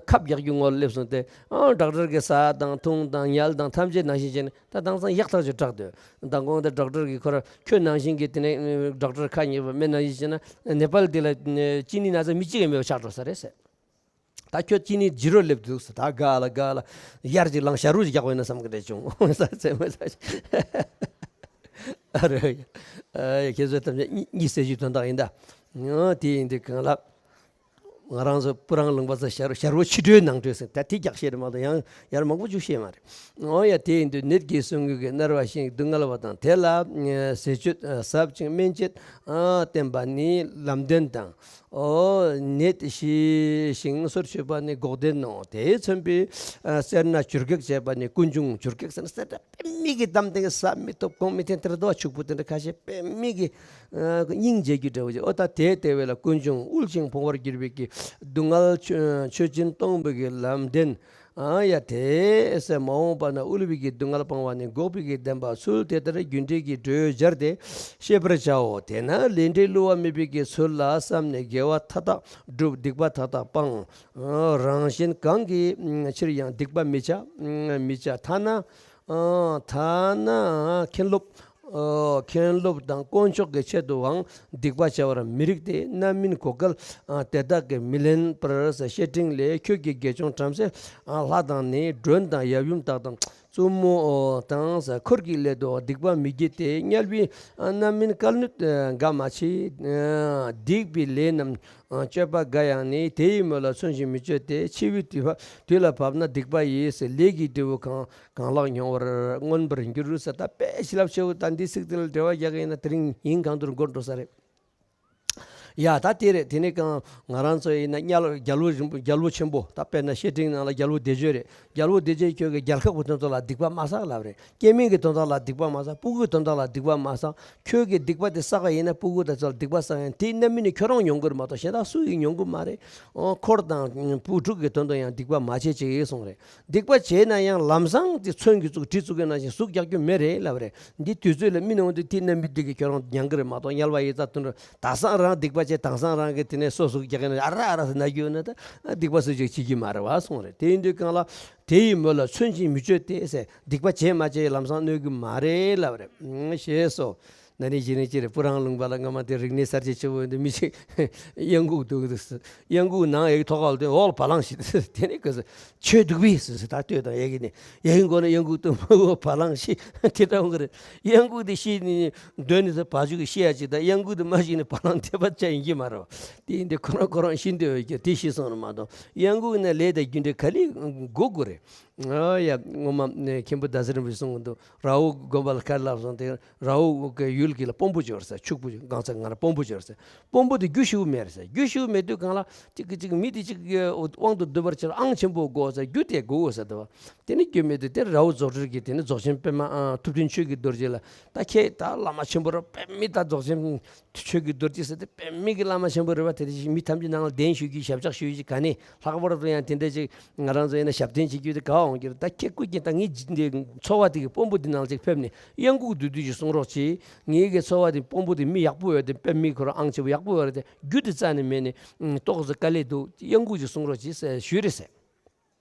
ཁབ་རྒྱག་རྒྱུ་ངོ་ལ་སླེབས་སོང་སྟེ། ཨ་ཌོག་ཊར་གྱིས་ཟ་དང་འཐུང་དང་ཉལ་དང་ཐམས་ཅད་ནང་བཞིན་བྱས་ནས། ད་དེང་སང་ཡག་ཐག་ཆོད་དྲགས་འདུག། མདང་དགོང་དེ་ཌོག་ཊར་གྱིས་ཁོ་ར་ཁྱོད་ནང་བཞིན་གྱི་དེ་ནས་ཌོག་ཊར་ཁ་ཉེས་པ་མེད་ནང་བཞིན་བྱས་ན། ནེ་པཱལ་འདི་ལ་གཅིན་སྙི་ན་ཚ་མི་གཅིག་ཡང་མེད་པ་ཆགས་འགྲོ་ས་རེད་ཟེར། ད་ཁྱོད་གཅིན་སྙི་ཇི་རོ་སླེབས་འདུག་ཟེར། ད་ག་ལ་ག་ལ་ཡར་གཅིག་ལངས་ཞ་རོ་གཅིག་རྒྱག་དགོས་ན་བསམ་གི་འདྲ་བྱུང་། ས་ཚད་མ་ས། ཨ་རོ་ཡ། ཨ་ཡ། ཁྱེད་ཚོ་ཐམས་ཅད་གཉིད་སད་རྒྱུའི་དོན་དག་ཡིན་ད། ཨ་དེ་ཡིན་དུས་གང་ལ། ང་རང་ཚོ་སྤུ་རངས་ལུང་པ་ཚོ་ཞར་ཞར་བོ་ཕྱི་དྲོའི་ནང་དྲོས་ཟེར། ད་དེ་རྒྱག་ཤེས་རེད་མ་གཏོགས་ཡང་ཡར་མང་པོ་འཇུག་ཤེས་མ་རེད། འོ་ཡ། དེ་ཡིན་དུས་ནད་ཀྱི་ཟུག་རྔུ་གིས་མནར་བ་ཞིང་སྡུག་བསྔལ་བ་དང་། དེ་ལ་ཟས་སྤྱོད་ཟབ་ཅིང་སྨན་དཔྱད་བསྟེན་པ་ནི་ལམ་བདེན་དང་། འོ་ནད་ཞི་ཞིང་སོར་ཆུད་པ་ནི་འགོག་བདེན་ནོ། དེས་མཚོན་པའི་སེར་སྣ་བཅོས་གེགས་བྱེད་པ་ནི་ཀུན་འབྱུང་། བཅོས་གེགས་ཟེར་ན་སེར་སྣ་དཔེ་མི་གི་བསྡམས་ཏེ་ཟ་མི་ཐུབ། གོང་མི་ཐེན་དེར་རྡོ་ཕྱུག་པོ་དེ་འདྲ་ཁ་ཤས་དཔེ་མི་གི་སྙིང་རྗེ་རྒྱུ་འདྲ་བོ་ཅིག། ཨོ་ད་དེ་དེ་བས་ལ་ཀུན་འབྱུང་དབུལ་ཞིང་ཕོངས་པར་གྱུར་པའི་གི་སྡུག་བསྔལ་ཆོས་ཆོས་ཅན་སྟོང་པའི་གི་ལམ་བདེན། ཨ་ཡ། དེས་མ་འོངས་པ་ན་དབུལ་བའི་གི་སྡུག་བསྔལ་སྤང་བ་ནི་འགོག་པའི་གི་བདེན་པ། ཚུལ་དེ་ལྟར་རྒྱུ་འབྲས་ཀྱི་འགྲོས་སྦྱར་ཏེ་ཤེས་པར་བྱའོ། དེས་ན་ལས་འབྲས་བསླུ་བ་མེད་པའི་གི་ཚུལ་ལ་བསམས་ནས་དགེ་བ་མཐའ་དག་སྒྲུབ། སྡིག་པ་མཐའ་དག་སྤང་། རང་གཞན་གང་གི་ཕྱིར་ཡང་སྡིག་པ་མི་བྱ། མི་བྱ། ཐ་ན། ཐ་ན་མཁན་སློབ། མཁན་སློབ་དང་དཀོན་མཆོག་གི་ཆེད་དུའང་སྡིག་པ་བྱ་བར་མི་རིགས་ཏེ། རྣམ་སྨིན་གོ་སྐལ་དེ་དག་གིས་མི་ལེན་པར་ཟེར། བཤེས་སྤྲིང་ལས། ཁྱོད་ཀྱིས་དགེ་སྦྱོང་བྲམ་ཟེ་ལྷ་དང་ནི། མགྲོན་དང་ཡབ་ཡུམ་དག་དང་བཙུན་མོ་དང་ཟེར། འཁོར་གྱི་སླད་དུ་སྡིག་པ་མི་བགྱིད་དེ། དམྱལ་བའི་རྣམ་སྨིན་སྐལ་ནུས་འགའ་མ་མཆིས། སྡིག་པའི་ལས་རྣམས་སྤྱོད་པ་འགའ་ཡང་ནི། དེ་ཡི་མོད་ལ་མཚོན་ཞིང་མི་སྤྱོད་དེ། འཆི་བའི་དུས་བབ་དུས་ལ་བབ་ན་སྡིག་པ་ཡིས་ཟེར། ལས་ཀྱི་འབྲས་བུ་གང་གང་ལགས་མྱོང་བར་མངོན་པར་འགྱུར་ཟེར། ད་དཔེ་བྱིན་རླབས་ཆེ་བོ། ད་འདི་ཚིག་དེ་ལ་འགྲེལ་བ་རྒྱག་གི་ཡིན་ན་དེ་རིང་ཉིན་གང་དུ་འགོར་འགྲོ་ས་རེད། ཡ། ད་དེ་རེད། དེ་ནས་གང་ང་རང་ཚོ་ཡིན་ན་དམྱལ་རྒྱལ་པོ་རིན་པོ་རྒྱལ་པོ་ཆེན་པོ། ད་དཔེར་ན་བཤེས་སྤྲིང་ནང་ལ་རྒྱལ་པོ་བདེ་སྤྱོད་རེད། རྒྱལ་པོ་བདེ་སྤྱོད་ཁྱོད་ཀྱིས་རྒྱལ་ཁབ་ཀྱི་དོན་དག་ལ་སྡིག་པ་མ་བསགས་ལབ་རེད། སྐྱེ་དམན་གྱི་དོན་དག་ལ་སྡིག་པ་མ་བསགས། སྤུ་གུའི་དོན་དག་ལ་སྡིག་པ་མ་བསགས། ཁྱོད་ཀྱིས་སྡིག་པ་དེ་བསགས་པ་ཡིན་ན་སྤུ་གུ་དང་ཚོ་ལ་སྡིག་པ་བསགས་ཡང་དེའི་རྣམ་སྨིན་ནི་ཁྱོད་རང་མྱོང་གི་རེད་མ་གཏོགས་གཞན་དག་སུ་ཡིས་མྱོང་གི་མ་རེད། ཨོ། འཁོར་དང་བུ་ཕྲུག་གི་དོན་དུ་ཡང་སྡིག་པ་མ་བྱེད་ཅིག་གསུངས་རེད། སྡིག་པ་བྱས་ན་ཡང་ལམ་སང་དེ་ཚོན་གྱིས་བཙུགས་གྲི་བཙུགས་ཀྱི་ནང་བཞིན་ཟུག་རྒྱག་རྒྱུ་མེད་རེད་ལབ་རེད། འདི་དུས་ཚོད་ལ་སྨིན་འོང་དུས་དེའི་རྣམ་སྨིན་དེ་གིས་ཁྱོད་རང་མྱང་གི་རེད་མ་གཏོགས། དམྱལ་བ་ཡི་རྩ་བཏོན་རེད། དེང་སང་རང་སྡིག་པ་བྱས། དེང་སང་རང་གི་དེ་ནས་སོ་སོ་རྒྱག་གི་ན་ཨ་ར་ཨ་ར་ཟེར་ན་རྒྱུ་ཡོད་ན། ད་སྡིག་པ་སུ་ཅིག་བྱེད་ཀྱི་མ་རེད་བ་གསུངས་རེད། དེ་ཡིན་དུས་གང་ལ། དེ་ཡི་མོད་ལ་མཚོན་ཞིང་མི་སྤྱོད་དེ་ཟེར། སྡིག་པ་བྱས་མ་བྱས་ལམ་སང་གནོད་ཀྱི་མ་རེད་ལབ་རེད། ཞེས་སོ། ན་ནིང་གཞེས་ནིང་གཅིག་རེད། སྤུ་རང་ལུང་པ་ལ་སྔ་མ་དེ་རིག་གནས་གསར་བརྗེ་ཆེན་པོ་ཡོད་དུས་མི་ཞིག་གཡང་འགུག་འདུག་འདུག་ཟེར། གཡང་འགུག་ནང་ཡག་ཐོག་ཁ་ལ་དེ་འོག་ལ་བ་ལང་ཞིག་དེ་ནི་ག་ཟེར། ཆོས་སྡུག་པས་ཟེར་ཟེར། ད་ལྟོས་དང་ཡག་གི་ནི་ཡག་གི་མགོ་ན་གཡང་འགུག་ཏུ་མ་འོ་བ་ལང་ཞིག་དེ་འདྲ་འོང་གི་རེད། གཡང་འགུག་དེ་ཤི་ནི་འདོན་ནི་ཟེར་བ་ཅུག་གི་ཤི་ཡ་ཅིག་ད་གཡང་འགུག་དེ་མ་ཤི་ནི་བ་ལང་དེ་བ་ཅག་ཡིན་གྱི་མ་རེད་བ། དེ་ཡིན་དེ་ཁོ་རང་ཁོ་རང་ཤི་འདོད་ཡོད་ཀྱི་དེ་ཤི་སོང་རེད་མ་གཏོགས་གཡང་འགུག་ནི་ལས་དང་རྒྱུ་འབྲས་ག་ལེ་འགོག་དགོས་རེད། ཨ་ཡ་ངོ་མ་ནས་མཁན་པོ་ཟླ་ཟེར་བའི་གསུང་གི་འདུག་ར་ཧུ་དགོན་པ་ལ་ཁ་ལབ་སོང་དེ་ར་ཧུ་གི་ཡུལ་གྱི་ལ་དཔོན་པོ་ཅིག་ཡོད་ཟེར། ཕྱུག་པོ་ཅིག་གང་ཚ་ང་ར་དཔོན་པོ་ཅིག་ཡོད་ཟེར། དཔོན་པོ་དེ་རྒྱུ་ཞེ་པོ་མེད་ཟེར། རྒྱུ་ཞེ་པོ་མེད་དུས་གང་ལ་ཅིག་གི་ཅིག་མི་དེ་ཅིག་དབང་དུ་འདུས་པར་བྱེད་ལ་ཨང་ཆེན་པོ་དགོས་ཟེར། རྒྱུ་དེ་དགོས་ཟེར་འདུག་བ། དེ་ནི་རྒྱུ་མེད་དུས་དེ་ར་ཧུ་རྫོགས་སྤྲུལ་གྱི་དེ་ནི་རྫོགས་ཆེན་པདྨ་ཨ་ཐུབ་བསྟན་ཆོས་ཀྱི་རྡོ་རྗེ་ལ་ད་ཁྱེད་ད་བླ་མ་ཆེན་པོ་ར་པདྨའི་ད་རྫོགས་ཆེན་ཆོས་ཀྱི་རྡོ་རྗེ་ཟེར་ཏེ་པདྨའི་གི་བླ་མ་ཆེན་པོ་རེད་བ། དེ་དེ་བཞིན་མི་ཐམས་ཅད་ནང་ལ་གདན་ཞུ་རྒྱུ་ཞབས་ཕྱག་ཞུ་རྒྱུ་ག་ནས་ལྷག་པར་དུ་ཡང་དེ་འདྲ་ཅིག་ང་རང་ཚོ་ཡིན་ན་ཞབས་བརྟན་བྱེད་རྒྱུ་དེ་ག་འོང་རྒྱུ་རེད། ད་ཁྱེད་སྐུ་མཁྱེན་ད་ངའི་འདི་འཚོ་བ་དེ་གི་དཔོན་པོ་འདི་ནང་ལ་ཅིག་ཕེབས་ནས་གཡང་འགུག་བསྡུ་དུས་ཅིག་གསུང་རོགས་གྱིས། ངའི་གི་འཚོ་བ་དེ་དཔོན་པོ་དེ་མི་ཡག་པོ་ཡོད་དེ་དཔེ་མི་ཁོ་རང་ཨང་ཆེ་བོ་ཡག་པོ་ཡོད་རེད་དེ་རྒྱུ་དེ་རྩ་ནས་མེད་ནས་ཏོག་ཙམ་དཀའ་ལས་འདུག་གཡང་འགུག་ཅིག་གསུང་རོགས་གྱིས་ཟེར་ཞུས་རེད་ཟེར།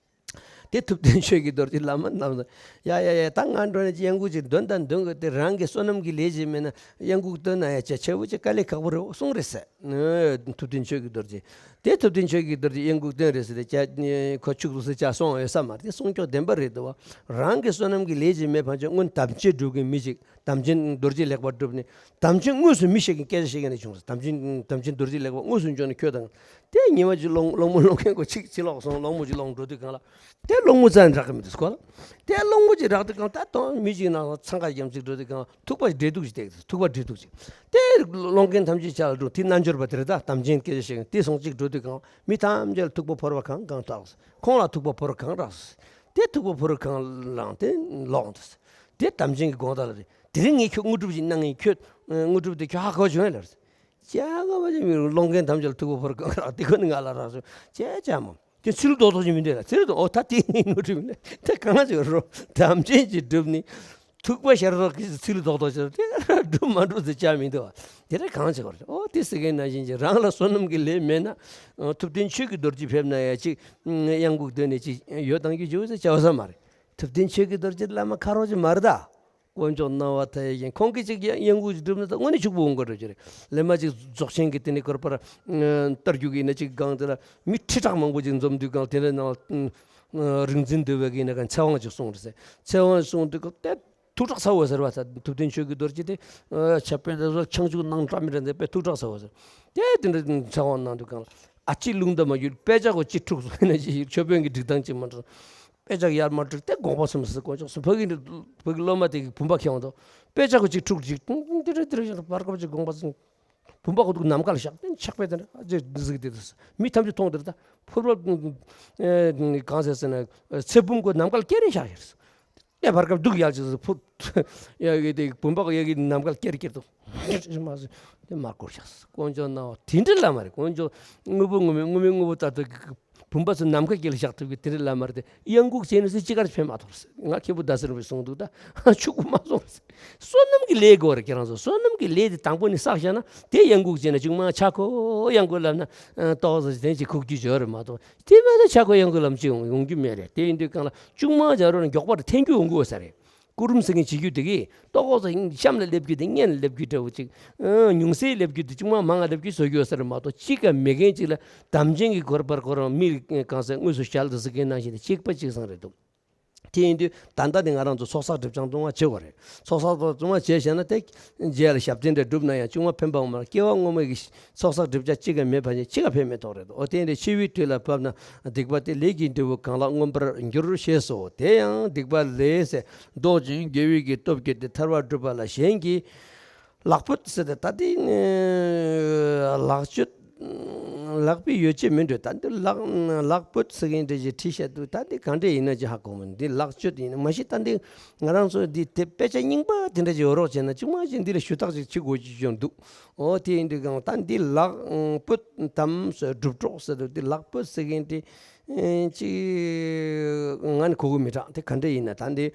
དེ་ཐུབ་བསྟན་ཆོས་ཀྱི་རྡོ་རྗེ་བླ་མ་རྣམས་ཡ་ཡ་ཡ་ད་ང་འགྲོ་ནས་གཡང་འགུག་ཅིག་འདོན་དང་འདོན་དགོས་ཏེ་རང་གི་བསོད་ནམས་ཀྱི་ལས་ཅིག་མེད་ན་གཡང་འགུག་འདོན་ན་ཡ་ཆེ་ཆེ་བོ་ཅིག་དཀའ་ལས་ཁག་པོ་རེད་གསུང་རེད་ཟེར། ཐུབ་བསྟན་ཆོས་ཀྱི་རྡོ་རྗེ་དེ་ཐུབ་བསྟན་ཆོས་ཀྱི་རྡོ་རྗེ་གཡང་འགུག་འདོན་རེད་ཟེར་ཏེ་ཁོ་ཕྱུགས་སུ་ཅག་སོང་ཡོད་ས་མ་རེད། དེ་གསུང་སྐྱོག་བདེན་པ་རེད་འདུག་བ། རང་གི་བསོད་ནམས་ཀྱི་ལས་ཅིག་མེད་ཕན་ཆད་སྔོན་དམ་ཆོས་སྒྲུབ་མཁན་མི་ཅིག་དམ་ཅན་རྡོ་རྗེ་ལེགས་པར་སྒྲུབ་ནས་དམ་ཅན་དངོས་སུ་མི་ཤེས་མཁན་སྐད་ཆ་བཤད་མཁན་ནས་བྱུང་སོང་། དམ་ཅན་དམ་ཅན་རྡོ་རྗེ་ལེགས་པར་དངོས་སུ་འབྱོར་ནས་ཁྱོད་དང་དེ་ཉི་མ་གཅིག་སློང་སློང་མོ་སློང་མཁན་ཁོ་གཅིག་ཕྱི་ལོགས་སོང་། སློང་མོ་གཅིག་སློང་འགྲོ་དུས་གང་ལ་དེ་སློང་མོ་རྩ་ནས་རག་གི་མི་འདུག་སྐོར་ལ། དེ་སློང་མོ་གཅིག་རག་དུས་གང་ད་དོན་མི་གཅིག་ནང་འཚང་ཁ་རྒྱམ་གཅིག་འགྲོ་དུས་གང་ཐུག་པ་འབྲེལ་གཏུག་ཅིག་བཏེག་ཐུག་པ་འབྲེལ་གཏུག་ཅིག་དེ་སློང་མཁན་ཐམས་ཅད་ཆ་ལ་འགྲོ་དེ་རྣལ་འབྱོར་པ་དེ་རེད། ད་དམ་ཅན་སྐད་ཆ་བཤད་མཁན་དེ་སོང་གཅིག་འགྲོ་དུས་གང་མི་ཐམས་ཅད་ལ་ཐུག་པ་ཕོར་བ་གང་གང་བཏགས། ཁོང་ལ་ཐུག་པ་ཕོར་བ་གང་རག་སོང་། དེ་ཐུག་པ་ཕོར་བ་གང་བླངས་ཏེ་ལོག་འདུག་དེ་དམ་ཅན་གྱི་དགོངས་དག་ལ་རེད། དེ་རིང་ངས་ཁྱོད་དངོས་གྲུབ་ཅིག་གནང་ངས་ཁྱོད་དངོས་གྲུབ་དེ་ཁྱོད་ཧ་གོ་བྱུང་ལ་རེད། ཅག་ག་བ་ཅིག་མི་རུང་སློང་མཁན་ཐམས་ཅད་ལ་ཐུག་པ་ཕོར་བ་གང་རག་དེ་ཁོ་ནི་ང་ལ་རག་སོང་ཅག་ཅག་མོ། དེ་ཚུལ་རྡོག་རྡོག་ཅིག་མི་འདོད་ལ་ཚུལ་རྡོག་ཨོ་ད་དེ་ནི་དངོས་གྲུབ་མིན་ལ་དེ་གང་ཅིག་རོ་དམ་ཅན་གྱི་སྒྲུབ་ནི། ཐུག་པ་ཤར་རོགས་ཀྱི་ཚིལ་རྡོག་རྡོག་ཤར་དེ་སྒྲུབ་མ་འགྲུབ་ཟེར་བྱ་མི་འདུག་བ། དེ་རེད་གང་བྱེད་པར་ཨོ་དེ་ཟེར་མཁན་ནང་བཞིན་གྱི་རང་ལ་བསོད་ནམས་ཀྱི་ལས་མེད་ན་ཨོ་ཐུབ་བསྟན་ཆོས་ཀྱི་རྡོ་རྗེ་ཕེབས་ན་ཡ་ཅིག་གཡང་འགུག་འདོན་ནས་ཅིག་ཡོད་དང་རྒྱུ་བྱེད་ཟེར་བྱ་བ་ས་མ་རེད། ཐུབ་བསྟན་ཆོས་ཀྱི་རྡོ་རྗེ་བླ་མ་ཁ་རོག་ཅིག་མ་རེད་ད། དཀོན་མཆོག་སྣང་བ་མཐའ་ཡས་ཀྱིས་ཁོང་གིས་ཅིག་གཡང་འགུག་ཅིག་སྒྲུབ་ན་ད་དངོས་གནས་ཕྱུག་པོ་འོང་གི་རེད་ཅེས་རེད། ལས་མ་ཅིག་རྫོགས་ཆེན་གྱི་དེ་ནས་སྐོར་པར་ལྟར་རྒྱུག་གི་ཡིན་ན་ཅིག་སྒང་དེ་ལ་མི་ཁྲི་ཕྲག་མང་པོ་ཅིག་འཛོམས་དུས་སྒང་དེ་འདྲ་ནང་ལ། རིག་འཛིན་འདུལ་བའི་གི་ནང་གི་ཚེ་དབང་ཅིག་གསུངས་རེད་ཟེར། ཚེ་དབང་གསུངས་དུས་སྐབས་དེ་ཐུགས་ཁྲག་ཚ་བོ་ཟེར་བ་ཚ་ཐུབ་བསྟན་ཆོས་ཀྱི་རྡོ་རྗེ་དེ་ཆབ་དཔལ་དེ་ཚོ་ཆང་ཆུང་ནང་འདྲ་མི་འདྲ་འདི་དཔེ་ཐུགས་ཁྲག་ཚ་བོ་ཟེར། དེ་དེ་འདྲ་ཚེ་དབང་གནང་དུས་གང་ལ་ཨ་ཅེ་ལུང་དུ་མ་ཡོད་དཔེ་ཆ་གོ་ཅི་འཁྲུག་སོང་ན་ཅི་ཆོས་དཔོན་གྱི་སྒྲིག་སྟངས་ཅིག་མ་འགྲོ། དཔེ་ཆ་ཡར་མར་བསྒྲིགས་ཏེ་དགོངས་པ་གསུམ་ཟེར་དཀོན་མཆོག་གསུམ་ཕ་གི་ཕ་གི་སློབ་མ་དེ་གི་བུམ་པ་ཁྱེར་འོང་དོ། དཔེ་ཆ་གོ་ཅི་འཁྲུག་ཅིག་དེ་འདྲ་དེ་འདྲ་བར་སྐབས་ཅིག་དགོངས་པ་གསུམ། བུམ་པ་ཁོ་ཐུག་ནམ་མཁའ་ལ་བཞག་སྟེ་ཕྱག་དཔེ་དེ་འདྲ་ཨ་ཅེ་གཟིགས་དེ་དུས་མི་ཐམས་ཅད་མཐོང་དེར་ད་ཕུར་པ་གང་ཟེར་ཟེར་ན་ཚེ་བུམ་ཁོ་ནམ་མཁའ་ལ་བསྐྱལ་རེ་བཞག་ཡོད། དེ་བར་སྐབས་སྡུག་ཡལ་ཅིག་ཕུར་ཡ་གི་དེ་བུམ་པ་ཁོ་ཡ་གི་ནམ་མཁའ་ལ་བསྐྱལ་བསྐྱལ་དུ་མ་ཟེར་དེ་མར་བསྐོར་བཞག་དཀོན་མཆོག་སྣང་བ་དེ་འདྲ་ལ་མ་རེད། དཀོན་མཆོག་དངོས་པོ་དངོས་མེད་དངོས་མེད་དངོས་པོ་ལྟར་དུ། བུམ་པ་ཚོ་ནམ་མཁའ་དཀྱིལ་ལ་བཞག་ཐུབ་ཀྱི་དེ་འདྲ་ལ་མ་རེད་དེ་གཡང་འགུག་བྱས་ནས་སུ་ཅི་གར་ཕན་མ་ཐོགས་རེད། ང་མཁན་པོ་ཟླ་ཟེར་བའི་གསུང་འདུག་ད་ཕྱུག་པོ་མ་སོང་རེད། བསོད་ནམས་ཀྱི་ལས་དགོས་རེད། ཁྱེད་རང་ཚོ་བསོད་ནམས་ཀྱི་ལས་དེ་དང་པོ་ནས་བསགས་བཞག་ན་དེ་གཡང་འགུག་བྱས་ན་ཅུང་མ་ཆ་ཁོ་གཡང་འགུག་ལབ་ན་ཏོག་ཙམ་དེ་ཅིག་ཁུག་རྒྱུ་ཡོད་རེད་མ་གཏོགས་དེ་མ་གཏོགས་ཆ་ཁོ་གཡང་འགུག་ལབ་ཅིག་ཡོང་རྒྱུ་མེད་རེད། དེ་ཡིན་དུས་གང་ལ་ཅུང་མ་བྱ་རོགས་ན་མགྱོགས་པར་འཐེན་རྒྱུ་ཡོང་གི་ཡོད་ས་རེད། སྐུ་རུམ་ཟེར་མཁན་བྱེད་རྒྱུ་དེ་གིས་ཏོག་ཙམ་གཤམ་ལ་སླེབས་རྒྱུ་དེ་སྔོན་ལ་སླེབས་རྒྱུ་འདྲ་བོ་ཅིག་ཨང་ཉུང་ཟད་སླེབས་རྒྱུ་དེ་ཅུང་མ་མང་ང་སླེབས་རྒྱུ་བཟོ་རྒྱུ་ཡོད་ས་རེད་མ་གཏོགས་གཅིག་ཀ་མེད་མཁན་ཅིག་ལ་དམ་ཅན་གྱི་སྐོར་པར་ཁོ་རང་མི་གང་ཟག་དངོས་སུ་ཞལ་དུ་གཟིགས་མཁན་ནང་བཞིན་དེ་གཅིག་པ་གཅིག་སང་རེད་འདུག་དེ་ཡིན་དུས་ད་ལྟ་དེ་ང་རང་ཚོ་ཚོགས་བསགས་སྒྲིབ་སྦྱང་ལྟུང་བ་བྱེད་དགོས་རེད། ཚོགས་བསགས་ལྟུང་བ་བྱས་བྱས་ན་དེ་རྗེས་ལ་ཞབས་བརྟན་འདྲ་བསྒྲུབས་ན་ཡང་ཅུང་མ་ཕན་པ་འོང་མ་རེད། སྐྱེ་བ་སྔོན་མའི་གི་ཚོགས་བསགས་སྒྲིབ་སྦྱང་གཅིག་ཀ་མེད་པ་ནི་གཅིག་ཀ་ཕན་མེད་ཐོག་རེད་འདུག་འོ་དེ་འདྲའི་འཆི་བའི་དུས་ལ་བབ་ན་སྡིག་པ་དེ་ལས་ཀྱི་འབྲས་བུ་གང་ལ་མངོན་པར་འགྱུར་ཞེས་སོ། དེ་ཡང་སྡིག་པ་ལས་ཟད་བཟློག་ཅིང་དགེ་བའི་གི་སྟོབས་བསྐྱེད་དེ་ཐར་པ་སྒྲུབ་པ་ལ་གཞན་གྱིས་ལག་ཕུད་ཟེར་ཏེ་ད་དེ་ནི་ལག་སྤྱོད་ལག་པའི་ཡོ་བྱད་མིན་འགྲོ། ད་འདི་ལག་ལག་ཕུད་ཟེར་མཁན་འདྲ་ཞིག་བྲིས་བཞག་འདུག་ད་འདི་གང་འདྲ་ཡིན་ན་ཅི་ཧ་གོ་མི་འདི་ལག་སྤྱོད་ཡིན་ན་མ་གཞི་ད་འདི་ང་རང་ཚོ་འདི་དེ་དཔེ་ཆ་རྙིང་པ་དེ་འདྲ་ཞིག་ཡོད་རོགས་བྱས་ན་ཅུང་མ་ཞིག་འདི་ལ་ཞུ་དག་ཅིག་བྱེད་དགོས་ཀྱི་ཅུང་འདུག་འོ་དེ་ཡིན་དུས་གང་ད་འདི་ལག་ཕུད་དམ་སྒྲུབ་གྲོགས་ཟེར་འདུག་འདི་ལག་ཕུད་ཟེར་མཁན་འདི་ཅི་ང་ནི་གོ་གི་མི་དྲག་དེ་ག་འདྲ་ཡིན་ན་ད་འདི་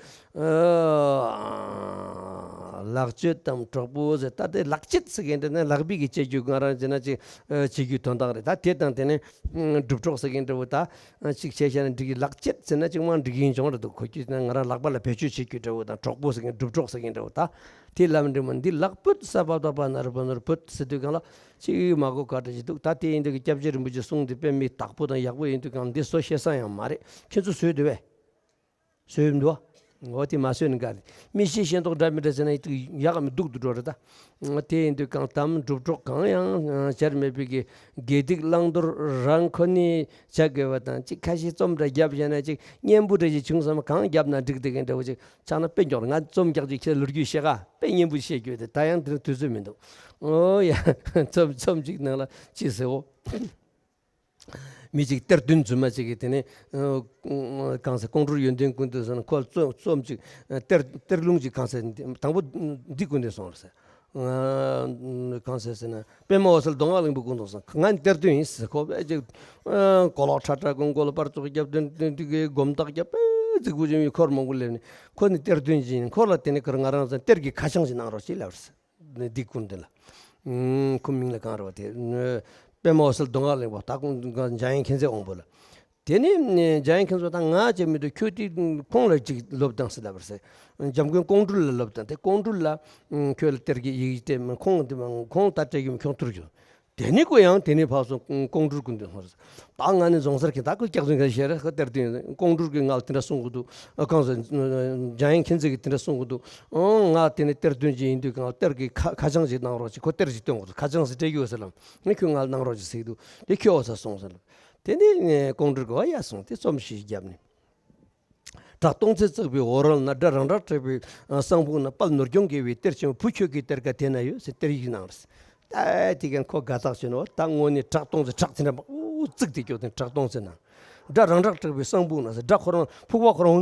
ལག་མཆོད་དམ་གྲོགས་པོ་ཟེར། ད་དེ་ལག་མཆོད་ཟེར་མཁན་དེ་ནི་ལག་པས་ཀྱི་བྱེད་རྒྱུ། ང་རང་བྱས་ན་ཅིག་ཨ་བྱེད་རྒྱུའི་དོན་དག་རེད། ད་དེ་དང་དེ་ནི་ཨ་སྒྲུབ་གྲོགས་ཟེར་མཁན་འདྲ་བོ། ད་ཨ་ཅིག་བྱས་བྱས་ན་འགྲིག་གི། ལག་མཆོད་ཟེར་ན་ཅིག་མ་འགྲིག་གི་ཡིན་ཀྱང་རེད་འདུག། ཁོ་ཁྱོད་ན་ང་རང་ལག་པ་ལ་བེད་སྤྱོད་བྱེད་རྒྱུ་འདྲ་བོ་དང་། གྲོགས་པོ་ཟེར་མཁན། སྒྲུབ་གྲོགས་ཟེར་མཁན་འདྲ་བོ། ད་དེ་ལབ་འདྲ་མ། འདི་ལག་ཕུད་ས་བབ་ད་པ་ན་རུ་བ་ན་རུ་ཕུད་ཟེར་དུས་སྒང་ལ་ཅིག་མ་གོ་ག་འདྲ་ཞིག་འདུག། ད་དེ་ཡིན་དུས་ཀྱི་སྐྱབས་རྗེ་རིན་པོ་ཆེ་གསུང་འདི་དཔེ་མི་དག་པོ་དང་ཡག་པོ་ཡིན་དུས་སྒང་། འདི་བཟོ་ཤེས་ས་ཡང་མ་རེད། ཁྱེད་ཚོ་བཟོས་འདུག་བས། བཟོས་འདུག་བ། འོ་དེ་མ་བཟོས་ནི་ག་རེད། མི་ཤེས་ཤེས་མདོག་འདྲ་མི་འདྲ་བྱས་ན་ཡག་མི་འདུག་ཏུ་འགྲོ་རེད་ད། དེ་ཡིན་དུས་སྒང་དམ་སྒྲུབ་གྲོགས་གང་ཡང་བྱར་མེད་པའི་གི་དགེ་སྡིག་བླང་དོར་རང་ཁོ་ནས་བྱ་དགོས་པ་དང་། ཅིག་ཁ་ཤས་རྩོམ་འདྲ་བརྒྱབ་བྱས་ན་ཅིག་སྙན་པོ་འདྲ་ཞིག་བྱུང་སོང་ན། གང་བརྒྱབ་ན་འགྲིག་དེ་གི་འདྲ་བོ་ཅིག་ཆགས་ན། དཔེ་མགྱོགས་ང་རྩོམ་རྒྱག་རྒྱུ་ཁྱེད་ལོ་རྒྱུས་བཤད་ག་དཔེ་སྙན་པོ་བཤད་རྒྱུ་དེ། ད་ཡང་དེ་དུས་ཚོད་མི་འདུག། ཨོ་ཡ། རྩོམ་རྩོམ་ཅིག་ནང་ལ་ཅི་ཟེར་འོ། མི་གཅིག་གཏེར་སྟོན་རྫུན་མ་གཅིག་གིས་དེ་ནས་ཨ་གང་ཟེར། ཀོང་སྤྲུལ་ཡོན་ཏན་ཀུན་འདུས་ཟེར་ན་ཁོ་རྩོམ་རྩོམ་ཅིག་ཨ་གཏེར་གཏེར་ལུང་ཅིག་གང་ཟེར། དང་པོ་འདི་ཀུན་འདུས་སོང་རེད་ཟེར། ཨ་གང་ཟེར་ཟེར་ན་པདྨ་འོད་གསལ་མདོ་སྔགས་གླིང་པ་ཀུན་འདུས་སོང་། ང་ནི་གཏེར་སྟོན་ཡིན་ཟེར། ཁོ་དཔེ་ཅིག་ཨ་གོ་ལོག་ཁྲ་ཁྲ་ཀུན་མགོ་ལ་པར་ཙོག་བརྒྱབ། དེ་དེ་དེ་གའི་སྒོམ་ཐག་བརྒྱབ། དཔེ་རྫིག་པོ་ཅིག་ཡིན། འཁོར་མང་པོ་སླེབས་ནས་ཁོ་ནི་གཏེར་སྟོན་ཅིག་ཡིན། ཁོ་ལ་དེ་ནས་ཁོ་རང་ང་རང་ཚོ་གཏེར་གྱི་ཁ་བྱང་ཞིག་གནང་རོགས་ཞེས་ལབ་རེད་ཟེར། འདི་ཀུན་འདུས་ལ། ཨུམ། ཁོ་མིང་ལ་གང་རེད་བ་དེ། པདྨ་འོད་གསལ་མདོ་སྔགས་གླིང་པ། ད་ཁོང་འཇམ་དབྱངས་མཁྱེན་བརྩེ་དབང་པོ་ལ། དེ་ནས་འཇམ་དབྱངས་མཁྱེན་བརྩེ་ད་ང་བྱས་མི་འདུག། ཁྱོད་དེ་ཁོང་ལ་ཅིག་སློབ་དང་ཟེར་ལབ་པ་རེད་ཟེར། འཇམ་མགོན་ཀོང་སྤྲུལ་ལ་སློབ་དང་། དེ་ཀོང་སྤྲུལ་ལ་ཁྱོད་ལ་གཏེར་གྱི་ཡི་གེ་སྤྲད་མ། ཁོང་དེ་མ་ཁོང་ད་སྤྲད་རྒྱུ་མ། ཁྱོད་ཐུར་རྒྱུ། དེ་ནས་ཁོ་ཡང་དེ་ནས་ཕར་སོང་། ཀོང་སྤྲུལ་ཀུན་འདུས་སོང་རེད། ད་ང་ནི་རྫོང་སར་གི་ད་ཁོ་སྐྱག་རྫུན་ག་བཤད་རེད། ཁོ་གཏེར་སྟོན་ཀོང་སྤྲུལ་གྱིས་ང་ལ་དེ་འདྲ་གསུང་གི་འདུག། ཨ་གང་ཟེར། འཇམ་དབྱངས་མཁྱེན་བརྩེ་གིས་དེ་འདྲ་གསུང་གི་འདུག། ཨང་། ང་དེ་ནས་གཏེར་སྟོན་ཅིག་ཡིན་དུས་གང་གཏེར་གྱི་ཁ་ཁ་བྱང་ཞིག་གནང་རོགས་ཅིག། ཁོ་གཏེར་ཞིག་སྟོན་དགོས་ཟེར་ལབ། ངས་ཁྱོད་ང་ལ་གནང་རོགས་ཅིག་ཟེར་གི་འདུག། དེ་ཁྱོད་འོ་ས་སོང་ཟེར་ལབ། དེ་ནས་ཀོང་སྤྲུལ་གྱིས་འོ་ཡ་སོང་། དེ་རྩོམ་ཞིག་བརྒྱབ་ནས། བྲག་སྟོང་ཚེ་བརྩེགས་པའི་འོག་རོལ་ན། སྒྲ་རང་སྒྲ་སྒྲོགས་པའི་གསང་ཕུག་ན། དཔལ་ནོར་སྐྱོང་རྒྱལ་བའི་གཏེར་ཆེན་པོ། བུ་ཁྱོད་ཀྱི་གཏེར་ཁ་དེ་ན་ཡོད་ཟེར་གཏེར་ཡིག་གནང་རེད། ད་དེ་གན་ཁོ་དགའ་ཐག་ཆོད་ནོ། ད་དངོས་གནས་བྲག་སྟོང་ཚེ། བྲག་དེ་འདྲ་མ་འུ་བརྩིགས་ཏེ་སྐྱོ་དེ་བྲག་སྟོང་ཚེ་ན། སྒྲ་རང་སྒྲ་སྒྲོགས་པའི་གསང་ཕུག་ན་ཟེར། སྒྲ་ཁོ་རང་ཕུག་པ་ཁོ་རང་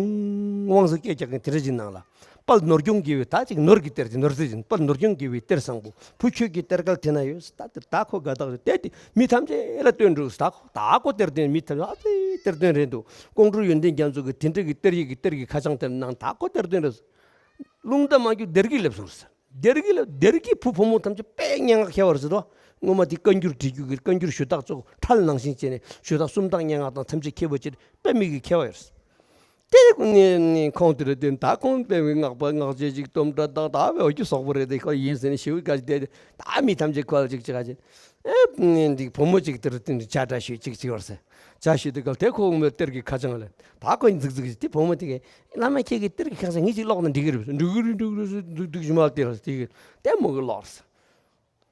ཝང་ཟེར་སྐད་རྒྱག་གིན་དེ་འདྲ་ཅིག་གནང་ལ། དཔལ་ནོར་སྐྱོང་རྒྱལ་བའི། ད་ཅིག་ནོར་གྱི་གཏེར་གྱི་ནོར་ཟེར་གྱིན། དཔལ་ནོར་སྐྱོང་རྒྱལ་བའི་གཏེར་བཟང་པོ། བུ་ཁྱོད་ཀྱི་གཏེར་ཁ་དེ་ན་ཡོད་ཟེར། ད་དེ་ད་ཁོ་དགའ་ཐག་ཆོད། དེ་དེ་མི་ཐམས་ཅད་ལ་སྟོན་འགྲོ་ཟེར། ད་ཁོ་ད་ཁོ་གཏེར་སྟོན། མི་ཐམས་ཅད་ཨ་ཙི་གཏེར་སྟོན་རེད་འདུག། ཀོང་སྤྲུལ་ཡོན་ཏན་རྒྱ་མཚོ་གི་དེ་འདྲ་གི་གཏེར་ཡིག་གི་གཏེར་གྱི་ཁ་བྱང་དེ་ནང་ད་ཁོ་གཏེར་སྟོན་རེད་ཟེར། རླུང་རྟ་མ་རྒྱུག་སྡེར་གྱིས་སླེབས་སོང་ཟེར། སྡེར་གྱིས་ལ་སྡེར་གྱིས་བུ་བུ་མོ་ཐམས་ཅད་དཔེ་སྙན་ངག་མཁས་པ་རེད་ཟེར་དོ། སྔོན་མ་དེ་བཀའ་འགྱུར་བྲིས་རྒྱུ་གི་བཀའ་འགྱུར་ཞུ་དག་ཚོ་ཁྲལ་ནང་བཞིན་བྱས་ནས་ཞུ་དག་སུམ་རྟགས་སྙན་ངག་དང་ཐམས་ཅད་མཁས་པོ་བྱས་ནས་དཔེ་མི་གི་མཁས་པ་ཡོད་རེད། དེ་ནས་ཁོང་དེ་རེད་དེ། ད་ཁོང་དཔེ་མི་སྔགས་པ་སྔགས་བྱས་ཅིག་རྩོམ་འདྲ་དག་ད་བས་འོ་ཅི་སོག་པོ་རེད་དེ། ཁོ་ཡིན་ཟེར་ནས་ཞེ་པོ་དགའ་ཞིག་བསྡད་དེ། ད་མི་ཐམས་ཅད་ཁོ་ལ་ཅིག་ཅིག་ག་ཅིག་ཨེ་འདི་བུ་མོ་ཅིག་དེ་རུ་བསྟན་ཏེ་ཇ་འདྲ་ཞུས་ཅིག་ཅིག་བར་ཟེར། ཇ་ཞུས་དུས་སྐབས་དེ་ཁོ་བུ་མོའི་གཏེར་གྱི་ཁ་བྱང་ལ་ད་ཁོ་འཛིག་འཛིག་ཅིག། དེ་བུ་མོ་དེ་གས་བླ་མ་ཁྱེད་ཀྱི་གཏེར་གྱི་ཁ་བྱང་ངེད་ཅིག་ཀློག་ན་འགྲིག་གི་རེད། འགྲིག་གི་རེད། འགྲིག་གི་རེད་ཟེར་འདུག་འདུག་ཞུ་མ་དེ་ལ་དེ་གས་དེ་མོ་གི་ཀློག་ཟེར།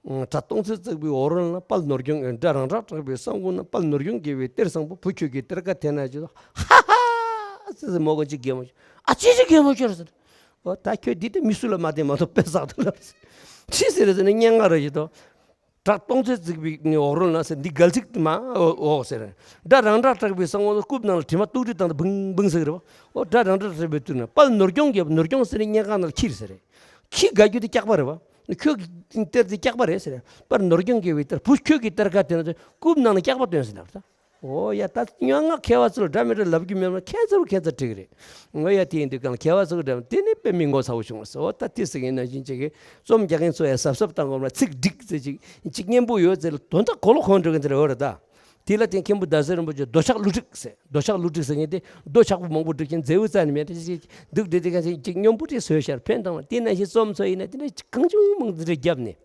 བྲག་སྟོང་ཚེ་བརྩེགས་པའི་འོག་རོལ་ན། དཔལ་ནོར་སྐྱོང་། སྒྲ་རང་སྒྲ་སྒྲོགས་པའི་གསང་ཕུག་ན། དཔལ་ནོར་སྐྱོང་རྒྱལ་བའི་གཏེར་བཟང་པོ། བུ་ཁྱོད་ཀྱི་གཏེར་ཁ་དེ་ན་ཡོད་ཟེར། ཧ་ཧ་ཟེར་ཟེར་མོ་ག་ཅིག་གད་མོ་ཤོར། ཨ་ཅེ་ཅིག་གད་མོ་ཤོར་ཟེར། འོ་ད་ཁྱོད་འདི་ལྟ་མི་སུ་ལ་མ་བསྟན་མ་གཏོགས་དཔེ་བསགས་ཐུབ་ལ་ཟེར། ཅི་ཟེར་ཟེར་ན་སྙན་ངག་རེད་ཟེར་དོ། བྲག་སྟོང་ཚེ་བརྩེགས་པའི་འོག་རོལ་ན་ཟེར། འདི་གལ་ཆེ་མ་འོ་འོ་ཟེར། སྒྲ་རང་སྒྲ་སྒྲོགས་པའི་གསང་ཕུག་ན། རྐུབ་ནང་ལ་དྲི་མ་ཏུག་ཏུག་བཏང་སྟེ་བུང་བུང་ཟེར་གི་རེད་བ། འོ་སྒྲ་རང་སྒྲ་སྒྲོགས་པའི་དུས་ན། དཔལ་ནོར་སྐྱོང་རྒྱལ་པོ། ནོར་སྐྱོང་ཟེར་ནས་སྙན་ངག་ནང་ལ་ཁྱི་རེད་ཟེར་རེད། ཁྱི་དགའ་རྒྱུ་དེ་སྐྱག་པ་རེད་བ། ཁྱོད་ཀྱི་གཏེར་དེ་སྐྱག་པ་རེད་ཟེར། དཔལ་ནོར་སྐྱོང་རྒྱལ་བའི་གཏེར། བུ་ཁྱོད་ཀྱི་གཏེར་ཁ་དེ་ན་རྐུབ་ནང་ན་སྐྱག་པ་བཏོན་ཟེར་ལབ་ད། འོ་ཡ། ད་སྙན་ངག་མཁས་པ་ཚོ་ལ་འདྲ་མི་འདྲ་ལབ་རྒྱུ་མེད་ན་ཁྱད་མཚར་ཁྱད་མཚར་འགྲིག་གི་རེད། འོ་ཡ། དེ་ཡིན་དུས་གང་མཁས་པ་ཚོ་གི་འདྲ་དེ་ནི་དཔེ་མི་མགོ་ཚ་བོ་བྱུང་བ་ཟེར། འོ་ད་དེ་ཟེར་མཁན་ནང་བཞིན་བྱེད་ཀྱི། རྩོམ་རྒྱག་མཁན་ཚོ་ཡ་གཟབ་གཟབ་བཏང་དགོས་ན། ཚིག་འགྲིག་ཟེར་ཅིག་ཅིག་སྙན་པོ་ཡོད་ཟེར་ལ་དོན་དག་གོ་ལོག་གོ་འགྲོ་མཁན་དེ་རེད། འོ་རེད་ད། དེ་ལ་དེ་མཁན་པོ་ཟླ་ཟེར་རིན་པོ་ཆེ་རྡོ་ཆག་བསླུ་བྲིད་ཟེར། རྡོ་ཆག་བསླུ་བྲིད་ཟེར་མཁན་དེ་རྡོ་ཆག་པོ་མང་པོ་བསྒྲིགས་ཀྱིན་མཛེས་པོ་རྩ་ནས་མེད་དེ་ཅིག་འདུག་བསྒྲིགས་དེ་གང་ཞིག་ཅིག་སྙོམས་པོ་ཅིག་བཟོས་ཤར་ཕན་བཏང་བ། དེ་ནང་བཞིན་རྩོམ་ཚོ་ཡིན་ན་དེ་འདྲ་གང་བྱུང་མང་བྱུང་རེ་བརྒྱབ་ནས།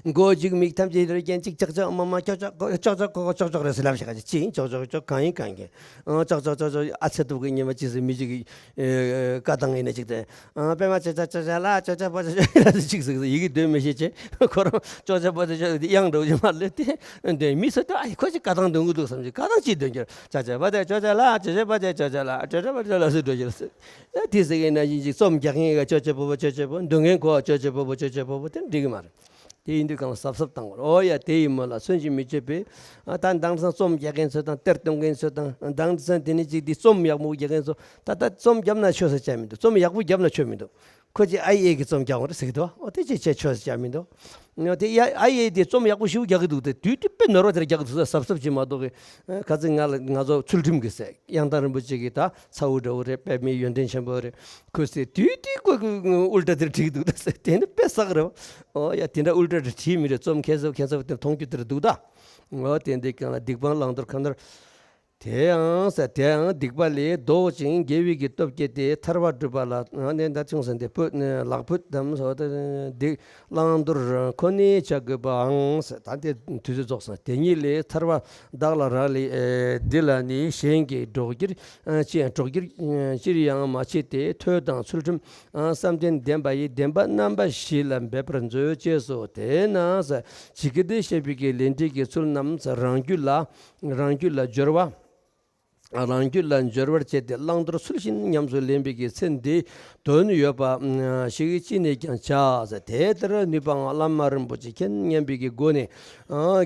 མགོ་མཇུག་མིག་ཐམས་ཅད་རེ་རྒྱན་གཅིག་ཅག་ཅག་མ་མ་ཅོག་ཅག་ཅོག་ཅོག་ཅོག་ཅོག་རེད་ཟེར་ལབ་ཤག་ཅིག་ཅིག་ཅོག་ཅོག་ཅོག་གང་ཡིན་གང་ཡིན། ཨ་ཅོག་ཅོག་ཅོག་ཅོག་ཨ་ཚེ་སྟོབས་ཀྱི་ཉི་མ་ཅིག་ཟེར་མི་གཅིག་གིས་ཨེ་བཀའ་བཏང་ཡིན་ན་ཅིག་དེ། ཨ་པད་མ་ཅོག་ཅོག་ཅོག་ཅོག་ལ་ཅོག་ཅོག་པོ་ཅོག་ཅོག་ལ་ཟེར་ཅིག་ཟེར་ཟེར་ཡི་གེ་འདོན་མི་ཤེས་ཅེས་ཁོ་རང་ཅོག་ཅོག་པོ་ཅོག་ཅོག་དེ་དབྱངས་འགྲོ་རྒྱུ་མ་ལས་དེ་འདོན་མི་ཚོ་ད་ཨ་ཁོ་ཅིག་བཀའ་བཏང་འདོན་གི་འདུག་བསམ་ཅིག་བཀའ་བཏང་ཅིག་འདོན་རྒྱུར་ཅོག་ཅོག་པོ་ཅོག་ཅོག་ཅོག་ལ་ཅོག་ཅོག་པོ་ཅོག་ཅོག་ཅོག་ལ་ཅོག་ཅོག་པོ་ཅོག་ལ་ཟེར་འགྲོ་རྒྱུར་ཟེར། ཨ་དེ་ཟེར་མཁན་ནང་བཞིན་ཅིག་རྩོམ་རྒྱག་མཁན་ག་ཅོག་ཅོག་པོ་པོ་ཅོག་ཅོག་པོ། འདོན་མཁན་ཁོ་ཅོག་ཅོག་པོ་པོ་ཅོག་ཅོག་པོ་པོ་དེ་འགྲིག་གི་མ་རེད། དེ་ཡིན་དུས་གང་གཟབ་གཟབ་བཏང་དགོས། འོ་ཡ། དེ་ཡིན་མོད་ལ་མཚོན་གྱིས་མི་ཆོད་པའི། ཨ་ད་དེང་སང་རྩོམ་རྒྱག་མཁན་ཚོ་དང་གཏེར་གཏོང་མཁན་ཚོ་དང་། དེང་སང་དེ་ནི་ཅིག་འདི་རྩོམ་ཡག་མོ་རྒྱག་མཁན་ཚོ། ད་ལྟ་རྩོམ་བརྒྱབ་ན་ཆོག་ས་ཆགས་མི་འདུག། རྩོམ་ཡག་པོ་བརྒྱབ་ན་ཆོག་མི་འདུག། ཁོ་ཅིག་ཨའི་ཨེ་གི་རྩོམ་རྒྱག་འོང་རེད་ཟེར་གི་འདུག་ཨོ་དེ་ཅིག་བྱས་ཆོག་ཟེར་བྱ་མི་འདུག་ཨོ་དེ་ཡ་ཨའི་ཨེ་དེ་རྩོམ་ཡག་པོ་ཞེ་པོ་རྒྱག་གི་འདུག་དེ་དུས་དུས་དཔེ་ནོར་བ་དེར་རྒྱག་གི་འདུག་གཟབ་གཟབ་བྱེད་མ་གཏོགས་གི། ཁ་ཚིག་ང་ལ་ང་ཚོ་ཚུལ་ཁྲིམས་ཀྱི་ཟེར། གཡང་ཐང་རིན་པོ་ཆེ་གི་ད་ཚ་བོ་འདྲ་བོ་རེད། དཔེ་མི་ཡོན་ཏན་ཆེན་པོ་རེད། ཁོས་ཟེར་དུས་དུས་ཁོས་ཁོས་ཨུལ་ཏྲ་དེར་བྲིས་འདུག་ད་ཟེར། དེ་ནི་དཔེ་བསགས་རེད་བ། ཨོ་ཡ་དེ་འདྲ་ཨུལ་ཏྲ་དེ་བྲིས་མི་རེད། རྩོམ་ཁ་གསབ་ཁ་གསབ་དེར་མཐོང་རྒྱུ་དེར་འདུག་ད། ཨོ་དེ་འདི་གང་ལ་སྡིག་སྤང་བླང་དོར་ཁ་ནོར། དེའང་ཟེར། དེའང་སྡིག་པ་ལས་ལྡོག་ཅིང་དགེ་བའི་གི་སྟོབས་བསྐྱེད་དེ་ཐར་པ་སྒྲུབ་པ་ལ་ནས་ད་ཅུང་ཟད་འདི་ཕུད་ལག་ཕུད་དམ་སོགས་དེ་སྡིག་བླང་དོར་ཁོ་ནས་བྱ་དགོས་པའང་ཟེར། ད་དེ་དུས་ཚོད་རྫོགས་སོང་། དེ་ཉིད་ལས་ཐར་པ་བདག་ལ་རག་ལས། འདི་ལ་ནི་གཞན་གྱིས་སྒྲོག་རྒྱུར་ཅི་སྒྲོག་རྒྱུར་ཅིར་ཡང་མ་བྱེད་དེ། ཐོས་དང་ཚུལ་ཁྲིམས་བསམ་གཏན་ལྡན་པ་ཡི་བདེན་པ་རྣམ་པ་བཞི་ལ་འབད་པར་མཛོད་ཅེས་སོ། དེས་ན་ཟེར། ཇི་སྐད་དུ་བཤད་པའི་གི་ལས་འབྲས་ཀྱི་ཚུལ་རྣམས་རང་རྒྱུད་ལ་རང་རྒྱུད་ལ་སྦྱོར་བ། རང་རྒྱུད་ལ་འབྱོར་བར་བྱས་ཏེ་བླང་དོར་ཚུལ་བཞིན་ཉམས་སུ་ལེན་པའི་གི་ཚེ་འདིའི་དོན་ཡོད་པ་ཞིག་ཅི་ནས་ཀྱང་བྱ་ཟེར། དེ་ལྟར་ནུས་པའང་བླ་མ་རིན་པོ་ཆེ་མཁྱེན་སྙམ་པའི་གི་སྒོ་ནས།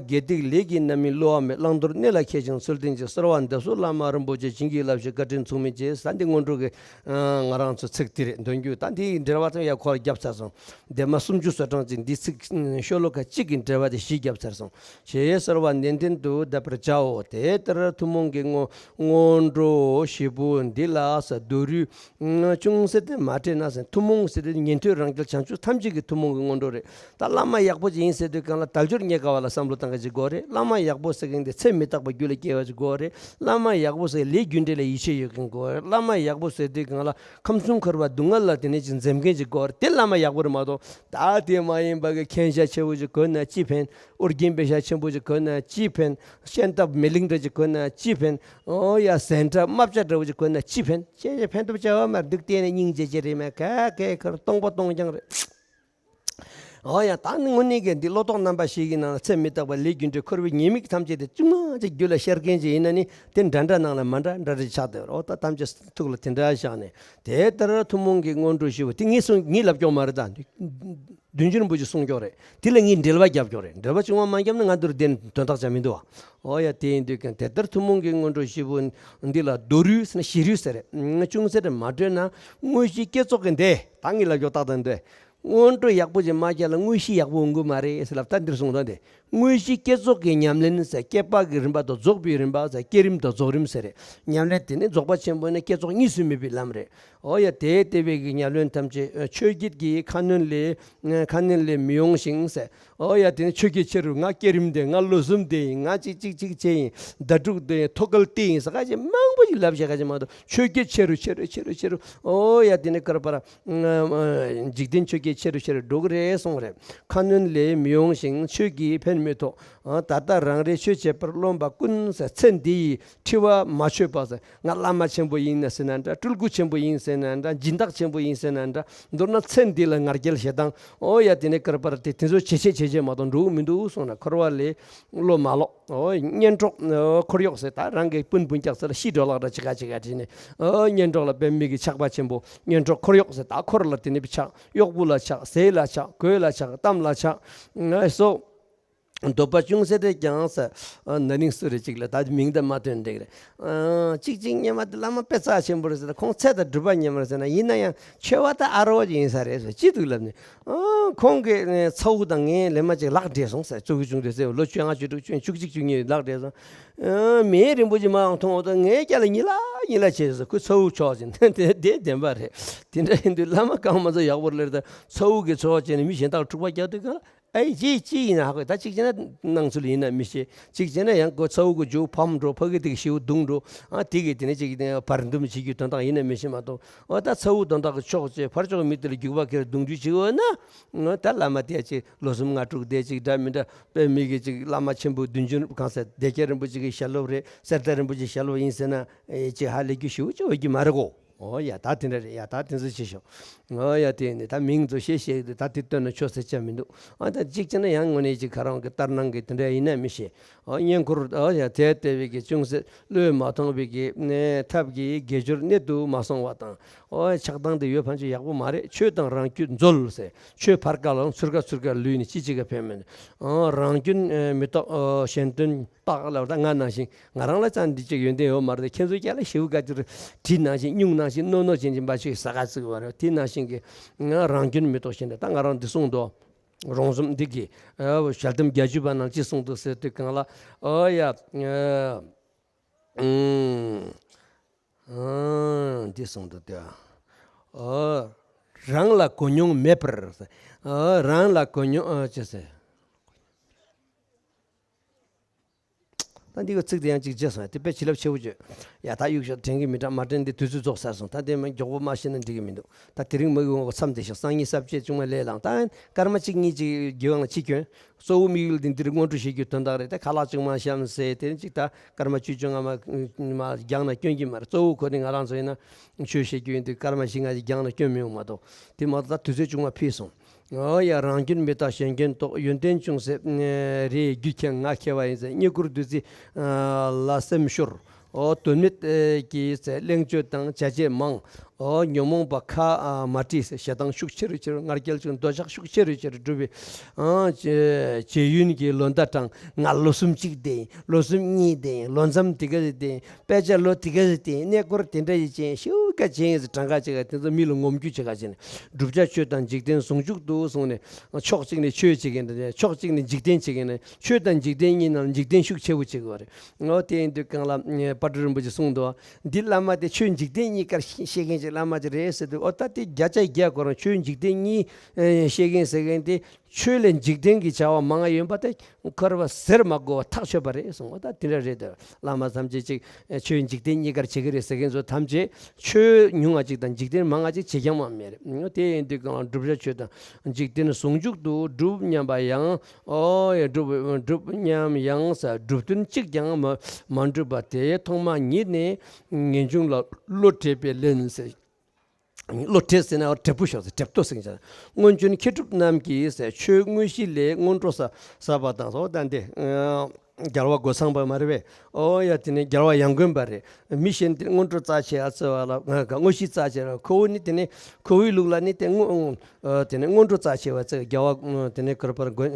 དགེ་སྡིག་ལས་ཀྱི་རྣམ་སྨིན་བསླུ་བ་མེད། བླང་དོར་གནད་ལ་མཁས་ཤིང་ཚུལ་ལྡན་གྱི་གསོལ་བ་འདེབས་སོ། བླ་མ་རིན་པོ་ཆེ་བྱིན་གྱིས་བརླབས་ཤིག། བཀའ་དྲིན་མཚུངས་མེད་ཅེས། ད་འདི་སྔོན་འགྲོ་གི་ང་རང་ཚོ་ཚིག་འདི་རེད། འདོན་རྒྱུ་ད་འདིའི་འགྲེལ་པ་ཙམ་ཡང་ཁོ་ལ་བརྒྱབ་ཚར་སོང་། འདན་མ་སུམ་ཅུ་སོ་གྲངས་ཅིག་འདི་ཚིག་ཤོ་ལོ་ཀ་གཅིག་གི་འགྲེལ་པ་དེ་བཞི་བརྒྱབ་ཚར་སོང་། ཞེས་གསོལ་བ་ནན་ཏན་དུ་གདབ་པར་བྱའོ། དེ་ལྟར་ཐུན་མོང་གི་སྔོན་སྔོན་འགྲོ་བཞི་པོ་འདི་ལ་ཟེར། མདོ་རུས་ཅུང་ཟད་དེ་མ་འདྲེས་ན་ཟེར། ཐུན་མོང་ཟེར་དུས་ཉན་ཐོས་རང་རྒྱལ་བྱང་ཆུབ་ཐམས་ཅད་ཀྱི་ཐུན་མོང་གི་སྔོན་འགྲོ་རེད། ད་བླ་མ་ཡག་པོ་ཅིག་ཡིན་ཟེར་དུས་གང་ལ་དལ་འབྱོར་རྙེད་དཀའ་བ་ལ་བསམ་བློ་བཏང་མཁན་ཅིག་དགོས་རེད། བླ་མ་ཡག་པོ་ཟེར་མཁན་དེ་ཚེ་མི་རྟག་པ་རྒྱུད་ལ་སྐྱེ་བ་ཅིག་དགོས་རེད། བླ་མ་ཡག་པོ་ཟེར་ལས་རྒྱུ་འབྲས་ལ་ཡིད་ཆེས་ཡོད་མཁན་དགོས་རེད། བླ་མ་ཡག་པོ་ཟེར་དུས་གང་ལ་ཁམས་གསུམ་འཁོར་བ་སྡུག་བསྔལ་ལ་དེ་ནས་ཅིག་འཛེམ་མཁན་ཅིག་དགོས་རེད། དེ་བླ་མ་ཡག་པོ་རེད་མ་གཏོགས། ད་དེ་མ་ཡིན་པ་གི་མཁན་ཤ་ཆེ་བོ་ཅིག་གོན་ན་ཅི་ཕན། ཨོ་རྒྱན་པེ་ཤ་ཆེན་པོ་ཅིག་གོན་ན་ཅི་ཕན། ཤམ་ཐབས་མེ་ལིང་འདྲ་ཅིག་གོན་ན་ཅི་ཕན། ཨོ་ཡ་ཟན་འདྲ་རྨ་བྱ་འདྲ་བོ་ཅིག་གོན་ན་ཅི་ཕན། ཅི་ཕན་ཐོགས་བྱ་བ་མ་འདུག་བལྟས་ནས་སྙིང་རྗེ་ཅི་རེད་མེད་ག་གེ་ཁར་སྟོང་པ་སྟོང་རྐྱང་རེད། ཨོ་ཡ་ད་ནི་དངོས་གནས་ཀྱི་འདི་བློ་ལྡོག་རྣམ་པ་བཞི་གི་ནང་ལ་ཚེ་མི་རྟག་པ་ལས་རྒྱུ་འབྲས་འཁོར་བའི་ཉེས་དམིགས་ཐམས་ཅད་དེ་ཅུང་མ་ཅིག་རྒྱུད་ལ་ཤར་མཁན་ཅིག་ཡིན་ན་ནི་དེ་འདྲ་འདྲ་ནང་ལ་མ་འདྲ་འདྲ་རེ་ཆགས་བསྡད་པ་རེད། ཨོ་ད་ཐམས་ཅད་ཐུགས་ལ་དེ་འདྲ་བཞག་ནས། དེ་ལྟར་ཐུན་མོང་གི་སྔོན་འགྲོ་བཞི་པོ་དེ་ངས་གསུང་ངས་ལབ་ཀྱོག་མ་རེད་ད། བདུད་འཇོམས་རིན་པོ་ཆེ་གསུང་ཀྱོག་རེད། དེ་ལ་ངས་འགྲེལ་པ་རྒྱབ་ཀྱོག་རེད། འགྲེལ་པ་ཅུང་མ་མ་བརྒྱབ་ན་ང་འདིར་བདེན་དོན་དག་ཆ་མི་འདུག་བ། ཨོ་ཡ་དེ་ཡིན་དུས་ཀྱང་དེ་ལྟར་ཐུན་མོང་གི་སྔོན་འགྲོ་བཞི་པོ་འདི་ལ་མདོ་རུས་ཟེར་ན་ཞི་རུས་ཟེར་རེད། ཅུང་ཟད་རེ་མ་འགྲོས་ན་དངོས་གཞི་བསྐྱེད་རྫོགས་ཀྱི་འདི་ད་ངས་ལབ་ཀྱོག་ཏག་ཏག་འདི། སྔོན་འགྲོ་ཡག་པོ་ཅིག་མ་བརྒྱབ་ལ་དངོས་གཞི་ཡག་པོ་འོང་གི་མ་རེད་ཟེར་ལབ་ད་འདིར་གསུངས་ད་འདི། དངོས་གཞི་བསྐྱེད་རྫོགས་ཀྱི་ཉམས་ལེན་ཟེར་བསྐྱེད་པ་གི་རིམ་པ་དང་རྫོགས་པའི་རིམ་པ་ཟེར་བསྐྱེད་རིམ་དང་རྫོགས་རིམ་ཟེར་རེད། ཉམས་ལེན་དེ་ནི་རྫོགས་པ་ཆེན་པོ་ནས་བསྐྱེད་རྫོགས་གཉིས་སུ་མེད་པའི་ལམ་རེད། ཨོ་ཡ་དེ་ལྟ་བུའི་གི་ཉམས་ལེན་ཐམས་ཅད་ཆོས་བརྒྱད་ཀྱི་ཁ་གནོན་ལས་ཁ་གནོན་ལས་མི་འོང་ཞིང་ཟེར། ཨོ་ཡ་དེ་ནི་ཆོས་ཀྱི་ཆེ་རུ་ང་བསྐྱེད་རིམ་དེ་ང་ལོ་གསུམ་དེ་ཡིན། ང་གཅིག་གཅིག་གཅིག་བྱེད་ཡིན། ཟླ་དྲུག་དེ་ཡིན། ཐོག་ཁལ་དེ་ཡིན་ཟེར་ཁ་ཅིག་མང་པོ་ཞིག་ལབ་བཤད་ཁ་ཅིག་མ་གཏོགས་ཆོས་བརྒྱད་ཆེ་རུ་ཆེ་རུ་ཆེ་རུ་ཆེ་རུ། ཨོ་ཡ་དེ་ནི་ཀར་པར། འཇིག་རྟེན་ཆོས་བརྒྱད་ཆེ་རུ་ཆེ་རུ་འགྲོ་གི་རེད་གསུངས་རེད། ཁ་གནོན་ལས་མི་འོང་ཞིང་ཆོས་ཀྱིས་ཕན་མི་ཐོགས། ད་ལྟ་རང་རེ་ཆོས་བྱེད་པར་རློམ་པ་ཀུན་ཟེར། ཚེ་འདི་ཡི་འཁྲི་བ་མ་ཆོད་པ་ཟེར། ང་བླ་མ་ཆེན་པོ་ཡིན་ན་ཟེར་ན་འདྲ། སྤྲུལ་སྐུ་ཆེན་པོ་ཡིན་ཟེར་ན་འདྲ། སྦྱིན་བདག་ཆེན་པོ་ཡིན་ཟེར་ན་འདྲ། མདོར་ན་ཚེ་འདི་ལ་ང་རྒྱལ་ཞེ་སྡང་། ཨོ་ཡ་དེ་ནས་ཀར་པར་དེ་དེ་ཚོ་བྱེད་བྱེད་བྱེད་བྱེད་མ་གཏོགས་འགྲོ་གི་མི་འདུག་གསུངས་ན་འཁོར་བ་ལས་བློ་མ་ལོག་ཨོ་གཉེན་གྲོགས་ཨོ་འཁོར་གཡོག་ཟེར། ད་རང་གི་སྤུན་སྤུན་ཀྱག་ཟེར་ལ་ཤི་འགྲོ་ལག་འདྲ་ཅི་ག་ཅི་ག་བྲིས་ནས། ཨོ་གཉེན་གྲོགས་ལ་དཔེ་མི་གི་ཆགས་པ་ཆེན་པོ། གཉེན་གྲོགས་འཁོར་གཡོག་ཟེར། ད་འཁོར་ལ་དེ་ནས་ཆགས། གཡོག་པོ་ལ་ཆགས། ཟས་ལ་ཆགས། གོས་ལ་ཆགས། གཏམ་ལ་ཆགས། ང་སོ། འདོད་པ་ཅུང་ཟད་རེ་ཀྱང་ཟེར། ན་ནིང་སུ་རེ་ཅིག་ལ་ད་མིང་དང་མ་ཐོན་འགྲིག་རེད། ཨ་གཅིག་གཅིག་སྙེ་མ་དེ་བླ་མ་དཔེ་རྩ་ཆེན་པོ་རེད་ཟེར་ན། ཁོང་ཚད་དང་གྲུབ་པ་སྙེ་མ་རེད་ཟེར་ན། ཡིན་ན་ཡང་ཆོས་པ་ད་ཨ་རོ་ཅིག་ཡིན་ས་རེད་ཟེར་ཅི་འདུག་ལབ་ནས། ཨ་ཁོང་གི་ཚ་བོ་དང་ངའི་ལས་མ་ཅིག་ལག་འབྲེལ་སོང་ཟེར། ཙོ་གི་ཆུང་དུས་ཟེར། ལོ་བཅོ་ལྔ་བཅུ་དྲུག་བཅུ་བཅུ་གཅིག་བཅུ་གཉིས་ལག་འབྲེལ་སོང་། ཨ་མིའི་རིན་པོ་ཆེ་མ་ཡང་མཐོང་བ་དང་ངའི་སྐྱ་ལ་ཉི་ལ་ཉི་ལ་བྱས་ཟེར། ཁོའི་ཚ་བོ་ཆོག་ཅིང་དེ་དེ་བདེན་པ་རེད། དེ་འདྲ་ཡིན་དུས་བླ་མ་གང་མ་ཚོ་ཡག་པོ་རེད། ད་ཚ་བོ་གི་ཚོགས་བྱས་ནས་མི་གཞན་དག་འཁྲུག་པ་རྒྱག་དུས་ག་ལ། ཨེ་ཅི་ཅི་ཡིན་ན་ཧ་གོ། ད་གཅིག་བྱས་ན་སྣང་ཚུལ་ཡིན་ན་མི་ཤེས། གཅིག་བྱས་ན་ཡང་ཁོ་ཚ་བོ་གི་རྒྱུ་ཕམ་འགྲོ། ཕ་གི་དེ་གི་ཤིའུ་བརྡུངས་འགྲོ། ཨ་དེ་གི་དེ་ནས་གཅིག་བར་འདུམ་བྱེད་རྒྱུའི་དོན་དག་ཡིན་ན་མི་ཤེས་མ་གཏོགས། འོ་ད་ཚ་བོ་དོན་དག་གི་ཕྱོགས་བཅས་ཕར་ཕྱོགས་མི་དེ་ལ་རྒྱུག་པ་ཁྱེར་རྡུང་རྒྱུ་བྱེད་འོ་ན། ད་བླ་མ་དེ་ཅིག་ལོ་གསུམ་ལྔ་དྲུག་བསྡད་ཅིག་འདྲ་མི་འདྲ་དཔེ་མི་གི་ཅིག་བླ་མ་ཆེན་པོ་བདུད་འཇོམས་གང་ཟེར་བདེ་སྐྱིད་རིན་པོ་ཆེ་གི་ཞལ་སློབ་རེད། གསེར་རྟ་རིན་པོ་ཆེ་ཞལ་སློབ་ཡིན་ཟེར་ན་ཅིག་ཧ་ལས་རྒྱུ་ཞེ་པོ་ཅིག་འོས་རྒྱུ་མ་རེད་གོ། ཨོ་ཡ་ད་དེ་འདྲ་རེད། ཡ་ད་དེ་ཚོ་བྱེད་ཤོག་ཨོ་ཡ་དེ་ནི་ད་མིང་ཚོ་བཤད་བཤད་དེ་ད་དེ་བཏོན་ན་ཆོག་ཟེར་བྱ་མི་འདུག་ཨ་ད་གཅིག་བྱས་ན་ཡང་དངོས་གནས་ཅིག་ཁ་རང་གི་ལྟར་སྣང་གི་དེ་འདྲ་ཡིན་ན་མི་ཤེས། ཨོ་བསྙེན་བཀུར་ཨོ་ཡ་དེ་ལྟ་བུའི་གི་ཅུང་ཟད་བློས་མ་ཐོངས་པའི་གི་ཐབས་ཀྱིས་དགེ་སྦྱོར་གནད་དུ་མ་སོང་བ་དང་། ཨོ་ཆགས་སྡང་དེ་ཡོད་ཕན་ཆད་ཡག་པོ་མ་རེད། ཆོས་དང་རང་རྒྱུད་འཛོལ་ཟེར། ཆོས་ཕར་བཀག་ལ་ཚུར་བཀག་ཚུར་བཀག་ལུས་ནས་ཅི་ཅིག་ག་ཕན་མེད། ཨོ་རང་སྐྱོན་མི་རྟོགས། ཨོ་གཞན་དོན། པགས་ལ་ད་ང་ནང་བཞིན་ང་རང་ལ་ཙམ་འདི་གཅིག་ཡོན་ཏན་ཡོད་མ་རེད། ཁྱེད་ཚོ་རྒྱ་ལ་ཞེའུ་ག་ཅིག་དྲི་ནང་བཞིན་སྨྱུག་ནང་བཞིན་རྣོ་རྣོ་ཅན་གྱི་འབའ་ཆུའི་ཟ་ག་བརྩིགས་པ་རེད། དེ་ནང་བཞིན་གྱི་ང་རང་སྐྱོན་མི་རྟོགས་ཤིང་འདྲ། ད་ང་རང་འདི་གསུངས་འདུག། རོང་ཟོམ་འདི་གི་ཞལ་འདེམས་བརྒྱད་ཅུ་པ་ནང་ཅི་གསུངས་འདུག་ཟེར་དུས་གང་ལ། ཨོ་ཡ། འདི་གསུངས་འདུག་སྟེ། ཨོ། རང་ལ་གོ་མྱོང་མེད་པར། ཨོ། རང་ལ་གོ་མྱོང་ཨོ་ཅི་ཟེར། ད་འདི་གི་ཚིག་དེ་ཡང་གཅིག་བརྗེད་སོང་། དེ་དཔེ་བྱིན་རླབས་ཆེ་བོ་བརྗོད། ཡ་ད་གཡུག་ཤོག་དྲན་གི་མི་འདྲ། མ་དྲན་དེ་དུས་ཚོད་རྫོགས་ཚར་སོང་། ད་དེ་མ་མགྱོགས་པོ་མ་བཤད་ན་འགྲིག་གི་མི་འདུག། ད་དེ་རིང་མ་གི་འོ་མཚམས་དེ་ཞིག་སང་ཉིན་གསར་བཅད་ཆུང་མ་ལས་ལངས། ད་སྐར་མ་གཅིག་གཉིས་ཅིག་གི་སྒང་ལ་ཅི་སྐྱོན། གཙོ་བོ་དམིགས་ཡུལ་འདི་འདིར་སྔོན་འགྲོ་བྱེད་རྒྱུ་དོན་དག་རེད། ད་ཁ་ལག་ཅིག་མ་བཤམས་ཟེར་དེ་ཅིག་ད་སྐར་མ་བཅུ་བཅོ་ལྔ་མ་མ་རྒྱང་ན་སྐྱོན་གྱི་མ་རེད། གཙོ་བོ་ཁོ་ནི་ང་རང་ཚོ་ཡིན་ན་ཆོས་བཤད་རྒྱུ་ཡིན་དུས་སྐར་མ་བཞི་ལྔ་ཅིག་རྒྱང་ན་སྐྱོན་མི་ཡོང་མ་གཏོགས། དེ་མ་གཏོགས་ད་དུས་ཚོད་ཆུང་མ་ཕིས་སོང་། ཨོ་ཡ། རང་སྐྱོན་མི་རྟག་གཞན་སྐྱོན་རྟོག། ཡོན་ཏན་ཅུང་ཟད་རེ་རྒྱུ་མཁྱེན། ང་མཁས་པ་ཡིན་ཟེར། རྙེད་བཀུར་བདུད་རྩི་ལ་སེམས་ཤོར། ཨོ། དོན་མེད་ཀྱི་ཟེར་གླེང་བརྗོད་དང་བྱ་བྱེད་མང་། ཨོ། ཉོན་མོངས་པ་ཁ་མ་བྲིས་ཟེར། ཞེ་སྡང་ཤུགས་ཆེ་རུ་ཆེ་རུ། ང་རྒྱལ་ཅུང་འདོད་ཆགས་ཤུགས་ཆེ་རུ་ཆེ་རུ་སྒྲུབ་པའི་ཨ་བྱེད་ཡུན་གྱི་ལོ་ཟླ་གྲངས། ང་ལོ་གསུམ་གཅིག་བསྡད་ཡིན། ལོ་གསུམ་གཉིས་བསྡད་ཡིན། ལོ་མཚམས་དེ་ག་རེ་བསྡད་ཡིན། དཔེ་ཆ་ལོ་དེ་ག་རེ་བསྡད་ཡིན། གནས་སྐོར་དེ་འདྲ་ཡི་ཅན་ཤུགས་ཀ་ཅན་ཡིན་ཟེར། གྲངས་ཀ་བྱེད་ག་དེ་ཚོ་མི་ལ་ངོམ་རྒྱུ་བྱེད་ག་བྱས་ནས། བསྒྲུབ་བྱ་ཆོས་དང་འཇིག་རྟེན་ཟུང་འཇུག་ཏུ་གསུངས་ནས། ཕྱོགས་གཅིག་ནས་ཆོས་བྱེད་མཁན་དང་ཕྱོགས་གཅིག་ནས་འཇིག་རྟེན་བྱེད་མཁན་ནས། ཆོས་དང་འཇིག་རྟེན་གཉིས་ནང་འཇིག་རྟེན་ཤུགས་ཆེ་བོ་བྱེད་དགོས་རེད། འོ། དེ་ཡིན་དུས་གང་ལ་དཔལ་སྤྲུལ་རིན་པོ་ཆེ་གསུངས་འདུག། འདི་བླ་མ་དེ་ཆོས་འཇིག་རྟེན་གཉིས་ཀར་ཤེས་མཁན་ཅིག་བླ་མ་ཅིག་རེད་ཟེར་དུས། ཨོ། ད་དེ་བརྒྱ་ཆ་བརྒྱ་ཁོ་རང་ཆོས་འཇིག་རྟེན་གཉིས་ཤེས་མཁན་ཟེར་མཁན་དེ་ཆོས་ལས་འཇིག་རྟེན་གྱི་བྱ་བ་མང་ང་ཡོད་པ་དེ་ཁོ་ར་བ་ཟེར་མ་དགོས་པ་ཐག་ཆོད་པ་རེད་གསུངས། ཨོ། ད་དེ་འདྲ་རེད་དོ། བླ་མ་ཐམས་ཅད་ཅིག་ཆོས་འཇིག་རྟེན་གཉིས་ཀར་བྱེད་ཀྱི་རེད་ཟེར་མཁན་ཚོ་ཐམས་ཅད་ཆོས་ཉུང་ང་ཅིག་དང་འཇིག་རྟེན་མང་ང་ཅིག་བྱེད་རྐྱང་མ་མེད་རེད། དེ་ཡིན་དུས་གང་ལ་བསྒྲུབ་བྱ་ཆོས་དང་འཇིག་རྟེན་ཟུང་འཇུག་ཏུ་སྒྲུབ་སྙམ་པ་ཡང་། ཨོ་ཡ། སྒྲུབ་སྒྲུབ་སྙམ་ཡང་ཟེར། སྒྲུབ་དོན་གཅིག་ཀྱང་མ་མ་འགྲུབ་པ་དེ་ཐོག་མ་ཉིད་ནས་ངེས་འབྱུང་ལ་བློ་བྲེད་པས་ལན་ཟེར། བློ་བྲེད་ཟེར་ན་བྲེད་པོ་ཤོར་ཟེར། བྲེད་པོ་ཟེར་གྱི། སྔོན་བྱོན་མཁས་གྲུབ་རྣམས་ཀྱིས་ཟེར། ཆོས་དངོས་གཞི་ལས་སྔོན་འགྲོ་ཟ་ཟ་བ་དང་སོགས་དང་དེ། རྒྱལ་བ་སྒོ་ཚང་པ་མ་རེད་པས། ཨོ་ཡ། དེ་ནས་རྒྱལ་བ་ཡང་དགོན་པ་རེད། མི་གཞན་དེ་སྔོན་འགྲོ་རྩ་ཆེ་བ་བརྩི་བ་ལ་ང་ག་དངོས་གཞི་རྩ་ཆེ་བ། ཁོ་བོ་ནི་དེ་ནས་ཁོ་བོའི་ལུགས་ལ་ནི་དེ་དངོས། ཨ། དེ་ནས་སྔོན་འགྲོ་རྩ་ཆེ་བ་བརྩི། རྒྱལ་བ་དེ་ནས་ག་རེ་པར་དགོན་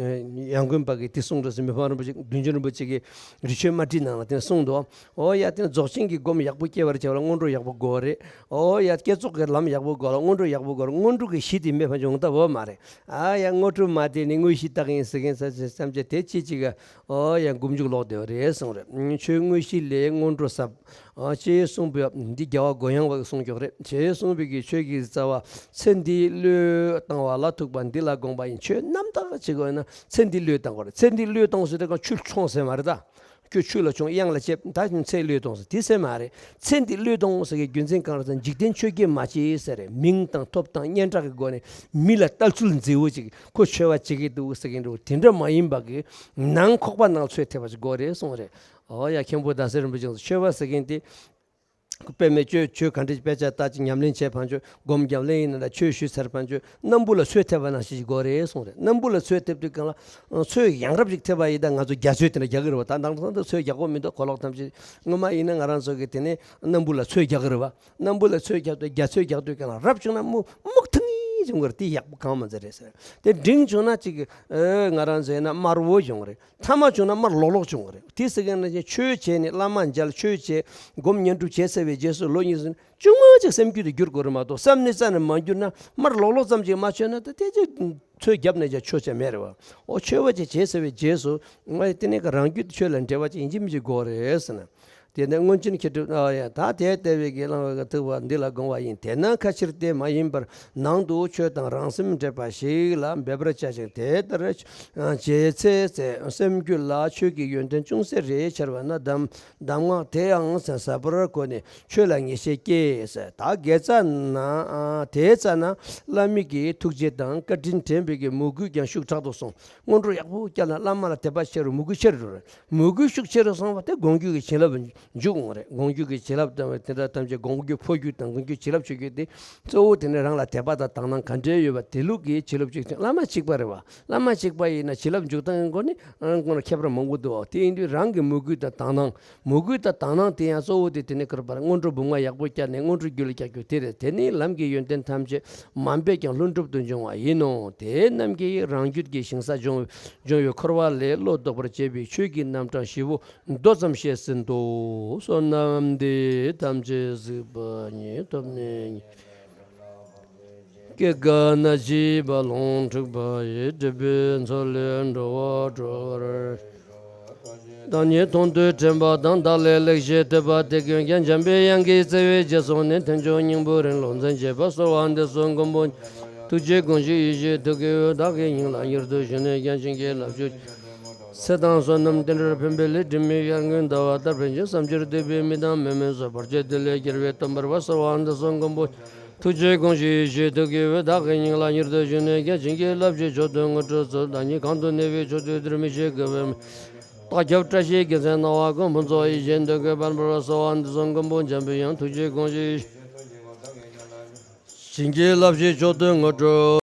ཡང་དགོན་པ་གི་དེ་གསུངས་འགྲོ་ཟེར། མི་ཕམ་རིན་པོ་ཆེ་བདུད་འཇོམས་རིན་པོ་ཆེ་གི་རི་ཆོས་མ་བྲིས་ནང་ལ་དེ་ནས་གསུངས་འདུག། ཨོ་ཡ། དེ་ནས་རྫོགས་ཆེན་གྱི་སྒོམ་ཡག་པོ་སྐྱེ་བར་བྱ་བ་ལ་སྔོན་འགྲོ་ཡག་པོ་དགོས་རེད། ཨོ་ཡ། བསྐྱེད་རྫོགས་ཀྱི་ལམ་ཡག་པོ་དགོས་ལ་སྔོན་འགྲོ་ཡག་པོ་དགོས་རེད། སྔོན་འགྲོ་གི་གཞི་དེ་མེད་པ་ཡོང་ཐབས་ཡོད་མ་རེད། ཨ་ཡ། དངོས་གྲུབ་མ་དེ་ནི་དངོས་གཞི་རྟགས་ཡིན་ཟེར་མཁན་ས་ཆ་ཐམས་ཅད་དེ་ཅི་ཅིག་ག་ཨོ་ཡ། མགོ་མཇུག་ལོག་བསྡད་པ་རེད་གསུངས་རེད། ཆོས་དངོས་གཞི་ལས་སྔོན་འགྲོ་ཟབ། ཨ། ཅེས་གསུངས་པའི་འདི་རྒྱལ་བ་སྒོ་ཡང་པ་གིས་གསུངས་ཀྱོག་རེད། ཅེས་གསུངས་པའི་གི་ཆོས་ཀྱི་རྩ་བ་ཚེ་འདིའི་བློས་བཏང་བ་ལ་ཐུག་པ་འདི་ལ་དགོངས་པ་ཡིན། ཆོས་རྣམ་དག་བྱེད་དགོས་ན་ཚེ་འདིའི་བློས་བཏང་དགོས་རེད། ཚེ་འདིའི་བློས་བཏང་ཟེར་དུས་ཀ་ཆོས་ཆོངས་ཟེར་མ་རེད་ད། ཁྱོད་ཆོས་ལ་ཆོངས། གཡང་ལ་བཅད། ད་ཚེ་བློས་གཏོང་ཟེར་དེ་ཟེར་མ་རེད། ཚེ་འདི་བློས་གཏོང་ཟེར་གི་རྒྱུ་མཚན་གང་རེད་ཟེར་ན། འཇིག་རྟེན་ཆོས་བརྒྱད་མ་བྱེད་ཟེར་རེད། མིང་དང་ཐོབ་དང་སྙན་གྲགས་ཀྱི་སྒོ་ནས་མི་ལ་ལྟ་ཚུལ་མཛེས་པོ་ཅིག་ཁོ་ཆོས་པ་བྱེད་ཀྱི་འདུག་ཟེར་གི་འདུག། དེ་འདྲ་མ་ཡིན་པ་གི་ནང་ཁོག་པ་ནང་ཚོད་ཐེབས་པ་ཅིག་དགོས་རེད་གསུངས་རེད། ཨོ་ཡ། མཁན་པོ་ཟླ་ཟེར་རིན་པོ་ཆེ་ཆོས་པ་ཟེར་མཁན་དེ། དཔེ་མེད་ཆོས་ཆོས་ག་འདྲ་དཔེ་ཆ་ལྟ་ཅིག་ཉམས་ལེན་བྱས་ཕན་ཆོད། སྒོམ་ཉམས་ལེན་ཡིན་ན་ལ་ཆོས་ཞུས་ཚར་ཕན་ཆོད། སྣམ་བུ་ལ་ཚོད་ཐེབས་པ་ནང་བཞིན་ཞིག་དགོས་རེད་གསུངས་རེད། སྣམ་བུ་ལ་ཚོད་ཐེབས་དུས་གང་ལ་ཚོད་ཡང་རབ་ཅིག་ཐེབས་པ་ཡིན་ད་ང་ཚོ་རྒྱ་ཚོད་དེ་འདྲ་རྒྱག་གི་རེད་བ། ད་དེང་སང་ད་ཚོད་རྒྱག་གི་མི་འདུག། གོ་ལོག་ཐམས་ཅད། སྔོན་མ་ཡིན་ན་ང་རང་ཚོ་གི་དེ་ནས་སྣམ་བུ་ལ་ཚོད་རྒྱག་གི་རེད་བ། སྣམ་བུ་ལ་ཚོད་རྒྱག་དུས་རྒྱ་ཚོད་རྒྱག་དུས་གང་ལ་རབ་བྱུང་ན་སྨུག་སྨུག་ཐིང་ངེ་བྱུང་གི་རེད། དེ་ཡག་པོ་གང་མ་མཛད་རེད་ཟེར། དེ་འབྲིང་བྱུང་ན་ཅིག་ཨེ་ང་རང་ཚོ་ཡིན་ན་དམར་བོ་བྱུང་གི་རེད། ཐ་མ་བྱུང་ན་དམར་ལོག་ལོག་བྱུང་བ་རེད། དེ་ཟེར་མཁན་ནང་བཞིན་ཆོས་བྱས་ནས་བླ་མ་མཇལ། ཆོས་བྱས། སྒོམ་བསྙེན་སྒྲུབ་བྱས་ཚར་བའི་རྗེས་སུ་ལོ་གཉིས་ཟིན་ཅུང་མ་ཅིག་སེམས་རྒྱུད་དུ་འགྱུར་དགོས་རེད་མ་གཏོགས། བསམ་ནས་རྩ་ནས་མ་འགྱུར་ན་དམར་ལོག་ལོག་ཙམ་ཅིག་མ་ཆོད་ན་ད་དེ་ཅིག་ཚོད་བརྒྱབ་ནས་ཀྱང་ཆོག་ཆ་མེད་རེད་བ། ཨོ། ཆོས་པ་ཅིག་བྱས་ཚར་བའི་རྗེས་སུ་ང་དེ་ནས་ཀ་རང་རྒྱུད་ཆོས་ལ་འབྲེལ་བ་ཅིག་ཡིན་གཅིག་མིན་གཅིག་དགོས་རེད་ཟེར་ན། དེ་ནས་སྔོན་བྱོན་མཁས་གྲུབ་ཨ་ཡ་ད་དེ་ལྟ་བུའི་དགེ་སློང་བ་ཐུབ་པ་འདི་ལ་དགོངས་པ་ཡིན། དེས་ན་ཁ་ཕྱིར་དེ་མ་ཡིན་པར་ནང་དུ་ཆོས་དང་རང་སེམས་འདྲེས་པ་ཞིག་ལ་འབད་པར་བྱ་ཞིང་། དེ་ལྟར་བྱས་ཚེ་སེམས་རྒྱུད་ལ་ཆོས་ཀྱི་ཡོན་ཏན་ཅུང་ཟད་རེ་འཆར་བ་ན་གདམས་གདམས་ངག་དེ་ཡང་ཟབ་པར་གོ་ནས་ཆོས་ལ་ངེས་ཤེས་སྐྱེས། ད་དགེ་རྩ་ན་དེའི་རྩ་ན་བླ་མའི་གི་ཐུགས་རྗེ་དང་བཀའ་དྲིན་དྲན་པའི་གི་མོས་གུས་ཀྱང་ཤུགས་དྲག་ཏུ་སོང་། སྔོན་འགྲོ་ཡག་པོ་བསྐྱལ་ན་བླ་མ་ལ་དད་པ་ཆེ་རུ་མོས་གུས་ཆེ་རུ་འགྲོ་རེད། མོས་གུས་ཤུགས་ཆེ་རུ་སོང་བ་དེ་དགོངས་རྒྱུད་ཀྱི་བྱིན་རླབས། འཇུག་འོང་རེད། དགོངས་རྒྱུ་གི་བྱིན་རླབས་དང་དེ་འདྲ་ཐམས་ཅད་དགོངས་རྒྱུ་འཕོ་རྒྱུ་དང་དགོངས་རྒྱུ་བྱིན་རླབས་ཆོས་རྒྱུ་དེ་གཙོ་བོ་དེ་ནི་རང་ལ་དད་པ་དང་དག་སྣང་ག་འདྲའི་ཡོད་པ་དེ་ལུགས་ཀྱི་བྱིན་རླབས་ཆོས་རྒྱུ། བླ་མ་གཅིག་པ་རེད་བ། བླ་མ་གཅིག་པ་ཡིན་ན་བྱིན་རླབས་འཇུག་སྟངས་སྐོར་ནི་ཁྱད་པར་མང་པོ་འདུག་བ། དེ་ཡིན་དུས་རང་གི་མོས་གུས་དང་དག་སྣང་། མོས་གུས་དང་དག་སྣང་དེ་ཡང་གཙོ་བོ་དེ་དེ་ནི་ག་རེ་ཟེར། སྔོན་འགྲོ་སྦུག་མ་ཡག་པོ་བསྐྱར་ནས་སྔོན་འགྲོ་རྒྱུད་ལ་བསྐྱར་རྒྱུ་དེ་རེད། དེ་ནི་ལམ་གྱི་ཡོན་ཏན་ཐམས་ཅད་མ་འབད་ཀྱང་ལྷུན་གྲུབ་ཏུ་འབྱུང་བ་ཡིན་ནོ། དེ་རྣམས་ཀྱིས་རང་རྒྱུད་ཀྱི་ཞིང་ས་སྦྱོང་སྦྱོང་བའི་འཁོར་བ་ལས་བློ་ལྡོག་པར་བྱེད་པའི་ཆོས་ཀྱི་རྣམ་གྲངས་བཞི་པོ་མདོ་ཙམ་བཤད་ཟིན་ཏོ། བསོད་ནམས་འདི་ཡིས་ཐམས་ཅད་གཟིགས་པ་ཉིད། ཐོབ་ནས་ཉེས་སྐྱེ་རྒ་ན་འཆིའི་རྦ་ཀློང་འཁྲུགས་པ་ཡི། སྒྲིབ་པའི་མཚོ་ལས་འགྲོ་བ་སྒྲོལ་བར། བདག་ཉིད་མཐོང་ཐོས་དྲན་པ་དང་། བདག་ལས་ལེགས་བཤད་ཐོས་པ་དེ་ཀུན་ཀྱང་། འཇམ་པའི་དབྱངས་ཀྱི་བརྩེ་བའི་རྗེས་སོང་ནས། ཐེག་མཆོག་སྙིང་པོའི་རིང་ལུགས་འཛིན་བྱེད་པ། གསོལ་བ་འདེབས་སོ་མགོན་པོ། ཐུགས་རྗེས་དགོངས་ཤིག་ཡེ་ཤེས་ཐུགས་ཀྱི་འོད། བདག་གི་སྙིང་ལ་ཉེར་བསྡུས་བཞུགས་ནས་ཀྱང་། བྱིན་གྱིས་བརླབ་ཕྱིར་ཚེ་དང་བསོད་ནམས་རྟེན་འབྲེལ་ཕན་པའི་ལས། དྲི་མེད་དབྱར་རྔུལ་ཟླ་བ་ལྟར་འཕེལ་ཞིང་། བསམ་འགྱུར་བདེ་བའི་མི་དང་མི་མིན་སོགས། བར་ཆད་ཐིག་ལེ་བརྒྱལ་བའི་སྟོན་པར་བབ། གསོལ་བ་འདེབས་སོ་མགོན་པོ། ཐུགས་རྗེས་དགོངས་ཤིག་ཡེ་ཤེས་ཐུགས་ཀྱི་འོད། བདག་གི་སྙིང་ལ་ཉེར་བསྡུས་བཞུགས་ནས་ཀྱང་། བྱིན་གྱིས་བརླབ་ཕྱིར་མཆོག་ཏུ་དངོས་གྲུབ་སྩོལ། བདག་ཉིད་གང་དུ་གནས་པའི་ཕྱོགས་དེར། འདིར་མི་ཕྱེད་དགེ་བའི་མེ་རྟགས་ཁྱབ། བཀྲ་ཤིས་རྒྱལ་མཚན་སྣང་བ་ཀུན། ཕུན་ཚོགས་ཡེ་ཤེས་འདོད་དགུ་པར་འབར་བ། གསོལ་བ་འདེབས་སོ་མགོན་པོ་འཇམ་པའི་དབྱངས། ཐུགས་རྗེས་དགོངས་ཤིག་ཡེ་ཤེས། བྱིན་གྱིས་བརླབ་ཕྱིར་མཆོག་ཏུ་དངོས་གྲུབ།